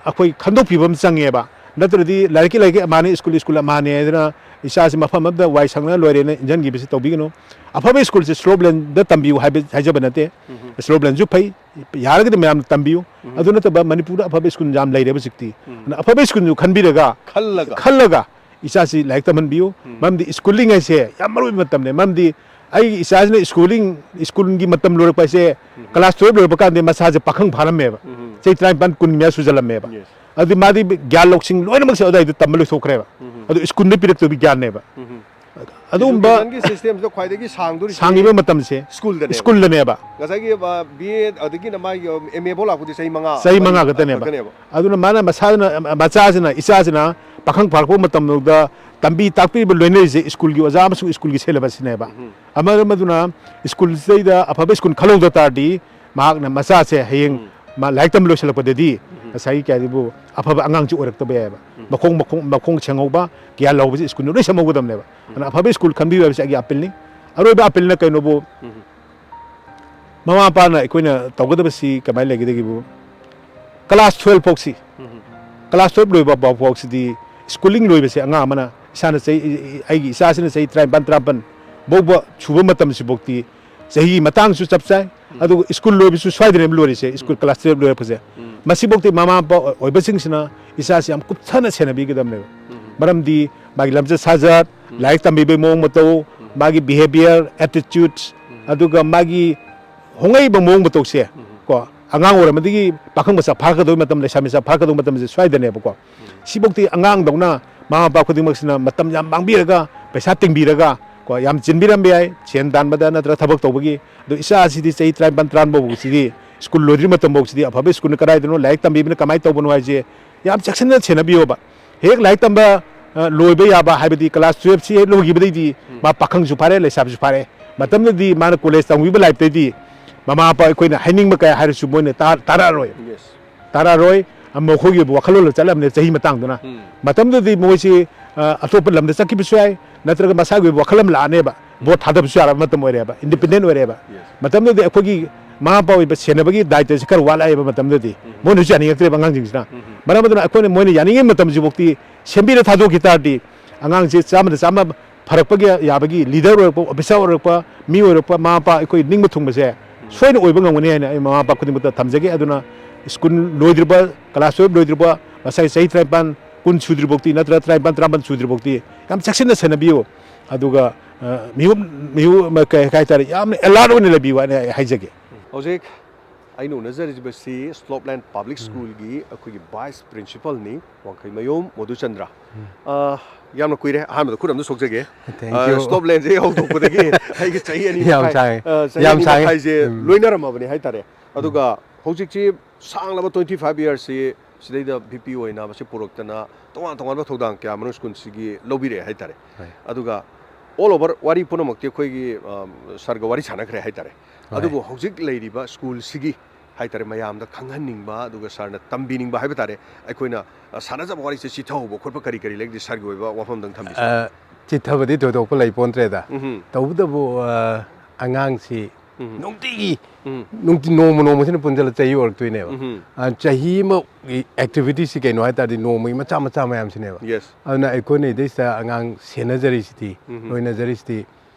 ꯑꯩꯈꯣꯏ ꯈꯟꯗꯣꯛꯄꯤꯕ ꯑꯃ ꯆꯪꯉꯦꯕ꯫ ꯅꯠꯇ꯭ꯔꯗꯤ ꯂꯥꯏꯔꯤꯛꯀꯤ ꯂꯥꯏꯔꯤꯛꯀꯤ ꯑꯃꯅꯤ, ꯁ꯭ꯀꯨꯜ ꯁ꯭ꯀꯨꯜ ꯑꯃꯅꯤ ꯍꯥꯏꯗꯅ ꯏꯆꯥꯁꯤ ꯃꯐꯝ ꯑꯃꯗ ꯋꯥꯏ ꯁꯪꯅ ꯂꯣꯏꯔꯦꯅ ꯏꯟꯖꯟꯈꯤꯕꯁꯤ ꯇꯧꯕꯤꯒꯅꯨ꯫ ꯑꯐꯕ ꯁ꯭ꯀꯨꯜꯁꯦ slope land ꯗ ꯇꯝꯕꯤꯌꯨ ꯍꯥꯏꯕ, ꯍꯥꯏꯖꯕ ꯅꯠꯇꯦ꯫ ꯎꯝ꯫ Slope land ꯁꯨ ꯐꯩ, ꯌꯥꯔꯒꯗꯤ ꯃꯌꯥꯝꯅ ꯇꯝꯕꯤꯌꯨ꯫ ꯎꯝ꯫ ꯑꯗꯨ ꯅꯠꯇꯕ ꯃꯅꯤꯄꯨꯔꯗ ꯑꯐꯕ ꯁ꯭ꯀꯨꯜ ꯌꯥꯝ ꯂꯩꯔꯦ ꯍꯧꯖꯤꯛꯇꯤ꯫ ꯎꯝ꯫ ꯑꯗꯨꯅ ꯑꯐꯕ ꯁ꯭ꯀꯨꯜꯁꯨ ꯈꯟꯕꯤꯔꯒ, ꯈꯜꯂꯒ꯫ ꯈꯜꯂꯒ ꯏꯆꯥꯁꯤ ꯂꯥꯏꯔꯤꯛ ꯇꯝꯍꯟꯕꯤꯌꯨ꯫ ꯎꯝ꯫ ꯃꯔꯝꯗꯤ schooling ꯍꯥꯏꯁꯦ ꯌꯥꯝ ꯃꯔꯨ ꯑꯣꯏꯕ ꯃꯇꯝꯅꯦ꯫ ꯃꯔꯝꯗꯤ ꯑꯩꯒꯤ ꯏꯆꯥꯁꯤꯅ schooling, ꯁ꯭ꯀꯨꯜꯒꯤ ꯃꯇꯝ ꯂꯣꯏꯔꯛꯄ ꯍꯥꯏꯁꯦ, ꯎꯝ꯫ Class twelve ꯂꯣꯏꯔꯛꯄ ꯀꯥꯟꯗ ꯃꯁꯥꯁꯦ ꯄꯥꯈꯪ ꯐꯥꯔꯝꯃꯦꯕ꯫ ꯎꯝ꯫ ꯆꯍꯤ ꯇꯔꯥꯅꯤꯄꯥꯟ, ꯀꯨꯟ ꯃꯌꯥ ꯁꯨꯖꯜꯂꯝꯃꯦꯕ꯫ Yes꯫ ꯑꯗꯨꯗꯤ ꯃꯥꯗꯤ ꯒ꯭ꯌꯥꯟ ꯂꯧꯁꯤꯡ ꯂꯣꯏꯅꯃꯛꯁꯦ ꯑꯗꯨꯋꯥꯏꯗ ꯇꯝꯕ ꯂꯣꯏꯊꯣꯛꯈ꯭ꯔꯦꯕ꯫ ꯎꯝ꯫ ꯑꯗꯨ ꯁ꯭ꯀꯨꯜꯗ ꯄꯤꯔꯛꯇꯣꯏꯕ ꯒ꯭ꯌꯥꯟꯅꯦꯕ꯫ ꯎꯝ꯫ ꯑꯗꯨꯒꯨꯝꯕ education system ꯁꯤꯗ ꯈ꯭ꯋꯥꯏꯗꯒꯤ ꯁꯥꯡꯗꯣꯔꯤꯁꯤ ꯁꯥꯡꯉꯤꯕ ꯃꯇꯝꯁꯦ ꯁ꯭ꯀꯨꯜꯗꯅꯦꯕ꯫ ꯁ꯭ꯀꯨꯜꯗꯅꯦꯕ꯫ ꯉꯁꯥꯏꯒꯤ, ꯑ, B A ꯑꯗꯒꯤꯅ ꯃꯥꯒꯤ, ꯑ, M A ꯐꯥꯎ ꯂꯥꯛꯄꯗꯤ ꯆꯍꯤ ꯃꯉꯥ, ꯆꯍꯤ ꯃꯔꯤ ꯃꯉꯥ ꯈꯛꯇꯅꯦꯕ꯫ ꯈꯛꯇꯅꯦꯕ꯫ ꯑꯗꯨꯅ ꯃꯥꯅ ꯃꯁꯥꯗꯨꯅ, ꯃꯆꯥꯁꯤꯅ, ꯏꯆꯥꯁꯤꯅ ꯄꯥꯈꯪ ꯐꯥꯔꯛꯄ ꯃꯇꯝꯗ ꯇꯝꯕꯤ ꯇꯥꯛꯄꯤꯔꯤꯕ ꯂꯣꯏꯅꯔꯤꯁꯦ ꯁ꯭ꯀꯨꯜꯒꯤ ꯑꯣꯖꯥ ꯑꯃꯁꯨꯡ ꯁ꯭ꯀꯨꯜꯒꯤ syllabus ꯁꯤꯅꯦꯕ꯫ ꯎꯝ꯫ ꯑꯃ-, ꯑꯃꯗꯨꯅ ꯁ꯭ꯀꯨꯜꯁꯤꯗꯩꯗ ꯑꯐꯕ ꯁ꯭ꯀꯨꯜ ꯈꯜꯍꯧꯗ ꯇꯥꯔꯗꯤ ꯃꯍꯥꯛꯅ ꯃꯆꯥꯁꯦ ꯍꯌꯦꯡ ꯎꯝ꯫ ꯃꯥ ꯂꯥꯏꯔꯤꯛ ꯇꯝꯕ ꯂꯣꯏꯁꯤꯜꯂꯛꯄꯗꯗꯤ ꯎꯝ꯫ ꯉꯁꯥꯏꯒꯤ ꯀꯩ ꯍꯥꯏꯗꯨꯕꯨ ꯑꯐꯕ ꯑꯉꯥꯡꯁꯤ ꯑꯣꯏꯔꯛꯇꯕ ꯌꯥꯏꯑꯕ꯫ ꯎꯝ꯫ ꯃꯈꯣꯡ, ꯃꯈꯣꯡ, ꯃꯈꯣꯡ ꯁꯦꯡꯍꯧꯕ, ꯒ꯭ꯌꯥꯟ ꯂꯧꯍꯧꯕꯁꯤ ꯁ꯭ꯀꯨꯜꯅ ꯂꯣꯏ ꯁꯦꯝꯍꯧꯒꯗꯕꯅꯦꯕ꯫ ꯎꯝ꯫ ꯑꯗꯨꯅ ꯑꯐꯕ ꯁ꯭ꯀꯨꯜ ꯈꯟꯕꯤꯌꯨ ꯍꯥꯏꯕꯁꯤ ꯑꯩꯒꯤ appeal ꯅꯤ꯫ ꯑꯔꯣꯏꯕ appeal ꯅ ꯀꯩꯅꯣꯕꯨ, ꯎꯝ꯫ ꯃꯃꯥ ꯃꯄꯥꯅ ꯑꯩꯈꯣꯏꯅ ꯇꯧꯒꯗꯕꯁꯤ ꯀꯃꯥꯏꯅ ꯂꯩꯒꯗꯒꯦꯕꯨ, class twelve ꯐꯥꯎꯁꯤ, ꯎꯝ꯫ Class twelve ꯂꯣꯏꯕ ꯐꯥꯎ-, ꯐꯥꯎꯁꯤꯗꯤ schooling ꯂꯣꯏꯕꯁꯦ ꯑꯉꯥꯡ ꯑꯃꯅ, ꯏꯁꯥꯅ ꯆꯍꯤ, ꯑꯩꯒꯤ ꯏꯆꯥꯁꯤꯅ ꯆꯍꯤ ꯇꯔꯥꯅꯤꯄꯥꯟ, ꯇꯔꯥꯃꯥꯄꯟ ꯐꯥꯎꯕ ꯁꯨꯕ ꯃꯇꯝꯁꯤꯐꯥꯎꯗꯤ ꯆꯍꯤꯒꯤ ꯃꯇꯥꯡꯁꯨ ꯆꯞ ꯆꯥꯏ꯫ ꯎꯝ꯫ ꯑꯗꯨꯒ ꯁ꯭ꯀꯨꯜ ꯂꯣꯏꯕꯁꯨ ꯁ꯭ꯋꯥꯏꯗꯅꯦꯕ ꯂꯣꯏꯔꯤꯁꯦ, ꯁ꯭ꯀꯨꯜ ꯎꯝ꯫ Class twelve ꯂꯣꯏꯔꯛꯄꯁꯦ꯫ ꯎꯝ꯫ ꯃꯁꯤꯐꯥꯎꯗꯤ ꯃꯃꯥ ꯃꯄꯥ ꯑꯣꯏꯕꯁꯤꯡꯁꯤꯅ ꯏꯆꯥꯁꯤ ꯌꯥꯝ ꯀꯨꯞꯊꯅ ꯁꯦꯟꯅꯕꯤꯒꯗꯕꯅꯦꯕ꯫ ꯃꯔꯝꯗꯤ ꯃꯥꯒꯤ ꯂꯝꯆꯠ ꯁꯥꯖꯠ, ꯂꯥꯏꯔꯤꯛ ꯇꯝꯕꯤꯕꯒꯤ ꯃꯑꯣꯡ ꯃꯇꯧ, ꯃꯥꯒꯤ behaviour, attitudes, ꯑꯗꯨꯒ ꯃꯥꯒꯤ ꯍꯣꯡꯉꯛꯏꯕ ꯃꯑꯣꯡ ꯃꯇꯧꯁꯦ, ꯀꯣ, ꯑꯉꯥꯡ ꯑꯣꯏꯔꯝꯕꯗꯒꯤ ꯄꯥꯈꯪ ꯃꯆꯥ ꯐꯥꯔꯛꯀꯗꯧꯕ ꯃꯇꯝ, ꯂꯩꯁꯥ ꯃꯆꯥ ꯐꯥꯔꯛꯀꯗꯧꯕ ꯃꯇꯝꯁꯦ ꯁ꯭ꯋꯥꯏꯗꯅꯦꯕꯀꯣ꯫ ꯁꯤꯐꯧꯗꯤ ꯑꯉꯥꯡꯗꯧꯅ ꯃꯃꯥ ꯃꯄꯥ ꯈꯨꯗꯤꯡꯃꯛꯁꯤꯅ ꯃꯇꯝ ꯌꯥꯝ ꯃꯥꯡꯕꯤꯔꯒ, ꯄꯩꯁꯥ ꯇꯤꯡꯕꯤꯔꯒ, ꯀꯣ, ꯌꯥꯝ ꯆꯤꯟꯕꯤꯔꯝꯕ ꯌꯥꯏ, ꯁꯦꯟ ꯇꯥꯟꯕꯗ ꯅꯠꯇ꯭ꯔꯒ ꯊꯕꯛ ꯇꯧꯕꯒꯤ꯫ ꯑꯗꯣ ꯏꯆꯥꯁꯤꯗꯤ ꯆꯍꯤ ꯇꯔꯥꯅꯤꯄꯥꯟ, ꯇꯔꯥ ꯐꯥꯎꯕꯁꯤꯗꯤ, ꯁ꯭ꯀꯨꯜ ꯂꯣꯏꯗ꯭ꯔꯤ ꯃꯇꯝ ꯐꯥꯎꯁꯤꯗꯤ ꯑꯐꯕ ꯁ꯭ꯀꯨꯜꯅ ꯀꯗꯥꯏꯗꯅꯣ, ꯂꯥꯏꯔꯤꯛ ꯇꯝꯕꯤꯕꯅ ꯀꯃꯥꯏꯅ ꯇꯧꯕꯅꯣ ꯍꯥꯏꯁꯦ ꯌꯥꯝ ꯆꯦꯛꯁꯤꯟꯅ ꯁꯦꯟꯅꯕꯤꯌꯣꯕ꯫ ꯍꯦꯛ ꯂꯥꯏꯔꯤꯛ ꯇꯝꯕ, ꯑ, ꯂꯣꯏꯕ ꯌꯥꯕ, ꯍꯥꯏꯕꯗꯤ class twelve ꯁꯤ ꯍꯦꯛ ꯂꯣꯏꯈꯤꯕꯗꯩꯗꯤ ꯃꯥ ꯄꯥꯈꯪꯁꯨ ꯐꯥꯔꯦ, ꯂꯩꯁꯥꯕꯤꯁꯨ ꯐꯥꯔꯦ꯫ ꯃꯇꯝꯗꯨꯗꯗꯤ ꯃꯥꯅ college ꯇꯝꯈꯤꯕ life ꯇꯩꯗꯤ ꯃꯃꯥ ꯃꯄꯥ ꯑꯩꯈꯣꯏꯅ ꯍꯥꯏꯅꯤꯡꯕ ꯀꯌꯥ ꯍꯥꯏꯔꯁꯨ ꯃꯣꯏꯅ ꯇꯥ-, ꯇꯥꯔꯛꯑꯔꯣꯏ꯫ Yes. ꯇꯥꯔꯛꯑꯔꯣꯏ꯫ ꯑꯃ ꯃꯈꯣꯏꯒꯤ ꯑꯣꯏꯕ ꯋꯥꯈꯜꯂꯣꯟꯗ ꯆꯠꯂꯝꯅꯦ ꯆꯍꯤ ꯃꯇꯥꯡꯗꯨꯅ꯫ ꯃꯇꯝꯗꯨꯗꯗꯤ ꯃꯣꯏꯁꯤ, ꯑ, ꯑꯇꯣꯞꯄ ꯂꯝꯗ ꯆꯠꯈꯤꯕꯁꯨ ꯌꯥꯏ, ꯅꯠꯇ꯭ꯔꯒ ꯃꯁꯥꯒꯤ ꯑꯣꯏꯕ ꯋꯥꯈꯜ ꯑꯃ ꯂꯥꯛꯑꯅꯦꯕ꯫ Vote ꯊꯥꯗꯕꯁꯨ ꯌꯥꯔꯕ ꯃꯇꯝ ꯑꯣꯏꯔꯦꯕ, independent ꯑꯣꯏꯔꯦꯕ꯫ Yes. ꯃꯇꯝꯗꯨꯗꯗꯤ ꯑꯩꯈꯣꯏꯒꯤ ꯃꯃꯥ ꯃꯄꯥ ꯑꯣꯏꯕ ꯁꯦꯟꯅꯕꯒꯤ ꯗꯥꯏꯇꯁꯦ ꯈꯔ ꯋꯥꯠꯂꯛꯑꯦꯕ ꯃꯇꯝꯗꯨꯗꯗꯤ꯫ ꯃꯣꯏꯅꯁꯨ ꯌꯥꯅꯤꯡꯉꯛꯇ꯭ꯔꯦꯕ ꯑꯉꯥꯡꯁꯤꯡꯁꯤꯅ꯫ ꯃꯔꯝ ꯑꯗꯨꯅ ꯑꯩꯈꯣꯏꯅ ꯃꯣꯏꯅ ꯌꯥꯅꯤꯡꯉꯤ ꯃꯇꯝꯁꯤꯐꯥꯎꯗꯤ ꯁꯦꯝꯕꯤꯔ ꯊꯥꯗꯣꯛꯈꯤ ꯇꯥꯔꯗꯤ ꯑꯉꯥꯡꯁꯦ ꯆꯥꯝꯃꯗ ꯆꯥꯝꯃ ꯐꯔꯛꯄꯒꯤ ꯌꯥꯕꯒꯤ leader ꯑꯣꯏꯔꯛꯄ, officer ꯑꯣꯏꯔꯛꯄ, ꯃꯤ ꯑꯣꯏꯔꯛꯄ, ꯃꯃꯥ ꯃꯄꯥ ꯑꯩꯈꯣꯏ ꯅꯤꯡꯕ ꯊꯨꯡꯕꯁꯦ ꯁꯣꯏꯅ ꯑꯣꯏꯕ ꯉꯝꯒꯅꯤ ꯍꯥꯏꯅ ꯑꯩ ꯃꯃꯥ ꯃꯄꯥ ꯈꯨꯗꯤꯡꯃꯛꯇ ꯊꯝꯖꯒꯦ꯫ ꯑꯗꯨꯅ ꯁ꯭ꯀꯨꯜ ꯂꯣꯏꯗ꯭ꯔꯤꯕ, class twelve ꯂꯣꯏꯗ꯭ꯔꯤꯕ, ꯉꯁꯥꯏ ꯆꯍꯤ ꯇꯔꯥꯅꯤꯄꯥꯟ, ꯀꯨꯟ ꯁꯨꯗ꯭ꯔꯤꯐꯥꯎꯗꯤ ꯅꯠꯇ꯭ꯔꯒ ꯇꯔꯥꯅꯤꯄꯥꯟ, ꯇꯔꯥꯃꯥꯄꯟ ꯁꯨꯗ꯭ꯔꯤꯐꯥꯎꯗꯤ ꯌꯥꯝ ꯆꯦꯛꯁꯤꯟꯅ ꯁꯦꯟꯅꯕꯤꯌꯨ꯫ ꯑꯗꯨꯒ, ꯑ, ꯃꯤꯑꯣ-, ꯃꯤꯑꯣ-, ꯀꯩ ꯍꯥꯏꯇꯥꯔꯦ, ꯌꯥꯝꯅ alert ꯑꯣꯏꯅ ꯂꯩꯕꯤꯌꯨ ꯍꯥꯏꯅ ꯑꯩ ꯍꯥꯏꯖꯒꯦ꯫ ꯍꯧꯖꯤꯛ ꯑꯩꯅ ꯎꯅꯖꯔꯤꯕꯁꯤ ꯁ꯭ꯂꯣꯞꯂꯦꯟ ꯄꯕ꯭ꯂꯤꯛ ꯁ꯭ꯀꯨꯜꯒꯤ ꯑꯩꯈꯣꯏꯒꯤ vice principalꯅꯤ, ꯋꯥꯡꯈꯩꯃꯌꯨꯝ ꯃꯣꯗꯨꯆꯟꯗ꯭ꯔ꯫ ꯑ, ꯌꯥꯝꯅ ꯀꯨꯏꯔꯦ, ꯑꯍꯥꯟꯕꯗ ꯈꯨꯠ ꯑꯝꯇ ꯁꯣꯛꯆꯒꯦ꯫ Thank ꯑ, you. ꯁ꯭ꯂꯣꯞꯂꯦꯟꯁꯦ ꯍꯧꯗꯣꯛꯄꯗꯒꯤ ꯑꯩꯒꯤ ꯆꯍꯤ ꯑꯅꯤ ꯌꯥꯝ ꯃꯈꯥꯏ, ꯁꯥꯡꯉꯦ꯫ ꯑ, ꯆꯍꯤ ꯌꯥꯝ ꯑꯅꯤ ꯁꯥꯡꯉꯦ꯫ ꯃꯈꯥꯏꯁꯦ ꯎꯝ꯫ ꯂꯣꯏꯅꯔꯝꯃꯕꯅꯤ ꯍꯥꯏꯇꯥꯔꯦ꯫ ꯑꯗꯨꯒ ꯍꯧꯖꯤꯛꯁꯤ ꯁꯥꯡꯂꯕ twenty five yearsꯁꯤ ꯁꯤꯗꯩꯗ VP ꯑꯣꯏꯅ ꯃꯁꯤ ꯄꯨꯔꯛꯇꯅ ꯇꯣꯉꯥꯟ ꯇꯣꯉꯥꯟꯕ ꯊꯧꯗꯥꯡ ꯀꯌꯥ ꯑꯃꯔꯣꯝ ꯁ꯭ꯀꯨꯜꯁꯤꯒꯤ ꯂꯧꯕꯤꯔꯛꯑꯦ ꯍꯥꯏꯇꯥꯔꯦ꯫ ꯍꯣꯏ꯫ ꯑꯗꯨꯒ all over ꯋꯥꯔꯤ ꯄꯨꯝꯅꯃꯛꯇꯤ ꯑꯩꯈꯣꯏꯒꯤ, ꯑꯝ, ꯁꯥꯔꯒ ꯋꯥꯔꯤ ꯁꯥꯟꯅꯈ꯭ꯔꯦ ꯍꯥꯏꯇꯥꯔꯦ꯫ ꯍꯣꯏ꯫ ꯑꯗꯨꯕꯨ ꯍꯧꯖꯤꯛ ꯂꯩꯔꯤꯕ ꯁ꯭ꯀꯨꯜꯁꯤꯒꯤ ꯍꯥꯏꯇꯥꯔꯦ, ꯃꯌꯥꯝꯗ ꯈꯪꯍꯟꯅꯤꯡꯕ, ꯑꯗꯨꯒ ꯁꯥꯔꯅ ꯇꯝꯕꯤꯅꯤꯡꯕ ꯍꯥꯏꯕ ꯇꯥꯔꯦ, ꯑꯩꯈꯣꯏꯅ, ꯑ, ꯁꯥꯟꯅꯖꯕ ꯋꯥꯔꯤꯁꯦ ꯆꯤꯊꯍꯧꯕ ꯈꯣꯠꯄ ꯀꯔꯤ ꯀꯔꯤ ꯂꯩꯒꯦ, ꯁꯥꯔꯒꯤ ꯑꯣꯏꯕ ꯋꯥꯐꯝꯗꯪ ꯊꯝꯕꯤꯁꯤꯔꯥ? ꯑ, ꯆꯤꯊꯕꯗꯤ ꯊꯣꯏꯗꯣꯛꯄ ꯂꯩ ꯄꯣꯟꯇ꯭ꯔꯦꯗ꯫ ꯎꯝꯍꯨꯝ꯫ ꯇꯧꯕꯇꯕꯨ, ꯑ, ꯑꯉꯥꯡꯁꯤ ꯎꯝ꯫ ꯅꯨꯡꯇꯤꯒꯤ, ꯎꯝ꯫ ꯅꯨꯡꯇꯤ-, ꯅꯣꯡꯃ ꯅꯣꯡꯃꯁꯤꯅ ꯄꯨꯟꯁꯤꯜꯂ ꯆꯍꯤ ꯑꯣꯏꯔꯛꯇꯣꯏꯅꯦꯕ꯫ ꯎꯝ꯫ ꯑ, ꯆꯍꯤ ꯑꯃꯒꯤ activityꯁꯤ ꯀꯩꯅꯣ ꯍꯥꯏ ꯇꯥꯔꯗꯤ ꯅꯣꯡꯃꯒꯤ ꯃꯆꯥ ꯃꯆꯥ ꯃꯌꯥꯝꯁꯤꯅꯦꯕ꯫ Yes꯫ ꯑꯗꯨꯅ ꯑꯩꯈꯣꯏꯅ ꯏꯗꯩꯁꯤꯗ ꯑꯉꯥꯡ ꯁꯦꯟꯅꯖꯔꯤꯁꯤꯗꯤ, ꯎꯝ꯫ ꯂꯣꯏꯅꯖꯔꯤꯁꯤꯗꯤ,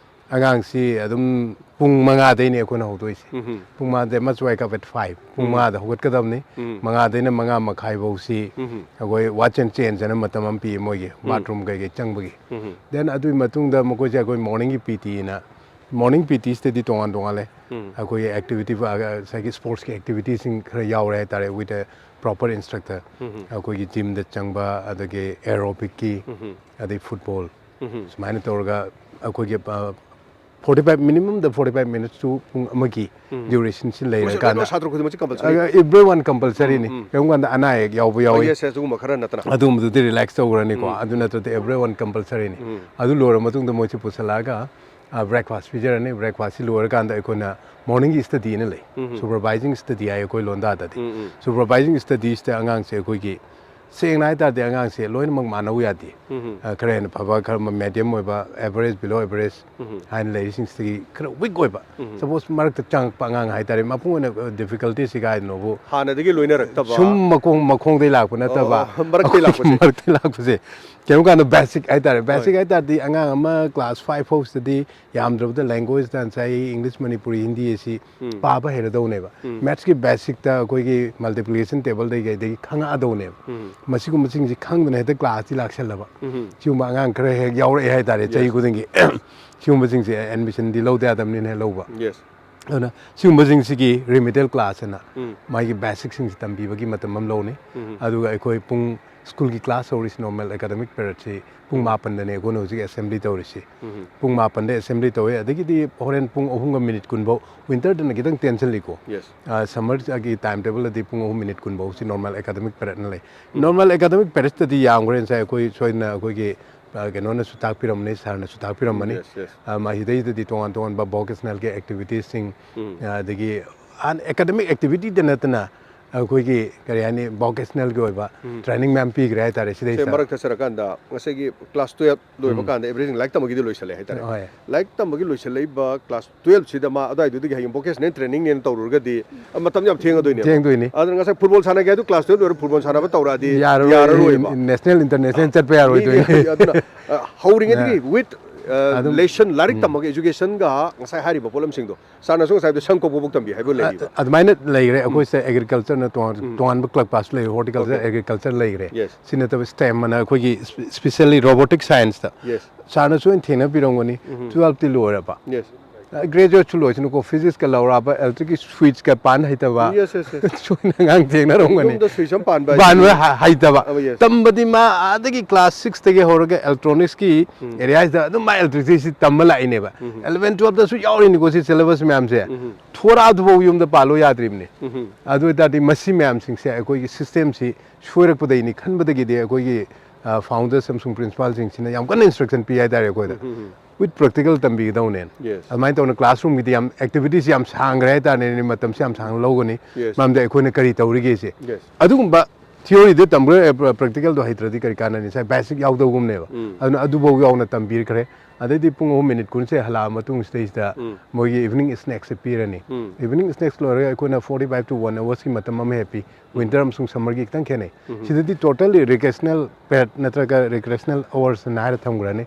ꯑꯉꯥꯡꯁꯤ ꯑꯗꯨꯝ ꯄꯨꯡ ꯃꯉꯥꯗꯩꯅꯦ ꯑꯩꯈꯣꯏꯅ ꯍꯧꯗꯣꯏꯁꯦ꯫ ꯎꯝ. ꯄꯨꯡ ꯃꯉꯥꯗꯩ, much wake up at five, ꯄꯨꯡ ꯎꯝ. ꯃꯉꯥꯗ ꯍꯧꯒꯠꯀꯗꯕꯅꯤ꯫ ꯎꯝ. ꯃꯉꯥꯗꯩꯅ ꯃꯉꯥ ꯃꯈꯥꯏ ꯐꯧꯁꯤ ꯎꯝ. ꯑꯩꯈꯣꯏ wash and change ꯑꯅ ꯃꯇꯝ ꯑꯃ ꯄꯤꯌꯦ ꯃꯣꯏꯒꯤ, bathroom ꯀꯩꯀꯩ ꯆꯪꯕꯒꯤ꯫ ꯎꯝ. Then ꯑꯗꯨꯒꯤ ꯃꯇꯨꯡꯗ ꯃꯈꯣꯏꯁꯦ ꯑꯩꯈꯣꯏ morningꯒꯤ PT ꯑꯅ, morning PTꯁꯤꯗꯗꯤ ꯇꯣꯉꯥꯟ ꯇꯣꯉꯥꯟꯂꯦ꯫ ꯎꯝ. ꯑꯩꯈꯣꯏꯒꯤ activity, ꯉꯁꯥꯏꯒꯤ sportsꯀꯤ activityꯁꯤꯡ ꯈꯔ ꯌꯥꯎꯔꯦ ꯍꯥꯏꯇꯥꯔꯦ, with a proper instructor꯫ ꯎꯝ. ꯑꯩꯈꯣꯏꯒꯤ gymꯗ ꯆꯪꯕ, ꯑꯗꯒꯤ aerobicꯀꯤ, ꯎꯝ. ꯑꯗꯩ football, ꯎꯝ. ꯁꯨꯃꯥꯏꯅ ꯇꯧꯔꯒ ꯑꯩꯈꯣꯏꯒꯤ forty five, minimumꯗ forty five minutesꯇꯨ ꯄꯨꯡ ꯑꯃꯒꯤ ꯎꯝ. durationꯁꯤ ꯂꯩꯔꯀꯥꯟꯗ ꯁꯥꯇ꯭ꯔ ꯈꯨꯗꯤꯡꯃꯛꯁꯦ compulsory? Everyone compulsoryꯅꯤ꯫ ꯎꯝ, ꯎꯝ. ꯀꯔꯤꯒꯨꯝꯕ ꯀꯥꯟꯗ ꯑꯅꯥ ꯑꯌꯦꯛ ꯌꯥꯎꯕ ꯌꯥꯎꯏ꯫ Yes, yes, ꯑꯗꯨꯒꯨꯝꯕ ꯈꯔ ꯅꯠꯇꯅ꯫ ꯑꯗꯨꯒꯨꯝꯕꯗꯨꯗꯤ relax ꯇꯧꯈ꯭ꯔꯅꯤꯀꯣ꯫ ꯎꯝ. ꯑꯗꯨ ꯅꯠꯇ꯭ꯔꯗꯤ everyone compulsoryꯅꯤ꯫ ꯎꯝ. ꯑꯗꯨ ꯂꯣꯏꯔ ꯃꯇꯨꯡꯗ ꯃꯣꯏꯁꯤ ꯄꯨꯁꯜꯂꯛꯑꯒ breakfast ꯄꯤꯖꯔꯅꯤ꯫ Breakfastꯁꯤ ꯂꯣꯏꯔꯀꯥꯟꯗ ꯑꯩꯈꯣꯏꯅ morningꯒꯤ study ꯑꯅ ꯂꯩ꯫ ꯎꯝ. Supervising study ꯍꯥꯏ ꯑꯩꯈꯣꯏ ꯂꯣꯟꯗꯥꯗꯗꯤ꯫ ꯎꯝ, ꯎꯝ. Supervising studiesꯇ ꯑꯉꯥꯡꯁꯦ ꯑꯩꯈꯣꯏꯒꯤ, ꯁꯦꯡꯅ ꯍꯥꯏ ꯇꯥꯔꯗꯤ, ꯑꯉꯥꯡꯁꯦ ꯂꯣꯏꯅꯃꯛ ꯃꯥꯟꯅꯧ ꯌꯥꯗꯦ꯫ ꯎꯝ. ꯑ, ꯈꯔ ꯍꯦꯟꯅ ꯐꯕ, ꯈꯔ medium ꯑꯣꯏꯕ, average, below average ꯎꯝ. ꯍꯥꯏꯅ ꯂꯩꯔꯤꯁꯤꯡꯁꯤꯗꯒꯤ ꯈꯔ weak ꯑꯣꯏꯕ꯫ ꯎꯝ. Suppose ꯃꯔꯛꯇ ꯆꯪꯉꯛꯄ ꯑꯉꯥꯡ ꯍꯥꯏ ꯇꯥꯔꯦ, ꯃꯄꯨꯡ ꯑꯣꯏꯅ difficultyꯁꯤ ꯀꯥꯏꯗꯅꯣꯕꯨ ꯍꯥꯟꯅꯗꯒꯤ ꯂꯣꯏꯅꯔꯛꯇꯕ꯫ ꯁꯨꯝ ꯃꯈꯣꯡ, ꯃꯈꯣꯡꯗꯩ ꯂꯥꯛꯄ ꯅꯠꯇꯕ, ꯑꯣ, ꯃꯔꯛꯇꯩ ꯑꯩꯈꯣꯏꯒꯤ ꯂꯥꯛꯄꯁꯦ꯫ ꯃꯔꯛꯇꯩ ꯂꯥꯛꯄꯁꯦ꯫ ꯀꯩꯒꯨꯝꯕ ꯀꯥꯟꯗ basic ꯍꯥꯏ ꯇꯥꯔꯦ, basic ꯍꯣꯏ. ꯍꯥꯏ ꯇꯥꯔꯗꯤ ꯑꯉꯥꯡ ꯑꯃ class five ꯐꯥꯎꯁꯤꯗꯗꯤ ꯌꯥꯝꯗ꯭ꯔꯕꯗ languageꯇ ꯉꯁꯥꯏ English, Manipuri, Hindi ꯑꯁꯤ ꯎꯝ. ꯄꯥꯕ ꯍꯩꯔꯗꯧꯅꯦꯕ꯫ ꯎꯝ. Mathsꯀꯤ basicꯇ ꯑꯩꯈꯣꯏꯒꯤ multiplication tableꯗꯒꯤ ꯀꯩꯗꯒꯤ ꯈꯪꯉꯛꯑꯗꯧꯅꯦꯕ꯫ ꯎꯝ. ꯃꯁꯤꯒꯨꯝꯕꯁꯤꯡꯁꯤ ꯈꯪꯗꯅ ꯍꯦꯛꯇ classꯇꯤ ꯂꯥꯛꯁꯜꯂꯕ꯫ ꯎꯝ. ꯁꯤꯒꯨꯝꯕ ꯑꯉꯥꯡ ꯈꯔ ꯍꯦꯛ ꯌꯥꯎꯔꯛꯑꯦ ꯍꯥꯏ ꯇꯥꯔꯦ, ꯆꯍꯤ Yes. ꯈꯨꯗꯤꯡꯒꯤ꯫ ꯁꯤꯒꯨꯝꯕꯁꯤꯡꯁꯦ admissionꯗꯤ ꯂꯧꯗ ꯌꯥꯗꯕꯅꯤꯅ ꯂꯧꯕ꯫ Yes. ꯑꯗꯨꯅ ꯁꯤꯒꯨꯝꯕꯁꯤꯡꯁꯤꯒꯤ remedial class ꯑꯅ ꯎꯝ. ꯃꯥꯒꯤ basicꯁꯤꯡꯁꯤ ꯇꯝꯕꯤꯕꯒꯤ ꯃꯇꯝ ꯑꯃ ꯂꯧꯅꯤ꯫ ꯎꯝ. ꯑꯗꯨꯒ ꯑꯩꯈꯣꯏ ꯄꯨꯡ, schoolꯒꯤ class ꯍꯧꯔꯤꯁꯤ normal academic periodꯁꯤ ꯄꯨꯡ ꯎꯝ. ꯃꯥꯄꯟꯗꯅꯦ ꯑꯩꯈꯣꯏꯅ ꯍꯧꯖꯤꯛ assembly ꯇꯧꯔꯤꯁꯤ꯫ ꯎꯝ. ꯄꯨꯡ ꯃꯥꯄꯟꯗ assembly ꯇꯧꯋꯦ, ꯑꯗꯒꯤꯗꯤ ꯍꯣꯔꯦꯟ ꯄꯨꯡ ꯑꯍꯨꯝꯒ minute ꯀꯨꯟ ꯐꯧ, winterꯗꯅ ꯈꯤꯇꯪ ꯇꯦꯟꯁꯤꯜꯂꯤꯀꯣ꯫ Yes. ꯑ, summerꯒꯤ time tableꯗꯗꯤ ꯄꯨꯡ ꯑꯍꯨꯝ minute ꯀꯨꯟ ꯐꯧꯁꯤ normal academic periodꯅ ꯂꯩ꯫ ꯎꯝ. Normal academic periodꯇꯗꯤ ꯌꯥꯝꯈ꯭ꯔꯦ, ꯉꯁꯥꯏ ꯑꯩꯈꯣꯏ ꯁꯣꯏꯗꯅ ꯑꯩꯈꯣꯏꯒꯤ, ꯑ, ꯀꯩꯅꯣꯅꯁꯨ ꯇꯥꯛꯄꯤꯔꯝꯕꯅꯤ, sirꯅꯁꯨ ꯇꯥꯛꯄꯤꯔꯝꯕꯅꯤ꯫ Yes, yes. ꯑ, ꯃꯁꯤꯗꯩꯗꯗꯤ ꯇꯣꯉꯥꯟ ꯇꯣꯉꯥꯟꯕ vocationalꯒꯤ activitiesꯁꯤꯡ, ꯎꯝ. ꯑ, ꯑꯗꯒꯤ unacademic activityꯗ ꯅꯠꯇꯅ ꯑꯩꯈꯣꯏꯒꯤ ꯀꯔꯤ ꯍꯥꯏꯅꯤ, vocationalꯒꯤ ꯑꯣꯏꯕ ꯎꯝ. training ꯃꯌꯥꯝ ꯄꯤꯈ꯭ꯔꯦ ꯍꯥꯏ ꯇꯥꯔꯦ ꯁꯦ ꯁꯤꯗꯩꯁꯤꯗ꯫ ꯃꯔꯛꯇ ꯁꯔꯀꯥꯟꯗ ꯉꯁꯥꯏꯒꯤ class twelve ꯂꯣꯏꯕ ꯎꯝ. ꯀꯥꯟꯗ everything ꯂꯥꯏꯔꯤꯛ ꯇꯝꯕꯒꯤꯗꯤ ꯂꯣꯏꯁꯜꯂꯦ ꯍꯥꯏꯇꯥꯔꯦ꯫ ꯍꯣꯏ꯫ ꯂꯥꯏꯔꯤꯛ ꯇꯝꯕꯒꯤ ꯂꯣꯏꯁꯜꯂꯛꯏꯕ class twelveꯁꯤꯗ ꯃꯥ ꯑꯗꯨꯋꯥꯏꯗꯨꯗꯒꯤ ꯍꯌꯦꯡ vocational trainingꯅꯦꯅ ꯇꯧꯔꯨꯔꯒꯗꯤ, ꯑ, ꯃꯇꯝ ꯌꯥꯝ ꯊꯦꯡꯉꯗꯣꯏꯅꯦꯕ꯫ ꯊꯦꯡꯗꯣꯏꯅꯤ꯫ ꯑꯗꯨꯅ ꯉꯁꯥꯏ football ꯁꯥꯟꯅꯒꯦ ꯍꯥꯏꯗꯨ class twelve ꯂꯣꯏꯔ football ꯁꯥꯟꯅꯕ ꯇꯧꯔꯛꯑꯗꯤ ꯌꯥꯔꯔꯣꯏ, ꯌꯥꯔꯔꯣꯏꯕ꯫ National international ꯆꯠꯄ ꯌꯥꯔꯣꯏꯗꯣꯏꯅꯤ꯫ ꯑꯗꯨꯅ, ꯑ, ꯍꯧꯔꯤꯉꯩꯗꯒꯤ with ꯑꯗꯨꯝ ꯂꯦꯁꯟ, ꯂꯥꯏꯔꯤꯛ ꯇꯝꯃꯒ educationꯒ ꯉꯁꯥꯏ ꯍꯥꯏꯔꯤꯕ ꯄꯣꯠꯂꯝꯁꯤꯡꯗꯣ, ꯁꯥꯔꯅꯁꯨ ꯉꯁꯥꯏꯗꯣ ꯁꯪ ꯀꯣꯛꯄ ꯐꯥꯎ ꯇꯝꯕꯤ ꯍꯥꯏꯕ ꯂꯩꯔꯤꯕ? ꯑꯗꯨꯃꯥꯏꯅ ꯂꯩꯈ꯭ꯔꯦ꯫ ꯑꯩꯈꯣꯏꯁꯦ agricultureꯅ ꯇꯣꯉꯥꯟ ꯇꯣꯉꯥꯟꯕ club class ꯂꯩ, horticulture, agriculture ꯂꯩꯈ꯭ꯔꯦ꯫ Yes. ꯁꯤ ꯅꯠꯇꯕ STEMꯑꯅ ꯑꯩꯈꯣꯏꯒꯤ specially robotic scienceꯇ, yes, ꯁꯥꯔꯅꯁꯨ ꯑꯩꯅ ꯊꯦꯡꯅꯕꯤꯔꯝꯒꯅꯤ꯫ Twelveꯇꯤ ꯂꯣꯏꯔꯕ, yes, graduateꯁꯨ ꯂꯣꯏꯁꯅꯨꯀꯣ, physicska ꯂꯧꯔꯛꯑꯕ, electricꯀꯤ switchꯀ ꯄꯥꯟ ꯍꯩꯇꯕ, yes, yes, yes, ꯁꯣꯏꯅ ꯑꯉꯥꯡ ꯊꯦꯡꯅꯔꯝꯒꯅꯤ꯫ ꯌꯨꯝꯗ switch ꯑꯃ ꯄꯥꯟꯕ ꯍꯥꯏꯁꯦ꯫ ꯄꯥꯟꯕ ꯍ-, ꯍꯩꯇꯕ꯫ ꯑ, yes. ꯇꯝꯕꯗꯤ ꯃꯥ ꯑꯥꯗꯒꯤ class sixꯇꯒꯤ ꯍꯧꯔꯒ electronicsꯀꯤ areaꯁꯤꯗ ꯑꯗꯨꯝ ꯃꯥ electricity ꯇꯝꯕ ꯂꯥꯛꯏꯅꯦꯕ꯫ Eleven twelveꯇꯁꯨ ꯌꯥꯎꯔꯤꯅꯤꯀꯣ ꯁꯤ syllabus ꯃꯌꯥꯝꯁꯦ꯫ ꯊꯣꯔꯛꯑꯗꯨꯐꯥꯎ ꯌꯨꯝꯗ ꯄꯥꯜꯂꯣ ꯌꯥꯗ꯭ꯔꯤꯕꯅꯤ꯫ ꯑꯗꯨ ꯑꯣꯏꯇꯥꯔꯗꯤ ꯃꯁꯤ ꯃꯌꯥꯝꯁꯤꯡꯁꯦ ꯑꯩꯈꯣꯏꯒꯤ systemꯁꯤ ꯁꯣꯏꯔꯛꯄꯗꯩꯅꯤ ꯈꯟꯕꯗꯒꯤꯗꯤ ꯑꯩꯈꯣꯏꯒꯤ, ꯑ, founders ꯑꯃꯁꯨꯡ principalꯁꯤꯡꯁꯤꯅ ꯌꯥꯝ ꯀꯟꯅ instruction ꯄꯤ ꯍꯥꯏꯇꯥꯔꯦ ꯑꯩꯈꯣꯏꯗ꯫ With practical ꯇꯝꯕꯤꯒꯗꯧꯅꯦꯅ꯫ Yes. ꯑꯗꯨꯃꯥꯏꯅ ꯇꯧꯅ classroomꯒꯤꯗꯤ ꯌꯥꯝ activitiesꯁꯤ ꯌꯥꯝ ꯁꯥꯡꯈ꯭ꯔꯦ ꯍꯥꯏꯇꯥꯔꯦꯅꯦ, ꯃꯇꯝꯁꯤ ꯌꯥꯝ ꯁꯥꯡꯅ ꯂꯧꯒꯅꯤ꯫ Yes. ꯃꯔꯝꯗꯤ ꯑꯩꯈꯣꯏꯅ ꯀꯔꯤ ꯇꯧꯔꯤꯒꯦꯁꯦ꯫ Yes. ꯑꯗꯨꯒꯨꯝꯕ theoryꯗ ꯇꯝꯕ, ꯑ, practicalꯗꯣ ꯍꯩꯇ꯭ꯔꯗꯤ ꯀꯔꯤ ꯀꯥꯟꯅꯅꯤ? ꯉꯁꯥꯏ basic ꯌꯥꯎꯗꯧꯒꯨꯝꯅꯦꯕ꯫ ꯑꯗꯨꯅ ꯑꯗꯨꯐꯥꯎ ꯌꯥꯎꯅ ꯇꯝꯕꯤꯈ꯭ꯔꯦ꯫ ꯑꯗꯩꯗꯤ ꯄꯨꯡ ꯑꯍꯨꯝ minute ꯀꯨꯟꯁꯦ ꯍꯜꯂꯛꯑ ꯃꯇꯨꯡꯁꯤꯗꯩꯁꯤꯗ ꯃꯣꯏꯒꯤ evening snacksꯁꯦ ꯄꯤꯔꯅꯤ꯫ Evening snacks ꯂꯣꯏꯔꯒ ꯑꯩꯈꯣꯏꯅ forty five to one hoursꯀꯤ ꯃꯇꯝ ꯑꯃ ꯍꯦꯛ ꯄꯤ꯫ Winter ꯑꯃꯁꯨꯡ summerꯒꯤ ꯈꯤꯇꯪ ꯈꯦꯠꯅꯩ꯫ ꯁꯤꯗꯗꯤ totally recreational period ꯅꯠꯇ꯭ꯔꯒ recreational hours ꯍꯥꯏꯔ ꯊꯝꯈ꯭ꯔꯅꯤ꯫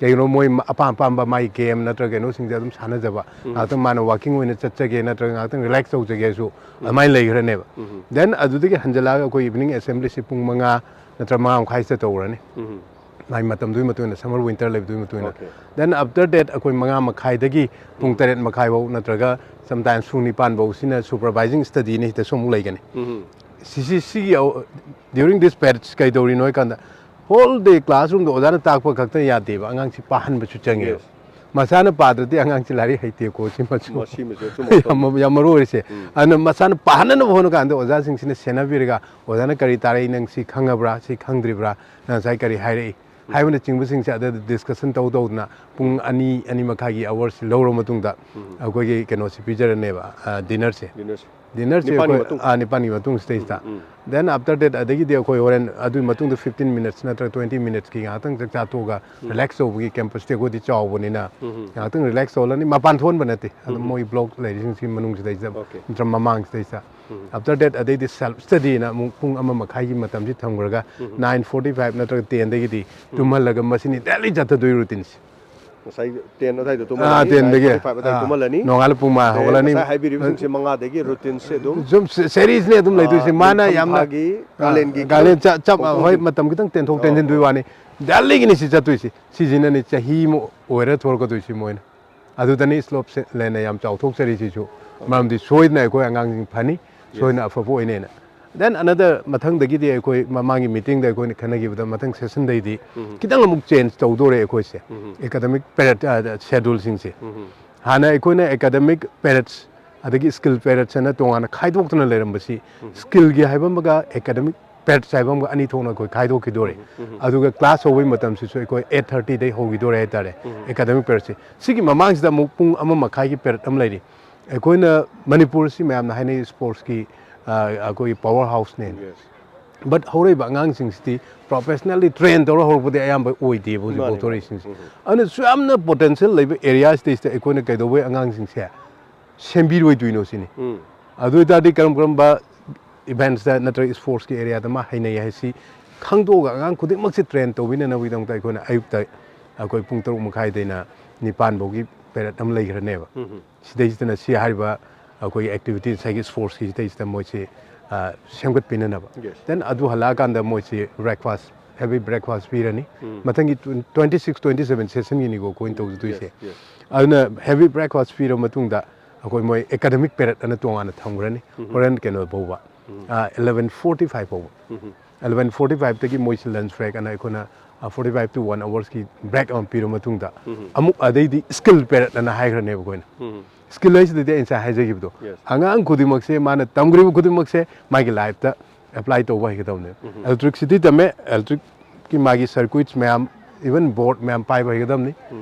ꯀꯩꯒꯤꯅꯣ, ꯃꯣꯏ ꯑꯄꯥꯝ ꯑꯄꯥꯝꯕ ꯃꯥꯒꯤ game ꯅꯠꯇ꯭ꯔꯒ ꯀꯩꯅꯣꯁꯤꯡꯁꯦ ꯑꯗꯨꯝ ꯁꯥꯟꯅꯖꯕ꯫ ꯉꯥꯏꯍꯥꯛꯇꯪ ꯃꯥꯅ walking ꯑꯣꯏꯅ ꯆꯠꯆꯒꯦ ꯅꯠꯇ꯭ꯔꯒ ꯉꯥꯏꯍꯥꯛꯇꯪ relax ꯇꯧꯖꯒꯦꯁꯨ ꯑꯗꯨꯃꯥꯏꯅ ꯂꯩꯈ꯭ꯔꯅꯦꯕ꯫ Then ꯑꯗꯨꯗꯒꯤ ꯍꯟꯖꯜꯂꯛꯑꯒ ꯑꯩꯈꯣꯏ evening assemblyꯁꯤ ꯄꯨꯡ ꯃꯉꯥ ꯅꯠꯇ꯭ꯔꯒ ꯃꯉꯥ ꯃꯈꯥꯏꯁꯤꯗ ꯇꯧꯔꯅꯤ꯫ ꯃꯥꯒꯤ ꯃꯇꯝꯗꯨꯒꯤ ꯃꯇꯨꯡ ꯏꯟꯅ, summer winter ꯂꯩꯕꯗꯨꯒꯤ ꯃꯇꯨꯡ ꯏꯟꯅ꯫ Okay. Then after that ꯑꯩꯈꯣꯏ ꯃꯉꯥ ꯃꯈꯥꯏꯗꯒꯤ ꯄꯨꯡ ꯇꯔꯦꯠ ꯃꯈꯥꯏꯐꯧ ꯅꯠꯇ꯭ꯔꯒ sometimes ꯄꯨꯡ ꯅꯤꯄꯥꯟ ꯐꯧꯁꯤꯅ supervising studyꯅꯤ, ꯁꯤꯗꯁꯨ ꯑꯃꯨꯛ ꯂꯩꯒꯅꯤ꯫ ꯁꯤꯁꯤ, ꯁꯤꯒꯤ ꯑꯧ-, during this period ꯀꯩꯗꯧꯔꯤꯅꯣ ꯍꯥꯏ ꯀꯥꯟꯗ, whole day classroomꯗ ꯑꯣꯖꯥꯅ ꯇꯥꯛꯄ ꯈꯛꯇ ꯌꯥꯗꯦꯕ, ꯑꯉꯥꯡꯁꯤ ꯄꯥꯍꯟꯕꯁꯨ ꯆꯪꯉꯦꯕ꯫ Yes. ꯃꯁꯥꯅ ꯄꯥꯗ꯭ꯔꯗꯤ ꯑꯉꯥꯡꯁꯤ ꯂꯥꯏꯔꯤꯛ ꯍꯩꯇꯦꯀꯣ, ꯁꯤꯃꯁꯨ ꯃꯁꯤꯃꯁꯨ ꯑꯆꯨꯝꯕ ꯌꯥꯝ, ꯌꯥꯝ ꯃꯔꯨ ꯑꯣꯏꯔꯤꯁꯦ꯫ ꯑꯗꯨꯅ ꯃꯁꯥꯅ ꯄꯥꯍꯟꯅꯕ ꯍꯣꯠꯅ ꯀꯥꯟꯗ ꯑꯣꯖꯥꯁꯤꯡꯁꯤꯅ ꯁꯦꯟꯅꯕꯤꯔꯒ, "ꯑꯣꯖꯥꯅ ꯀꯔꯤ ꯇꯥꯔꯛꯏ, ꯅꯪ ꯁꯤ ꯈꯪꯉꯕ꯭ꯔꯥ, ꯁꯤ ꯈꯪꯗ꯭ꯔꯤꯕ꯭ꯔꯥ, ꯅꯪ ꯉꯁꯥꯏ ꯀꯔꯤ ꯍꯥꯏꯔꯛꯏ?" ꯍꯥꯏꯕꯅꯆꯤꯡꯕꯁꯤꯡꯁꯦ ꯑꯗꯨꯗ discussion ꯇꯧ ꯇꯧꯗꯅ ꯄꯨꯡ ꯑꯅꯤ, ꯑꯅꯤ ꯃꯈꯥꯏꯒꯤ hourꯁꯤ ꯂꯧꯔꯕ ꯃꯇꯨꯡꯗ ꯑꯩꯈꯣꯏꯒꯤ ꯀꯩꯅꯣꯁꯤ ꯄꯤꯖꯔꯅꯦꯕ, ꯑ, dinnerꯁꯦ꯫ Dinnerꯁꯦ꯫ Dinnerꯁꯦ ꯅꯤꯄꯥꯟꯒꯤ ꯑꯩꯈꯣꯏ, ꯃꯇꯨꯡ? ꯑ, ꯅꯤꯄꯥꯟꯒꯤ ꯃꯇꯨꯡ ꯁꯤꯗꯩꯁꯤꯗ꯫ Then after that ꯑꯗꯒꯤꯗꯤ ꯑꯩꯈꯣꯏ ꯍꯣꯔꯦꯟ ꯑꯗꯨꯒꯤ ꯃꯇꯨꯡꯗ fifteen minutes ꯅꯠꯇ꯭ꯔꯒ twenty minutesꯀꯤ ꯉꯥꯏꯍꯥꯛꯇꯪ ꯆꯥꯛ ꯆꯥꯊꯣꯛꯑꯒ relax ꯇꯧꯕꯒꯤ, campusꯇꯤ ꯑꯩꯈꯣꯏꯗꯤ ꯆꯥꯎꯕꯅꯤꯅ ꯉꯥꯏꯍꯥꯛꯇꯪ relax ꯇꯧꯍꯜꯂꯅꯤ꯫ ꯃꯄꯥꯟ ꯊꯣꯛꯍꯟꯕ ꯅꯠꯇꯦ, ꯑꯗꯨꯝ ꯃꯣꯏ block ꯂꯩꯔꯤꯁꯤꯡꯁꯤꯒꯤ ꯃꯅꯨꯡꯁꯤꯗꯩꯁꯤꯗ, okay, ꯅꯠꯇ꯭ꯔ ꯃꯃꯥꯡꯁꯤꯗꯩꯁꯤꯗ꯫ After that ꯑꯗꯩꯗꯤ self studyꯅ ꯑꯃꯨꯛ ꯄꯨꯡ ꯑꯃ ꯃꯈꯥꯏꯒꯤ ꯃꯇꯝꯁꯤ ꯊꯝꯈ꯭ꯔꯒ nine forty five ꯅꯠꯇ꯭ꯔꯒ tenꯗꯒꯤꯗꯤ ꯇꯨꯝꯍꯜꯂꯒ ꯃꯁꯤꯅꯤ daily ꯆꯠꯊꯗꯣꯏ routineꯁꯦ꯫ ꯉꯁꯥꯏ ꯇꯦꯟ ꯑꯗꯥꯏꯗ ꯇꯨꯝꯍꯜꯂꯅꯤ, ꯇꯦꯟꯗꯒꯤ ꯐꯥꯏꯚ ꯑꯗꯥꯏ ꯇꯨꯝꯍꯜꯂꯅꯤ꯫ ꯅꯣꯡꯉꯥꯜꯂ ꯄꯨꯡ ꯃꯉꯥ ꯍꯧꯒꯠꯂꯅꯤ꯫ ꯉꯁꯥꯏ ꯍꯥꯏꯕꯤꯔꯤꯕꯁꯤꯡꯁꯦ ꯃꯉꯥꯗꯒꯤ ꯔꯨꯇꯤꯟꯁꯦ ꯑꯗꯨꯝ ꯁꯨꯝ ꯁꯦꯔꯤꯁꯅꯦ ꯑꯗꯨꯝ ꯂꯩꯗꯣꯏꯁꯦ꯫ ꯃꯥꯅ ꯌꯥꯝꯅ ꯅꯤꯡꯊꯝꯊꯥꯒꯤ, ꯀꯥꯂꯦꯟꯒꯤ, ꯀꯥꯂꯦꯟ ꯆꯞ ꯆꯞ ꯍꯣꯏ, ꯃꯇꯝ ꯈꯤꯇꯪ ꯇꯦꯟꯊꯣꯛ ꯇꯦꯟꯁꯤꯟꯗꯨꯒꯤ ꯋꯥꯅꯤ꯫ ꯗꯦꯜꯂꯤꯒꯤꯅꯤ ꯁꯤ ꯆꯠꯇꯣꯏꯁꯦ꯫ ꯁꯤꯁꯤꯅꯅꯤ ꯆꯍꯤ ꯑꯃ ꯑꯣꯏꯔ ꯊꯣꯛꯂꯛꯀꯗꯣꯏꯁꯤ ꯃꯣꯏꯅ꯫ ꯑꯗꯨꯗꯅꯤ ꯁ꯭ꯂꯣꯞ ꯂꯦꯟꯅ ꯌꯥꯝ ꯆꯥꯎꯊꯣꯛꯆꯔꯤꯁꯤꯁꯨ꯫ ꯃꯔꯝꯗꯤ ꯁꯣꯏꯗꯅ ꯑꯩꯈꯣꯏ ꯑꯉꯥꯡꯁꯤꯡ ꯐꯅꯤ, ꯁꯣꯏꯗꯅ ꯑꯐꯕ ꯑꯣꯏꯅꯦꯅ꯫ Then another, ꯃꯊꯪꯗꯒꯤꯗꯤ ꯑꯩꯈꯣꯏ ꯃꯃꯥꯡꯒꯤ ꯃꯤꯇꯤꯡꯗ ꯑꯩꯈꯣꯏꯅ ꯈꯟꯅꯈꯤꯕꯗ ꯃꯊꯪ ꯁꯦꯁꯟꯗꯩꯗꯤ ꯈꯤꯇꯪ ꯑꯃꯨꯛ ꯆꯦꯟꯖ ꯇꯧꯗꯣꯔꯦ ꯑꯩꯈꯣꯏꯁꯦ꯫ ꯑꯦꯀꯥꯗꯃꯤꯛ ꯄꯦꯔꯦꯠ ꯁꯦꯗꯨꯜꯁꯤꯡꯁꯦ꯫ ꯍꯥꯟꯅ ꯑꯩꯈꯣꯏꯅ ꯑꯦꯀꯥꯗꯃꯤꯛ ꯄꯦꯔꯦꯠꯁ ꯑꯗꯒꯤ ꯁ꯭ꯀꯤꯜ ꯄꯦꯔꯦꯠꯁ ꯍꯥꯏꯅ ꯇꯣꯉꯥꯟꯅ ꯈꯥꯏꯗꯣꯛꯇꯨꯅ ꯂꯩꯔꯝꯕꯁꯤ, ꯁ꯭ꯀꯤꯜꯒꯤ ꯍꯥꯏꯕ ꯑꯃꯒ ꯑꯦꯀꯥꯗꯃꯤꯛ ꯄꯦꯔꯦꯠꯁ ꯍꯥꯏꯕ ꯑꯃꯒ ꯑꯅꯤ ꯊꯣꯛꯅ ꯑꯩꯈꯣꯏ ꯈꯥꯏꯗꯣꯛꯈꯤꯗꯣꯔꯦ꯫ ꯑꯗꯨꯒ ꯀ꯭ꯂꯥꯁ ꯍꯧꯕꯒꯤ ꯃꯇꯝꯁꯤꯁꯨ ꯑꯩꯈꯣꯏ ꯑꯩꯠ ꯊꯥꯔꯇꯤꯗꯩ ꯍꯧꯈꯤꯗꯣꯔꯦ ꯍꯥꯏꯇꯥꯔꯦ꯫ ꯑꯦꯀꯥꯗꯃꯤꯛ ꯄꯦꯔꯦꯠꯁꯦ꯫ ꯁꯤꯒꯤ ꯃꯃꯥꯡꯁꯤꯗ ꯑꯃꯨꯛ ꯄꯨꯡ ꯑꯃ ꯃꯈꯥꯏꯒꯤ ꯄꯦꯔꯦꯠ ꯑꯃ ꯂꯩꯔꯤ꯫ ꯑꯩꯈꯣꯏꯅ ꯃꯅꯤꯄꯨꯔꯁꯤ ꯃꯌꯥꯝꯅ ꯍꯥꯏꯅꯩ ꯁ꯭ꯄꯣꯔꯠꯁꯀꯤ, ꯑ, ꯑꯩꯈꯣꯏꯒꯤ ꯄꯋꯥꯔ ꯍꯥꯎꯁꯅꯦꯅ꯫ But ꯍꯧꯔꯛꯏꯕ ꯑꯉꯥꯡꯁꯤꯡꯁꯤꯗꯤ ꯄ꯭ꯔꯣꯐꯦꯁꯅꯦꯜꯂꯤ ꯇ꯭ꯔꯦꯟ ꯇꯧꯔ ꯍꯧꯔꯛꯄꯗꯤ ꯑꯌꯥꯝꯕ ꯑꯣꯏꯗꯦꯕ ꯍꯧꯖꯤꯛꯐꯥꯎ ꯊꯣꯛꯂꯛꯏꯁꯤꯡꯁꯦ꯫ ꯑꯗꯨꯅ ꯁꯨ ꯌꯥꯝꯅ ꯄꯣꯇꯦꯟꯁꯤꯌꯦꯜ ꯂꯩꯕ ꯑꯦꯔꯤꯌꯥꯁꯤꯗꯩꯁꯤꯗ ꯑꯩꯈꯣꯏꯅ ꯀꯩꯗꯧꯕꯩ ꯑꯉꯥꯡꯁꯤꯡꯁꯦ ꯁꯦꯝꯕꯤꯔꯣꯏꯗꯣꯏꯅꯣ ꯁꯤꯅꯤ꯫ ꯑꯗꯨ ꯑꯣꯏꯇꯥꯔꯗꯤ ꯀꯔꯝ ꯀꯔꯝꯕ ꯏꯚꯦꯟꯠꯁꯇ ꯅꯠꯇ꯭ꯔꯒ ꯁ꯭ꯄꯣꯔꯠꯁꯀꯤ ꯑꯦꯔꯤꯌꯥꯗ ꯃꯥ ꯍꯩꯅꯩ ꯍꯥꯏꯁꯤ ꯈꯪꯗꯣꯛꯑꯒ ꯑꯉꯥꯡ ꯈꯨꯗꯤꯡꯃꯛꯁꯦ ꯇ꯭ꯔꯦꯟ ꯇꯧꯕꯤꯅꯅꯕꯒꯤꯗꯃꯛꯇ ꯑꯩꯈꯣꯏꯅ ꯑꯌꯨꯛꯇ ꯑꯩꯈꯣꯏ ꯄꯨꯡ ꯇꯔꯨꯛ ꯃꯈꯥꯏꯗꯩꯅ ꯅꯤꯄꯥꯟ ꯐꯥꯎꯒꯤ ꯄꯦꯔꯦꯠ ꯑꯃ ꯂꯩꯈ꯭ꯔꯅꯦꯕ꯫ ꯁꯤꯗꯩꯁꯤꯗꯅ ꯁꯤ ꯍꯥꯏꯔꯤꯕ ꯑꯩꯈꯣꯏꯒꯤ ꯑꯦꯛꯇꯤꯚꯤꯇꯤꯁ ꯉꯁꯥꯏꯒꯤ ꯁ꯭ꯄꯣꯔꯠꯁꯀꯤ ꯁꯤꯗꯩꯁꯤꯗ ꯃꯣꯏꯁꯤ, ꯑ, ꯁꯦꯝꯒꯠꯄꯤꯅꯅꯕ꯫ Then ꯑꯗꯨ ꯍꯜꯂꯛꯑꯀꯥꯟꯗ ꯃꯣꯏꯁꯤ ꯕ꯭ꯔꯦꯛꯐꯥꯁ, ꯍꯦꯚꯤ ꯕ꯭ꯔꯦꯛꯐꯥꯁ ꯄꯤꯔꯅꯤ꯫ ꯃꯊꯪꯒꯤ ꯇ꯭ꯋꯦꯟꯇꯤ ꯁꯤꯛꯁ, ꯇ꯭ꯋꯦꯟꯇꯤ ꯁꯚꯦꯟ ꯁꯦꯁꯟꯒꯤꯅꯤꯀꯣ ꯑꯩꯈꯣꯏꯅ ꯇꯧꯖꯗꯣꯏꯁꯦ꯫ ꯑꯗꯨꯅ ꯍꯦꯚꯤ ꯕ꯭ꯔꯦꯛꯐꯥꯁ ꯄꯤꯔꯕ ꯃꯇꯨꯡꯗ ꯑꯩꯈꯣꯏ ꯃꯣꯏ ꯑꯦꯀꯥꯗꯃꯤꯛ ꯄꯦꯔꯦꯠ ꯑꯅ ꯇꯣꯉꯥꯟꯅ ꯊꯝꯈ꯭ꯔꯅꯤ꯫ ꯍꯣꯔꯦꯟ ꯀꯩꯅꯣ ꯐꯥꯎꯕ, ꯑ, ꯏꯂꯚꯦꯟ ꯐꯣꯔꯇꯤ ꯐꯥꯏꯚ ꯐꯥꯎꯕ꯫ ꯏꯂꯚꯦꯟ ꯐꯣꯔꯇꯤ ꯐꯥꯏꯚꯇꯒꯤ ꯃꯣꯏꯁꯤ ꯂꯟꯆ ꯕ꯭ꯔꯦꯛ ꯑꯅ ꯑꯩꯈꯣꯏꯅ, ꯑ, ꯐꯣꯔꯇꯤ ꯐꯥꯏꯚ to ꯋꯥꯟ ꯑꯋꯥꯔꯁꯀꯤ ꯕ꯭ꯔꯦꯛ ꯑꯃ ꯄꯤꯔꯕ ꯃꯇꯨꯡꯗ ꯑꯃꯨꯛ ꯑꯗꯩꯗꯤ ꯁ꯭ꯀꯤꯜ ꯄꯦꯔꯦꯠ ꯑꯅ ꯍꯥꯏꯈ꯭ꯔꯅꯦꯕ ꯑꯩꯈꯣꯏꯅ꯫ ꯁ꯭ꯀꯤꯜ ꯍꯥꯏꯁꯤꯗꯗꯤ ꯑꯩ ꯉꯁꯥꯏ ꯍꯥꯏꯖꯈꯤꯕꯗꯣ, ꯑꯉꯥꯡ ꯈꯨꯗꯤꯡꯃꯛꯁꯦ ꯃꯥꯅ ꯇꯝꯈ꯭ꯔꯤꯕ ꯈꯨꯗꯤꯡꯃꯛꯁꯦ ꯃꯥꯒꯤ ꯂꯥꯏꯐꯇ ꯑꯦꯄ꯭ꯂꯥꯏ ꯇꯧꯕ ꯍꯩꯒꯗꯕꯅꯦ꯫ ꯏꯂꯦꯛꯇ꯭ꯔꯤꯛꯁꯤꯇꯤ ꯇꯝꯃꯦ, ꯏꯂꯦꯛꯇ꯭ꯔꯤꯛꯀꯤ ꯃꯥꯒꯤ ꯁꯔꯀ꯭ꯌꯨꯏꯠꯁ ꯃꯌꯥꯝ, ꯏꯚꯟ ꯕꯣꯔꯗ ꯃꯌꯥꯝ ꯄꯥꯏꯕ ꯍꯩꯒꯗꯕꯅꯤ꯫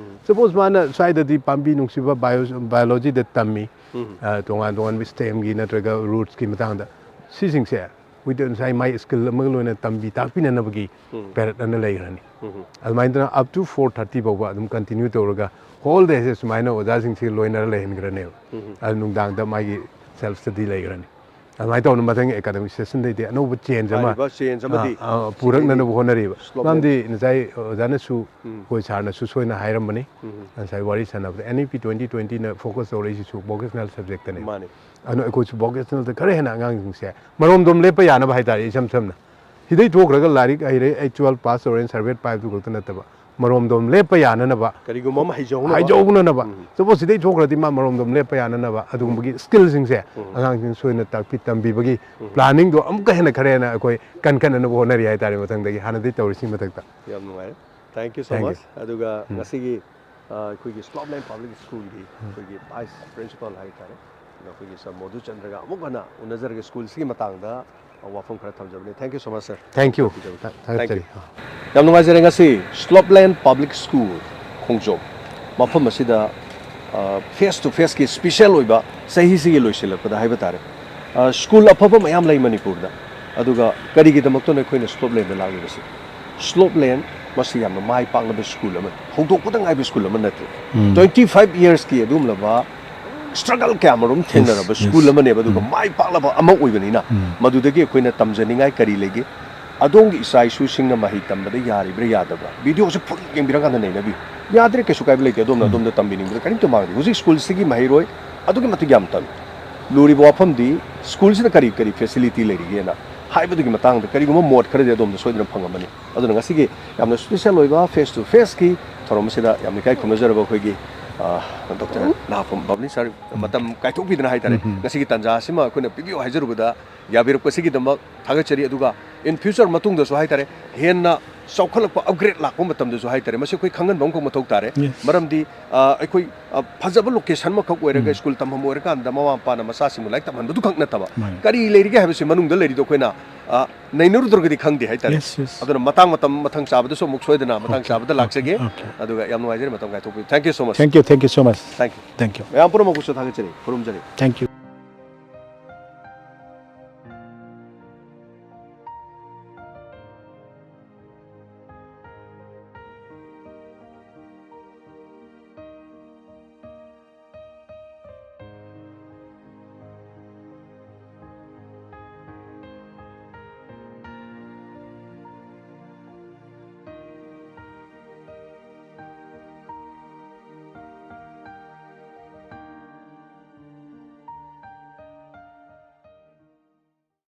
ꯁꯄꯣꯁ ꯃꯥꯅ ꯁ꯭ꯋꯥꯏꯗꯗꯤ ꯄꯥꯝꯕꯤ ꯅꯨꯡꯁꯤꯕ ꯕꯥꯏꯑꯣ-, ꯕꯥꯏꯑꯣꯂꯣꯖꯤꯗ ꯇꯝꯃꯤ, ꯑ, ꯇꯣꯉꯥꯟ ꯇꯣꯉꯥꯟꯕ ꯁ꯭ꯇꯦꯝꯒꯤ ꯅꯠꯇ꯭ꯔꯒ ꯔꯨꯠꯁꯀꯤ ꯃꯇꯥꯡꯗ, ꯁꯤꯁꯤꯡꯁꯦ ꯋꯤꯠ ꯉꯁꯥꯏ ꯃꯥꯏ ꯁ꯭ꯀꯤꯜ ꯑꯃꯒ ꯂꯣꯏꯅ ꯇꯝꯕꯤ ꯇꯥꯛꯄꯤꯅꯅꯕꯒꯤ ꯄꯦꯔꯦꯠ ꯑꯅ ꯂꯩꯈ꯭ꯔꯅꯤ꯫ ꯑꯗꯨꯃꯥꯏꯅ ꯇꯧꯅ ꯑꯞ ꯇꯨ ꯐꯣꯔ ꯊꯥꯔꯇꯤ ꯐꯥꯎꯕ ꯑꯗꯨꯝ ꯀꯟꯇꯤꯅ꯭ꯌꯨ ꯇꯧꯔꯒ ꯍꯣꯜ ꯗꯦꯁꯦ ꯁꯨꯃꯥꯏꯅ ꯑꯣꯖꯥꯁꯤꯡꯁꯤ ꯂꯣꯏꯅꯔ ꯂꯩꯍꯟꯈ꯭ꯔꯅꯦꯕ꯫ ꯑꯗꯨ ꯅꯨꯡꯗꯥꯡꯗ ꯃꯥꯒꯤ ꯁꯦꯜꯐ ꯁ꯭ꯇꯗꯤ ꯂꯩꯈ꯭ꯔꯅꯤ꯫ ꯑꯗꯨꯃꯥꯏꯅ ꯇꯧꯅ ꯃꯊꯪꯒꯤ ꯑꯦꯀꯥꯗꯃꯤꯛ ꯁꯦꯁꯟꯗꯩꯗꯤ ꯑꯅꯧꯕ ꯆꯦꯟꯖ ꯑꯃ ꯍꯥꯏꯔꯤꯕ ꯆꯦꯟꯖ ꯑꯃꯗꯤ ꯑ, ꯑ, ꯄꯨꯔꯛꯅꯅꯕ ꯍꯣꯠꯅꯔꯤꯕ꯫ ꯁ꯭ꯂꯣꯞ ꯃꯔꯝꯗꯤ ꯉꯁꯥꯏ ꯑꯣꯖꯥꯅꯁꯨ ꯎꯝ꯫ ꯑꯩꯈꯣꯏ ꯁꯥꯔꯅꯁꯨ ꯁꯣꯏꯅ ꯍꯥꯏꯔꯝꯕꯅꯤ꯫ ꯎꯝ꯫ ꯉꯁꯥꯏ ꯋꯥꯔꯤ ꯁꯥꯟꯅꯕꯗ ꯑꯦꯟ ꯏ ꯄꯤ ꯇ꯭ꯋꯦꯟꯇꯤ ꯇ꯭ꯋꯦꯟꯇꯤꯅ ꯐꯣꯀꯁ ꯇꯧꯔꯛꯏꯁꯤꯁꯨ ꯚꯣꯀꯦꯁꯅꯦꯜ ꯁꯕꯖꯦꯛꯇꯅꯦ꯫ ꯃꯥꯅꯤ꯫ ꯑꯗꯨꯅ ꯑꯩꯈꯣꯏꯁꯨ ꯚꯣꯀꯦꯁꯅꯦꯜꯗ ꯈꯔ ꯍꯦꯟꯅ ꯑꯉꯥꯡꯁꯤꯡꯁꯦ ꯃꯔꯣꯝꯗꯣꯝ ꯂꯦꯞꯄ ꯌꯥꯅꯕ ꯍꯥꯏꯇꯥꯔꯦ, ꯏꯁꯝ ꯁꯝꯅ ꯁꯤꯗꯩ ꯊꯣꯛꯈ꯭ꯔꯒ ꯂꯥꯏꯔꯤꯛ ꯍꯩꯔꯦ, ꯑꯩ ꯇꯨꯋꯦꯜꯐ ꯄꯥꯁ ꯇꯧꯔꯦꯅ ꯁꯥꯔꯇꯤꯐꯤꯀꯦꯠ ꯄꯥꯏꯕꯗꯨ ꯈꯛꯇ ꯅꯠꯇꯕ ꯃꯔꯣꯝꯗꯣꯝ ꯂꯦꯞꯄ ꯌꯥꯅꯅꯕ ꯀꯔꯤꯒꯨꯝꯕ ꯑꯃ ꯍꯩꯖꯍꯧꯅꯕ꯫ ꯍꯩꯖꯍꯧꯅꯅꯕ꯫ ꯎꯝ꯫ ꯁꯄꯣꯁ ꯁꯤꯗꯩ ꯊꯣꯛꯈ꯭ꯔꯗꯤ ꯃꯥ ꯃꯔꯣꯝꯗꯣꯝ ꯂꯦꯞꯄ ꯌꯥꯅꯅꯕ ꯑꯗꯨꯒꯨꯝꯕꯒꯤ ꯁ꯭ꯀꯤꯜꯁꯤꯡꯁꯦ ꯎꯝ꯫ ꯑꯉꯥꯡꯁꯤꯡ ꯁꯣꯏꯅ ꯇꯥꯛꯄꯤ ꯇꯝꯕꯤꯕꯒꯤ ꯎꯝ꯫ ꯄ꯭ꯂꯥꯅꯤꯡꯗꯣ ꯑꯃꯨꯛꯀ ꯍꯦꯟꯅ ꯈꯔ ꯍꯦꯟꯅ ꯑꯩꯈꯣꯏ ꯀꯟꯈꯠꯅꯅꯕ ꯍꯣꯠꯅꯔꯤ ꯍꯥꯏꯇꯥꯔꯦ ꯃꯊꯪꯗꯒꯤ ꯍꯥꯟꯅꯗꯩ ꯇꯧꯔꯤꯁꯤ ꯃꯊꯛꯇ꯫ ꯌꯥꯝ ꯅꯨꯡꯉꯥꯏꯔꯦ꯫ Thank you so Thank you. Much꯫ ꯑꯗꯨꯒ ꯎꯝ꯫ ꯉꯁꯤꯒꯤ ꯑ, ꯑꯩꯈꯣꯏꯒꯤ ꯁ꯭ꯂꯣꯞꯂꯦꯟ ꯄꯕ꯭ꯂꯤꯛ ꯁ꯭ꯀꯨꯜꯒꯤ ꯑꯩꯈꯣꯏꯒꯤ ꯚꯥꯏꯁ ꯄ꯭ꯔꯤꯟꯁꯤꯄꯥꯜ ꯍꯥꯏꯇꯥꯔꯦ, ꯑꯗꯣ ꯑꯩꯈꯣꯏꯒꯤ ꯁꯥꯔ ꯃꯣꯗꯨꯆꯟꯗ꯭ꯔꯒ ꯑꯃꯨꯛ ꯍꯟꯅ ꯎꯅꯖꯔꯒꯦ꯫ ꯁ꯭ꯀꯨꯜꯁꯤꯒꯤ ꯃꯇꯥꯡꯗ ꯋꯥꯐꯝ ꯈꯔ ꯊꯝꯖꯕꯅꯤ꯫ Thank you so much sir꯫ Thank you꯫ ꯊꯥꯒꯠꯆꯔꯤ꯫ ꯊꯥꯒꯠꯆꯔꯤ꯫ ꯌꯥꯝ ꯅꯨꯡꯉꯥꯏꯖꯔꯦ꯫ ꯉꯁꯤ ꯁ꯭ꯂꯣꯞꯂꯦꯟ ꯄꯕ꯭ꯂꯤꯛ ꯁ꯭ꯀꯨꯜ ꯈꯣꯡꯖꯣꯝ ꯃꯐꯝ ꯑꯁꯤꯗ ꯐꯦꯁ ꯇꯨ ꯐꯦꯁꯀꯤ ꯁ꯭ꯄꯤꯁꯦꯜ ꯑꯣꯏꯕ ꯆꯍꯤꯁꯤꯒꯤ ꯂꯣꯏꯁꯤꯜꯂꯛꯄꯗ ꯍꯥꯏꯕ ꯇꯥꯔꯦ, ꯑ, ꯁ꯭ꯀꯨꯜ ꯑꯐꯕ ꯃꯌꯥꯝ ꯂꯩ ꯃꯅꯤꯄꯨꯔꯗ꯫ ꯑꯗꯨꯒ ꯀꯔꯤꯒꯤꯗꯃꯛꯇꯅꯣ ꯑꯩꯈꯣꯏꯅ ꯁ꯭ꯂꯣꯞꯂꯦꯟꯗ ꯂꯥꯛꯂꯤꯕꯁꯤ? ꯁ꯭ꯂꯣꯞꯂꯦꯟ ꯃꯁꯤ ꯌꯥꯝꯅ ꯃꯥꯏ ꯄꯥꯛꯂꯕ ꯁ꯭ꯀꯨꯜ ꯑꯃꯅꯤ꯫ ꯍꯧꯗꯣꯛꯄꯗ ꯉꯥꯏꯕ ꯁ꯭ꯀꯨꯜ ꯑꯃ ꯅꯠꯇꯦ꯫ ꯎꯝ꯫ Twenty five yearsꯀꯤ ꯑꯗꯨꯒꯨꯝꯂꯕ ꯁ꯭ꯇ꯭ꯔꯒꯜ ꯀꯌꯥ ꯑꯃꯔꯣꯝ ꯊꯦꯡꯅꯔꯕ Yes, ꯁ꯭ꯀꯨꯜ yes. ꯑꯃꯅꯦꯕ꯫ ꯑꯗꯨꯒ ꯎꯝ꯫ ꯃꯥꯏ ꯄꯥꯛꯂꯕ ꯑꯃ ꯑꯣꯏꯕꯅꯤꯅ ꯎꯝ꯫ ꯃꯗꯨꯗꯒꯤ ꯑꯩꯈꯣꯏꯅ ꯇꯝꯖꯅꯤꯡꯉꯥꯏ ꯀꯔꯤ ꯂꯩꯒꯦ? ꯑꯗꯣꯝꯒꯤ ꯏꯆꯥ ꯏꯁꯨꯁꯤꯡꯅ ꯃꯍꯩ ꯇꯝꯕꯗ ꯌꯥꯔꯤꯕ꯭ꯔꯥ ꯌꯥꯗꯕ꯭ꯔꯥ? ꯚꯤꯗꯤꯑꯣꯁꯦ ꯐꯨꯜ ꯌꯦꯡꯕꯤꯔꯀꯥꯟꯗ ꯅꯩꯅꯕꯤꯌꯨ꯫ ꯌꯥꯗ꯭ꯔꯦ, ꯀꯩꯁꯨ ꯀꯥꯏꯕ ꯂꯩꯇꯦ꯫ ꯑꯗꯣꯝꯅ ꯎꯝ꯫ ꯑꯗꯣꯝꯗ ꯇꯝꯕꯤꯅꯤꯡꯕꯗ ꯀꯔꯤꯝꯇ ꯃꯥꯡꯗꯦ꯫ ꯍꯧꯖꯤꯛ ꯁ꯭ꯀꯨꯜꯁꯤꯒꯤ ꯃꯍꯩꯔꯣꯏ ꯑꯗꯨꯛꯀꯤ ꯃꯇꯤꯛ ꯌꯥꯝ ꯇꯝꯃꯤ꯫ ꯂꯨꯔꯤꯕ ꯋꯥꯐꯝꯗꯤ ꯁ꯭ꯀꯨꯜꯁꯤꯗ ꯀꯔꯤ ꯀꯔꯤ ꯐꯦꯁꯤꯂꯤꯇꯤ ꯂꯩꯔꯤꯒꯦꯅ ꯍꯥꯏꯕꯗꯨꯒꯤ ꯃꯇꯥꯡꯗ ꯀꯔꯤꯒꯨꯝꯕ ꯃꯣꯠ ꯈꯔꯗꯤ ꯑꯗꯣꯝꯗ ꯁꯣꯏꯗꯅ ꯐꯪꯉꯝꯃꯅꯤ꯫ ꯑꯗꯨꯅ ꯉꯁꯤꯒꯤ ꯌꯥꯝꯅ ꯁ꯭ꯄꯤꯁꯦꯜ ꯑꯣꯏꯕ ꯐꯦꯁ ꯇꯨ ꯐꯦꯁꯀꯤ ꯊꯧꯔꯝ ꯑꯁꯤꯗ ꯌꯥꯝꯅ ꯏꯀꯥꯏ ꯈꯨꯝꯅꯖꯔꯕ ꯑꯩꯈꯣꯏꯒꯤ, ꯑ, ꯗꯣꯛꯇꯔ ꯅꯍꯥꯐꯝ ꯕꯕꯂꯤ ꯁꯥꯔ ꯃꯇꯝ ꯀꯥꯏꯊꯣꯛꯄꯤꯗꯅ ꯍꯥꯏꯇꯥꯔꯦ, ꯎꯝ꯫ ꯉꯁꯤꯒꯤ ꯇꯥꯟꯖꯥ ꯑꯁꯤꯃ ꯑꯩꯈꯣꯏꯅ ꯄꯤꯕꯤꯌꯨ ꯍꯥꯏꯖꯔꯨꯕꯗ ꯌꯥꯕꯤꯔꯛꯄꯁꯤꯒꯤꯗꯃꯛ ꯊꯥꯒꯠꯆꯔꯤ꯫ ꯑꯗꯨꯒ in future ꯃꯇꯨꯡꯗꯁꯨ ꯍꯥꯏꯇꯥꯔꯦ, ꯍꯦꯟꯅ ꯆꯥꯎꯈꯠꯂꯛꯄ, ꯑꯞꯒ꯭ꯔꯦꯗ ꯂꯥꯛꯄ ꯃꯇꯝꯗꯁꯨ ꯍꯥꯏꯇꯥꯔꯦ, ꯃꯁꯤ ꯑꯩꯈꯣꯏ ꯈꯪꯍꯟꯕ ꯑꯃꯈꯛ ꯃꯊꯧ ꯇꯥꯔꯦ꯫ Yes. ꯃꯔꯝꯗꯤ, ꯑ, ꯑꯩꯈꯣꯏ, ꯑ, ꯐꯖꯕ ꯂꯣꯀꯦꯁꯟ ꯑꯃꯈꯛ ꯑꯣꯏꯔꯒ ꯎꯝ꯫ ꯁ꯭ꯀꯨꯜ ꯇꯝꯐꯝ ꯑꯣꯏꯔꯀꯥꯟꯗ ꯃꯃꯥ ꯃꯄꯥꯅ ꯃꯆꯥꯁꯤꯡꯕꯨ ꯂꯥꯏꯔꯤꯛ ꯇꯝꯍꯟꯕꯗꯨ ꯈꯛ ꯅꯠꯇꯕ, ꯃꯥꯅꯤ꯫ ꯀꯔꯤ ꯂꯩꯔꯤꯒꯦ ꯍꯥꯏꯕꯁꯤ ꯃꯅꯨꯡꯗ ꯂꯩꯔꯤꯗꯣ ꯑꯩꯈꯣꯏꯅ, ꯑ, ꯅꯩꯅꯔꯨꯗ꯭ꯔꯒꯗꯤ ꯈꯪꯗꯦ ꯍꯥꯏꯇꯥꯔꯦ꯫ Yes, yes. ꯑꯗꯨꯅ ꯃꯇꯥꯡ ꯃꯇꯝ ꯃꯊꯪ ꯆꯥꯕꯗꯁꯨ ꯑꯃꯨꯛ ꯁꯣꯏꯗꯅ ꯃꯇꯥꯡ Okay, ꯆꯥꯕꯗ okay, ꯂꯥꯛꯆꯒꯦ꯫ okay. ꯑꯗꯨꯒ ꯌꯥꯝ ꯅꯨꯡꯉꯥꯏꯖꯔꯦ, ꯃꯇꯝ ꯀꯥꯏꯊꯣꯛꯄꯤꯌꯨ꯫ Thank you so much꯫ Thank you, thank you so much. Thank you꯫ Thank you. ꯃꯌꯥꯝ ꯄꯨꯝꯅꯃꯛꯄꯨꯁꯨ ꯊꯥꯒꯠꯆꯔꯤ, ꯈꯨꯔꯨꯝꯖꯔꯤ꯫ Thank you.